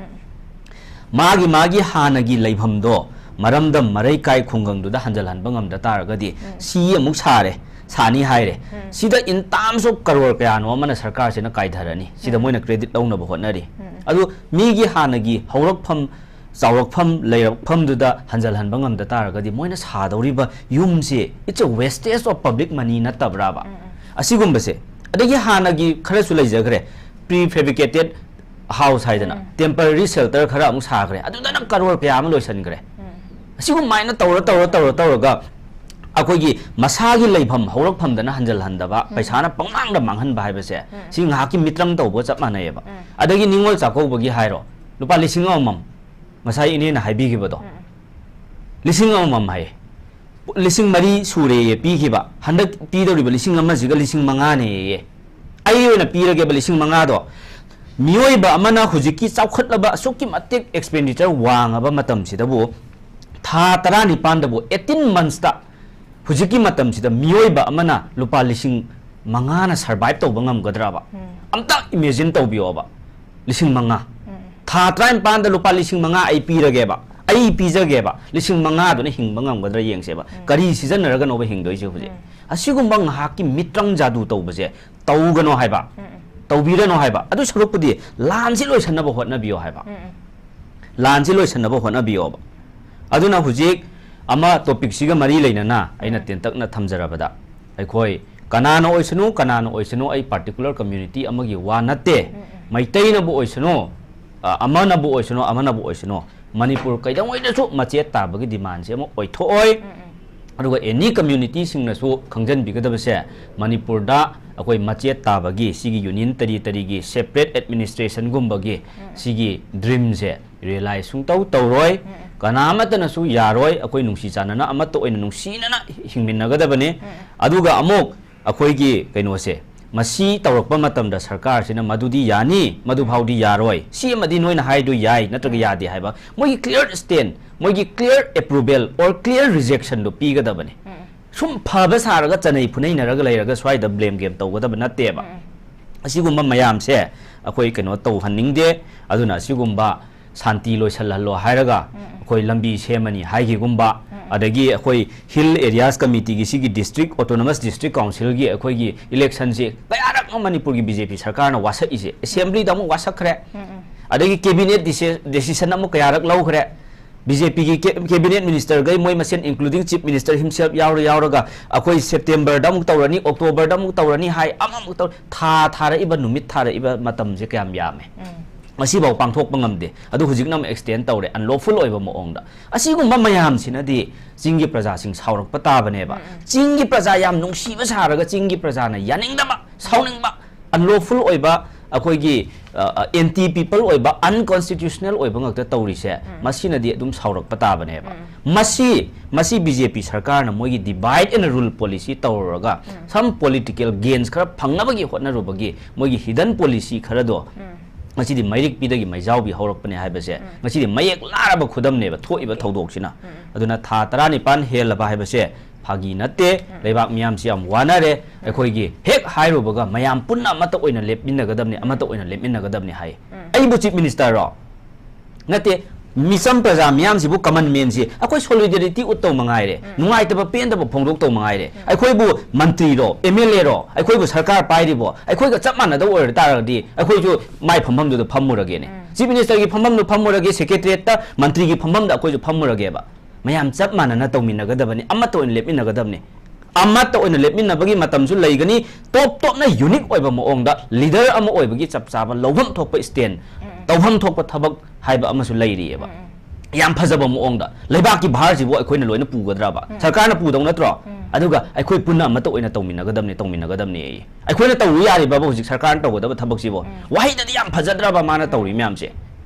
ꯃꯥꯒꯤ, ꯃꯥꯒꯤ ꯍꯥꯟꯅꯒꯤ ꯂꯩꯐꯝꯗꯣ, ꯃꯔꯝꯗꯝ ꯃꯔꯩꯀꯥꯏ ꯈꯨꯡꯒꯪꯗꯨꯗ ꯍꯟꯖꯜꯍꯟꯕ ꯉꯝꯗ ꯇꯥꯔꯒꯗꯤ, ꯁꯤ ꯑꯃꯨꯛ ꯁꯥꯔꯦ, ꯊꯥꯅꯤ ꯍꯥꯏꯔꯦ꯫ ꯁꯤꯗ in terms of ꯀꯔꯣꯔ ꯀꯌꯥꯅꯣ ꯑꯃꯅ ꯁꯔꯀꯥꯔꯁꯤꯅ ꯀꯥꯏꯊꯔꯅꯤ꯫ ꯁꯤꯗ ꯃꯣꯏꯅ credit ꯂꯧꯅꯕ ꯍꯣꯠꯅꯔꯤ꯫ ꯑꯗꯨ ꯃꯤꯒꯤ ꯍꯥꯟꯅꯒꯤ ꯍꯧꯔꯛꯐꯝ, ꯆꯥꯎꯔꯛꯐꯝ, ꯂꯩꯔꯛꯐꯝꯗꯨꯗ ꯍꯟꯖꯜꯍꯟꯕ ꯉꯝꯗ ꯇꯥꯔꯒꯗꯤ ꯃꯣꯏꯅ ꯁꯥꯗꯧꯔꯤꯕ ꯌꯨꯝꯁꯤ it's a wastage of public money ꯅꯠꯇꯕ꯭ꯔꯥꯕ? ꯑꯁꯤꯒꯨꯝꯕꯁꯦ꯫ ꯑꯗꯒꯤ ꯍꯥꯟꯅꯒꯤ ꯈꯔꯁꯨ ꯂꯩꯖꯈ꯭ꯔꯦ, prefabricated house ꯍꯥꯏꯗꯅ temporary shelter ꯈꯔ ꯑꯃꯨꯛ ꯁꯥꯈ꯭ꯔꯦ, ꯑꯗꯨꯗꯅ ꯀꯔꯣꯔ ꯀꯌꯥ ꯑꯃ ꯂꯣꯏꯁꯤꯟꯈ꯭ꯔꯦ꯫ ꯑꯁꯤꯒꯨꯝꯃꯥꯏꯅ ꯇꯧꯔ ꯇꯧꯔ ꯇꯧꯔ ꯇꯧꯔꯒ ꯑꯩꯈꯣꯏꯒꯤ ꯃꯁꯥꯒꯤ ꯂꯩꯐꯝ ꯍꯧꯔꯛꯐꯝꯗꯅ ꯍꯟꯖꯜꯍꯟꯗꯕ, ꯄꯩꯁꯥꯅ ꯄꯪꯃꯥꯡꯗ ꯃꯥꯡꯍꯟꯕ ꯍꯥꯏꯕꯁꯦ ꯁꯤ ꯉꯥꯏꯍꯥꯛꯀꯤ ꯃꯤꯇ꯭ꯔꯪ ꯇꯧꯕꯒ ꯆꯞ ꯃꯥꯟꯅꯩꯌꯦꯕ꯫ ꯑꯗꯒꯤ ꯅꯤꯉꯣꯜ ꯆꯥꯛꯀꯧꯕꯒꯤ ꯍꯥꯏꯔꯣ, ꯂꯨꯄꯥ ꯂꯤꯁꯤꯡ ꯑꯃꯃꯝ, ꯉꯁꯥꯏ ꯏꯅꯦꯅ ꯍꯥꯏꯕꯤꯈꯤꯕꯗꯣ, ꯂꯤꯁꯤꯡ ꯑꯃꯃꯝ ꯍꯥꯏꯌꯦ꯫ ꯂꯤꯁꯤꯡ ꯃꯔꯤ ꯁꯨꯔꯦꯌꯦ ꯄꯤꯈꯤꯕ, ꯍꯟꯗꯛ ꯄꯤꯗꯧꯔꯤꯕ ꯂꯤꯁꯤꯡ ꯑꯃꯁꯤꯒ ꯂꯤꯁꯤꯡ ꯃꯉꯥꯅꯦꯌꯦ꯫ ꯑꯩ ꯑꯣꯏꯅ ꯄꯤꯔꯒꯦꯕ ꯂꯤꯁꯤꯡ ꯃꯉꯥꯗꯣ꯫ ꯃꯤꯑꯣꯏꯕ ꯑꯃꯅ ꯍꯧꯖꯤꯛꯀꯤ ꯆꯥꯎꯈꯠꯂꯕ, ꯑꯁꯨꯛꯀꯤ ꯃꯇꯤꯛ expenditure ꯋꯥꯡꯉꯕ ꯃꯇꯝꯁꯤꯗꯕꯨ, ꯊꯥ ꯇꯔꯥꯅꯤꯄꯥꯟꯗꯕꯨ, eighteen monthsꯇ, ꯍꯧꯖꯤꯛꯀꯤ ꯃꯇꯝꯁꯤꯗ ꯃꯤꯑꯣꯏꯕ ꯑꯃꯅ ꯂꯨꯄꯥ ꯂꯤꯁꯤꯡ ꯃꯉꯥꯅ survive ꯇꯧꯕ ꯉꯝꯒꯗ꯭ꯔꯕ? ꯑꯝꯇ imagine ꯇꯧꯕꯤꯌꯣꯕ꯫ ꯂꯤꯁꯤꯡ ꯃꯉꯥ꯫ ꯊꯥ ꯇꯔꯥꯅꯤꯄꯥꯟꯗ ꯂꯨꯄꯥ ꯂꯤꯁꯤꯡ ꯃꯉꯥ ꯑꯩ ꯄꯤꯔꯒꯦꯕ, ꯑꯩ ꯄꯤꯖꯒꯦꯕ, ꯂꯤꯁꯤꯡ ꯃꯉꯥꯗꯨꯅ ꯍꯤꯡꯕ ꯉꯝꯒꯗ꯭ꯔꯥ ꯌꯦꯡꯁꯦꯕ꯫ ꯀꯔꯤ ꯁꯤꯖꯤꯟꯅꯔꯒꯅꯣꯕ ꯍꯤꯡꯗꯣꯏꯁꯦ ꯍꯧꯖꯤꯛ? ꯑꯁꯤꯒꯨꯝꯕ ꯉꯥꯏꯍꯥꯛꯀꯤ ꯃꯤꯇ꯭ꯔꯪ ꯖꯥꯗꯨ ꯇꯧꯕꯁꯦ ꯇꯧꯒꯅꯣ ꯍꯥꯏꯕ, ꯇꯧꯕꯤꯔꯅꯣ ꯍꯥꯏꯕ꯫ ꯑꯗꯨ ꯁꯔꯨꯛꯄꯨꯗꯤ ꯂꯥꯟꯁꯤ ꯂꯣꯏꯁꯟꯅꯕ ꯍꯣꯠꯅꯕꯤꯌꯣ ꯍꯥꯏꯕ꯫ ꯂꯥꯟꯁꯤ ꯂꯣꯏꯁꯟꯅꯕ ꯍꯣꯠꯅꯕꯤꯌꯣꯕ꯫ ꯑꯗꯨꯅ ꯍꯧꯖꯤꯛ ꯑꯃ topicꯁꯤꯒ ꯃꯔꯤ ꯂꯩꯅꯅ ꯑꯩꯅ ꯇꯦꯟꯇꯛꯅ ꯊꯝꯖꯔꯕꯗ, ꯑꯩꯈꯣꯏ ꯀꯅꯥꯅ ꯑꯣꯏꯁꯅꯨ, ꯀꯅꯥꯅ ꯑꯣꯏꯁꯅꯨ, ꯑꯩ particular community ꯑꯃꯒꯤ ꯋꯥ ꯅꯠꯇꯦ꯫ ꯃꯩꯇꯩꯅꯕꯨ ꯑꯣꯏꯁꯅꯨ, ꯑ, ꯑꯃꯅꯕꯨ ꯑꯣꯏꯁꯅꯨ, ꯑꯃꯅꯕꯨ ꯑꯣꯏꯁꯅꯨ, ꯃꯅꯤꯄꯨꯔ ꯀꯩꯗꯧꯉꯩꯗꯁꯨ ꯃꯆꯦꯠ ꯇꯥꯕꯒꯤ demandꯁꯦ ꯑꯃ ꯑꯣꯏꯊꯣꯛꯑꯣꯏ꯫ ꯑꯗꯨꯒ any communityꯁꯤꯡꯅꯁꯨ ꯈꯪꯖꯟꯕꯤꯒꯗꯕꯁꯦ, ꯃꯅꯤꯄꯨꯔꯗ ꯑꯩꯈꯣꯏ ꯃꯆꯦꯠ ꯇꯥꯕꯒꯤ, ꯁꯤꯒꯤ union territoryꯒꯤ separate administrationꯒꯨꯝꯕꯒꯤ ꯁꯤꯒꯤ dreamꯁꯦ realize ꯁꯨꯡꯇꯧ ꯇꯧꯔꯣꯏ꯫ ꯀꯅꯥ ꯑꯃꯠꯇꯅꯁꯨ ꯌꯥꯔꯣꯏ꯫ ꯑꯩꯈꯣꯏ ꯅꯨꯡꯁꯤ ꯆꯥꯟꯅꯅ ꯑꯃꯠꯇ ꯑꯣꯏꯅ ꯅꯨꯡꯁꯤꯅꯅ ꯍꯤꯡꯃꯤꯟꯅꯒꯗꯕꯅꯤ꯫ ꯑꯗꯨꯒ ꯑꯃꯨꯛ ꯑꯩꯈꯣꯏꯒꯤ ꯀꯩꯅꯣꯁꯦ, ꯃꯁꯤ ꯇꯧꯔꯛꯄ ꯃꯇꯝꯗ ꯁꯔꯀꯥꯔꯁꯤꯅ ꯃꯗꯨꯗꯤ ꯌꯥꯅꯤ, ꯃꯗꯨ ꯐꯥꯎꯗꯤ ꯌꯥꯔꯣꯏ, ꯁꯤ ꯑꯃꯗꯤ ꯅꯣꯏꯅ ꯍꯥꯏꯗꯣ ꯌꯥꯏ ꯅꯠꯇ꯭ꯔꯒ ꯌꯥꯗꯦ ꯍꯥꯏꯕ ꯃꯣꯏꯒꯤ clear stand, ꯃꯣꯏꯒꯤ clear approval or clear rejectionꯗꯣ ꯄꯤꯒꯗꯕꯅꯤ꯫ ꯁꯨꯝ ꯐꯕ ꯁꯥꯔꯒ ꯆꯅꯩ ꯐꯨꯅꯩꯅꯔꯒ ꯂꯩꯔꯒ ꯁ꯭ꯋꯥꯏꯗ blame game ꯇꯧꯒꯗꯕ ꯅꯠꯇꯦꯕ꯫ ꯑꯁꯤꯒꯨꯝꯕ ꯃꯌꯥꯝꯁꯦ ꯑꯩꯈꯣꯏ ꯀꯩꯅꯣ ꯇꯧꯍꯟꯅꯤꯡꯗꯦ꯫ ꯑꯗꯨꯅ ꯑꯁꯤꯒꯨꯝꯕ ꯁꯥꯟꯇꯤ ꯂꯣꯏꯁꯜꯍꯜꯂꯣ ꯍꯥꯏꯔꯒ ꯑꯩꯈꯣꯏ ꯂꯝꯕꯤ ꯁꯦꯝꯃꯅꯤ ꯍꯥꯏꯈꯤꯒꯨꯝꯕ, ꯑꯗꯒꯤ ꯑꯩꯈꯣꯏ Hill Areas Committeeꯒꯤ, ꯁꯤꯒꯤ District Autonomous District Councilꯒꯤ ꯑꯩꯈꯣꯏꯒꯤ electionꯁꯦ ꯀꯌꯥꯔꯛꯅꯣ ꯃꯅꯤꯄꯨꯔꯒꯤ BJP ꯁꯔꯀꯥꯔꯅ ꯋꯥꯁꯛꯏꯁꯦ? Assemblyꯗ ꯑꯃꯨꯛ ꯋꯥꯁꯛꯈ꯭ꯔꯦ, ꯑꯗꯒꯤ cabinet decision ꯑꯃꯨꯛ ꯀꯌꯥꯔꯛ ꯂꯧꯈ꯭ꯔꯦ꯫ BJPꯒꯤ cabinet ministerꯒꯩ ꯃꯣꯏ ꯃꯁꯦꯟ, including Chief Minister himself ꯌꯥꯎꯔ ꯌꯥꯎꯔꯒ ꯑꯩꯈꯣꯏ Septemberꯗ ꯑꯃꯨꯛ ꯇꯧꯔꯅꯤ, Octoberꯗ ꯑꯃꯨꯛ ꯇꯧꯔꯅꯤ ꯍꯥꯏ, ꯑꯃꯃꯨꯛ ꯇꯧ, ꯊꯥ ꯊꯥꯔꯛꯏꯕ, ꯅꯨꯃꯤꯠ ꯊꯥꯔꯛꯏꯕ ꯃꯇꯝꯁꯦ ꯀꯌꯥꯝ ꯌꯥꯝꯃꯦ꯫ ꯉꯁꯤꯐꯥꯎ ꯄꯥꯡꯊꯣꯛꯄ ꯉꯝꯗꯦ꯫ ꯑꯗꯨ ꯍꯧꯖꯤꯛꯅ ꯑꯃꯨꯛ extend ꯇꯧꯔꯦ unlawful ꯑꯣꯏꯕ ꯃꯑꯣꯡꯗ꯫ ꯑꯁꯤꯒꯨꯝꯕ ꯃꯌꯥꯝꯁꯤꯅꯗꯤ ꯆꯤꯡꯒꯤ ꯄ꯭ꯔꯖꯥꯁꯤꯡ ꯁꯥꯎꯔꯛꯄ ꯇꯥꯕꯅꯦꯕ꯫ ꯆꯤꯡꯒꯤ ꯄ꯭ꯔꯖꯥ ꯌꯥꯝ ꯅꯨꯡꯁꯤꯕ ꯁꯥꯔꯒ ꯆꯤꯡꯒꯤ ꯄ꯭ꯔꯖꯥꯅ ꯌꯥꯅꯤꯡꯗꯕ, ꯁꯥꯎꯅꯤꯡꯕ, unlawful ꯑꯣꯏꯕ, ꯑꯩꯈꯣꯏꯒꯤ, ꯑ, ꯑ, anti people ꯑꯣꯏꯕ, unconstitutional ꯑꯣꯏꯕ ꯉꯥꯛꯇ ꯇꯧꯔꯤꯁꯦ, ꯃꯁꯤꯅꯗꯤ ꯑꯗꯨꯝ ꯁꯥꯎꯔꯛꯄ ꯇꯥꯕꯅꯦꯕ꯫ ꯃꯁꯤ, ꯃꯁꯤ BJP ꯁꯔꯀꯥꯔꯅ ꯃꯣꯏꯒꯤ divide and rule policy ꯇꯧꯔꯨꯔꯒ some political gains ꯈꯔ ꯐꯪꯅꯕꯒꯤ ꯍꯣꯠꯅꯔꯨꯕꯒꯤ ꯃꯣꯏꯒꯤ hidden policy ꯈꯔꯗꯣ ꯉꯁꯤꯗꯤ ꯃꯩꯔꯤꯛꯄꯤꯗꯒꯤ ꯃꯩꯖꯥꯎꯕꯤ ꯍꯧꯔꯛꯄꯅꯦ ꯍꯥꯏꯕꯁꯦ ꯉꯁꯤꯗꯤ ꯃꯌꯦꯛ ꯂꯥꯔꯕ ꯈꯨꯗꯝꯅꯦꯕ ꯊꯣꯛꯏꯕ ꯊꯧꯗꯣꯛꯁꯤꯅ꯫ ꯑꯗꯨꯅ ꯊꯥ ꯇꯔꯥꯅꯤꯄꯥꯟ ꯍꯦꯜꯂꯕ ꯍꯥꯏꯕꯁꯦ ꯐꯥꯒꯤ ꯅꯠꯇꯦ꯫ ꯂꯩꯕꯥꯛ ꯃꯤꯌꯥꯝꯁꯤ ꯌꯥꯝ ꯋꯥꯅꯔꯦ꯫ ꯑꯩꯈꯣꯏꯒꯤ ꯍꯦꯛ ꯍꯥꯏꯔꯨꯕꯒ ꯃꯌꯥꯝ ꯄꯨꯟꯅ ꯑꯃꯠꯇ ꯑꯣꯏꯅ ꯂꯦꯞꯃꯤꯟꯅꯒꯗꯕꯅꯤ, ꯑꯃꯠꯇ ꯑꯣꯏꯅ ꯂꯦꯞꯃꯤꯟꯅꯒꯗꯕꯅꯤ ꯍꯥꯏ꯫ ꯑꯩꯕꯨ Chief Ministerꯔꯣ? ꯅꯠꯇꯦ꯫ ꯃꯤꯆꯝ ꯄ꯭ꯔꯖꯥ ꯃꯤꯌꯥꯝꯁꯤꯕꯨ, common manꯁꯤ ꯑꯩꯈꯣꯏ solidarity ꯎꯠꯇꯧ ꯃꯉꯥꯏꯔꯦ, ꯅꯨꯡꯉꯥꯏꯇꯕ ꯄꯦꯟꯗꯕ ꯐꯣꯡꯗꯣꯛꯇꯧ ꯃꯉꯥꯏꯔꯦ꯫ ꯑꯩꯈꯣꯏꯕꯨ ꯃꯟꯇ꯭ꯔꯤꯔꯣ, MLAꯔꯣ, ꯑꯩꯈꯣꯏꯕꯨ ꯁꯔꯀꯥꯔ ꯄꯥꯏꯔꯤꯕꯣ, ꯑꯩꯈꯣꯏꯒ ꯆꯞ ꯃꯥꯟꯅꯗꯧ ꯑꯣꯏꯔ ꯇꯥꯔꯒꯗꯤ ꯑꯩꯈꯣꯏꯁꯨ ꯃꯥꯏ ꯐꯝꯐꯝꯗꯨꯗ ꯐꯝꯃꯨꯔꯒꯦꯅꯦ꯫ Chief Ministerꯒꯤ ꯐꯝꯐꯝꯗꯨ ꯐꯝꯃꯨꯔꯒꯦ, Secretariatꯇ ꯃꯟꯇ꯭ꯔꯤꯒꯤ ꯐꯝꯐꯝꯗ ꯑꯩꯈꯣꯏꯁꯨ ꯐꯝꯃꯨꯔꯒꯦꯕ꯫ ꯃꯌꯥꯝ ꯆꯞ ꯃꯥꯟꯅꯅ ꯇꯧꯃꯤꯟꯅꯒꯗꯕꯅꯤ, ꯑꯃꯠꯇ ꯑꯣꯏꯅ ꯂꯦꯞꯃꯤꯟꯅꯒꯗꯕꯅꯤ꯫ ꯑꯃꯠꯇ ꯑꯣꯏꯅ ꯂꯦꯞꯃꯤꯟꯅꯕꯒꯤ ꯃꯇꯝꯁꯨ ꯂꯩꯒꯅꯤ꯫ ꯇꯣꯞ ꯇꯣꯞꯅ unique ꯑꯣꯏꯕ ꯃꯑꯣꯡꯗ leader ꯑꯃ ꯑꯣꯏꯕꯒꯤ ꯆꯞ ꯆꯥꯕ ꯂꯧꯐꯝ ꯊꯣꯛꯄ stand, ꯇꯧꯐꯝ ꯊꯣꯛꯄ ꯊꯕꯛ ꯍꯥꯏꯕ ꯑꯃꯁꯨ ꯂꯩꯔꯤꯑꯕ꯫ ꯌꯥꯝ ꯐꯖꯕ ꯃꯑꯣꯡꯗ ꯂꯩꯕꯥꯛꯀꯤ ꯚꯥꯔꯁꯤꯕꯨ ꯑꯩꯈꯣꯏꯅ ꯂꯣꯏꯅ ꯄꯨꯒꯗ꯭ꯔꯕ? ꯁꯔꯀꯥꯔꯅ ꯄꯨꯗꯧ ꯅꯠꯇ꯭ꯔꯣ? ꯑꯗꯨꯒ ꯑꯩꯈꯣꯏ ꯄꯨꯟꯅ ꯑꯃꯠꯇ ꯑꯣꯏꯅ ꯇꯧꯃꯤꯟꯅꯒꯗꯕꯅꯤ, ꯇꯧꯃꯤꯟꯅꯒꯗꯕꯅꯤ꯫ ꯑꯩꯈꯣꯏꯅ ꯇꯧꯔꯨ ꯌꯥꯔꯤꯕꯕ ꯍꯧꯖꯤꯛ ꯁꯔꯀꯥꯔꯅ ꯇꯧꯒꯗꯕ ꯊꯕꯛꯁꯤꯕꯨ? ꯋꯥꯍꯩꯗꯗꯤ ꯌꯥꯝ ꯐꯖꯗ꯭ꯔꯕ ꯃꯥꯅ ꯇꯧꯔꯤ ꯃꯌꯥꯝꯁꯦ?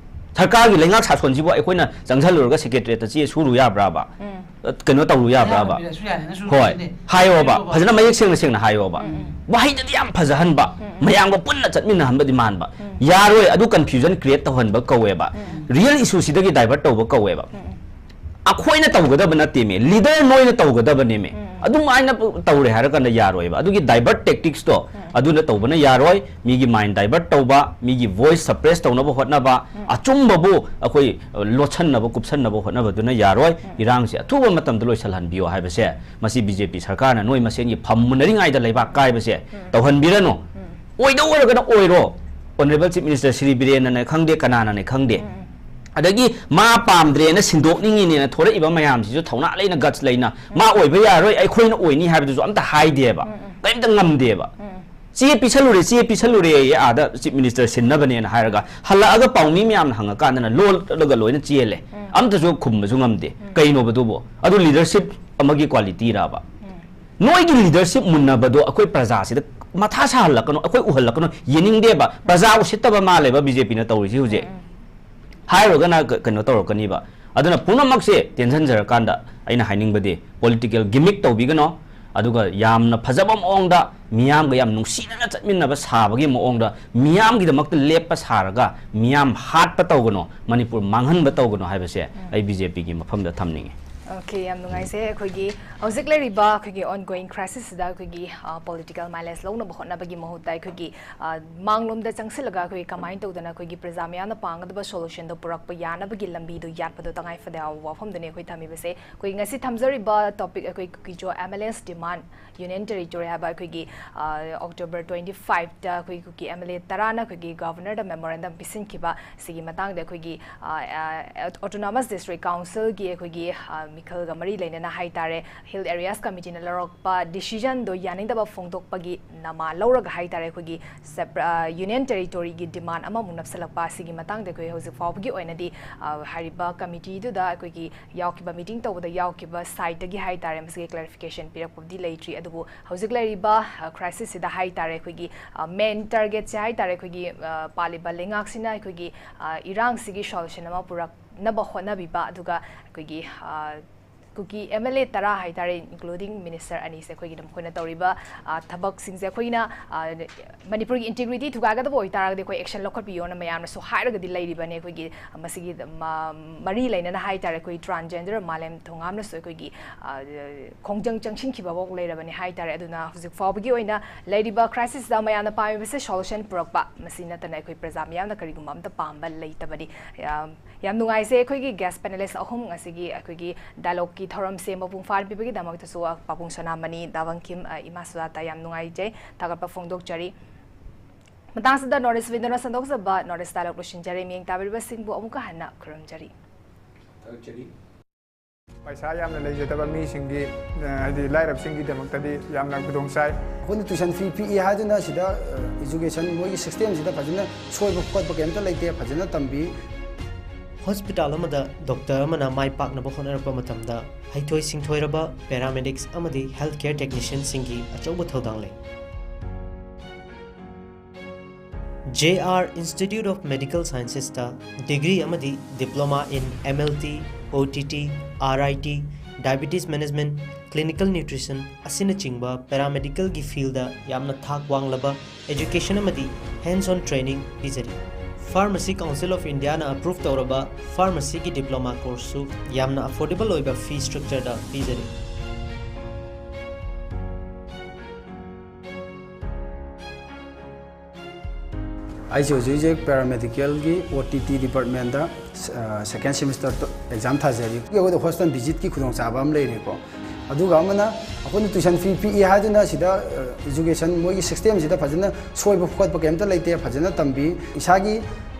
ꯁꯔꯀꯥꯔꯒꯤ ꯂꯩꯉꯥꯛ ꯁꯥꯁꯣꯟꯁꯤꯕꯨ ꯑꯩꯈꯣꯏꯅ ꯆꯪꯁꯜꯂꯨꯔꯒ Secretariatꯇ ꯆꯦ ꯁꯨꯔꯨ ꯌꯥꯕ꯭ꯔꯥꯕ? ꯀꯩꯅꯣ ꯇꯧꯔꯨ ꯌꯥꯕ꯭ꯔꯥꯕ? ꯍꯣꯏ, ꯍꯥꯏꯌꯣꯕ, ꯐꯖꯅ ꯃꯌꯦꯛ ꯁꯦꯡꯅ ꯁꯦꯡꯅ ꯍꯥꯏꯌꯣꯕ꯫ ꯋꯥꯍꯩꯗꯗꯤ ꯌꯥꯝ ꯐꯖꯍꯟꯕ, ꯃꯌꯥꯝꯒ ꯄꯨꯟꯅ ꯆꯠꯃꯤꯟꯅꯍꯟꯕꯗꯤ ꯃꯥꯟꯕ꯫ ꯌꯥꯔꯣꯏ, ꯑꯗꯨ confusion create ꯇꯧꯍꯟꯕ ꯀꯧꯋꯦꯕ꯫ Real issueꯁꯤꯗꯒꯤ divert ꯇꯧꯕ ꯀꯧꯋꯦꯕ꯫ ꯑꯩꯈꯣꯏꯅ ꯇꯧꯒꯗꯕ ꯅꯠꯇꯦꯃꯦ, leader ꯅꯣꯏꯅ ꯇꯧꯒꯗꯕꯅꯦꯃꯦ꯫ ꯑꯗꯨꯃꯥꯏꯅ ꯇꯧꯔꯦ ꯍꯥꯏꯔ ꯀꯥꯟꯗ ꯌꯥꯔꯣꯏꯕ꯫ ꯑꯗꯨꯒꯤ divert tacticsꯇꯣ ꯑꯗꯨꯅ ꯇꯧꯕꯅ ꯌꯥꯔꯣꯏ꯫ ꯃꯤꯒꯤ mind divert ꯇꯧꯕ, ꯃꯤꯒꯤ voice suppress ꯇꯧꯅꯕ ꯍꯣꯠꯅꯕ, ꯑꯆꯨꯝꯕꯕꯨ ꯑꯩꯈꯣꯏ, ꯑ, ꯂꯣꯠꯁꯟꯅꯕ, ꯀꯨꯞꯁꯟꯅꯕ ꯍꯣꯠꯅꯕꯗꯨꯅ ꯌꯥꯔꯣꯏ꯫ ꯏꯔꯥꯡꯁꯦ ꯑꯊꯨꯕ ꯃꯇꯝꯗ ꯂꯣꯏꯁꯤꯜꯍꯟꯕꯤꯌꯣ ꯍꯥꯏꯕꯁꯦ, ꯃꯁꯤ ꯕꯤ ꯖꯦ ꯄꯤ ꯁꯔꯀꯥꯔꯅ ꯅꯣꯏ ꯃꯁꯦꯟꯒꯤ ꯐꯝ ꯃꯨꯟꯅꯔꯤꯉꯩꯗ ꯂꯩꯕꯥꯛ ꯀꯥꯏꯕꯁꯦ ꯇꯧꯍꯟꯕꯤꯔꯅꯨ꯫ ꯑꯣꯏꯗꯧ ꯑꯣꯏꯔꯒꯅ ꯑꯣꯏꯔꯣ꯫ Honourable Chief Minister ꯁ꯭ꯔꯤ ꯕꯤꯔꯦꯟꯅꯅꯦ ꯈꯪꯗꯦ, ꯀꯅꯥꯅꯅꯦ ꯈꯪꯗꯦ, ꯑꯗꯒꯤ ꯃꯥ ꯄꯥꯝꯗ꯭ꯔꯦꯅ ꯁꯤꯟꯗꯣꯛꯅꯤꯡꯉꯤꯅꯦꯅ ꯊꯣꯔꯛꯏꯕ ꯃꯌꯥꯝꯁꯤꯁꯨ ꯊꯧꯅꯥ ꯂꯩꯅ, guts ꯂꯩꯅ, ꯃꯥ ꯑꯣꯏꯕ ꯌꯥꯔꯣꯏ, ꯑꯩꯈꯣꯏꯅ ꯑꯣꯏꯅꯤ ꯍꯥꯏꯕꯗꯨꯁꯨ ꯑꯝꯇ ꯍꯥꯏꯗꯦꯕ, ꯀꯔꯤꯝꯇ ꯉꯝꯗꯦꯕ꯫ ꯆꯦ ꯄꯤꯁꯜꯂꯨꯔꯦ, ꯆꯦ ꯄꯤꯁꯜꯂꯨꯔꯦ, ꯑꯥꯗ Chief Minister ꯁꯤꯟꯅꯕꯅꯦꯅ ꯍꯥꯏꯔꯒ, ꯍꯜꯂꯛꯑꯒ ꯄꯥꯎꯃꯤ ꯃꯌꯥꯝꯅ ꯍꯪꯉꯀꯥꯟꯗꯅ ꯂꯣꯜꯂꯒ ꯂꯣꯏꯅ ꯆꯦꯜꯂꯦ꯫ ꯑꯝꯇꯁꯨ ꯈꯨꯝꯕꯁꯨ ꯉꯝꯗꯦ꯫ ꯀꯩꯅꯣꯕꯗꯨꯕꯨ? ꯑꯗꯨ leadership ꯑꯃꯒꯤ qualityꯔꯕ? ꯅꯣꯏꯒꯤ leadership ꯃꯨꯟꯅꯕꯗꯣ ꯑꯩꯈꯣꯏ ꯄ꯭ꯔꯖꯥꯁꯤꯗ ꯃꯊꯥ ꯁꯥꯍꯜꯂꯛꯀꯅꯣ, ꯑꯩꯈꯣꯏ ꯎꯍꯜꯂꯛꯀꯅꯣ, ꯌꯦꯡꯅꯤꯡꯗꯦꯕ꯫ ꯄ꯭ꯔꯖꯥ ꯎꯁꯤꯠꯇꯕ ꯃꯥꯜꯂꯦꯕ ꯕꯤ ꯖꯦ ꯄꯤꯅ ꯇꯧꯔꯤꯁꯤ ꯍꯧꯖꯤꯛ꯫ ꯍꯥꯏꯔꯨꯔꯒꯅ ꯀ-, ꯀꯩꯅꯣ ꯇꯧꯔꯛꯀꯅꯤꯕ꯫ ꯑꯗꯨꯅ ꯄꯨꯝꯅꯃꯛꯁꯦ ꯇꯦꯟꯁꯤꯟꯖꯔꯀꯥꯟꯗ ꯑꯩꯅ ꯍꯥꯏꯅꯤꯡꯕꯗꯤ, political gimmick ꯇꯧꯕꯤꯒꯅꯣ, ꯑꯗꯨꯒ ꯌꯥꯝꯅ ꯐꯖꯕ ꯃꯑꯣꯡꯗ, ꯃꯤꯌꯥꯝꯒ ꯌꯥꯝ ꯅꯨꯡꯁꯤꯅꯅ ꯆꯠꯃꯤꯟꯅꯕ ꯁꯥꯕꯒꯤ ꯃꯑꯣꯡꯗ, ꯃꯤꯌꯥꯝꯒꯤꯗꯃꯛꯇ ꯂꯦꯞꯄ ꯁꯥꯔꯒ ꯃꯤꯌꯥꯝ ꯍꯥꯠꯄ ꯇꯧꯒꯅꯣ, ꯃꯅꯤꯄꯨꯔ ꯃꯥꯡꯍꯟꯕ ꯇꯧꯒꯅꯣ ꯍꯥꯏꯕꯁꯦ ꯑꯩ ꯕꯤ ꯖꯦ ꯄꯤꯒꯤ ꯃꯐꯝꯗ ꯊꯝꯅꯤꯡꯉꯤ꯫ Okay, ꯌꯥꯝ ꯅꯨꯡꯉꯥꯏꯖꯩ꯫ ꯑꯩꯈꯣꯏꯒꯤ ꯍꯧꯖꯤꯛ ꯂꯩꯔꯤꯕ ꯑꯩꯈꯣꯏꯒꯤ ongoing crisisꯁꯤꯗ ꯑꯩꯈꯣꯏꯒꯤ, ꯑ, political mileage ꯂꯧꯅꯕ ꯍꯣꯠꯅꯕꯒꯤ ꯃꯍꯨꯠꯇ ꯑꯩꯈꯣꯏꯒꯤ, ꯑ, ꯃꯥꯡꯂꯣꯝꯗ ꯆꯪꯁꯤꯜꯂꯒ ꯑꯩꯈꯣꯏꯒꯤ ꯀꯃꯥꯏꯅ ꯇꯧꯗꯅ ꯑꯩꯈꯣꯏꯒꯤ ꯄ꯭ꯔꯖꯥ ꯃꯌꯥꯝꯅ ꯄꯥꯝꯒꯗꯕ solutionꯗꯣ ꯄꯨꯔꯛꯄ ꯌꯥꯅꯕꯒꯤ ꯂꯝꯕꯤꯗꯣ ꯌꯥꯠꯄꯗꯣ ꯇꯉꯥꯏ ꯐꯗꯦ ꯍꯥꯏꯕ ꯋꯥꯐꯝꯗꯨꯅꯤ ꯑꯩꯈꯣꯏ ꯊꯝꯃꯤꯕꯁꯦ꯫ ꯑꯩꯈꯣꯏ ꯉꯁꯤ ꯊꯝꯖꯔꯤꯕ topic ꯑꯩꯈꯣꯏ ꯀꯨꯀꯤꯖꯣ M L A's demand, Union Territory ꯍꯥꯏꯕ ꯑꯩꯈꯣꯏꯒꯤ, ꯑ, October twenty fiveꯇ ꯑꯩꯈꯣꯏ ꯀꯨꯀꯤ M L A ꯇꯔꯥꯅ ꯑꯩꯈꯣꯏꯒꯤ Governorꯗ memorandum ꯄꯤꯁꯤꯟꯈꯤꯕ ꯁꯤꯒꯤ ꯃꯇꯥꯡꯗ ꯑꯩꯈꯣꯏꯒꯤ, ꯑ, ꯑ, Autonomous District Councilꯒꯤ ꯑꯩꯈꯣꯏꯒꯤ, ꯑ, ꯃꯤꯈꯜꯒ ꯃꯔꯤ ꯂꯩꯅꯅ ꯍꯥꯏꯇꯥꯔꯦ, Hill Areas Committeeꯅ ꯂꯧꯔꯛꯄ decisionꯗꯣ ꯌꯥꯅꯤꯡꯗꯕ ꯐꯣꯡꯗꯣꯛꯄꯒꯤ ꯅꯃꯥ ꯂꯧꯔꯒ ꯍꯥꯏꯇꯥꯔꯦ, ꯑꯩꯈꯣꯏꯒꯤ separ-, ꯑ, Union Territoryꯒꯤ demand ꯑꯃꯃꯨꯛ ꯅꯞꯁꯜꯂꯛꯄ꯫ ꯁꯤꯒꯤ ꯃꯇꯥꯡꯗ ꯑꯩꯈꯣꯏ ꯍꯧꯖꯤꯛ ꯐꯥꯎꯕꯒꯤ ꯑꯣꯏꯅꯗꯤ, ꯑ, ꯍꯥꯏꯔꯤꯕ committeeꯗꯨꯗ ꯑꯩꯈꯣꯏꯒꯤ ꯌꯥꯎꯈꯤꯕ, meeting ꯇꯧꯕꯗ ꯌꯥꯎꯈꯤꯕ sideꯇꯒꯤ ꯍꯥꯏꯇꯥꯔꯦ, ꯃꯁꯤꯒꯤ clarification ꯄꯤꯔꯛꯄꯕꯨꯗꯤ ꯂꯩꯇ꯭ꯔꯤ꯫ ꯑꯗꯨꯕꯨ ꯍꯧꯖꯤꯛ ꯂꯩꯔꯤꯕ, ꯑ, crisisꯁꯤꯗ ꯍꯥꯏꯇꯥꯔꯦ, ꯑꯩꯈꯣꯏꯒꯤ, ꯑ, main targetꯁꯦ ꯍꯥꯏꯇꯥꯔꯦ, ꯑꯩꯈꯣꯏꯒꯤ, ꯑ, ꯄꯥꯜꯂꯤꯕ ꯂꯩꯉꯥꯛꯁꯤꯅ ꯑꯩꯈꯣꯏꯒꯤ, ꯑ, ꯏꯔꯥꯡꯁꯤꯒꯤ solution ꯑꯃ ꯄꯨꯔꯛꯅꯕ ꯍꯣꯠꯅꯕꯤꯕ, ꯑꯗꯨꯒ ꯑꯩꯈꯣꯏꯒꯤ, ꯑ, ꯀꯤ ꯑꯦꯝ ꯑꯦꯜ ꯑꯦ ꯇꯔꯥ ꯍꯥꯏꯇꯥꯔꯦ, including minister ꯑꯅꯤꯁꯦ, ꯑꯩꯈꯣꯏꯒꯤꯅ ꯃꯈꯣꯏꯅ ꯇꯧꯔꯤꯕ, ꯑ, ꯊꯕꯛꯁꯤꯡꯁꯦ ꯑꯩꯈꯣꯏꯅ, ꯑ, ꯃꯅꯤꯄꯨꯔꯒꯤ integrity ꯊꯨꯒꯥꯏꯒꯗꯕ ꯑꯣꯏꯇꯥꯔꯒꯗꯤ ꯑꯩꯈꯣꯏ action ꯂꯧꯈꯠꯄꯤꯌꯣꯅ ꯃꯌꯥꯝꯅꯁꯨ ꯍꯥꯏꯔꯒꯗꯤ ꯂꯩꯔꯤꯕꯅꯦ꯫ ꯑꯩꯈꯣꯏꯒꯤ ꯃꯁꯤꯒꯤ ꯃ-, ꯃꯔꯤ ꯂꯩꯅꯅ ꯍꯥꯏꯇꯥꯔꯦ, ꯑꯩꯈꯣꯏ transgender ꯃꯥꯂꯦꯝ ꯊꯣꯉꯥꯝꯅꯁꯨ ꯑꯩꯈꯣꯏꯒꯤ, ꯑ, ꯈꯣꯡꯖꯪ ꯆꯪꯁꯤꯟꯈꯤꯕꯐꯥꯎ ꯂꯩꯔꯕꯅꯦ ꯍꯥꯏꯇꯥꯔꯦ꯫ ꯑꯗꯨꯅ ꯍꯧꯖꯤꯛ ꯐꯥꯎꯕꯒꯤ ꯑꯣꯏꯅ ꯂꯩꯔꯤꯕ crisisꯇ ꯃꯌꯥꯝꯅ ꯄꯥꯝꯃꯤꯕꯁꯦ solution ꯄꯨꯔꯛꯄ, ꯃꯁꯤ ꯅꯠꯇꯅ ꯑꯩꯈꯣꯏ ꯄ꯭ꯔꯖꯥ ꯃꯤꯌꯥꯝꯅ ꯀꯔꯤꯒꯨꯝꯕ ꯑꯝꯇ ꯄꯥꯝꯕ ꯂꯩꯇꯕꯅꯤ꯫ ꯌꯥꯝ, ꯌꯥꯝ ꯅꯨꯡꯉꯥꯏꯖꯩ ꯑꯩꯈꯣꯏꯒꯤ guest panelist ꯑꯍꯨꯝ ꯉꯁꯤꯒꯤ ꯑꯩꯈꯣꯏꯒꯤ dialogueꯀꯤ ꯊꯧꯔꯝꯁꯦ ꯃꯄꯨꯡ ꯐꯥꯍꯟꯕꯤꯕꯒꯤꯗꯃꯛꯇꯁꯨ, ꯑ, ꯄꯥꯕꯨꯡ ꯁꯅꯥꯃꯅꯤ, ꯗꯥ ꯕꯪꯀꯤꯝ, ꯑ, ꯏꯃꯥ ꯁꯨꯖꯥꯇꯥ, ꯌꯥꯝ ꯅꯨꯡꯉꯥꯏꯖꯩ, ꯊꯥꯒꯠꯄ ꯐꯣꯡꯗꯣꯛꯆꯔꯤ꯫ ꯃꯇꯥꯡꯁꯤꯗ North East Windowꯅ ꯁꯟꯗꯣꯛꯆꯕ North East Dialogue ꯂꯣꯏꯁꯤꯟꯖꯔꯦ꯫ ꯃꯤꯠꯌꯦꯡ ꯇꯥꯕꯤꯔꯤꯕꯁꯤꯡꯕꯨ ꯑꯃꯨꯛꯀ ꯍꯟꯅ ꯈꯨꯔꯨꯝꯖꯔꯤ꯫ ꯊꯥꯒꯠꯆꯔꯤ꯫ ꯄꯩꯁꯥ ꯌꯥꯝꯅ ꯂꯩꯖꯗꯕ ꯃꯤꯁꯤꯡꯒꯤ, ꯑ, ꯍꯥꯏꯗꯤ ꯂꯥꯏꯔꯕꯁꯤꯡꯒꯤꯗꯃꯛꯇꯗꯤ ꯌꯥꯝꯅ ꯈꯨꯗꯣꯡ ꯆꯥꯏ꯫ ꯑꯩꯈꯣꯏꯅ tuition fee ꯄꯤꯛꯏ ꯍꯥꯏꯗꯨꯅ ꯁꯤꯗ, ꯑ, education ꯃꯣꯏꯒꯤ systemꯁꯤꯗ ꯐꯖꯅ ꯁꯣꯏꯕ ꯈꯣꯠꯄ ꯀꯩꯝꯇ ꯂꯩꯇꯦ, ꯐꯖꯅ ꯇꯝꯕꯤ꯫ ꯍꯣꯁꯄꯤꯇꯥꯜ ꯑꯃꯗ ꯗꯣꯛꯇꯔ ꯑꯃꯅ ꯃꯥꯏ ꯄꯥꯛꯅꯕ ꯍꯣꯠꯅꯔꯛꯄ ꯃꯇꯝꯗ ꯍꯩꯊꯣꯏ ꯁꯤꯡꯊꯣꯏꯔꯕ paramedics ꯑꯃꯗꯤ health care technicianꯁꯤꯡꯒꯤ ꯑꯆꯧꯕ ꯊꯧꯗꯥꯡ ꯂꯩ꯫ J R Institute of Medical Sciencesꯇ degree ꯑꯃꯗꯤ diploma in M L T, O T T, R I T, diabetes management, clinical nutrition ꯑꯁꯤꯅꯆꯤꯡꯕ paramedicalꯒꯤ fieldꯗ ꯌꯥꯝꯅ ꯊꯥꯛ ꯋꯥꯡꯂꯕ education ꯑꯃꯗꯤ hands-on training ꯄꯤꯖꯔꯤ꯫ Pharmacy Council of Indiaꯅ approve ꯇꯧꯔꯕ pharmacyꯒꯤ diploma courseꯁꯨ ꯌꯥꯝꯅ affordable ꯑꯣꯏꯕ fee structureꯗ ꯄꯤꯖꯔꯤ꯫ ꯑꯩꯁꯦ ꯍꯧꯖꯤꯛ ꯍꯧꯖꯤꯛ paramedicalꯒꯤ O T T departmentꯇ, ꯑ, second semester exam ꯊꯥꯖꯔꯤ꯫ ꯑꯩꯈꯣꯏꯗ hospital visitꯀꯤ ꯈꯨꯗꯣꯡꯆꯥꯕ ꯑꯃ ꯂꯩꯔꯦꯀꯣ꯫ ꯑꯗꯨꯒ ꯑꯃꯅ ꯑꯩꯈꯣꯏꯅ tuition fee ꯄꯤꯛꯏ ꯍꯥꯏꯗꯨꯅ ꯁꯤꯗ, ꯑ, education ꯃꯣꯏꯒꯤ systemꯁꯤꯗ ꯐꯖꯅ ꯁꯣꯏꯕ ꯈꯣꯠꯄ ꯀꯩꯝꯇ ꯂꯩꯇꯦ, ꯐꯖꯅ ꯇꯝꯕꯤ꯫ ꯏꯁꯥꯒꯤ,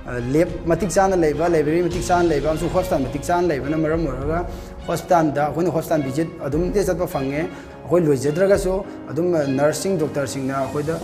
ꯑ, lab ꯃꯇꯤꯛ ꯆꯥꯅ ꯂꯩꯕ, library ꯃꯇꯤꯛ ꯆꯥꯅ ꯂꯩꯕ ꯑꯃꯁꯨꯡ hospital ꯃꯇꯤꯛ ꯆꯥꯅ ꯂꯩꯕꯅ ꯃꯔꯝ ꯑꯣꯏꯔꯒ hospitalꯗ ꯑꯩꯈꯣꯏꯅ hospital visit ꯑꯗꯨꯝ ꯆꯠꯄ ꯐꯪꯉꯦ꯫ ꯑꯩꯈꯣꯏ ꯂꯣꯏꯖꯗ꯭ꯔꯒꯁꯨ ꯑꯗꯨꯝ nurseꯁꯤꯡ, doctorꯁꯤꯡꯅ ꯑꯩꯈꯣꯏꯗ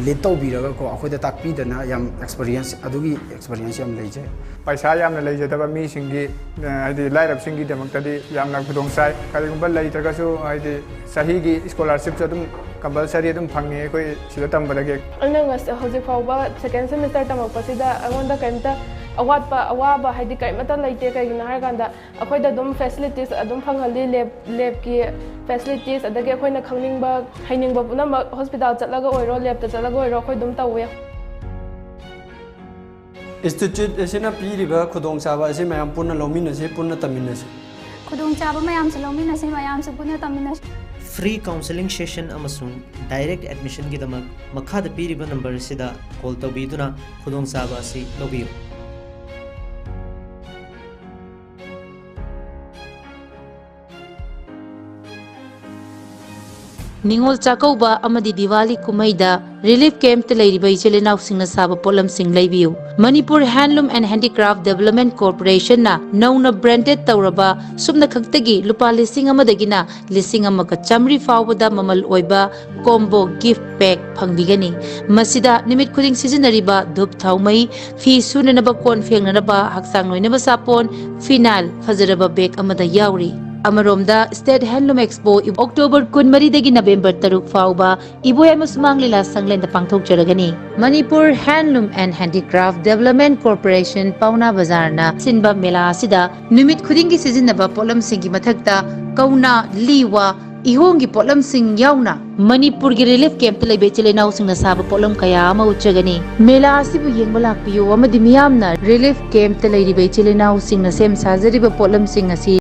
lead ꯇꯧꯕꯤꯔꯒꯀꯣ, ꯑꯩꯈꯣꯏꯗ ꯇꯥꯛꯄꯤꯗꯅ ꯌꯥꯝ experience, ꯑꯗꯨꯒꯤ experience ꯌꯥꯝ ꯂꯩꯖꯩ꯫ ꯄꯩꯁꯥ ꯌꯥꯝꯅ ꯂꯩꯖꯗꯕ ꯃꯤꯁꯤꯡꯒꯤ, ꯑ, ꯍꯥꯏꯗꯤ ꯂꯥꯏꯔꯕꯁꯤꯡꯒꯤꯗꯃꯛꯇꯗꯤ ꯌꯥꯝꯅ ꯈꯨꯗꯣꯡ ꯆꯥꯏ꯫ ꯀꯔꯤꯒꯨꯝꯕ ꯂꯩꯇ꯭ꯔꯒꯁꯨ ꯍꯥꯏꯗꯤ ꯆꯍꯤꯒꯤ scholarshipꯁꯨ ꯑꯗꯨꯝ compulsory ꯑꯗꯨꯝ ꯐꯪꯉꯤ ꯑꯩꯈꯣꯏ ꯁꯤꯗ ꯇꯝꯕꯗꯒꯤ꯫ ꯑꯩꯅ ꯉꯁ-, ꯍꯧꯖꯤꯛ ꯐꯥꯎꯕ second semester ꯇꯝꯃꯛꯄꯁꯤꯗ ꯑꯩꯉꯣꯟꯗ ꯀꯔꯤꯝꯇ, ꯑꯋꯥꯠꯄ ꯑꯋꯥꯕ ꯍꯥꯏꯗꯤ ꯀꯔꯤꯃꯠꯇ ꯂꯩꯇꯦ꯫ ꯀꯩꯒꯤꯅꯣ ꯍꯥꯏꯔꯀꯥꯟꯗ ꯑꯩꯈꯣꯏꯗ ꯑꯗꯨꯝ ꯐꯦꯁꯤꯂꯤꯇꯤꯁ ꯑꯗꯨꯝ ꯐꯪꯍꯜꯂꯤ꯫ ꯂꯦꯞ ꯂꯦꯞꯀꯤ ꯐꯦꯁꯤꯂꯤꯇꯤꯁ, ꯑꯗꯒꯤ ꯑꯩꯈꯣꯏꯅ ꯈꯪꯅꯤꯡꯕ ꯍꯩꯅꯤꯡꯕ ꯄꯨꯝꯅꯃꯛ ꯍꯣꯁꯄꯤꯇꯥꯜ ꯆꯠꯂꯒ ꯑꯣꯏꯔꯣ, ꯂꯦꯞꯇ ꯆꯠꯂꯒ ꯑꯣꯏꯔꯣ, ꯑꯩꯈꯣꯏ ꯑꯗꯨꯝ ꯇꯧꯋꯦ꯫ ꯏꯟꯁꯇꯤꯇ꯭ꯌꯨꯠ ꯑꯁꯤꯅ ꯄꯤꯔꯤꯕ ꯈꯨꯗꯣꯡꯆꯥꯕ ꯑꯁꯤ ꯃꯌꯥꯝ ꯄꯨꯟꯅ ꯂꯧꯃꯤꯟꯅꯁꯤ, ꯄꯨꯟꯅ ꯇꯝꯃꯤꯟꯅꯁꯤ꯫ ꯈꯨꯗꯣꯡꯆꯥꯕ ꯃꯌꯥꯝꯁꯨ ꯂꯧꯃꯤꯟꯅꯁꯤ, ꯃꯌꯥꯝꯁꯨ ꯄꯨꯟꯅ ꯇꯝꯃꯤꯟꯅꯁꯤ꯫ Free counselling session ꯑꯃꯁꯨꯡ direct admission ꯒꯤꯗꯃꯛ ꯃꯈꯥꯗ ꯄꯤꯔꯤꯕ ꯅꯝꯕꯔ ꯑꯁꯤꯗ ꯀꯣꯜ ꯇꯧꯕꯤꯗꯨꯅ ꯈꯨꯗꯣꯡꯆꯥꯕ ꯑꯁꯤ ꯂꯧꯕꯤꯌꯨ꯫ ꯅꯤꯉꯣꯜ ꯆꯥꯛꯀꯧꯕ ꯑꯃꯗꯤ ꯗꯤꯋꯥꯂꯤ ꯀꯨꯝꯍꯩꯗ ꯔꯤꯂꯤꯐ ꯀꯦꯝꯞꯇ ꯂꯩꯔꯤꯕ ꯏꯆꯤꯜ ꯏꯅꯥꯎꯁꯤꯡꯅ ꯁꯥꯕ ꯄꯣꯠꯂꯝꯁꯤꯡ ꯂꯩꯕꯤꯌꯨ꯫ Manipur Handloom and Handicraft Development Corporation ꯅ ꯅꯧꯅ ꯕ꯭ꯔꯥꯟꯗꯦꯗ ꯇꯧꯔꯕ ꯁꯨꯞꯅ ꯈꯛꯇꯒꯤ ꯂꯨꯄꯥ ꯂꯤꯁꯤꯡ ꯑꯃꯗꯒꯤꯅ ꯂꯤꯁꯤꯡ ꯑꯃꯒ ꯆꯥꯃꯔꯤ ꯐꯥꯎꯕꯗ ꯃꯃꯜ ꯑꯣꯏꯕ ꯀꯣꯝꯕꯣ ꯒꯤꯐ ꯄꯦꯛ ꯐꯪꯕꯤꯒꯅꯤ꯫ ꯃꯁꯤꯗ ꯅꯨꯃꯤꯠ ꯈꯨꯗꯤꯡ ꯁꯤꯖꯤꯟꯅꯔꯤꯕ ꯙꯨꯞ ꯊꯥꯎꯃꯩ, ꯐꯤ ꯁꯨꯅꯅꯕ ꯀꯣꯟ ꯐꯦꯡꯅꯅꯕ ꯍꯛꯆꯥꯡ ꯅꯣꯏꯅꯕ ꯁꯥꯄꯣꯟ, ꯐꯤꯅꯥꯏꯜ ꯐꯖꯔꯕ ꯕꯦꯛ ꯑꯃꯗ ꯌꯥꯎꯔꯤ꯫ ꯑꯃꯔꯣꯝꯗ ꯁ꯭ꯇꯦꯠ ꯍꯦꯟꯂꯨꯝ ꯑꯦꯛꯁꯄꯣ ꯑꯣꯛꯇꯣꯕꯔ ꯀꯨꯟꯃꯔꯤꯗꯒꯤ ꯅꯕꯦꯝꯕꯔ ꯇꯔꯨꯛ ꯐꯥꯎꯕ ꯏꯕꯣꯌꯥꯏꯃ ꯁꯨꯃꯥꯡ ꯂꯤꯂꯥ ꯁꯪꯂꯦꯟꯗ ꯄꯥꯡꯊꯣꯛꯆꯔꯒꯅꯤ꯫ Manipur Handloom and Handicraft Development Corporation ꯄꯥꯎꯅꯥ ꯕꯖꯥꯔꯅ ꯁꯤꯟꯕ ꯃꯦꯂꯥ ꯑꯁꯤꯗ ꯅꯨꯃꯤꯠ ꯈꯨꯗꯤꯡꯒꯤ ꯁꯤꯖꯤꯟꯅꯕ ꯄꯣꯠꯂꯝꯁꯤꯡꯒꯤ ꯃꯊꯛꯇ ꯀꯧꯅꯥ, ꯂꯤ, ꯋꯥ, ꯏꯍꯣꯡꯒꯤ ꯄꯣꯠꯂꯝꯁꯤꯡ ꯌꯥꯎꯅ ꯃꯅꯤꯄꯨꯔꯒꯤ ꯔꯤꯂꯤꯐ ꯀꯦꯝꯞꯇ ꯂꯩꯕ ꯏꯆꯤꯜ ꯏꯅꯥꯎꯁꯤꯡꯅ ꯁꯥꯕ ꯄꯣꯠꯂꯝ ꯀꯌꯥ ꯑꯃ ꯎꯠꯆꯒꯅꯤ꯫ ꯃꯦꯂꯥ ꯑꯁꯤꯕꯨ ꯌꯦꯡꯕ ꯂꯥꯛꯄꯤꯌꯨ ꯑꯃꯗꯤ ꯃꯤꯌꯥꯝꯅ ꯔꯤꯂꯤꯐ ꯀꯦꯝꯞꯇ ꯂꯩꯔꯤꯕ ꯏꯆꯤꯜ ꯏꯅꯥꯎꯁꯤꯡꯅ ꯁꯦꯝ ꯁꯥꯖꯔꯤꯕ ꯄꯣꯠꯂꯝꯁꯤꯡ ꯑꯁꯤ